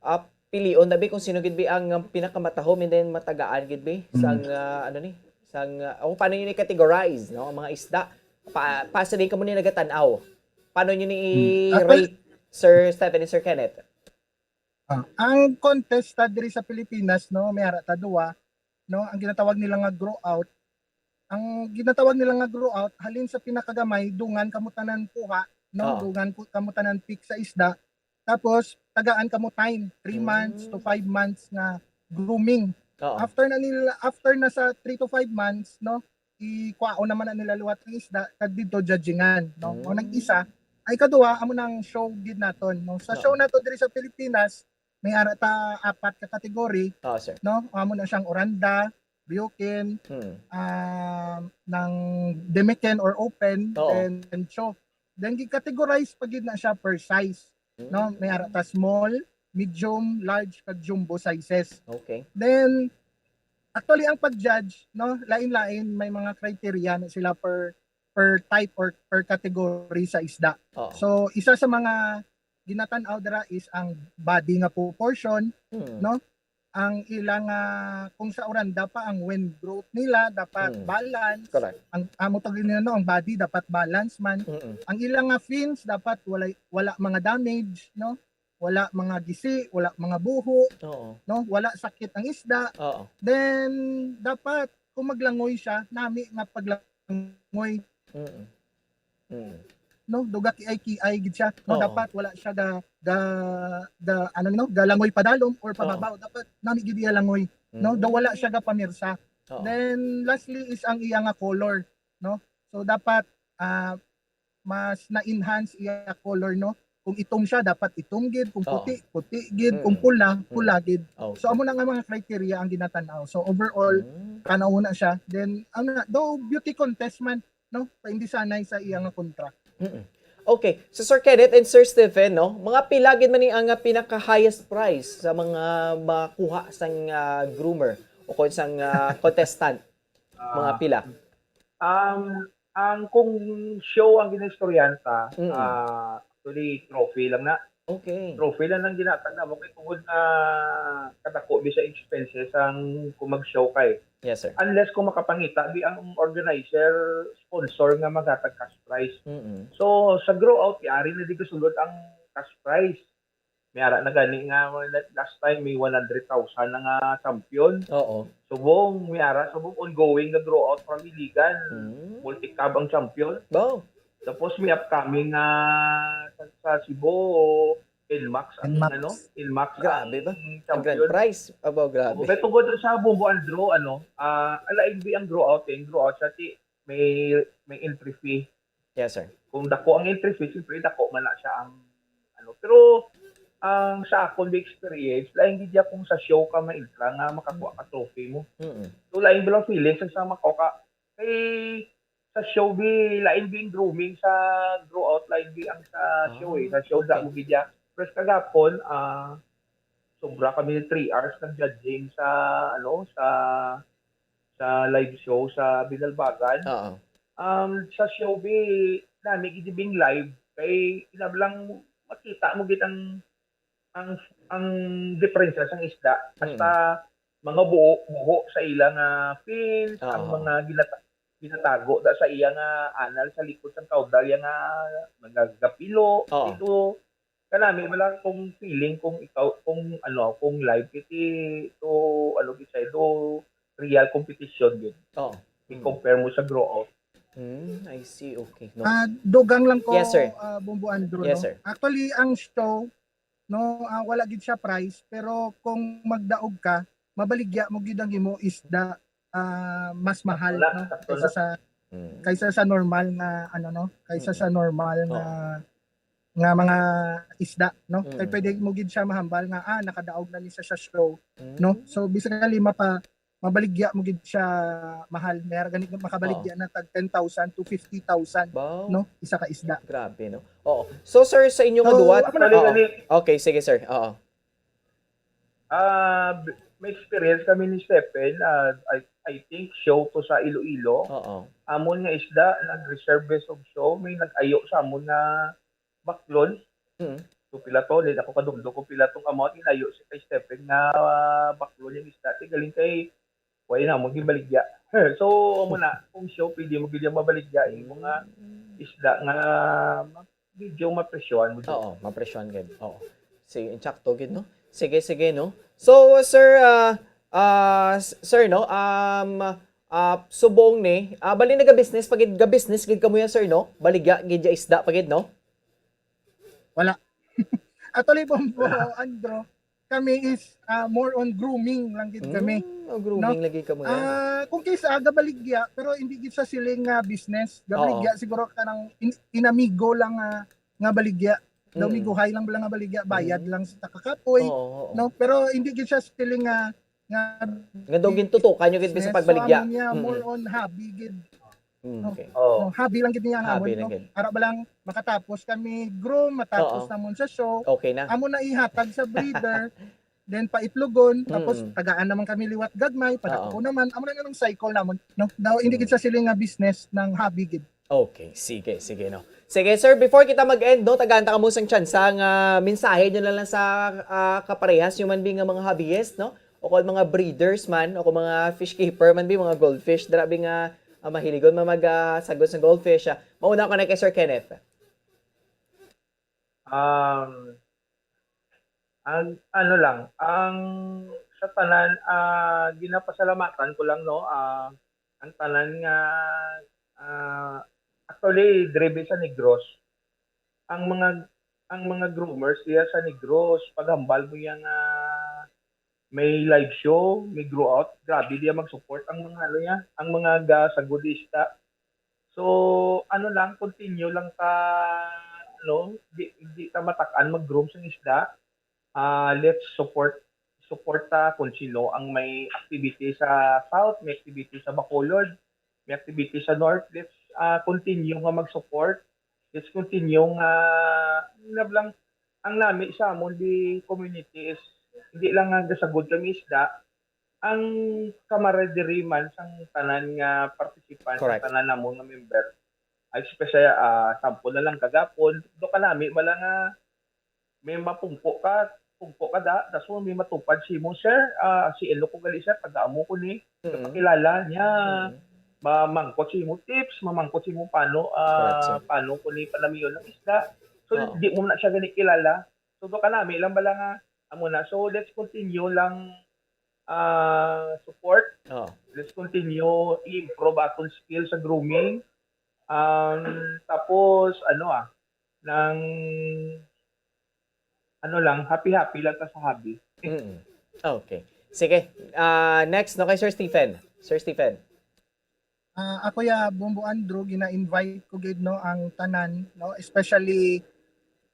uh, pilion na bi kung sino gid bi ang, um, pinakamatahom and then matagaan gid bi Mm. sang, uh, ano ni? Sang, uh, o paano nyo ni categorize, no? Ang mga isda. Pa, pa sa din kamo ni nagatan-aw. Paano nyo ni Mm. Actually, i-rate, Sir Stephen and Sir Kenneth? Ah, ang contest ta diri sa Pilipinas, no, may ara ta duwa, no, ang ginatawag nila nga grow out. Ang ginatawag nila nga grow out, halin sa pinakagamay, dungan kamo tanan kuha, no, Oo. dungan ku-, kamo tanan pick sa isda. Tapos, tagaan kamo time, three months to Mm. five months nga grooming. Oo. After na nila, after na sa three to five months, no, ikwaon naman na nila liwat ang isda, kag didto judgingan, no? Ang Mm. nag-isa, ay kaduha, amo nang show gid naton, no? Sa Oo. show nato diri sa Pilipinas, may ara ta apat ka category, Oo, sir. no? Amo na siyang oranda, biokin, Mm. um, ng demikin or open, Oo. then, and show. Then, gi-categorize pa gid na siya per size, no? May ara Mm. ta small, medium, large, kag jumbo sizes. Okay. Then, actually, ang pag-judge, no, lain-lain, may mga criteria na sila per, per type or per category sa isda. Oo. So, isa sa mga ginatan-aw dira is ang body nga proportion, Mm. no? Ang ila nga, kung sa oranda pa, ang wen growth nila dapat Mm. balance. Correct. Ang, amo to gid nila, no, ang body dapat balance man. Mm-mm. Ang ila nga fins dapat walay, wala mga damage, no? Wala mga gisi, wala mga buho, Oo. no? Wala sakit ang isda. Oo. Then, dapat kung maglangoy siya, nami nga paglangoy. Mm. Mm. No, duga kiay-kiay gid siya. No, Oo. dapat wala siya ga, ga, ga, ano, no, galangoy padalom or Oo. pababaw. Dapat nami gid iya langoy. No, daw wala Mm. siya gapamirsa. Oo. Then, lastly is ang iya nga color, no? So, dapat, ah, mas na-enhance iya color, no? Kung itom siya, dapat itom gid. Kung Oo. puti, puti gid. Kung Mm. pula, Mm. pula gid. Okay. So, amo na nga mga criteria ang ginatanaw. So, overall, Mm. tanaw na siya. Then, ano na, daw beauty contest man, no? Paindisanay sa iya nga kontra. Mm-mm. Okay. So, Sir Kenneth and Sir Stephen, no? Mga pila gid man ni ang, ah, pinaka-highest prize sa mga makuha sang, ah, groomer o kung sang, ah, contestant? Mga Ah, pila? um, ang kung show ang ginaistoryahan ta, Mm. ah, actually, trophy lang na. Okay. Trophy lang ang ginatag namo kay tungod nga kadako bi sa expenses ang kung mag-show kay. Yes, sir. Unless kung makapangita bi ang organizer, sponsor nga maghatag cash prize. Mm-mm. So sa grow out, yari na di kasulod ang cash prize. May ara na gani nga last time may one hundred thousand na nga champion. Oo. Subong, may ara, subong ongoing nga grow out from Iligan. Mm. Multicab ang champion. Wow. Tapos may upcoming nga sa, sa Cebu, Nmax ang Nmax. ano, Nmax Grabe ang ba? Ang grand champion. Prize. Abaw, Oo, grabe. kay tungod sa Bombo and Draw, ano, ah, alain bi ang grow out, eh. Ang grow out sa ti, may, may entry fee. Yes, sir. Kung dako ang entry fee, siyempre dako man na siya ang, ano. Pero, ang sa akon may experience, lain gid ya kung sa show ka maentra nga makakuha ka trophy mo. Mm-mm. So, lain ba lang feeling sa, sa makakuha ka? Kay, sa show bi, lain bi ang grooming sa grow out, lain bi ang sa show eh. Sa show, Ah, okay. Mo gid ya. Pero sa kagapon, ah, sobra kami three hours nag-judging sa, ano, sa, sa live show sa Binalbagan. Oo. Um, sa show bi, nami gid bing live, kay inablang makita mo gid ang, ang, ang diferensya sang isda. Hasta mga buho, buho sa ila nga fins, ang Oo. mga ginata-, ginatago da sa iya nga anal sa likod sang caudal, iya nga nagagapilo. Oo. Ito, kanami wala kong feeling kung ikaw, kung ano, kung live, iti to, ano, gid siya, ito real competition gid. Oo. I-compare mo sa grow out. Hmm, I see. Okay. No. Ah, dugang lang ko, Yes, sir. ah, Bombo Andrew, Yes, no? Sir. Actually, ang show, no, ah, wala gid siya prize, pero kung magdaog ka, mabaligya mo gid ang imo isda, ah, mas mahal, Wala, no, sakto kaysa na. sa Mm. kaysa sa normal nga, ano, no, kaysa Mm. sa normal nga Oo. nga mga isda, no? Kay Mm. pwede mo gid siya mahambal nga, ah, nakadaog na ni siya sa show, Mm. no? So basically, mapa mabaligya mo gid siya, mahal. May ara gani makabaligya na tag ten thousand to fifty thousand, Wow. No? Isa ka isda. Grabe, no? Oo. So, sir, sa inyo nga So, duwa, ako Actually, oo. gani, Okay, sige, sir. Oo. ah, b-, may experience kami ni Stephen, ah, I, I think show to sa Iloilo. Oo. Amon nga isda, nag-reserve best of show, may nag-ayo sa amon nga baklon. Mm. So, pila to, di ako kadumdom kung pila tong amount, inayo si kay Stephen nga, ah, baklon yung isda. Di galing kay, wala na mo, gibaligya. So, amo na, kung show, pwede mo gid yung mabaligya, yung mga isda nga medyo mapresyohan mo. Oo, mapresyohan gid. Oo. Sige, insakto gid, no? Sige, sige, no? So, sir, ah, ah, s-, sir, no? Um, ah, subong ni, ah, bali naga-business pa gid, ga-business gid kamo yan, sir, no? Baligya gid ya isda pa gid, no? Wala. Actually, Bombo, Andrew, kami is, ah, more on grooming lang gid kami. Mm, oh, grooming lagi kamo yan. Ah, kung kaysa gabaligya, pero hindi gid sa siling nga business. Gabaligya siguro kanang in, inamigo lang nga, nga baligya. Daw Mm. Miguhay lang bala nga baligya, bayad Mm. lang sa takakapoy. Oo, oo. No, pero hindi gid siya siling nga nga Nga daw gintutukan nyo gid sa business. Pagbaligya. So, ano niya, Mm. more on hobby gid. Mm, No? okay. Oh. No, hobby lang gid niya Hobby namon, lang no? gid. Ara ba lang makatapos kami groom, matapos Oo. namon sa show. Okay na. Amo na ihatag sa breeder, then paitlogon, tapos Mm. tagaan naman kami liwat gagmay, padako Oo. naman, amo na ang cycle namon, no? Daw hindi gid Mm. sa siling nga business, nang hobby gid. Okay, sige, sige, no. Sige, sir, before kita mag-end, no, tagaan ta kamo sang tsansa nga mensahe nyo na lang sa, ah, kaparehas nyo man bi nga mga hobbyist, no? O kung mga breeders man, o kung mga fish keeper man bi, mga goldfish, dira bi nga, ah, mahiligon man mag, ah, sagol sa goldfish, ah. Mauna ko na kay Sir Kenneth. Um, ang ano lang, ang sa tanan, ah, ginapasalamatan ko lang, no, ah, ang tanan nga, ah, actually, drive sa Negros, ang mga, ang mga groomers diya sa Negros, paghambal mo yang, ah, may live show, may grow out, grabe diya mag-support ang mga, ano niya, ang mga gasagod isda. So, ano lang, continue lang ta, ano, di, di ta matak-an mag-groom sa isda. Ah, let's support, support ta kung sino ang may activity sa South, may activity sa Bacolod, may activity sa North. Let's, ah, continue nga mag-support. Let's continue nga, ano lang, ang nami sa amon di community is hindi lang nga gasagod kami isda, ang camaraderie man sang tanan nga participant, Correct. Tanan namon nga member. Ay, especially, ah, sample na lang kagapon, do kanami wala nga may mapungko ka, pungko ka da, daso may matupad sa imo, "Sir, ah, si Elo ko gali, sir, taga amo ko ni." Mm. Pakilala niya, Mm. mamangkot sa imo tips, mamangkot sa imo paano, ah, Correct, sir. paano ko ni panamiyon ang isda. So, Oo. di mo na siya gani kilala. So, do kanami lang bala nga, amo na. So, let's continue lang, ah, support. Oo. Let's continue i-improve aton skill sa grooming. Um, tapos, ano, ah, nang, ano lang, happy-happy lang ta sa hobby. Mm. Okay. Sige. Ah, next, no, kay Sir Stephen. Sir Stephen. Ah, ako ya, Bombo Andrew, gina-invite ko gid, no, ang tanan, no, especially,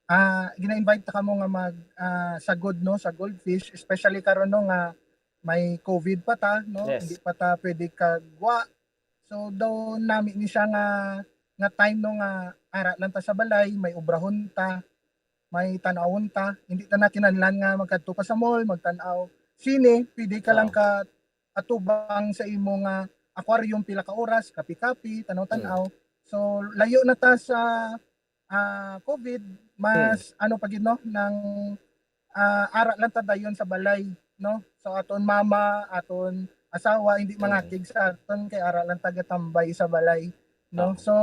ah, gina-invite ta kamo nga mag, ah, sagod, no, sa goldfish, especially karon, no, nga may covid pa ta, no, Yes. hindi pa ta pwede kagwa. So, daw nami ni siya nga, nga time, no, nga ara lang ta sa balay, may obrahon ta, may tan-awon ta. Hindi ta na kinahanglan nga magkadto ka sa mall, magtan-aw sine, pwede ka lang Oo. ka atubang sa imo nga aquarium pila ka oras, kapi-kapi, tan-aw-tan-aw. Mm. So, layo na ta sa, ah, covid, mas Mm. ano pa gid, no, nang, ah, ara lang ta dayon sa balay, no? So, aton mama, aton asawa, hindi Mm. mangakig sa aton kay ara lang ta gatambay sa balay, no? Oo. So,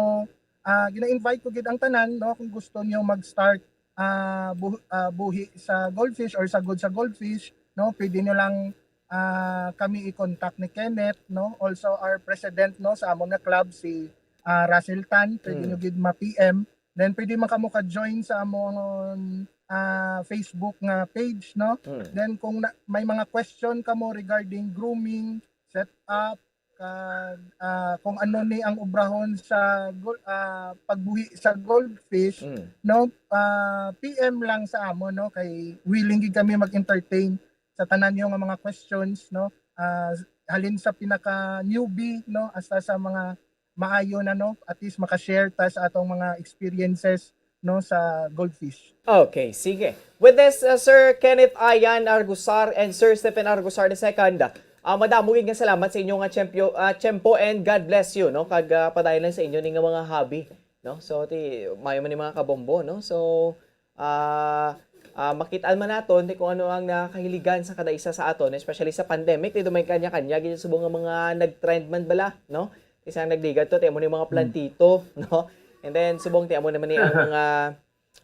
ah, gina-invite ko gid ang tanan, no, kung gusto niyo mag-start, ah, buh-, ah, buhi sa goldfish or sagod sa goldfish, no, pwede niyo lang, ah, kami i-contact ni Kenneth, no? Also our president, no, sa amon nga club, si, ah, Russell Tan, pwede Mm. niyo gid ma-P M. Then pwede man kamo ka-join sa amon, ah, Facebook nga page, no? Mm. Then kung na, may mga question kamo regarding grooming, setup, kag, ah, kung ano ni ang obrahon sa gol-, ah, pagbuhi sa goldfish, Mm. no? Ah, P M lang sa amon, no? Kay willing gid kami mag-entertain sa tanan niyo nga mga questions, no? Ah, halin sa pinaka newbie, no, hasta sa mga maayo na, no? At least maka-share ta sa atong mga experiences, no, sa goldfish. Okay, sige. With this, uh, Sir Kenneth Ayan Argusar and Sir Stephen Argusar the second, ah, madamo gid nga salamat sa inyo nga tiyempo, ah, tiyempo, and God bless you, no? Kag, ah, padayon lang sa inyo ni nga mga hobby, no? So, ti, maayo man ni mga kabombo, no? So, ah, ah, makit-an man naton ti kung ano ang nakahiligan sa kada isa sa aton, especially sa pandemic, ti do may kanya-kanya gid subong nga mga nag-trend man bala, no? Ti sang nagligad to, ti amo ni mga Hmm. plantito, no? And then, subong ti amo naman ni ang mga,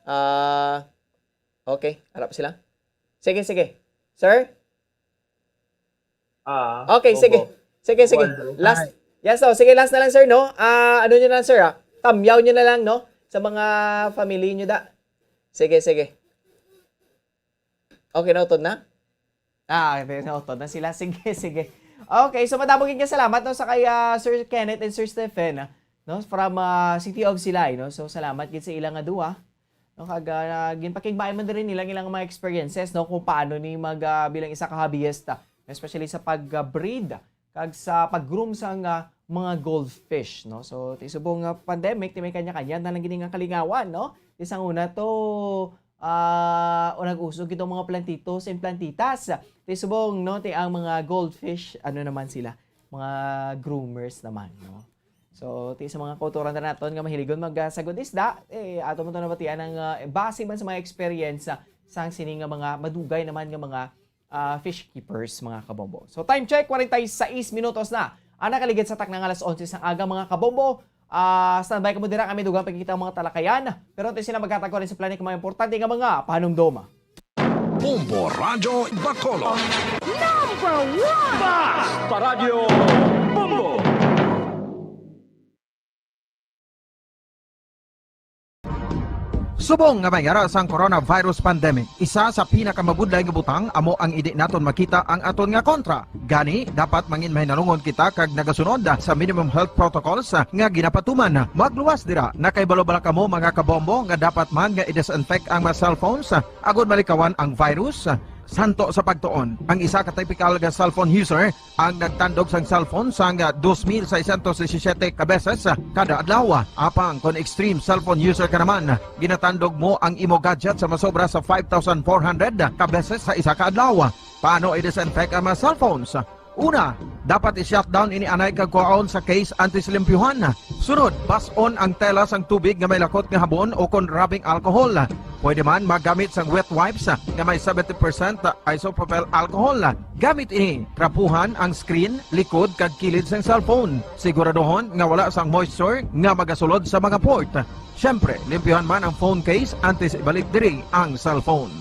ah, okay, ara pa sila. Sige, sige. Sir? Ah, Okay, sige. Bombo. Sige, sige. Bombo Andrew. Last. Hi. Yes, oh, sige, last na lang, sir, no? Ah, ano nyo na lang, sir, ah? Tamyaw nyo na lang, no? Sa mga family nyo, da. Sige, sige. Okay, nautod na? Ah, okay, nautod na sila. Sige, sige. Okay, so madamo gid nga salamat, no, sa kay, ah, Sir Kenneth and Sir Stephen, ah, no, from, ah, City of Silay, no? So, salamat gid sa ila nga duha. No, kag, ah, ginpakigmay man diri nila ang ilang mga experiences, no, kung paano ni mag, ah, bilang isa ka hobbyist, ah, especially sa pag-breed kag sa pag-groom sang, ah, mga goldfish, no. So, ti subong nga pandemic, ti may kanya-kanya na lang gid nga kalingawan, no. Ti sang una to, ah, o nag-uso gid ang mga plantitos and plantitas. Ti subong, no, ti ang mga goldfish, ano naman sila, mga groomers naman, no. So, ti sa mga kautoran na naton nga mahiligon mag, ah, sagod isda, eh, ato man to nabatian ang, ah, base man sa mga experience, ah, sang sini nga mga madugay naman nga mga, ah, fish keepers, mga kabombo. So, time check, forty-six minutos na ang nakaligid sa takna nga alas onse sang aga, mga kabombo. Ah, standby kamo dira, kami dugang pagkita ang mga talakayan. Pero antes sila magkatag ko rin sa planet mga importante nga mga panumdom. Bombo Radyo Bacolod. Number one! Basta Radyo Bombo! Subong nga may ara sang coronavirus pandemic, isa sa pinakamabudlay nga butang amo ang indi naton makita ang aton nga kontra. Gani, dapat mangin mahinalungon kita kag nagasunod sa minimum health protocols nga ginapatuman. Magluwas dira, nakahibalo bala kamo, mga kabombo, nga dapat man nga i-disinfect ang mga cellphones agod malikawan ang virus? Santo sa pagtuon, ang isa ka typical nga cellphone user ang nagtandog sang cellphone sang dos mil seiscientos disisiete ka beses kada adlaw. Apang kon extreme cellphone user ka naman, ginatandog mo ang imo gadget sa masobra sa five thousand four hundred ka beses sa isa ka adlaw. Paano i-disinfect ang mga cellphones? Una, dapat i-shutdown ini anay kag kuhaon sa case antes limpyuhan. Sunod, bas-on ang tela sang tubig nga may lakot nga habon o kon rubbing alcohol. Pwede man magamit sang wet wipes nga may seventy percent isopropyl alcohol. Gamit ini, trapuhan ang screen, likod, kag kilid sang cellphone. Siguraduhon nga wala sang moisture nga magasulod sa mga port. Siyempre, limpyuhan man ang phone case antes ibalik diri ang cellphone.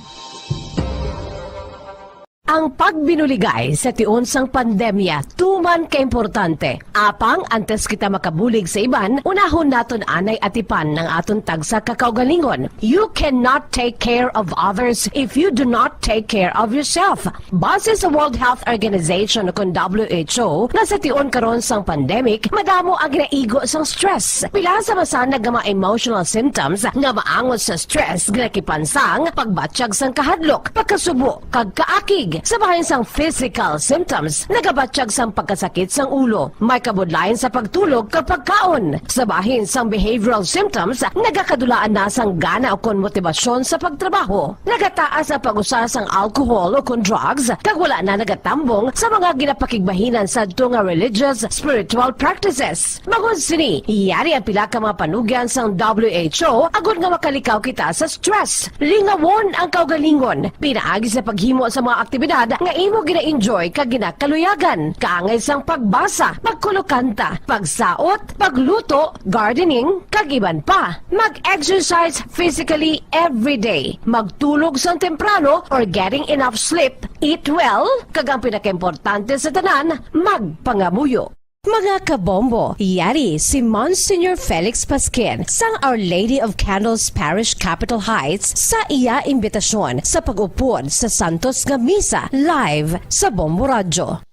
Ang pagbinuligay sa tion sang pandemya tuman kaimportante. Apang antes kita makabulig sa iban, unahon naton anay atipan ang aton tagsa ka kaugalingon. You cannot take care of others if you do not take care of yourself. Base sa World Health Organization ukon W H O, nga sa tion karon sang pandemic, madamo ang ginaigo sang stress. Pila sa masanag nga mga emotional symptoms nga maangot sa stress ginakipan sang pagbatyag sang kahadlok, pagkasubo, kag kaakig. Sa bahin sang physical symptoms, nagabatyag sang pagkasakit sang ulo, may kabudlayan sa pagtulog kag pagkaon. Sa bahin sang behavioral symptoms, nagakadulaan na sang gana ukon motibasyon sa pagtrabaho. Nagataas ang pag-usa sang alcohol ukon drugs, kag wala na nagatambong sa mga ginapakigbahinan sadto nga religious, spiritual practices. Bangod sini, yari ang pila ka mga panugyan sang W H O agod nga makalikaw kita sa stress. Lingawon ang kaugalingon pinaagi sa paghimo sa mga aktibidad nga imo gina-enjoy kag ginakaluyagan, kaangay sang pagbasa, pagkulokanta, pagsaot, pagluto, gardening, kag iban pa. Mag-exercise physically every day. Magtulog sang temprano or getting enough sleep, eat well, kag ang pinakaimportante sa tanan, magpangamuyo. Mga kabombo, yari si Monsignor Felix Pasquin sang Our Lady of Candles Parish, Capitol Heights, sa iya imbitasyon sa pag-upod sa santos nga misa live sa Bombo Radyo.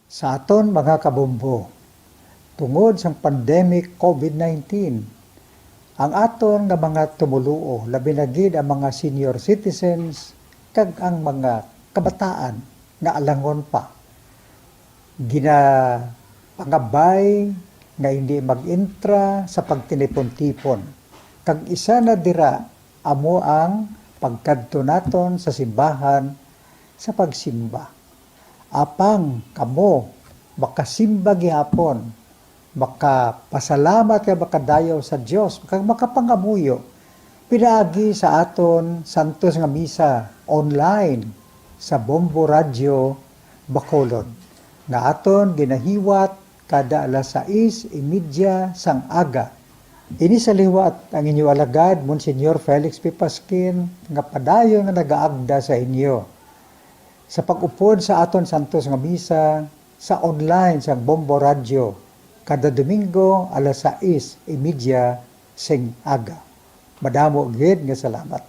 Sa aton mga kabombo, tungod sang pandemic COVID nineteen, ang aton nga mga tumoluo, labi na gid ang mga senior citizens kag ang mga kabataan nga alangon pa, ginapangabay nga hindi mag-entra sa pagtinipon-tipon, kag isa na dira amo ang pagkadto naton sa simbahan sa pagsimba. Apang kamo makasimba gihapon, makapasalamat kag makadayaw sa Dios, kag makapangamuyo pinaagi sa aton santos nga misa online sa Bombo Radyo Bacolod, nga aton ginahiwat kada alas sais y media sang aga. Ini sa liwat ang inyo alagad, Monsignor Felix P. Pasquin, nga padayon nga nagaagda sa inyo sa pag-upod sa aton santos nga misa sa online sang Bombo Radyo kada Domingo alas sais y media sing aga. Madamo gid nga salamat.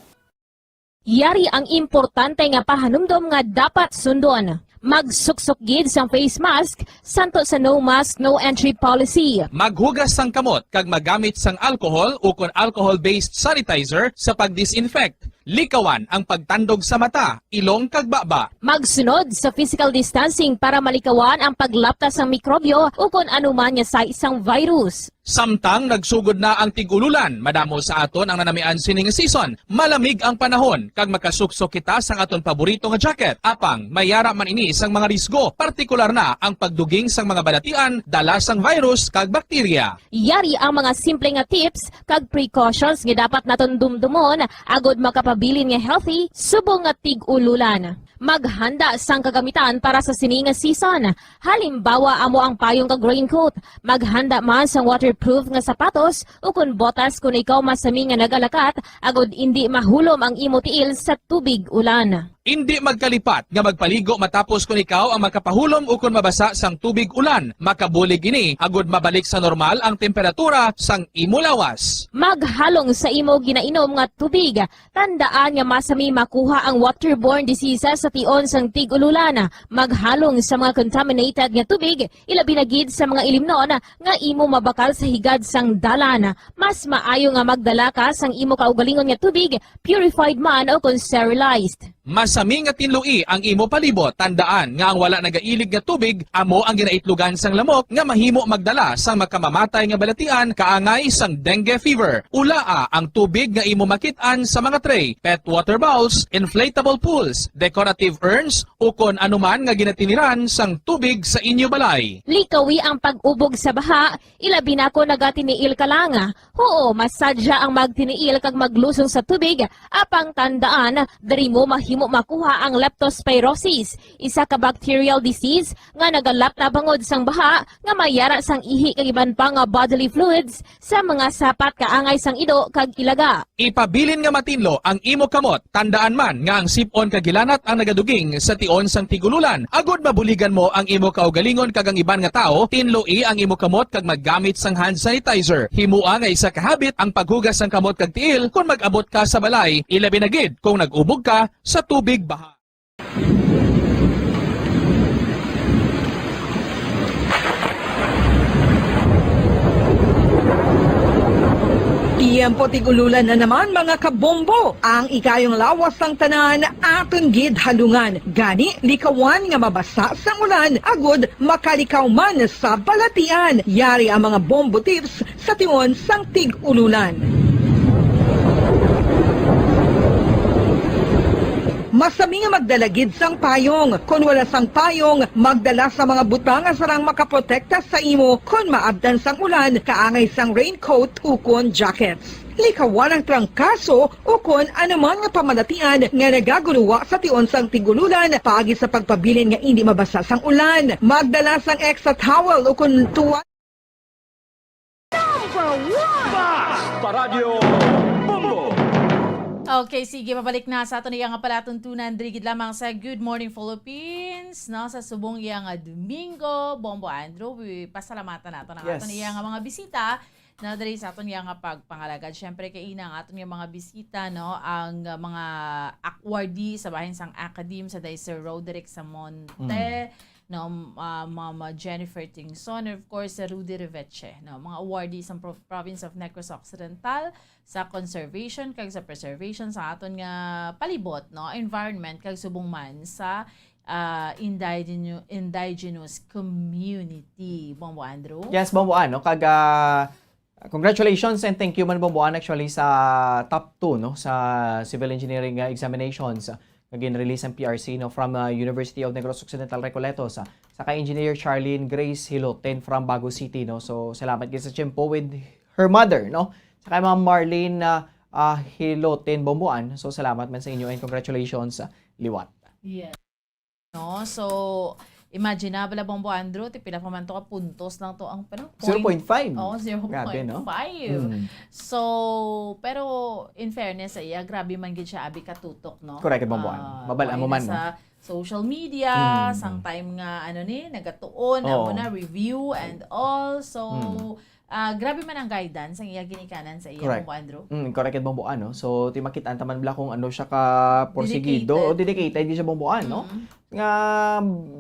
Yari ang importante nga pahanumdom nga dapat sundon. Magsuksok gid sang face mask, santo sa no mask, no entry policy. Maghugas sang kamot kag magamit sang alcohol ukon alcohol-based sanitizer sa pag-disinfect. Likawan ang pagtandog sa mata, ilong kag baba. Magsunod sa physical distancing para malikawan ang paglapta sang mikrobyo ukon anuman nga sais sang virus. Samtang nagsugod na ang tig-ululan, madamo sa aton ang nanamian sining season. Malamig ang panahon kag makasuksok kita sang aton paborito nga jacket. Apang may yara man ini sang mga risgo, partikular na ang pagduging sang mga balatian dala sang virus kag bakterya. Yari ang mga simple nga tips kag precautions nga dapat naton dumdumon agod makapabilin nga healthy subong nga tig-ululan. Maghanda sang kagamitan para sa sini nga season. Halimbawa, amo ang payong kag raincoat. Maghanda man sang waterproof nga sapatos ukon botas kon ikaw masami nga nagalakat agod indi mahulom ang imo tiil sa tubig ulan. Indi magkalipat nga magpaligo matapos kon ikaw ang makapahulom ukon mabasa sang tubig ulan. Makabulig ini agod mabalik sa normal ang temperatura sang imo lawas. Maghalong sa imo ginainom nga tubig. Tandaan nga masami makuha ang waterborne diseases sa tion sang tig-ululan. Maghalong sa mga contaminated nga tubig, ilabi na gid sa mga ilimnon nga imo mabakal sa higad sang dalan. Mas maayo nga magdala ka sang imo kaugalingon nga tubig, purified man o kon sterilized. Mas Sami nga tinloi ang imo palibot. Tandaan nga ang wala nagailig nga tubig amo ang ginaitlogan sang lamok nga mahimo magdala sang makamamatay nga balatian kaangay sang dengue fever. Ulaa ang tubig nga imo makit-an sa mga tray, pet water bowls, inflatable pools, decorative urns, ukon anuman nga ginatiniran sang tubig sa inyo balay. Likawi ang pag-ubog sa baha, ilabi na kon nagatiniil ka lang. Huo, masadya ang magtiniil kag maglusong sa tubig, apang tandaan, diri mo mahimo makuha ang leptospirosis, isa ka bacterial disease nga nagalap na bangod sang baha nga may yara sang ihi kag iban pa nga bodily fluids sa mga sapat kaangay sang ido kag ilaga. Ipabilin nga matinlo ang imo kamot. Tandaan man nga ang sip-on kag hilanat ang nagaduging sa tion sang tig-ululan, agod mabuligan mo ang imo kaugalingon kag ang iban nga tawo, tinloi ang imo kamot kag maggamit sang hand sanitizer. Himoa nga isa ka habit ang paghugas sang kamot kag tiil kon mag-abot ka sa balay, ilabi na gid kung nag-ubog ka sa tubig baha. Tiyempo tig-ululan na naman, mga kabombo. Ang ikayong lawas sang tanan aton gid halungan. Gani, likawan nga mabasa sang ulan agud makalikaw man sa balatian. Yari ang mga bombo tips sa tion sang tig-ululan. Masami nga magdala gid sang payong. Kon wala sang payong, magdala sa mga butang nga sarang makaprotekta sa imo kon maabtan sang ulan, kaangay sang raincoat ukon jackets. Likawan ang trangkaso ukon anuman nga pamalatian nga nagaguluwa sa tion sang tig-ululan paagi sa pagpabilin nga indi mabasa sang ulan. Magdala sang extra towel ukon tuwa. Number one! Fast Paradyo Bombo! Okay, sige, pabalik na sa aton iya nga palatuntunan diri gid lamang sa Good Morning Philippines, no, sa subong iya nga Domingo. Bombo Andrew, wi-, pasalamatan nato ang Yes. aton iya nga mga bisita na diri sa aton iya nga pagpangalagad. Siyempre, kay ina ang aton nga mga bisita, no, ang, uh, mga awardee sa bahin sang Academe sa day Sir Roderick Samonte, Mm. no, uh, Mama Jennifer Tingson, and of course, si Rudy Reveche, no, mga awardee sa pro-, province of Negros Occidental sa conservation kag sa preservation sa aton nga palibot, no, environment, kag subong man sa, ah, indigenu-, indigenous community. Bombo Andrew? Yes, Bombo Ano, kag, ah, congratulations and thank you man, Bombo Ano, actually sa top two, no, sa civil engineering, ah, examinations, ah, nga gin-release ang P R C, no, from, ah, University of Negros Occidental Recoletos, ah, sa kay Engineer Charlene Grace Hiloten from Bago City, no. So, salamat gid sa tiyempo with her mother, no. Sa kay Ma'am Marlene, ah, ah, Hiloten Bomboan. So, salamat man sa inyo and congratulations, ah, liwat. Yes. No? So, imagine na bala, Bombo Andrew, ti pila pa man to ka puntos lang to ang, ano, point? Zero point five. Oo, Grabe, no? zero point five. Mm. So, pero in fairness sa iya, grabe man gid siya abi katutok, no? Correct, Bombo Andrew. Ah, Mabal-an mo man, no? Sa social media, Mm. sang time nga, ano ni, nagatuon, amo Oo. na, review and all. So, Mm. ah, grabe man ang guidance ang iya ginikanan sa iya, Correct. Bombo Andrew. Mm, correct, Bombo Ano. So, ti makit-an ta man bala kung ano siya ka porsigido o Dedicated. dedicated gid siya, Bombo Ano. Mm. Nga,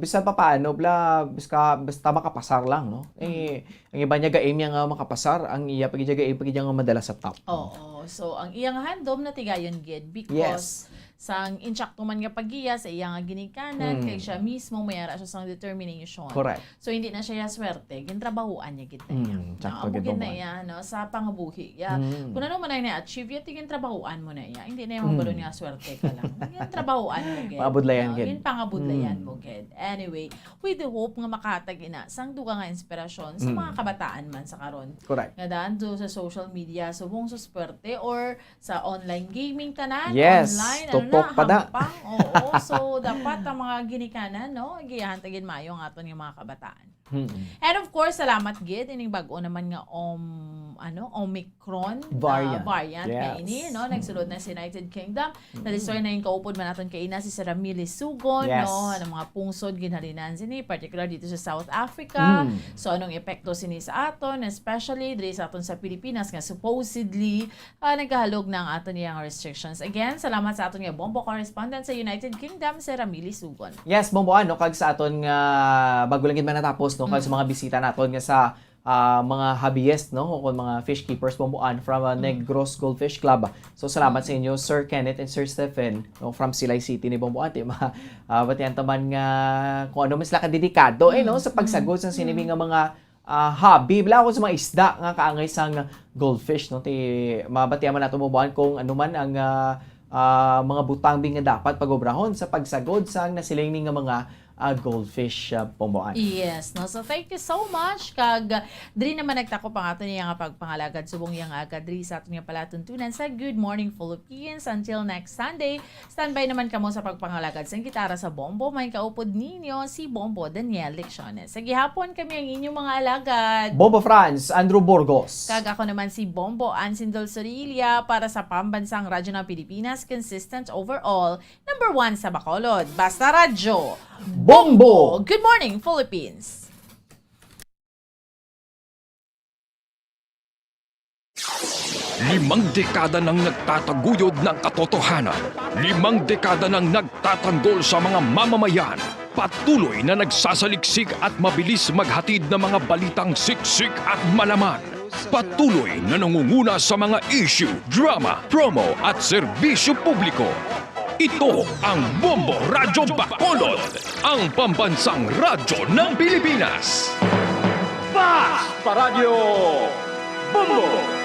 bisan pa paano, bala, biska-, basta makapasar lang, no? Eh, Mm. ang iba niya ga-aim niya nga makapasar, ang iya pa gid niya ga-aim pa gid niya nga madala sa top. Oo. So, ang iya nga handom natigayon gid because Yes. sang insakto man nga paggiya sa iya nga ginikanan, Mm. kay siya mismo may ara siya sang determination. Correct. So, hindi na siya ya swerte, gintrabahuan niya gid na iya. Mm, No, sakto amo gid, gid na Bombo. iya, no, sa pangabuhi. Ya, Mm. kung ano man ang na-achieve, ya, ti gintrabahuan mo na iya. Hindi na iya Mm. mabalon nga swerte ka lang. Gintrabahuan mo gid. Pangabudlayan No, gid. ginpangabudlayan Mm. mo gid. Anyway, we do hope nga makahatag ina sang dugang nga inspirasyon sa Mm. mga kabataan man sa karon. Correct. Nga daan do sa social media, subong sa swerte or sa online gaming tanan, Yes, online, ano tutok na, pa da. hampang. Oo, so dapat ang mga ginikanan, no, giyahan ta gid maayo ang aton nga mga kabataan. Mm. And of course, salamat gid ining bag-o naman nga om-, ano, Omicron, ah, Variant. variant nga Yes. ini, no, nagsulod Mm. na sa United Kingdom. Mm. Nadistorya na yung kaupod man naton kay ina si Sir Ramili Sugon, Yes. no, ang mga pungsod ginhalinan sini, particular dito sa South Africa. Mm. So, anong epekto sini sa aton, especially diri sa aton sa Pilipinas nga supposedly ah, nagkahalog na ang aton iyang restrictions. Again, salamat sa aton nga Bombo correspondent sa United Kingdom, si Ramili Sugon. Yes, Bombo, ano, kag sa aton nga, bago lang gid man natapos, no, kag sa Mm. mga bisita naton nga sa ah, mga hobbyist, no? O kung mga fish keepers, Bombo Ann, from, ah, Negros Goldfish Club. So, salamat sa inyo, Sir Kenneth and Sir Stephen, no? From Silay City ni Bombo Ann. Ti, ma-, ah, batian ta man nga kung ano man sila kadedikado, eh, no? Sa pagsagod sa sini nga mga, ah, hobby. Bala ako sa mga isda nga kaangay sang goldfish, no? Ti, mabatian man nato, Bombo Ann, kung ano man ang, ah, ah, mga butang bi nga dapat pag-obrahon sa pagsagod sang nasiling ni nga mga, ah, goldfish, ah, Bombo Ann. Yes, no? So, thank you so much. Kag, ah, diri naman nagtakop ang aton iya nga pagpangalagad subong iya nga agad diri sa aton nga palatuntunan sa Good Morning Philippines. Until next Sunday, standby naman kamo sa pagpangalagad sang gitara sa Bombo. May kaupod ninyo si Bombo Daniel Lecciones. Sa gihapon, kami ang inyong mga alagad. Bombo Franz, Andrew Burgos. Kag ako naman si Bombo Ann Sindol Sorilla para sa Pambansang Radyo ng Pilipinas, consistent overall, number one sa Bacolod. Basta Radyo. Bombo! Good morning, Philippines! Limang dekada nang nagtataguyod ng katotohanan. Limang dekada nang nagtatanggol sa mga mamamayan. Patuloy na nagsasaliksik at mabilis maghatid ng mga balitang siksik at malaman. Patuloy na nangunguna sa mga issue, drama, promo at serbisyo publiko. Ito ang Bombo Radyo Bacolod, ang pambansang radyo ng Pilipinas. Fast Radyo Bombo!